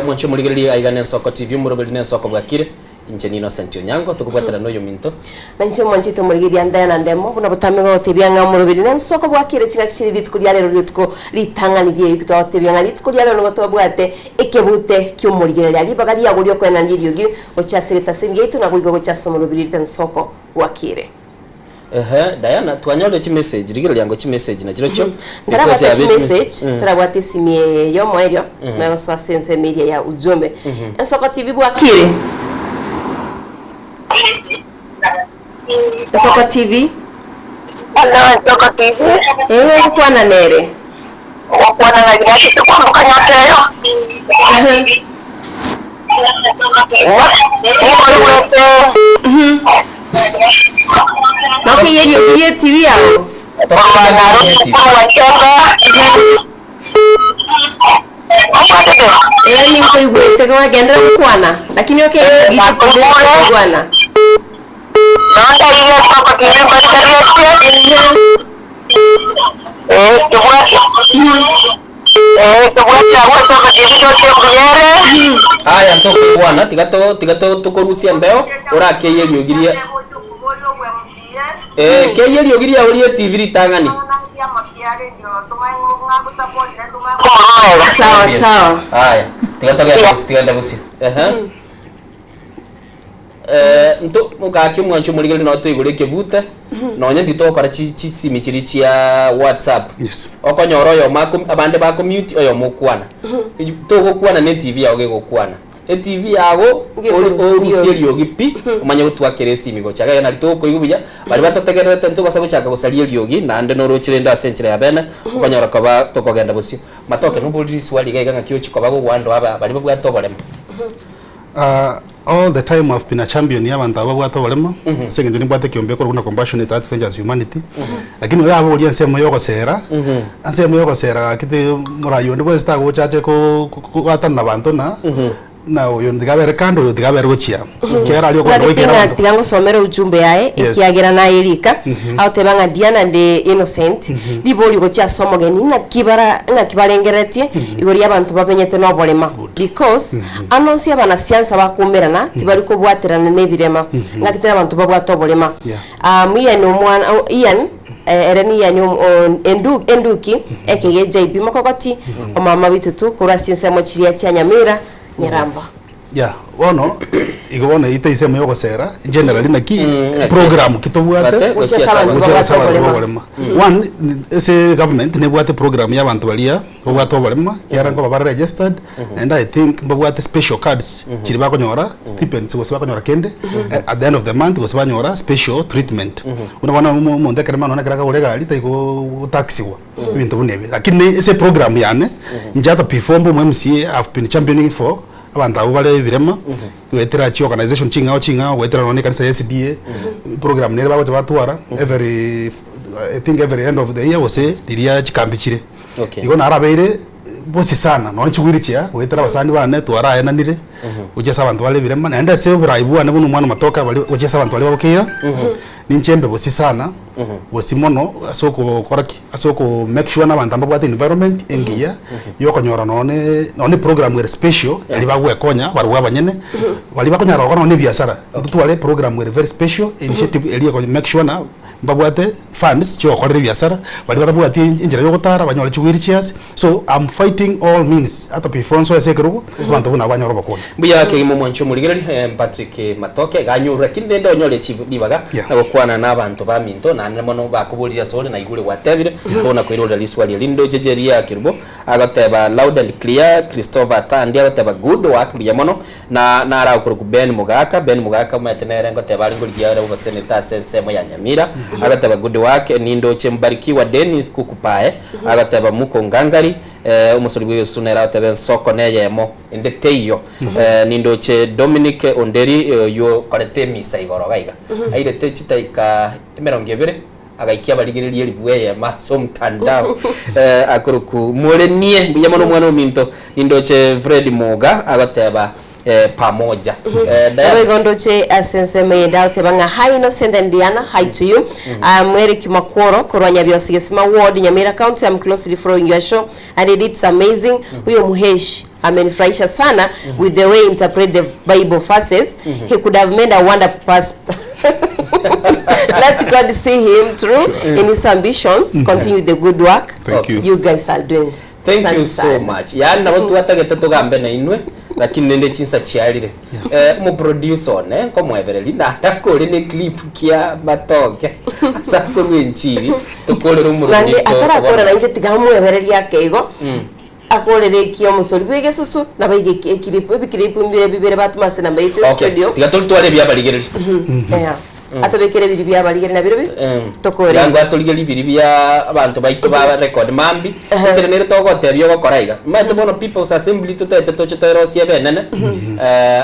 A: Mwanche omorigereria aiga n'Ensoko TV, omoroberi n'Ensoko bwakire. Inche n'Innocent Onyango, tokobwatana noyominto.
I: Na inche mwanchete omorigereria Diana Ndemo, buna botambe gogotebia ng'a omoroberi nensoko bwakire chingaki chire rituko ria rero rituko ritang'ani ri'ewiki twagotebia ng'a rituko ria rero nigo twabwate ekebute ki'omorigereria ribaga riago riokoenania eriogi gochia ase egetaseni giaito na goika gochia ase omoroberi ensoko bwakire.
A: Ehe, Diana, twanyorire chimessage, rigereria ango chimessage nachirochio.
I: Ntarabwate
A: Because yabe
I: chimessage,
A: Mm.
I: ntarabwate esimi eye y'omoerio, mm gosoa ase ensemo eria ya ujumbe. Ensoko TV bwakire? Ensoko TV?
J: Hello, Ensoko TV.
I: Ee, ngokwana nere.
J: Ogokwana ng'a inachete kwamboka nyateyo. Nimoigwete.
I: Nokoiyeria okirie etibi yago.
J: Korwa Nairobi korwa Chemba. Ombwatete?
I: Ee ninkoigwete gwagenderera gokwana lakini okeiyeria okirie etibi
J: Nondarire nsoko TV mbarigeretie. Eh, tobwate. Eh, tobwate agwo nsoko TV toche mbuyere.
A: Aya ntokobwana tiga to tiga to tokorusia embeo orakeiye eriogi ria Eh, keiye eriogi riao ria etibi ritang'ani.
I: Sawa sawa.
A: Aya, tiga togende bosi tigende bosi. Ehe. Eh, nto mogaki omwancho omorigereria nabo toigure ekebute nonye ndi togokora chi chisimi chiria chia whatsapp okonyora oyomo ako abande bakomute oyomo okwana togokwana na etv yago gegokwana etv yago ori orusie eriogi pi omanye gotwakera esimi gocha iga nari tokoigwa buya baria batotegererete ntobasa gochaka gosaria eriogi naende noroche rende ase enchera ya bene okonyora koba tokogenda bosio. Matoke noborire riswali iga iga ng'aki ochia koba gogwandwa aba baria babwate oboremo.
D: All the time I've been a champion ya abanto aba babwate oboremo, ase eng'encho nimbwate ekeombe ekorokwa buna Compassionate Heart Ventures Humanity, lakini oyo aboria ensemo ya ogosera, ensemo ya ogosera gaki te morai onde bwensi tagocha ache ko- ko- kogwatana na abanto na na oyo tiga abere kando oyo tiga abere gochia amo. Ekiagera aria okogenda
I: Ng'aki
D: goikera
I: ting'a
D: abanto.
I: tiga ngosomere ujumbe yaye
D: Yes.
I: ekiagera naye rika agoteba ng'a Diana ndi innocent ribori gochia ase omogeni naki bara ng'aki barengereretie igoro y'abanto bamenyete noborema because Amo onsi abanasiansa bakoumerana tibari kobwaterana nebirema, ng'aki tari abanto babwate oborema. Um, Ian omwana o- Ian eh, ere ni Ian om- o- endu, enduki ekege JB Mokogoti omama bitutu korwa ase ensemo chiria chia Nyamira Nyaramba.
D: Yeah, bono igo bono eyio tari ya ogosera generally naki program ki tobwate
A: Bate, gochia ase abanto
D: gochia ase abanto
I: babwate
D: boborema. One, ase government nebwate program ya abanto baria Babwate oborema, ekiagera nkoba bare registered, naende I think mbabwate special cards chiria bakonyora stipends gose bakonyora kende at the end of the month gose banyora special treatment. Buna bono omo omonto ekerema nonye ekero akagora egari tari go gotaxiwa ebinto buna ebi. Lakini ase eprogram yane, inche ata before mbe omo MCA I have been championing for abanto abwo bare ebirema, goetera chiorganisation ching'ao ching'ao, goetera nonye na ekanisa ya SDA, program nere bagocha batwara every I think every end of the year gose riria chikambi chire.
A: Okay.
D: Igo narabeire bosi sana nonye chigwiri chia goetera abasani bane twaraenanire gochia ase abanto bare ebirema naende ase oborai bwane buna omwana omatoke abare gochia ase abanto baria bagokeira ninche mbe bosi sana bosi mono ase okokora ki ase oko make sure na abanto mbabwate environment engiya ya okonyora nonye nonye eprogram ere special eria bagwekonya barabwo abanyene baria bakonyara gokora nonye ebiasara ntotware eprogram ere very special initiative eria eko make sure na Mbabwate funds chiogokorera ebiasara, baria batabwati enchera yogotara banyore chi wheelchairs, so am fighting all means ata before nsoe ase ekerogo, abanto buna aba banyore obokonyi.
A: Mbuya kegima omwanchi omorigereria eh, Patrick Matoke iga anyorwe lakini rende onyore chi ribaga na gokwana na abanto baminto naende mono bakoboririe asore naigure gwatebire tona koirorera riswali eri ndoche Jeria Kerubo agoteba loud and clear Christopher Atandi agoteba good work mbuya mono Na narakorokwa Ben Mogaka, Ben Mogaka omanyete nere ngoteba are ngorigia ore oboseneta ase ensemo ya Nyamira, agateba good work, nindoche Mbarikiwa Dennis Kukupae, agateba Muko Ngangari, eh, omosori bw'egesusu nere agateba ensoko neyemo ende teiyo, eh, nindoche Dominic Onderi oyio okorete emisa igoro iga iga, airete chidaika emerongo ebere. Agaikia abarigereria elifu eyemo ase omotandao eh, akoroku morenie mbuya mono omwana ominto nindoche Fred Muga agoteba eh, pamoja eh, Diana.
I: Nabo igo ndoche ase ensemo eyende agoteba ng'a hi Innocent and Diana hi to you I'm Eric Makworo korwa Nyabiosi Gesima Ward Nyamira County I'm closely following your show and it it's amazing huyo muheshi amenifurahisha sana with the way he interpret the Bible verses he could have made a wonderful pastor let God see him through in his ambitions continue the good work
A: Thank you.
I: you guys are doing
A: Thank you
I: Asante
A: so
I: sana.
A: much. Yaani nabo twatagete tugambe na inwe lakini nende chinsa chiarire. Eh, omoproducer one nkomwebereri natakore ne clip kia matoke ase akorwa enchiri tokorere
I: Naende
A: omorobori
I: atarakora nainche tiga amwebererie ake igo akorere ekia omosori bwa egesusu nabo iga eki- ekiripu ebikiripu mbire bibere batuma ase namba yaito
A: Okay.
I: studio
A: Tiga totware ebiabarigereri.
I: Yeah. Atobekere ebiri bia abarigeri nabirobio tokore.
A: Tiga ngwatorigerie ebiri bia abanto baito ba record mambi, enchera nere togotebia ogokora iga. Omanyete bono people's assembly totaete toche toerosie ebe enene,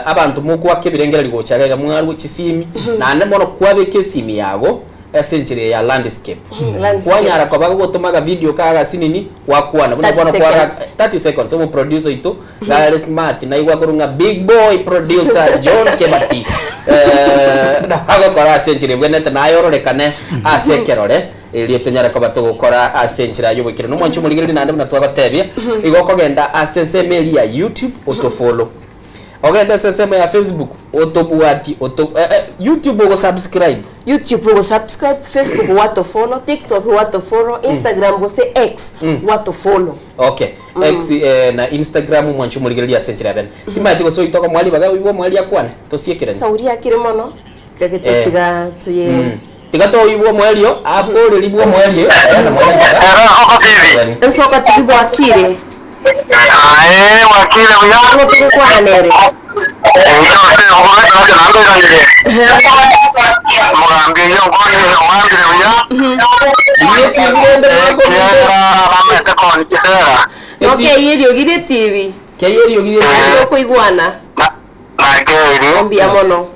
A: abanto mokwaka ebirengererio gocha iga iga mwarwe chisimi, naende mono kwabeka esimi yago ase enchera eye ya landscape.
I: Landscape.
A: Kwanyara koba gogotoma akavideo kago agasinini, gwakwana buna
I: 30
A: bono kwara
I: seconds.
A: 30 seconds omoproducer oito Gare smart naigwa korwa ng'a big boy producer John Kebati eh, nabo agokora ase enchera ebwenerete naye ororekane ase ekerore erio tonyare koba togokora ase enchera y'oboikeranu. Omwanchi omorigereria naende buna twagotebia igo okogenda ase ensemo eria ya YouTube otofollow, ogende ase ensemo ya Facebook otobwati oto eh, eh, YouTube ogosubscribe.
I: YouTube ogosubscribe, Facebook gwatofollow, TikTok gwatofollow, Instagram gose X gwatofollow.
A: Okay. X eh, na Instagram mwanche omorigereria ase enchera ya bene. Timanyeti gose oito okomoa ribaga oigwe omweri akwane, tosiekeranie.
I: Sauri akire mono, gagete
A: Eh.
I: tiga toye
A: Mm. Tiga toigwe omwerio, akore ribwe omwerio, Diana mwana ribaga.
I: Ensoko tiri bwakire.
J: Aye, bwakire buya.
I: Nigo togokwana nere.
J: Omogambi oyio onkwanire ogambire buya. Ekiagera bamete koni chisera.
I: No keiyo eriogi rie TV.
A: Keiyo eriogi rie
I: TV. Okoigwana.
J: Nakeiri.
I: Mbuya mono.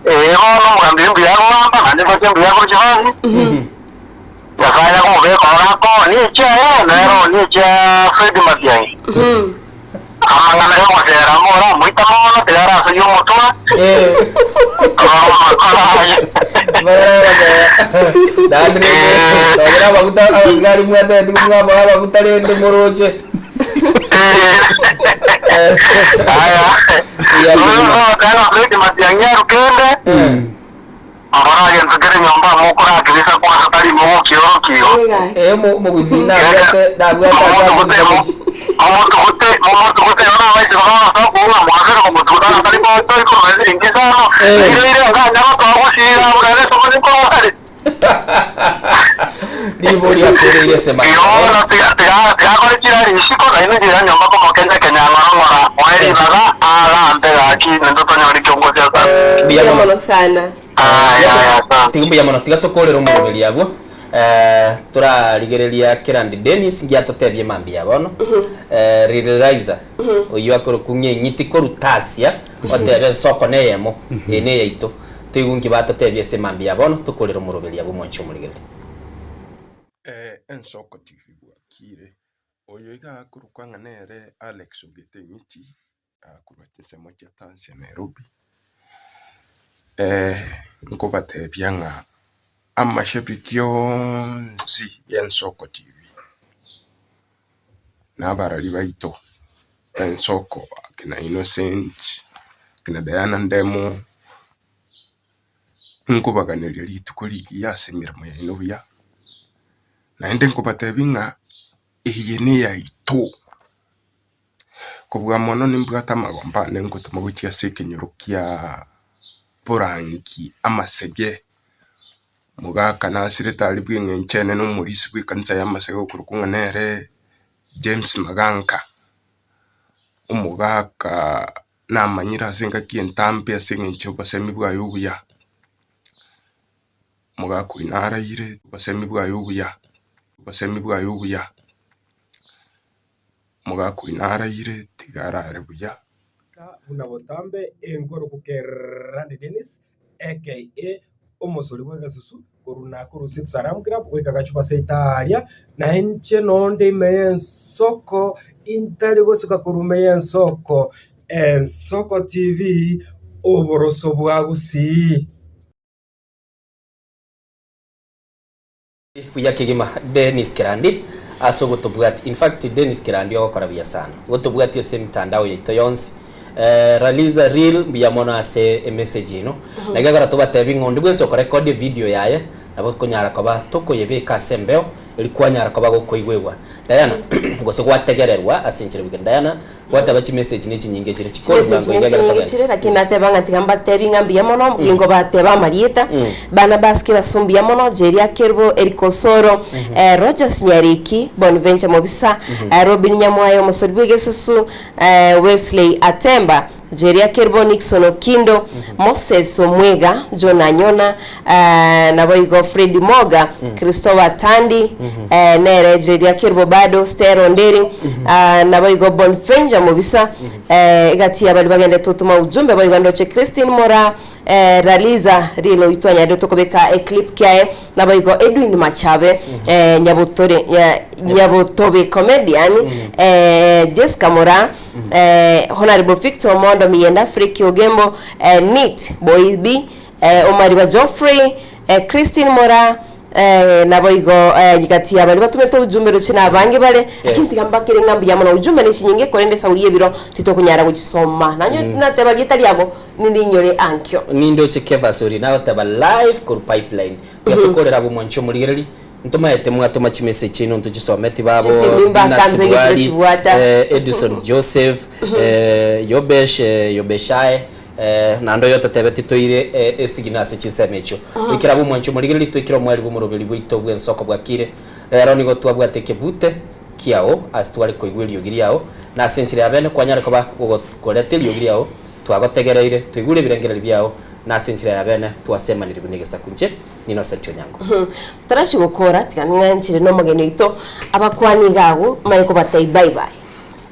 J: Ee bono omogambi oyo mbuya agogamba, naende ngochia mbuya akorwa chibasi. Nyasae nakomobeka ore akoni echiaye, nere oni echia Fred Matiang'i. Amang'ana y'ogosera mbora amoita mono, tiga arasoyie omotwe. Korora amakora aye.
A: Naende rende nonyora amaguta abasigari mwatebeti mwamoa amaguta rende moroche.
J: Aya. Bono Fred Matiang'i arukende. Mbora gento kere nyomba amo okorakibisa kwansa tari mogokiorokio.
A: Eh, omogusii nabwate nabwate ase akomochi.
J: Momotugute momotugute bono abaiseke bagosoa kong'a mwasire komotuguta ng'a tari tori korwa esiringi isano, ire ire nganya gotoa gusii iga abwo nere esoko ninkong'are.
A: Ribori akoreire ase
J: Igo bono tiga tiga tigakore chirari isiko naende nchira nyomba komokenya kenya ng'ora ng'ora moe ribaga agambe gaki nintwe tonyore kiongozi ase.
A: Mbuya mono.
I: sana.
A: Tiga mbuya mono tiga tokorere omoroberi abwo eh, torarigereria Kerandi Dennis ngiatotebie mambia bono eh, Lilizer oyio akorokwa ng'a eng'iti korwa Tasia otebe ensoko neyemo eye neyaito toigwe nki batotebia ase mambia bono tokorere omoroberi abwo mwanche omorigereria.
H: Eh, Ensoko TV bwakire. Oyo iga akorokwa ng'a nere Alex Ogete Eng'iti, korwa chinsemo chia Tansia Nairobi. Nkobatebia ng'a amashabiki onsi y'Ensoko TV, na abarari baito b'Ensoko akina Innocent, akina Diana Ndemo, nkobaganeria rituko rigiya ase emeremo yaino buya, naende nkobatebia ng'a eye neyaito. Kobua mono nimbwate amagomba ane ngotoma gochia ase ekenyoro kia borangi amasege, mogaka nasirete aria bw'eng'encho enene omorisia bw'ekanisa y'amasege okorokwa ng'a nere James Maganka, omogaka namanyire ase engaki entambe ase eng'encho y'obosemi bwaye obuya, omogaka oyio naraire obosemi bwaye obuya, obosemi bwaye obuya. Omogaka oyio naraire, tiga arare buya.
B: Buna botambe enkoro Kerandi Dennis aka omosori bw'egesusu korwa Nakuru City Salam Club goika Gachuba seito aaria, na inche nonde ime y'ensoko intari gosuka korwa ime y'ensoko, Ensoko TV, oboroso bwa Gusii.
A: Buya kegima Dennis Kerandi ase ogotobwati in fact Dennis Kerandi ogokora buya sana gotobwati ase emitandao yaito yonsi eh, Raliza Real mbuya mono ase emessage ino mm -hmm. Naki tobatebi ng'a onde bwensi okorekodia evideo yaye nabo konyara koba tokoyebeka ase embeo eri kwanyara koba gokoigwegwa Diana gose gwategererwa ase enchera bwekene Diana Gwateba chimessage nechinyinge chire chikore
I: Chimessage
A: bwango iga
I: nechinyinge
A: ekero
I: chire
A: togenda.
I: lakini nateba ng'a tiga mbatebi ng'a mbuya mono gingobateba amarieta Barnabas Kirasu mbuya mono Jeria Kerubo Eric Osoro eh, Rogers Nyariki Bonventure Mobisa eh, Robin Nyamwayo Omosori bw'egesusu eh, Wesley Atemba. Jeria Kerbo, Nixon Okindo, Moses Omwega, John Anyona, naboigo Freddy Moga, Christopher Tandi, nere Jeria Kerbo bado, Stella Onderi, naboigo Bonventure Mobisa, egati y'abaria bagendete gotoma ujumbe boigo ndoche Christine Moraa, Raliza rilo oyio twanyarire tokobeka eclip kiaye, naboigo Edwin Machabe, Nyabotore, Nyabotobe comedian, Jessica Moraa, Honourable Victor Omondo Miyenda, Friki Ogembo, Neat Boibi, Omariba Geoffrey, Christine Moraa, naboigo gati ya baria batomete ujumbe roche na abange bare, lakini tiga mbakere ng'a mbuya mono. Ujumbe ne chinyinge korende esauri y'ebiro titokonyara gochisoma. Nanye nateba rieta riago nirinyore ankio.
A: Nindoche Kevas oria nagoteba live korwa pipeline. Tiga tokorera abwo mwanche omorigereri. Ntomaete mwatoma chimessage chiaino ntochisometi babo
I: Chisimbi mpaka
A: Peanuts
I: ntoige
A: Bwari,
I: tochibwata.
A: Edison Joseph, Yobesh, Yobeshae, naende oyo ototebetie toire esigino ase chinsemo echio. Goikera abwo mwanche omorigereri toikere omoerio bw'omoroberi bwaito bw'ensoko bwakire. Rero nigo twabwate ekebute kiao ase tware koigwa eriogi riao, na ase enchera ya bene kwanyare koba gokoreta eriogi riao, twagotegereire, twaigure ebirengererio biao, na ase enchera ya bene twasemanire buna egesaku inche Innocent Onyango.
I: Totarachi gokora, tiga ng'anchire nomogeni oito abakwani iga agwo manye kobatebia bye bye.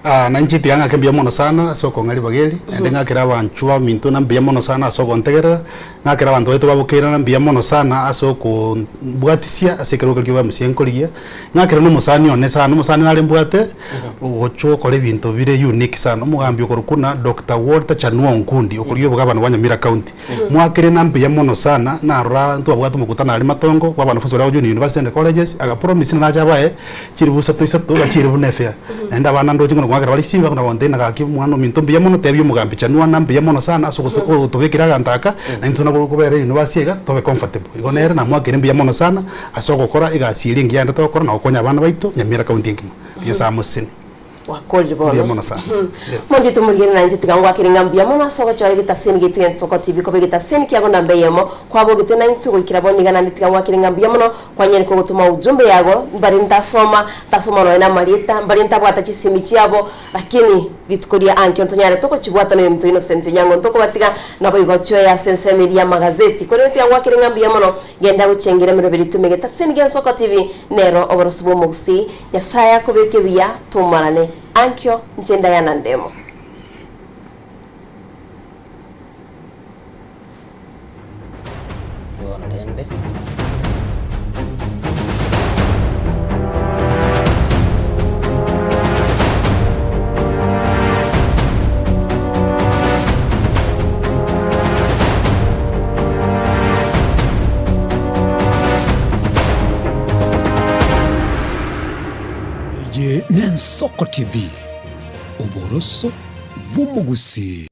D: Ah, nainche tiga ng'ake mbuya mono sana ase okong'a ribaga eri, naende ng'akere abanchwa baminto na mbuya mono sana ase ogontegerera, ng'akere abanto baito babokeire mbuya mono sana ase okombwatisia ase ekerogo keria ki'obomusia nkorigia, ng'akere na omosani one sana, omosani nare mbwate, ogochia gokora ebinto bire unique sana, omogambi okorokwa buna Doctor Walter Chanua Onkundi, okorigia obogabana bwa Nyamira County. Mwakere na mbuya mono sana, narora ntwabwate omokutano aria matongo bwa abanafunzi baria bagojoin university and colleges, agapromise nache abae chiribu isato isato bachire buna efare. Naende abana ndoche ng'a ngoakera bare chisimi bakona gontebia ng'a gaki omwana ominto mbuya mono tebia omogambi Chanua na mbuya mono sana ase ogoto ogotobekera aganto aka, naintwe nabo kobera university iga tobe comfortable. Igo nere namwakeire mbuya mono sana ase ogokora egasi eria engiya aendete gokora na gokonya abana baito Nyamira county engima. Nyasae amosesenie.
I: Gwakorire bono.
D: Mbuya mono sana. Yes.
I: Monchete omorigere nainche tiga ngwakere ng'a mbuya mono ase ogochora egetaseni getwe Ensoko TV koba egetaseni kiago namba eyemo kwabogete naintwe goikera bono iga naende tiga ngwakere ng'a mbuya mono kwanyare kogotoma ujumbe yago mbare ntasoma ntasoma nonya na amarieta mbare ntabwata chisimi chiabo lakini rituko ria ankio ntonyare togochibwata noyo ominto Innocent Onyango ntokobatiga naboigo chioe ase ensemo eria y'amagazeti korende tiga ngwakere ng'a mbuya mono genda gochengera emeroberi itume egetaseni gia Ensoko TV nero oboroso bw'omogusii Nyasae akobeke buya tomarane ankio inche Diana Ndemo.
A: Bono rende.
C: Eye n'Ensoko TV, oboroso bw'omogusii.